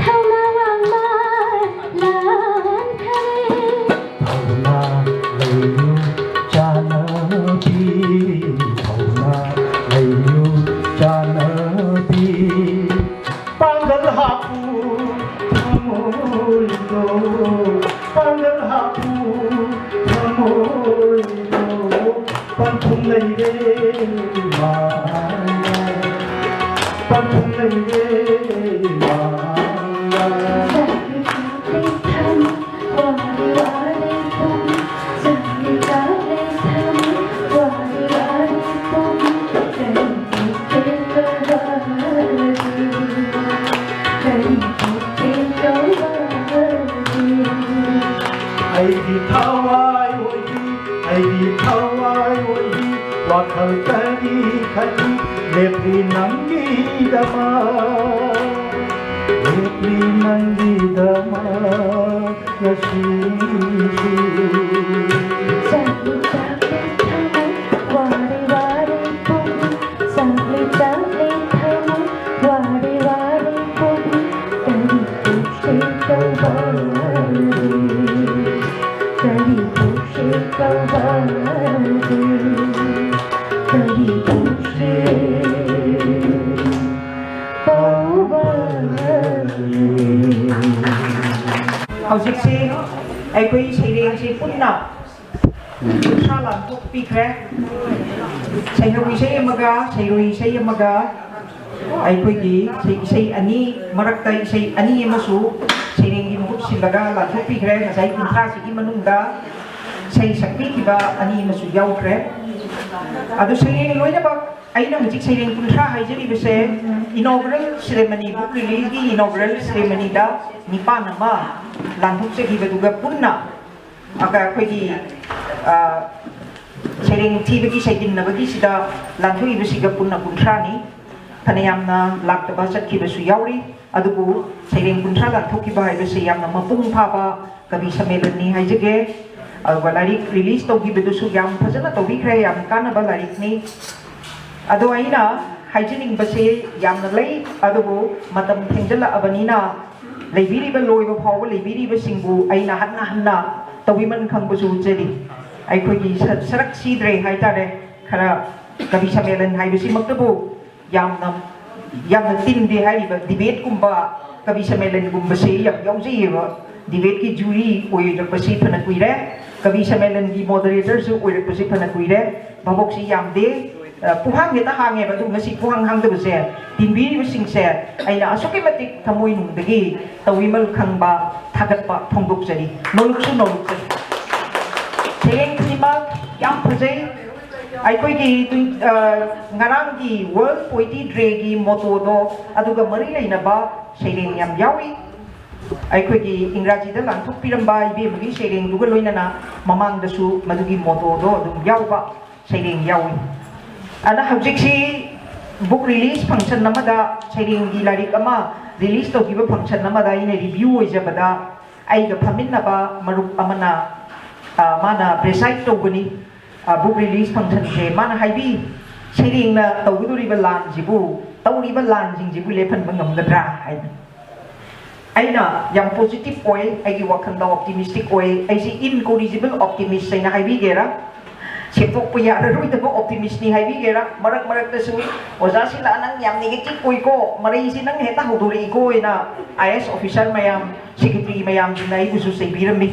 ꯊꯧꯅꯥ ꯋꯥꯡꯃ ꯂꯥꯟꯈꯔꯦ꯫ ꯊꯧꯅꯥ ꯂꯩꯌꯨ ꯆꯥꯅꯕꯤ, ꯊꯧꯅꯥ ꯂꯩꯌꯨ ꯆꯥꯅꯕꯤ꯫ ꯄꯥꯡꯒꯜ ꯍꯥꯞꯄꯨ ꯊꯃꯣꯏꯗꯣ, ꯄꯥꯡꯒꯜ ꯍꯥꯞꯄꯨ ꯊꯃꯣꯏꯗꯣ꯫ ꯄꯟꯊꯨꯡ ꯂꯩꯔꯦ ꯃꯥ, ꯄꯟꯊꯨꯡ ꯂꯩꯔꯦ ꯃꯥ꯫ ꯑꯩꯒꯤ ꯊꯋꯥꯏ ꯑꯣꯏꯕꯤ, ꯑꯩꯒꯤ ꯊꯋꯥꯏ ꯑꯣꯏꯕꯤ, ꯋꯥꯈꯜ ꯀꯔꯤ ꯈꯜꯂꯤ? ꯂꯦꯞꯂꯤ ꯅꯪꯒꯤꯗꯃꯛ, ꯂꯦꯞꯂꯤ ꯅꯪꯒꯤꯗꯃꯛ ꯉꯁꯤꯁꯨ꯫ ꯆꯥꯛꯂꯤ ꯆꯥꯛꯂꯤ ꯊꯃꯣꯏ ꯋꯥꯔꯦ ꯋꯥꯔꯦ ꯍꯧꯖꯤꯛꯁꯤ ꯑꯩꯈꯣꯏ ꯁꯩꯔꯦꯡꯁꯤ ꯄꯨꯟꯅ ꯀꯨꯟꯊ꯭ꯔꯥ ꯂꯥꯟꯊꯣꯛꯄꯤꯈ꯭ꯔꯦ꯫ ꯁꯩꯍꯧ ꯏꯁꯩ ꯑꯃꯒ ꯁꯩꯔꯣꯏ ꯏꯁꯩ ꯑꯃꯒ ꯑꯩꯈꯣꯏꯒꯤ ꯏꯁꯩ, ꯏꯁꯩ ꯑꯅꯤ, ꯃꯔꯛꯇ ꯏꯁꯩ ꯑꯅꯤ ꯑꯃꯁꯨ ꯁꯩꯔꯦꯡꯒꯤ ꯃꯍꯨꯠ ꯁꯤꯜꯂꯒ ꯂꯥꯟꯊꯣꯛꯄꯤꯈ꯭ꯔꯦ꯫ ꯉꯁꯥꯏ ꯀꯨꯟꯊ꯭ꯔꯥꯁꯤꯒꯤ ꯃꯅꯨꯡꯗ ꯏꯁꯩ ꯁꯛꯄꯤꯈꯤꯕ ꯑꯅꯤ ꯑꯃꯁꯨ ꯌꯥꯎꯈ꯭ꯔꯦ꯫ ꯑꯗꯨ ꯁꯩꯔꯦꯡ ꯂꯣꯏꯅꯃꯛ, ꯑꯩꯅ ꯍꯧꯖꯤꯛ ꯁꯩꯔꯦꯡ ꯀꯨꯟꯊ꯭ꯔꯥ ꯍꯥꯏꯖꯔꯤꯕꯁꯦ inaugural ceremony, book releaseꯀꯤ inaugural ceremonyꯗ ꯅꯤꯄꯥꯟ ꯑꯃ ꯂꯥꯟꯊꯣꯛꯆꯈꯤꯕꯗꯨꯒ ꯄꯨꯟꯅ ꯑꯩꯈꯣꯏꯒꯤ, ꯑ, ꯁꯩꯔꯦꯡ ꯊꯤꯕꯒꯤ ꯁꯩꯗꯤꯟꯅꯕꯒꯤꯁꯤꯗ ꯂꯥꯟꯊꯣꯛꯏꯕꯁꯤꯒ ꯄꯨꯟꯅ ꯀꯨꯟꯊ꯭ꯔꯥꯅꯤ꯫ ꯐꯅꯌꯥꯝꯅ ꯂꯥꯛꯇꯕ ꯆꯠꯈꯤꯕꯁꯨ ꯌꯥꯎꯔꯤ꯫ ꯑꯗꯨꯕꯨ ꯁꯩꯔꯦꯡ ꯀꯨꯟꯊ꯭ꯔꯥ ꯂꯥꯟꯊꯣꯛꯈꯤꯕ ꯍꯥꯏꯕꯁꯤ ꯌꯥꯝꯅ ꯃꯄꯨꯡ ꯐꯥꯕ ꯀꯕꯤ ꯁꯝꯃꯦꯂꯟꯅꯤ ꯍꯥꯏꯖꯒꯦ꯫ ꯑꯗꯨꯒ ꯂꯥꯏꯔꯤꯛ release ꯇꯧꯈꯤꯕꯗꯨꯁꯨ ꯌꯥꯝ ꯐꯖꯅ ꯇꯧꯕꯤꯈ꯭ꯔꯦ, ꯌꯥꯝ ꯀꯥꯟꯅꯕ ꯂꯥꯏꯔꯤꯛꯅꯤ꯫ ꯑꯗꯣ ꯑꯩꯅ ꯍꯥꯏꯖꯅꯤꯡꯕꯁꯦ ꯌꯥꯝꯅ ꯂꯩ, ꯑꯗꯨꯕꯨ ꯃꯇꯝ ꯊꯦꯡꯖꯜꯂꯛꯑꯕꯅꯤꯅ ꯂꯩꯕꯤꯔꯤꯕ, ꯂꯣꯏꯕ ꯐꯥꯎꯕ ꯂꯩꯕꯤꯔꯤꯕꯁꯤꯡꯕꯨ ꯑꯩꯅ ꯍꯟꯅ ꯍꯟꯅ ꯇꯧꯕꯤꯃꯟ ꯈꯪꯕꯁꯨ ꯎꯠꯆꯔꯤ꯫ ꯑꯩꯈꯣꯏꯒꯤ ꯁ-, ꯁꯔꯛ ꯁꯤꯗ꯭ꯔꯦ ꯍꯥꯏꯇꯥꯔꯦ꯫ ꯈꯔ ꯀꯕꯤ ꯁꯝꯃꯦꯂꯟ ꯍꯥꯏꯕꯁꯤꯃꯛꯇꯕꯨ ꯌꯥꯝꯅ, ꯌꯥꯝꯅ ꯇꯤꯟꯗꯦ ꯍꯥꯏꯔꯤꯕ debateꯀꯨꯝꯕ, ꯀꯕꯤ ꯁꯝꯃꯦꯂꯟꯒꯨꯝꯕꯁꯦ ꯌꯥꯝ ꯌꯥꯎꯖꯩꯌꯦꯕ꯫ Debateꯀꯤ jury ꯑꯣꯏꯔꯛꯄꯁꯤ ꯐꯅ ꯀꯨꯏꯔꯦ꯫ ꯀꯕꯤ ꯁꯝꯃꯦꯂꯟꯒꯤ moderatorꯁꯨ ꯑꯣꯏꯔꯛꯄꯁꯤ ꯐꯅ ꯀꯨꯏꯔꯦ꯫ ꯚꯥꯕꯣꯛꯁꯤ ꯌꯥꯝꯗꯦ꯫ ꯑ, ꯄꯨꯍꯥꯡ ꯍꯦꯛꯇ ꯍꯥꯡꯉꯦꯕ꯫ ꯑꯗꯨ ꯉꯁꯤ ꯄꯨꯍꯥꯡ ꯍꯥꯡꯗꯕꯁꯦ ꯇꯤꯟꯕꯤꯔꯤꯕꯁꯤꯡꯁꯦ ꯑꯩꯅ ꯑꯁꯨꯛꯀꯤ ꯃꯇꯤꯛ ꯊꯃꯣꯏꯅꯨꯡꯗꯒꯤ ꯇꯧꯕꯤꯃꯜ ꯈꯪꯕ ꯊꯥꯒꯠꯄ ꯐꯣꯡꯗꯣꯛꯆꯔꯤ꯫ ꯅꯣꯂꯨꯛꯁꯨ ꯅꯣꯂꯨꯛꯆꯔꯤ꯫ ꯁꯩꯔꯦꯡ ꯈꯨꯗꯤꯡꯃꯛ ꯌꯥꯝ ꯐꯖꯩ꯫ ꯑꯩꯈꯣꯏꯒꯤ ꯇꯨ-, ꯑ, ꯉꯔꯥꯡꯒꯤ World Poetry Dayꯒꯤ mottoꯗꯣ, ꯑꯗꯨꯒ ꯃꯔꯤ ꯂꯩꯅꯕ ꯁꯩꯔꯦꯡ ꯌꯥꯝ ꯌꯥꯎꯏ꯫ ꯑꯩꯈꯣꯏꯒꯤ ꯏꯪꯒ꯭ꯔꯥꯖꯤꯗ ꯂꯥꯟꯊꯣꯛꯄꯤꯔꯝꯕ ꯏꯕꯦꯝꯃꯒꯤ ꯁꯩꯔꯦꯡꯗꯨꯒ ꯂꯣꯏꯅꯅ ꯃꯃꯥꯡꯗꯁꯨ ꯃꯗꯨꯒꯤ mottoꯗꯣ ꯑꯗꯨꯝ ꯌꯥꯎꯕ ꯁꯩꯔꯦꯡ ꯌꯥꯎꯏ꯫ ꯑꯗ ꯍꯧꯖꯤꯛꯁꯤ book release function ꯑꯃꯗ, ꯁꯩꯔꯦꯡꯒꯤ ꯂꯥꯏꯔꯤꯛ ꯑꯃ release ꯇꯧꯈꯤꯕ function ꯑꯃꯗ ꯑꯩꯅ review ꯑꯣꯏꯖꯕꯗ, ꯑꯩꯒ ꯐꯝꯃꯤꯟꯅꯕ ꯃꯔꯨꯞ ꯑꯃꯅ, ꯑ, ꯃꯥꯅ preside ꯇꯧꯕꯅꯤ, ꯑ, book release functionꯁꯦ꯫ ꯃꯥꯅ ꯍꯥꯏꯕꯤ, "ꯁꯩꯔꯦꯡꯅ ꯇꯧꯒꯗꯧꯔꯤꯕ ꯂꯥꯟꯁꯤꯕꯨ, ꯇꯧꯔꯤꯕ ꯂꯥꯟꯁꯤꯡꯁꯤꯕꯨ ꯂꯦꯞꯍꯟꯕ ꯉꯝꯒꯗ꯭ꯔꯥ?" ꯍꯥꯏꯅ꯫ ꯑꯩꯅ ꯌꯥꯝ positive ꯑꯣꯏ, ꯑꯩꯒꯤ ꯋꯥꯈꯜꯗ optimistic ꯑꯣꯏ꯫ ꯑꯩꯁꯤ incorrigible optimist ꯍꯥꯏꯅ ꯍꯥꯏꯕꯤꯒꯦꯔꯥ, ꯁꯦꯝꯗꯣꯛꯄ ꯌꯥꯔꯔꯣꯏꯗꯕ optimist ꯅꯤ ꯍꯥꯏꯕꯤꯒꯦꯔꯥ? ꯃꯔꯛ ꯃꯔꯛꯇꯁꯨ, "ꯑꯣꯖꯥ ꯁꯤꯂꯥ, ꯅꯪ ꯌꯥꯝ negative ꯑꯣꯏꯀꯣ, ꯃꯔꯩꯁꯤ ꯅꯪ ꯍꯦꯛꯇ ꯍꯧꯗꯣꯔꯛꯏꯀꯣ" ꯍꯥꯏꯅ IAS officer ꯃꯌꯥꯝ, secretary ꯃꯌꯥꯝꯁꯤꯡꯅ ꯑꯩꯕꯨꯁꯨ ꯆꯩꯕꯤꯔꯝꯃꯤ꯫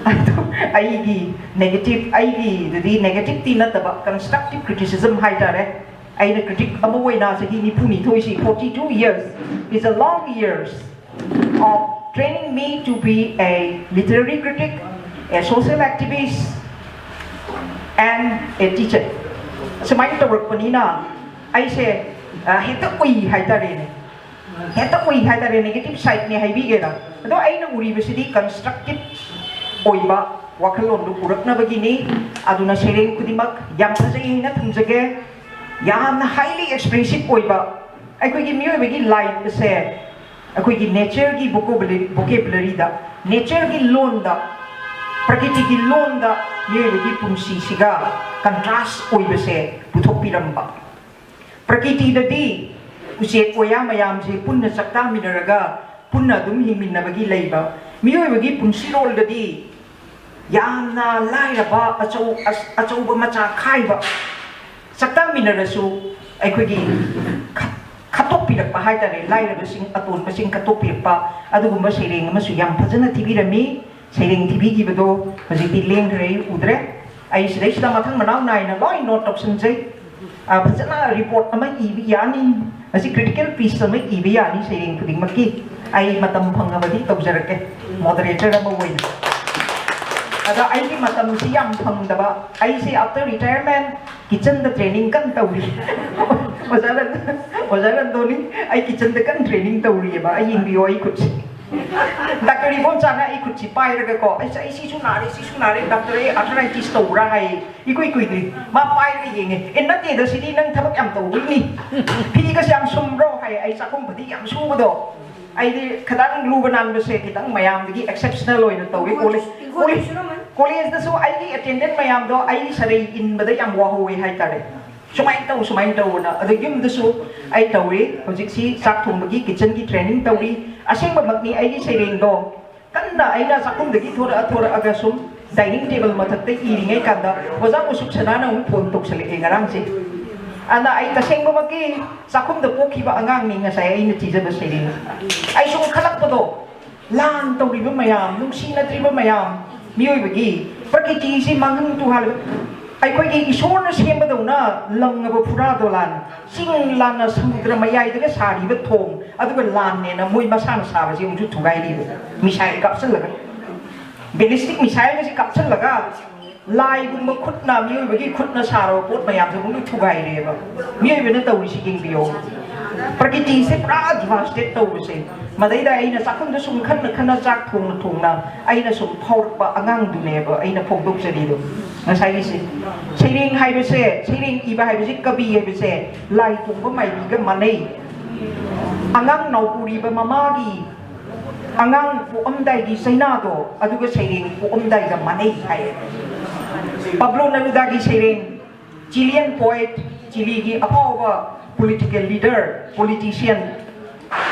ꯑꯗꯣ ꯑꯩꯒꯤ negative, ꯑꯩꯒꯤꯗꯨꯗꯤ negative ꯇꯤ ꯅꯠꯇꯕ constructive criticism ꯍꯥꯏꯇꯥꯔꯦ꯫ ꯑꯩꯅ critic ꯑꯃ ꯑꯣꯏꯅ ꯆꯍꯤ ꯅꯤꯐꯨꯅꯤꯊꯣꯏꯁꯤ, forty two years is a long years of training me to be a literary critic, a social activist, and a teacher. ꯁꯨꯃꯥꯏꯅ ꯇꯧꯔꯛꯄꯅꯤꯅ ꯑꯩꯁꯦ, ꯑ, ꯍꯦꯛꯇ ꯎꯏ ꯍꯥꯏꯇꯥꯔꯦꯅꯦ꯫ ꯍꯦꯛꯇ ꯎꯏ ꯍꯥꯏꯇꯥꯔꯦ, negative side ꯅꯦ ꯍꯥꯏꯕꯤꯒꯦꯔꯥ? ꯑꯗꯣ ꯑꯩꯅ ꯎꯔꯤꯕꯁꯤꯗꯤ constructive ꯑꯣꯏꯕ ꯋꯥꯈꯜꯂꯣꯟꯗꯨ ꯄꯨꯔꯛꯅꯕꯒꯤꯅꯤ꯫ ꯑꯗꯨꯅ ꯁꯩꯔꯦꯡ ꯈꯨꯗꯤꯡꯃꯛ ꯌꯥꯝ ꯐꯖꯩ ꯍꯥꯏꯅ ꯊꯝꯖꯒꯦ꯫ ꯌꯥꯝꯅ highly expressive ꯑꯣꯏꯕ, ꯑꯩꯈꯣꯏꯒꯤ ꯃꯤꯑꯣꯏꯕꯒꯤ life ꯑꯁꯦ ꯑꯩꯈꯣꯏꯒꯤ nature ꯒꯤ vocabulary, vocabulary ꯗ, nature ꯒꯤ ꯂꯣꯟꯗ, ꯄ꯭ꯔꯀꯤꯇꯤꯒꯤ ꯂꯣꯟꯗ ꯃꯤꯑꯣꯏꯕꯒꯤ ꯄꯨꯟꯁꯤꯁꯤꯒ contrast ꯑꯣꯏꯕꯁꯦ ꯄꯨꯊꯣꯛꯄꯤꯔꯝꯕ꯫ ꯄ꯭ꯔꯀꯤꯇꯤꯗꯗꯤ ꯎꯆꯦꯛ ꯋꯥꯌꯥ ꯃꯌꯥꯝꯁꯦ ꯄꯨꯟꯅ ꯆꯥꯛꯇꯥꯃꯤꯟꯅꯔꯒ ꯄꯨꯟꯅ ꯑꯗꯨꯝ ꯍꯤꯡꯃꯤꯟꯅꯕꯒꯤ ꯂꯩꯕ, ꯃꯤꯑꯣꯏꯕꯒꯤ ꯄꯨꯟꯁꯤꯔꯣꯜꯗꯗꯤ ꯌꯥꯝꯅ ꯂꯥꯏꯔꯕ, ꯑꯆꯧ-, ꯑꯆ-, ꯑꯆꯧꯕ ꯃꯆꯥ ꯈꯥꯏꯕ, ꯆꯥꯛꯇꯥꯃꯤꯟꯅꯔꯁꯨ ꯑꯩꯈꯣꯏꯒꯤ ꯈ-, ꯈꯠꯇꯣꯛꯄꯤꯔꯛꯄ ꯍꯥꯏꯇꯥꯔꯦ, ꯂꯥꯏꯔꯕꯁꯤꯡ, ꯑꯇꯣꯟꯕꯁꯤꯡ ꯈꯠꯇꯣꯛꯄꯤꯔꯛꯄ, ꯑꯗꯨꯒꯨꯝꯕ ꯁꯩꯔꯦꯡ ꯑꯃꯁꯨ ꯌꯥꯝ ꯐꯖꯅ ꯊꯤꯕꯤꯔꯝꯃꯤ꯫ ꯁꯩꯔꯦꯡ ꯊꯤꯕꯤꯈꯤꯕꯗꯣ ꯍꯧꯖꯤꯛꯇꯤ ꯂꯦꯡꯈ꯭ꯔꯦ, ꯑꯩ ꯎꯗ꯭ꯔꯦ꯫ ꯑꯩ ꯁꯤꯗꯩꯁꯤꯗ ꯃꯊꯪ ꯃꯅꯥꯎ ꯅꯥꯏꯅ ꯂꯣꯏ note ꯇꯧꯁꯟꯖꯩ꯫ ꯑ, ꯐꯖꯅ report ꯑꯃ ꯏꯕ ꯌꯥꯅꯤ꯫ ꯃꯁꯤ critical piece ꯑꯃ ꯏꯕ ꯌꯥꯅꯤ ꯁꯩꯔꯦꯡ ꯈꯨꯗꯤꯡꯃꯛꯀꯤ꯫ ꯑꯩ ꯃꯇꯝ ꯐꯪꯉꯕꯗꯤ ꯇꯧꯖꯔꯛꯀꯦ, moderator ꯑꯃ ꯑꯣꯏꯅ꯫ ꯑꯗ ꯑꯩꯒꯤ ꯃꯇꯝꯁꯤ ꯌꯥꯝ ꯐꯪꯗꯕ, ꯑꯩꯁꯦ after retirement kitchen ꯗ training ꯀꯟꯅ ꯇꯧꯔꯤ꯫ ꯑꯣꯖꯥ ꯔꯟ-, ꯑꯣꯖꯥ ꯔꯟꯗꯣꯅꯤ, ꯑꯩ kitchen ꯗ ꯀꯟꯅ training ꯇꯧꯔꯤꯑꯕ꯫ ꯑꯩ ꯌꯦꯡꯕꯤꯌꯣ ꯑꯩ ꯈꯨꯠꯁꯦ꯫ ꯗꯥꯛꯇꯔ ꯏꯕꯣꯝꯆꯥꯅ ꯑꯩ ꯈꯨꯠꯁꯤ ꯄꯥꯏꯔꯒꯀꯣ, "ꯑꯩꯁ, ꯑꯩ ꯁꯤꯁꯨ ꯅꯥꯔꯦ, ꯁꯤꯁꯨ ꯅꯥꯔꯦ, ꯗꯥꯛꯇꯔ, ꯑꯩ arthritis ꯇꯧꯕ꯭ꯔꯥ?" ꯍꯥꯏꯌꯦ꯫ ꯏꯀꯨꯏ ꯀꯨꯏꯗ꯭ꯔꯤ꯫ ꯃꯥ ꯄꯥꯏꯔꯒ ꯌꯦꯡꯉꯦ꯫ "ꯑꯦ, ꯅꯠꯇꯦꯗ, ꯁꯤꯗꯤ ꯅꯪ ꯊꯕꯛ ꯌꯥꯝ ꯇꯧꯕꯩꯅꯤ꯫ ꯐꯤꯒꯁꯦ ꯌꯥꯝ ꯁꯨꯝꯕ꯭ꯔꯣ?" ꯍꯥꯏꯌꯦ꯫ ꯑꯩ ꯆꯥꯛꯈꯨꯝ ꯐꯗꯤ ꯌꯥꯝ ꯁꯨꯕꯗꯣ꯫ ꯑꯩꯗꯤ ꯈꯤꯇꯪ ꯂꯨꯕ ꯅꯥꯟꯕꯁꯦ ꯈꯤꯇꯪ ꯃꯌꯥꯝꯗꯒꯤ exceptional ꯑꯣꯏꯅ ꯇꯧꯋꯤ꯫ ꯀꯣꯂꯦꯖ, ꯀꯣꯂꯦꯖ, ꯀꯣꯂꯦꯖꯇꯁꯨ ꯑꯩꯒꯤ attendant ꯃꯌꯥꯝꯗꯣ ꯑꯩꯒꯤ ꯁꯔꯩ ꯏꯟꯕꯗ ꯌꯥꯝ ꯋꯥꯍꯧꯋꯦ ꯍꯥꯏꯇꯥꯔꯦ꯫ ꯁꯨꯃꯥꯏꯅ ꯇꯧ, ꯁꯨꯃꯥꯏꯅ ꯇꯧꯅ꯫ ꯑꯗꯣ ꯌꯨꯝꯗꯁꯨ ꯑꯩ ꯇꯧꯔꯤ꯫ ꯍꯧꯖꯤꯛꯁꯤ ꯆꯥꯛ ꯊꯣꯡꯕꯒꯤ ꯀꯤꯠꯆꯟꯒꯤ ꯇ꯭ꯔꯦꯅꯤꯡ ꯇꯧꯔꯤ꯫ ꯑꯁꯦꯡꯕꯃꯛꯅꯤ, ꯑꯩꯒꯤ ꯁꯩꯔꯦꯡꯗꯣ ꯀꯟꯅ ꯑꯩꯅ ꯆꯥꯛꯈꯨꯝꯗꯒꯤ ꯊꯣꯔꯛꯑ ꯊꯣꯔꯛꯑꯒ ꯁꯨꯝ ꯗꯥꯏꯅꯤꯡ ꯇꯦꯕꯜ ꯃꯊꯛꯇ ꯏꯔꯤꯉꯩ ꯀꯥꯟꯗ ꯑꯣꯖꯥ ꯃꯨꯁꯨꯛ ꯁꯅꯥꯅ ꯑꯃꯨꯛ ꯐꯣꯟ ꯇꯧꯁꯜꯂꯛꯑꯦ ꯉꯔꯥꯡꯁꯦ꯫ ꯑꯗ ꯑꯩ ꯇꯁꯦꯡꯕꯃꯛꯀꯤ ꯆꯥꯛꯈꯨꯝꯗ ꯄꯣꯛꯈꯤꯕ ꯑꯉꯥꯡꯅꯤ ꯉꯁꯥꯏ ꯑꯩꯅ ꯊꯤꯖꯕ ꯁꯩꯔꯦꯡ꯫ ꯑꯩ ꯁꯨꯝ ꯈꯜꯂꯛꯄꯗꯣ, ꯂꯥꯟ ꯇꯧꯔꯤꯕ ꯃꯌꯥꯝ, ꯅꯨꯡꯁꯤꯅꯗ꯭ꯔꯤꯕ ꯃꯌꯥꯝ, ꯃꯤꯑꯣꯏꯕꯒꯤ ꯄ꯭ꯔꯀꯤꯇꯤꯁꯤ ꯃꯥꯡꯍꯟ ꯇꯨꯍꯜ, ꯑꯩꯈꯣꯏꯒꯤ ꯏꯁꯣꯔꯅ ꯁꯦꯝꯕꯗꯧꯅ ꯂꯪꯉꯕ ꯐꯨꯔꯥ ꯗꯣꯂꯥꯟ, ꯆꯤꯡ ꯂꯥꯟꯅ ꯁꯃꯨꯗ꯭ꯔ ꯃꯌꯥꯏꯗꯒ ꯁꯥꯔꯤꯕ ꯊꯣꯡ, ꯑꯗꯨꯒ ꯂꯥꯟꯅꯦꯅ ꯃꯣꯏ ꯃꯁꯥꯅ ꯁꯥꯕꯁꯤ ꯑꯃꯨꯛꯁꯨ ꯊꯨꯒꯥꯏꯔꯤꯕ, ꯃꯤꯁꯥꯏꯜ ꯀꯥꯞꯁꯤꯜꯂꯒ꯫ ꯕꯦꯂꯤꯁꯇꯤꯛ ꯃꯤꯁꯥꯏꯜꯒꯁꯤ ꯀꯥꯞꯁꯤꯜꯂꯒ ꯂꯥꯏꯒꯨꯝꯕ ꯈꯨꯠꯅ, ꯃꯤꯑꯣꯏꯕꯒꯤ ꯈꯨꯠꯅ ꯁꯥꯔꯕ ꯄꯣꯠ ꯃꯌꯥꯝꯁꯦ ꯑꯃꯨꯛ ꯂꯣꯏ ꯊꯨꯒꯥꯏꯔꯦꯕ꯫ ꯃꯤꯑꯣꯏꯕꯅ ꯇꯧꯔꯤꯁꯤ ꯌꯦꯡꯕꯤꯌꯣ꯫ ꯄ꯭ꯔꯀꯤꯇꯤꯁꯦ ꯄꯨꯔꯥ ꯗꯤꯚꯥꯁꯇꯦꯠ ꯇꯧꯕꯁꯦ꯫ ꯃꯗꯩꯗ ꯑꯩꯅ ꯆꯥꯛꯈꯨꯝꯗ ꯁꯨꯝ ꯈꯟꯅ ꯈꯟꯅ ꯆꯥꯛ ꯊꯣꯡꯅ ꯊꯣꯡꯅ ꯑꯩꯅ ꯁꯨꯝ ꯐꯥꯎꯔꯛꯄ ꯑꯉꯥꯡꯗꯨꯅꯦꯕ ꯑꯩꯅ ꯐꯣꯡꯗꯣꯛꯆꯔꯤꯗꯣ꯫ ꯉꯁꯥꯏꯒꯤꯁꯦ ꯁꯩꯔꯦꯡ ꯍꯥꯏꯕꯁꯦ, ꯁꯩꯔꯦꯡ ꯏꯕ ꯍꯥꯏꯕꯁꯦ, ꯀꯕꯤ ꯍꯥꯏꯕꯁꯦ ꯂꯥꯏ ꯇꯣꯡꯕ ꯃꯥꯏꯕꯤꯒ ꯃꯥꯟꯅꯩ꯫ ꯑꯉꯥꯡ ꯅꯥꯎꯄꯨꯔꯤꯕ ꯃꯃꯥꯒꯤ ꯑꯉꯥꯡ ꯄꯣꯛꯑꯝꯗꯥꯏꯒꯤ ꯆꯩꯅꯥꯗꯣ, ꯑꯗꯨꯒ ꯁꯩꯔꯦꯡ ꯄꯣꯛꯑꯝꯗꯥꯏꯒ ꯃꯥꯟꯅꯩ ꯍꯥꯏꯌꯦ꯫ ꯄꯕ꯭ꯂꯣ ꯅꯔꯨꯗꯥꯒꯤ ꯁꯩꯔꯦꯡ, ꯆꯤꯂꯤꯌꯟ ꯄꯣꯏꯠ, ꯆꯤꯂꯤꯒꯤ ꯑꯐꯥꯎꯕ ꯄꯣꯂꯤꯇꯤꯀꯦꯜ ꯂꯤꯗꯔ, ꯄꯣꯂꯤꯇꯤꯁꯤꯌꯟ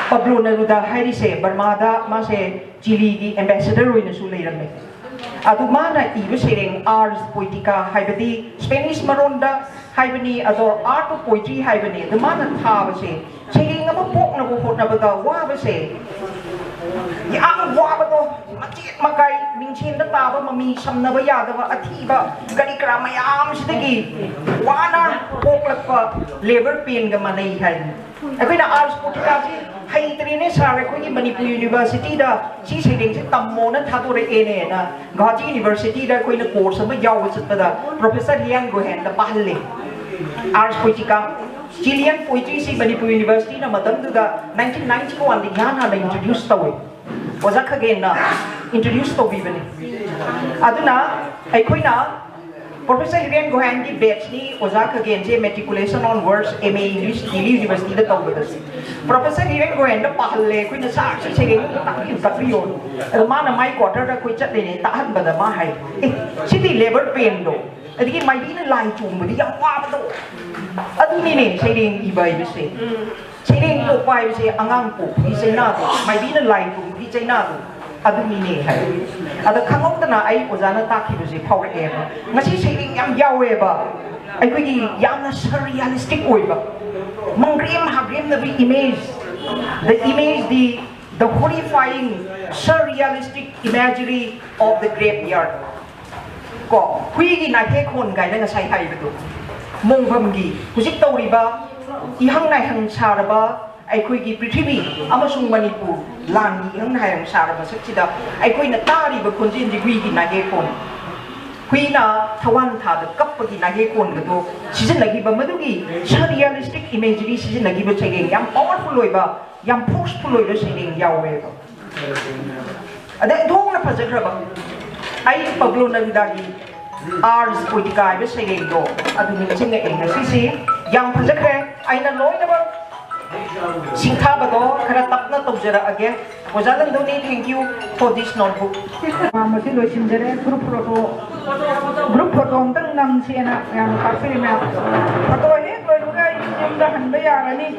ꯄꯕ꯭ꯂꯣ ꯅꯔꯨꯗꯥ ꯍꯥꯏꯔꯤꯁꯦ ꯕꯔꯃꯥꯗ ꯃꯥꯁꯦ ꯆꯤꯂꯤꯒꯤ ꯑꯦꯝꯕꯦꯁꯦꯗꯔ ꯑꯣꯏꯅꯁꯨ ꯂꯩꯔꯝꯃꯦ꯫ ꯑꯗꯨ ꯃꯥꯅ ꯏꯕ ꯁꯩꯔꯦꯡ ꯑꯥꯔꯁ ꯄꯣꯏꯇꯤꯀꯥ ꯍꯥꯏꯕꯗꯤ ꯁ꯭ꯄꯦꯅꯤꯁ ꯃꯔꯣꯟꯗ ꯍꯥꯏꯕꯅꯤ, ꯑꯗꯣ ꯑꯥꯔꯠ ꯑꯣꯐ ꯄꯣꯏꯇ꯭ꯔꯤ ꯍꯥꯏꯕꯅꯤ꯫ ꯑꯗꯨ ꯃꯥꯅ ꯊꯥꯕꯁꯦ, ꯁꯩꯔꯦꯡ ꯑꯃ ꯄꯣꯛꯅꯕ ꯍꯣꯠꯅꯕꯗ ꯋꯥꯕꯁꯦ, ꯌꯥꯝ ꯋꯥꯕꯗꯣ, ꯃꯆꯦꯠ ꯃꯀꯥꯏ, ꯃꯤꯡꯁꯦꯟꯗ ꯇꯥꯕ ꯃꯃꯤ ꯁꯝꯅꯕ ꯌꯥꯗꯕ ꯑꯊꯤꯕ ꯀꯔꯤ ꯀꯔꯥ ꯃꯌꯥꯝꯁꯤꯗꯒꯤ ꯋꯥꯅ ꯄꯣꯛꯂꯛꯄ ꯂꯦꯕꯔ ꯄꯦꯟꯒ ꯃꯥꯟꯅꯩ ꯍꯥꯏ꯫ ꯑꯩꯈꯣꯏꯅ ꯑꯥꯔꯁ ꯄꯣꯏꯇꯤꯀꯥꯁꯤ ꯍꯩꯇ꯭ꯔꯦꯅꯦ ꯁꯥꯔ, ꯑꯩꯈꯣꯏꯒꯤ ꯃꯅꯤꯄꯨꯔ ꯌꯨꯅꯤꯚꯔꯁꯤꯇꯤꯗ ꯁꯤ ꯁꯩꯔꯦꯡꯁꯦ ꯇꯝꯃꯣꯅ ꯊꯥꯗꯣꯔꯛꯑꯦꯅꯦꯅ ꯒꯨꯋꯥꯍꯥꯇꯤ ꯌꯨꯅꯤꯚꯔꯁꯤꯇꯤꯗ ꯑꯩꯈꯣꯏꯅ ꯀꯣꯔꯁ ꯑꯃ ꯌꯥꯎꯕ ꯆꯠꯄꯗ ꯄ꯭ꯔꯣꯐꯦꯁꯔ ꯍꯤꯌꯥꯟ ꯒꯣꯍꯦꯟꯗ ꯄꯥꯍꯜꯂꯦ ꯑꯥꯔꯁ ꯄꯣꯏꯇꯤꯀꯥ꯫ ꯆꯤꯂꯤꯌꯟ ꯄꯣꯏꯇ꯭ꯔꯤꯁꯤ ꯃꯅꯤꯄꯨꯔ ꯌꯨꯅꯤꯚꯔꯁꯤꯇꯤꯅ ꯃꯇꯝꯗꯨꯗ ꯅꯥꯏꯟꯇꯤꯟ ꯅꯥꯏꯟꯇꯤ ꯋꯥꯟꯗ ꯏꯍꯥꯟ ꯍꯥꯟꯅ ꯏꯟꯇ꯭ꯔꯣꯗ꯭ꯌꯨꯁ ꯇꯧꯋꯦ꯫ ꯑꯣꯖꯥ ꯈꯒꯦꯟꯅ ꯏꯟꯇ꯭ꯔꯣꯗ꯭ꯌꯨꯁ ꯇꯧꯕꯤꯕꯅꯤ꯫ ꯑꯗꯨꯅ ꯑꯩꯈꯣꯏꯅ ꯄ꯭ꯔꯣꯐꯦꯁꯔ ꯍꯤꯔꯦꯟ ꯒꯣꯍꯦꯟꯒꯤ ꯕꯦꯠꯁꯅꯤ ꯑꯣꯖꯥ ꯈꯒꯦꯟꯁꯦ ꯃꯦꯇ꯭ꯔꯤꯀꯨꯂꯦꯁꯟ ꯑꯣꯟꯋꯔꯗꯁ ꯑꯦꯝ ꯑꯦ ꯏꯪꯂꯤꯁ ꯗꯤꯜꯂꯤ ꯌꯨꯅꯤꯚꯔꯁꯤꯇꯤꯗ ꯇꯧꯕꯗ꯫ ꯄ꯭ꯔꯣꯐꯦꯁꯔ ꯍꯤꯔꯦꯟ ꯒꯣꯍꯦꯟꯗ ꯄꯥꯍꯜꯂꯦ ꯑꯩꯈꯣꯏꯅ, "ꯁꯥꯔ, ꯁꯤ ꯁꯩꯔꯦꯡꯗꯣ ꯇꯥꯛꯄꯤꯌꯨ, ꯇꯥꯛꯄꯤꯌꯣ"꯫ ꯑꯗꯣ ꯃꯥꯅ ꯃꯥꯏ ꯀ꯭ꯋꯥꯇꯔꯗ ꯑꯩꯈꯣꯏ ꯆꯠꯂꯤꯅꯦ ꯇꯥꯛꯍꯟꯕꯗ ꯃꯥ ꯍꯥꯏ, "ꯑꯦ, ꯁꯤꯗꯤ ꯂꯦꯕꯔ ꯄꯦꯟꯗꯣ, ꯑꯗꯒꯤ ꯃꯥꯏꯕꯤꯅ ꯂꯥꯏ ꯇꯣꯡꯕꯗꯤ ꯌꯥꯝ ꯋꯥꯕꯗꯣ꯫ ꯑꯗꯨꯅꯤꯅꯦ ꯁꯩꯔꯦꯡ ꯏꯕ ꯍꯥꯏꯕꯁꯦ꯫ ꯁꯩꯔꯦꯡ ꯄꯣꯛꯄ ꯍꯥꯏꯕꯁꯦ ꯑꯉꯥꯡ ꯄꯣꯛꯄꯒꯤ ꯆꯩꯅꯥꯗꯣ, ꯃꯥꯏꯕꯤꯅ ꯂꯥꯏ ꯇꯣꯡꯕꯒꯤ ꯆꯩꯅꯥꯗꯣ, ꯑꯗꯨꯅꯤꯅꯦ ꯍꯥꯏ꯫ ꯑꯗ ꯈꯪꯍꯧꯗꯅ ꯑꯩ ꯑꯣꯖꯥꯅ ꯇꯥꯛꯈꯤꯕꯁꯦ ꯐꯥꯎꯔꯛꯑꯦꯕ꯫ ꯉꯁꯤ ꯁꯩꯔꯦꯡ ꯌꯥꯝ ꯌꯥꯎꯋꯦꯕ, ꯑꯩꯈꯣꯏꯒꯤ ꯌꯥꯝꯅ ꯁꯔꯔꯤꯌꯦꯂꯤꯁꯇꯤꯛ ꯑꯣꯏꯕ, ꯃꯪꯒ꯭ꯔꯦꯝ ꯍꯥꯒ꯭ꯔꯦꯝꯅꯕꯤ image, the image, the the horrifying surrealistic imagery of the graveyard꯫ ꯀꯣ, ꯍꯨꯏꯒꯤ ꯅꯥꯍꯦꯛꯈꯣꯟ ꯀꯥꯏꯅ ꯉꯁꯥꯏ ꯍꯥꯏꯕꯗꯣ, ꯃꯣꯡꯐꯝꯒꯤ ꯍꯧꯖꯤꯛ ꯇꯧꯔꯤꯕ ꯏꯍꯪ ꯅꯥꯏꯍꯪ ꯁꯥꯔꯕ ꯑꯩꯈꯣꯏꯒꯤ ꯄ꯭ꯔꯤꯊꯤꯕꯤ ꯑꯃꯁꯨꯡ ꯃꯅꯤꯄꯨꯔ ꯂꯥꯟꯒꯤ ꯏꯍꯪ ꯅꯥꯏꯍꯪ ꯁꯥꯔꯕ ꯁꯛꯁꯤꯗ ꯑꯩꯈꯣꯏꯅ ꯇꯥꯔꯤꯕ ꯈꯣꯟꯖꯦꯜꯁꯤ ꯍꯨꯏꯒꯤ ꯅꯥꯍꯦꯛꯈꯣꯟ꯫ ꯍꯨꯏꯅ ꯊꯋꯥꯟ ꯊꯥꯗ ꯀꯞꯄꯒꯤ ꯅꯥꯍꯦꯛꯈꯣꯟꯒꯗꯣ ꯁꯤꯖꯤꯟꯅꯈꯤꯕ, ꯃꯗꯨꯒꯤ ꯁꯔꯔꯤꯌꯦꯂꯤꯁꯇꯤꯛ ꯏꯃꯦꯖꯔꯤ ꯁꯤꯖꯤꯟꯅꯈꯤꯕ ꯁꯩꯔꯦꯡ, ꯌꯥꯝ ꯄꯥꯋꯔꯐꯨꯜ ꯑꯣꯏꯕ, ꯌꯥꯝ ꯐꯣꯔꯁꯐꯨꯜ ꯑꯣꯏꯕ ꯁꯩꯔꯦꯡ ꯌꯥꯎꯋꯦꯕ꯫ ꯑꯗꯩ ꯑꯣꯟꯊꯣꯛꯅ ꯐꯖꯈ꯭ꯔꯕ, ꯑꯩ ꯄꯕ꯭ꯂꯣ ꯅꯔꯨꯗꯥꯒꯤ ꯑꯥꯔꯁ ꯄꯣꯏꯇꯤꯀꯥ ꯍꯥꯏꯕ ꯁꯩꯔꯦꯡꯗꯣ ꯑꯗꯨ ꯅꯤꯡꯁꯤꯡꯉꯛꯑꯦ ꯉꯁꯤꯁꯦ꯫ ꯌꯥꯝ ꯐꯖꯈ꯭ꯔꯦ꯫ ꯑꯩꯅ ꯂꯣꯏꯅꯃꯛ ꯁꯤꯡꯊꯥꯕꯗꯣ ꯈꯔ ꯇꯞꯅ ꯇꯧꯖꯔꯛꯑꯒꯦ꯫ ꯑꯣꯖꯥ ꯅꯟꯗꯨꯅꯤ, thank you for this notebook. ꯃꯁꯤ ꯂꯣꯏꯁꯤꯟꯖꯔꯦ꯫ ꯒ꯭ꯔꯨꯞ ꯐꯣꯇꯣ, ꯒ꯭ꯔꯨꯞ ꯐꯣꯇꯣ ꯑꯝꯇꯪ ꯅꯝꯁꯦꯅ ꯃꯌꯥꯝꯅ ꯇꯥꯛꯄꯤꯔꯤ ꯃꯌꯥꯝ꯫ ꯐꯣꯇꯣ ꯍꯦꯛ ꯂꯣꯏꯕꯒ ꯑꯩ ꯌꯨꯝꯗ ꯍꯟꯕ ꯌꯥꯔꯅꯤ꯫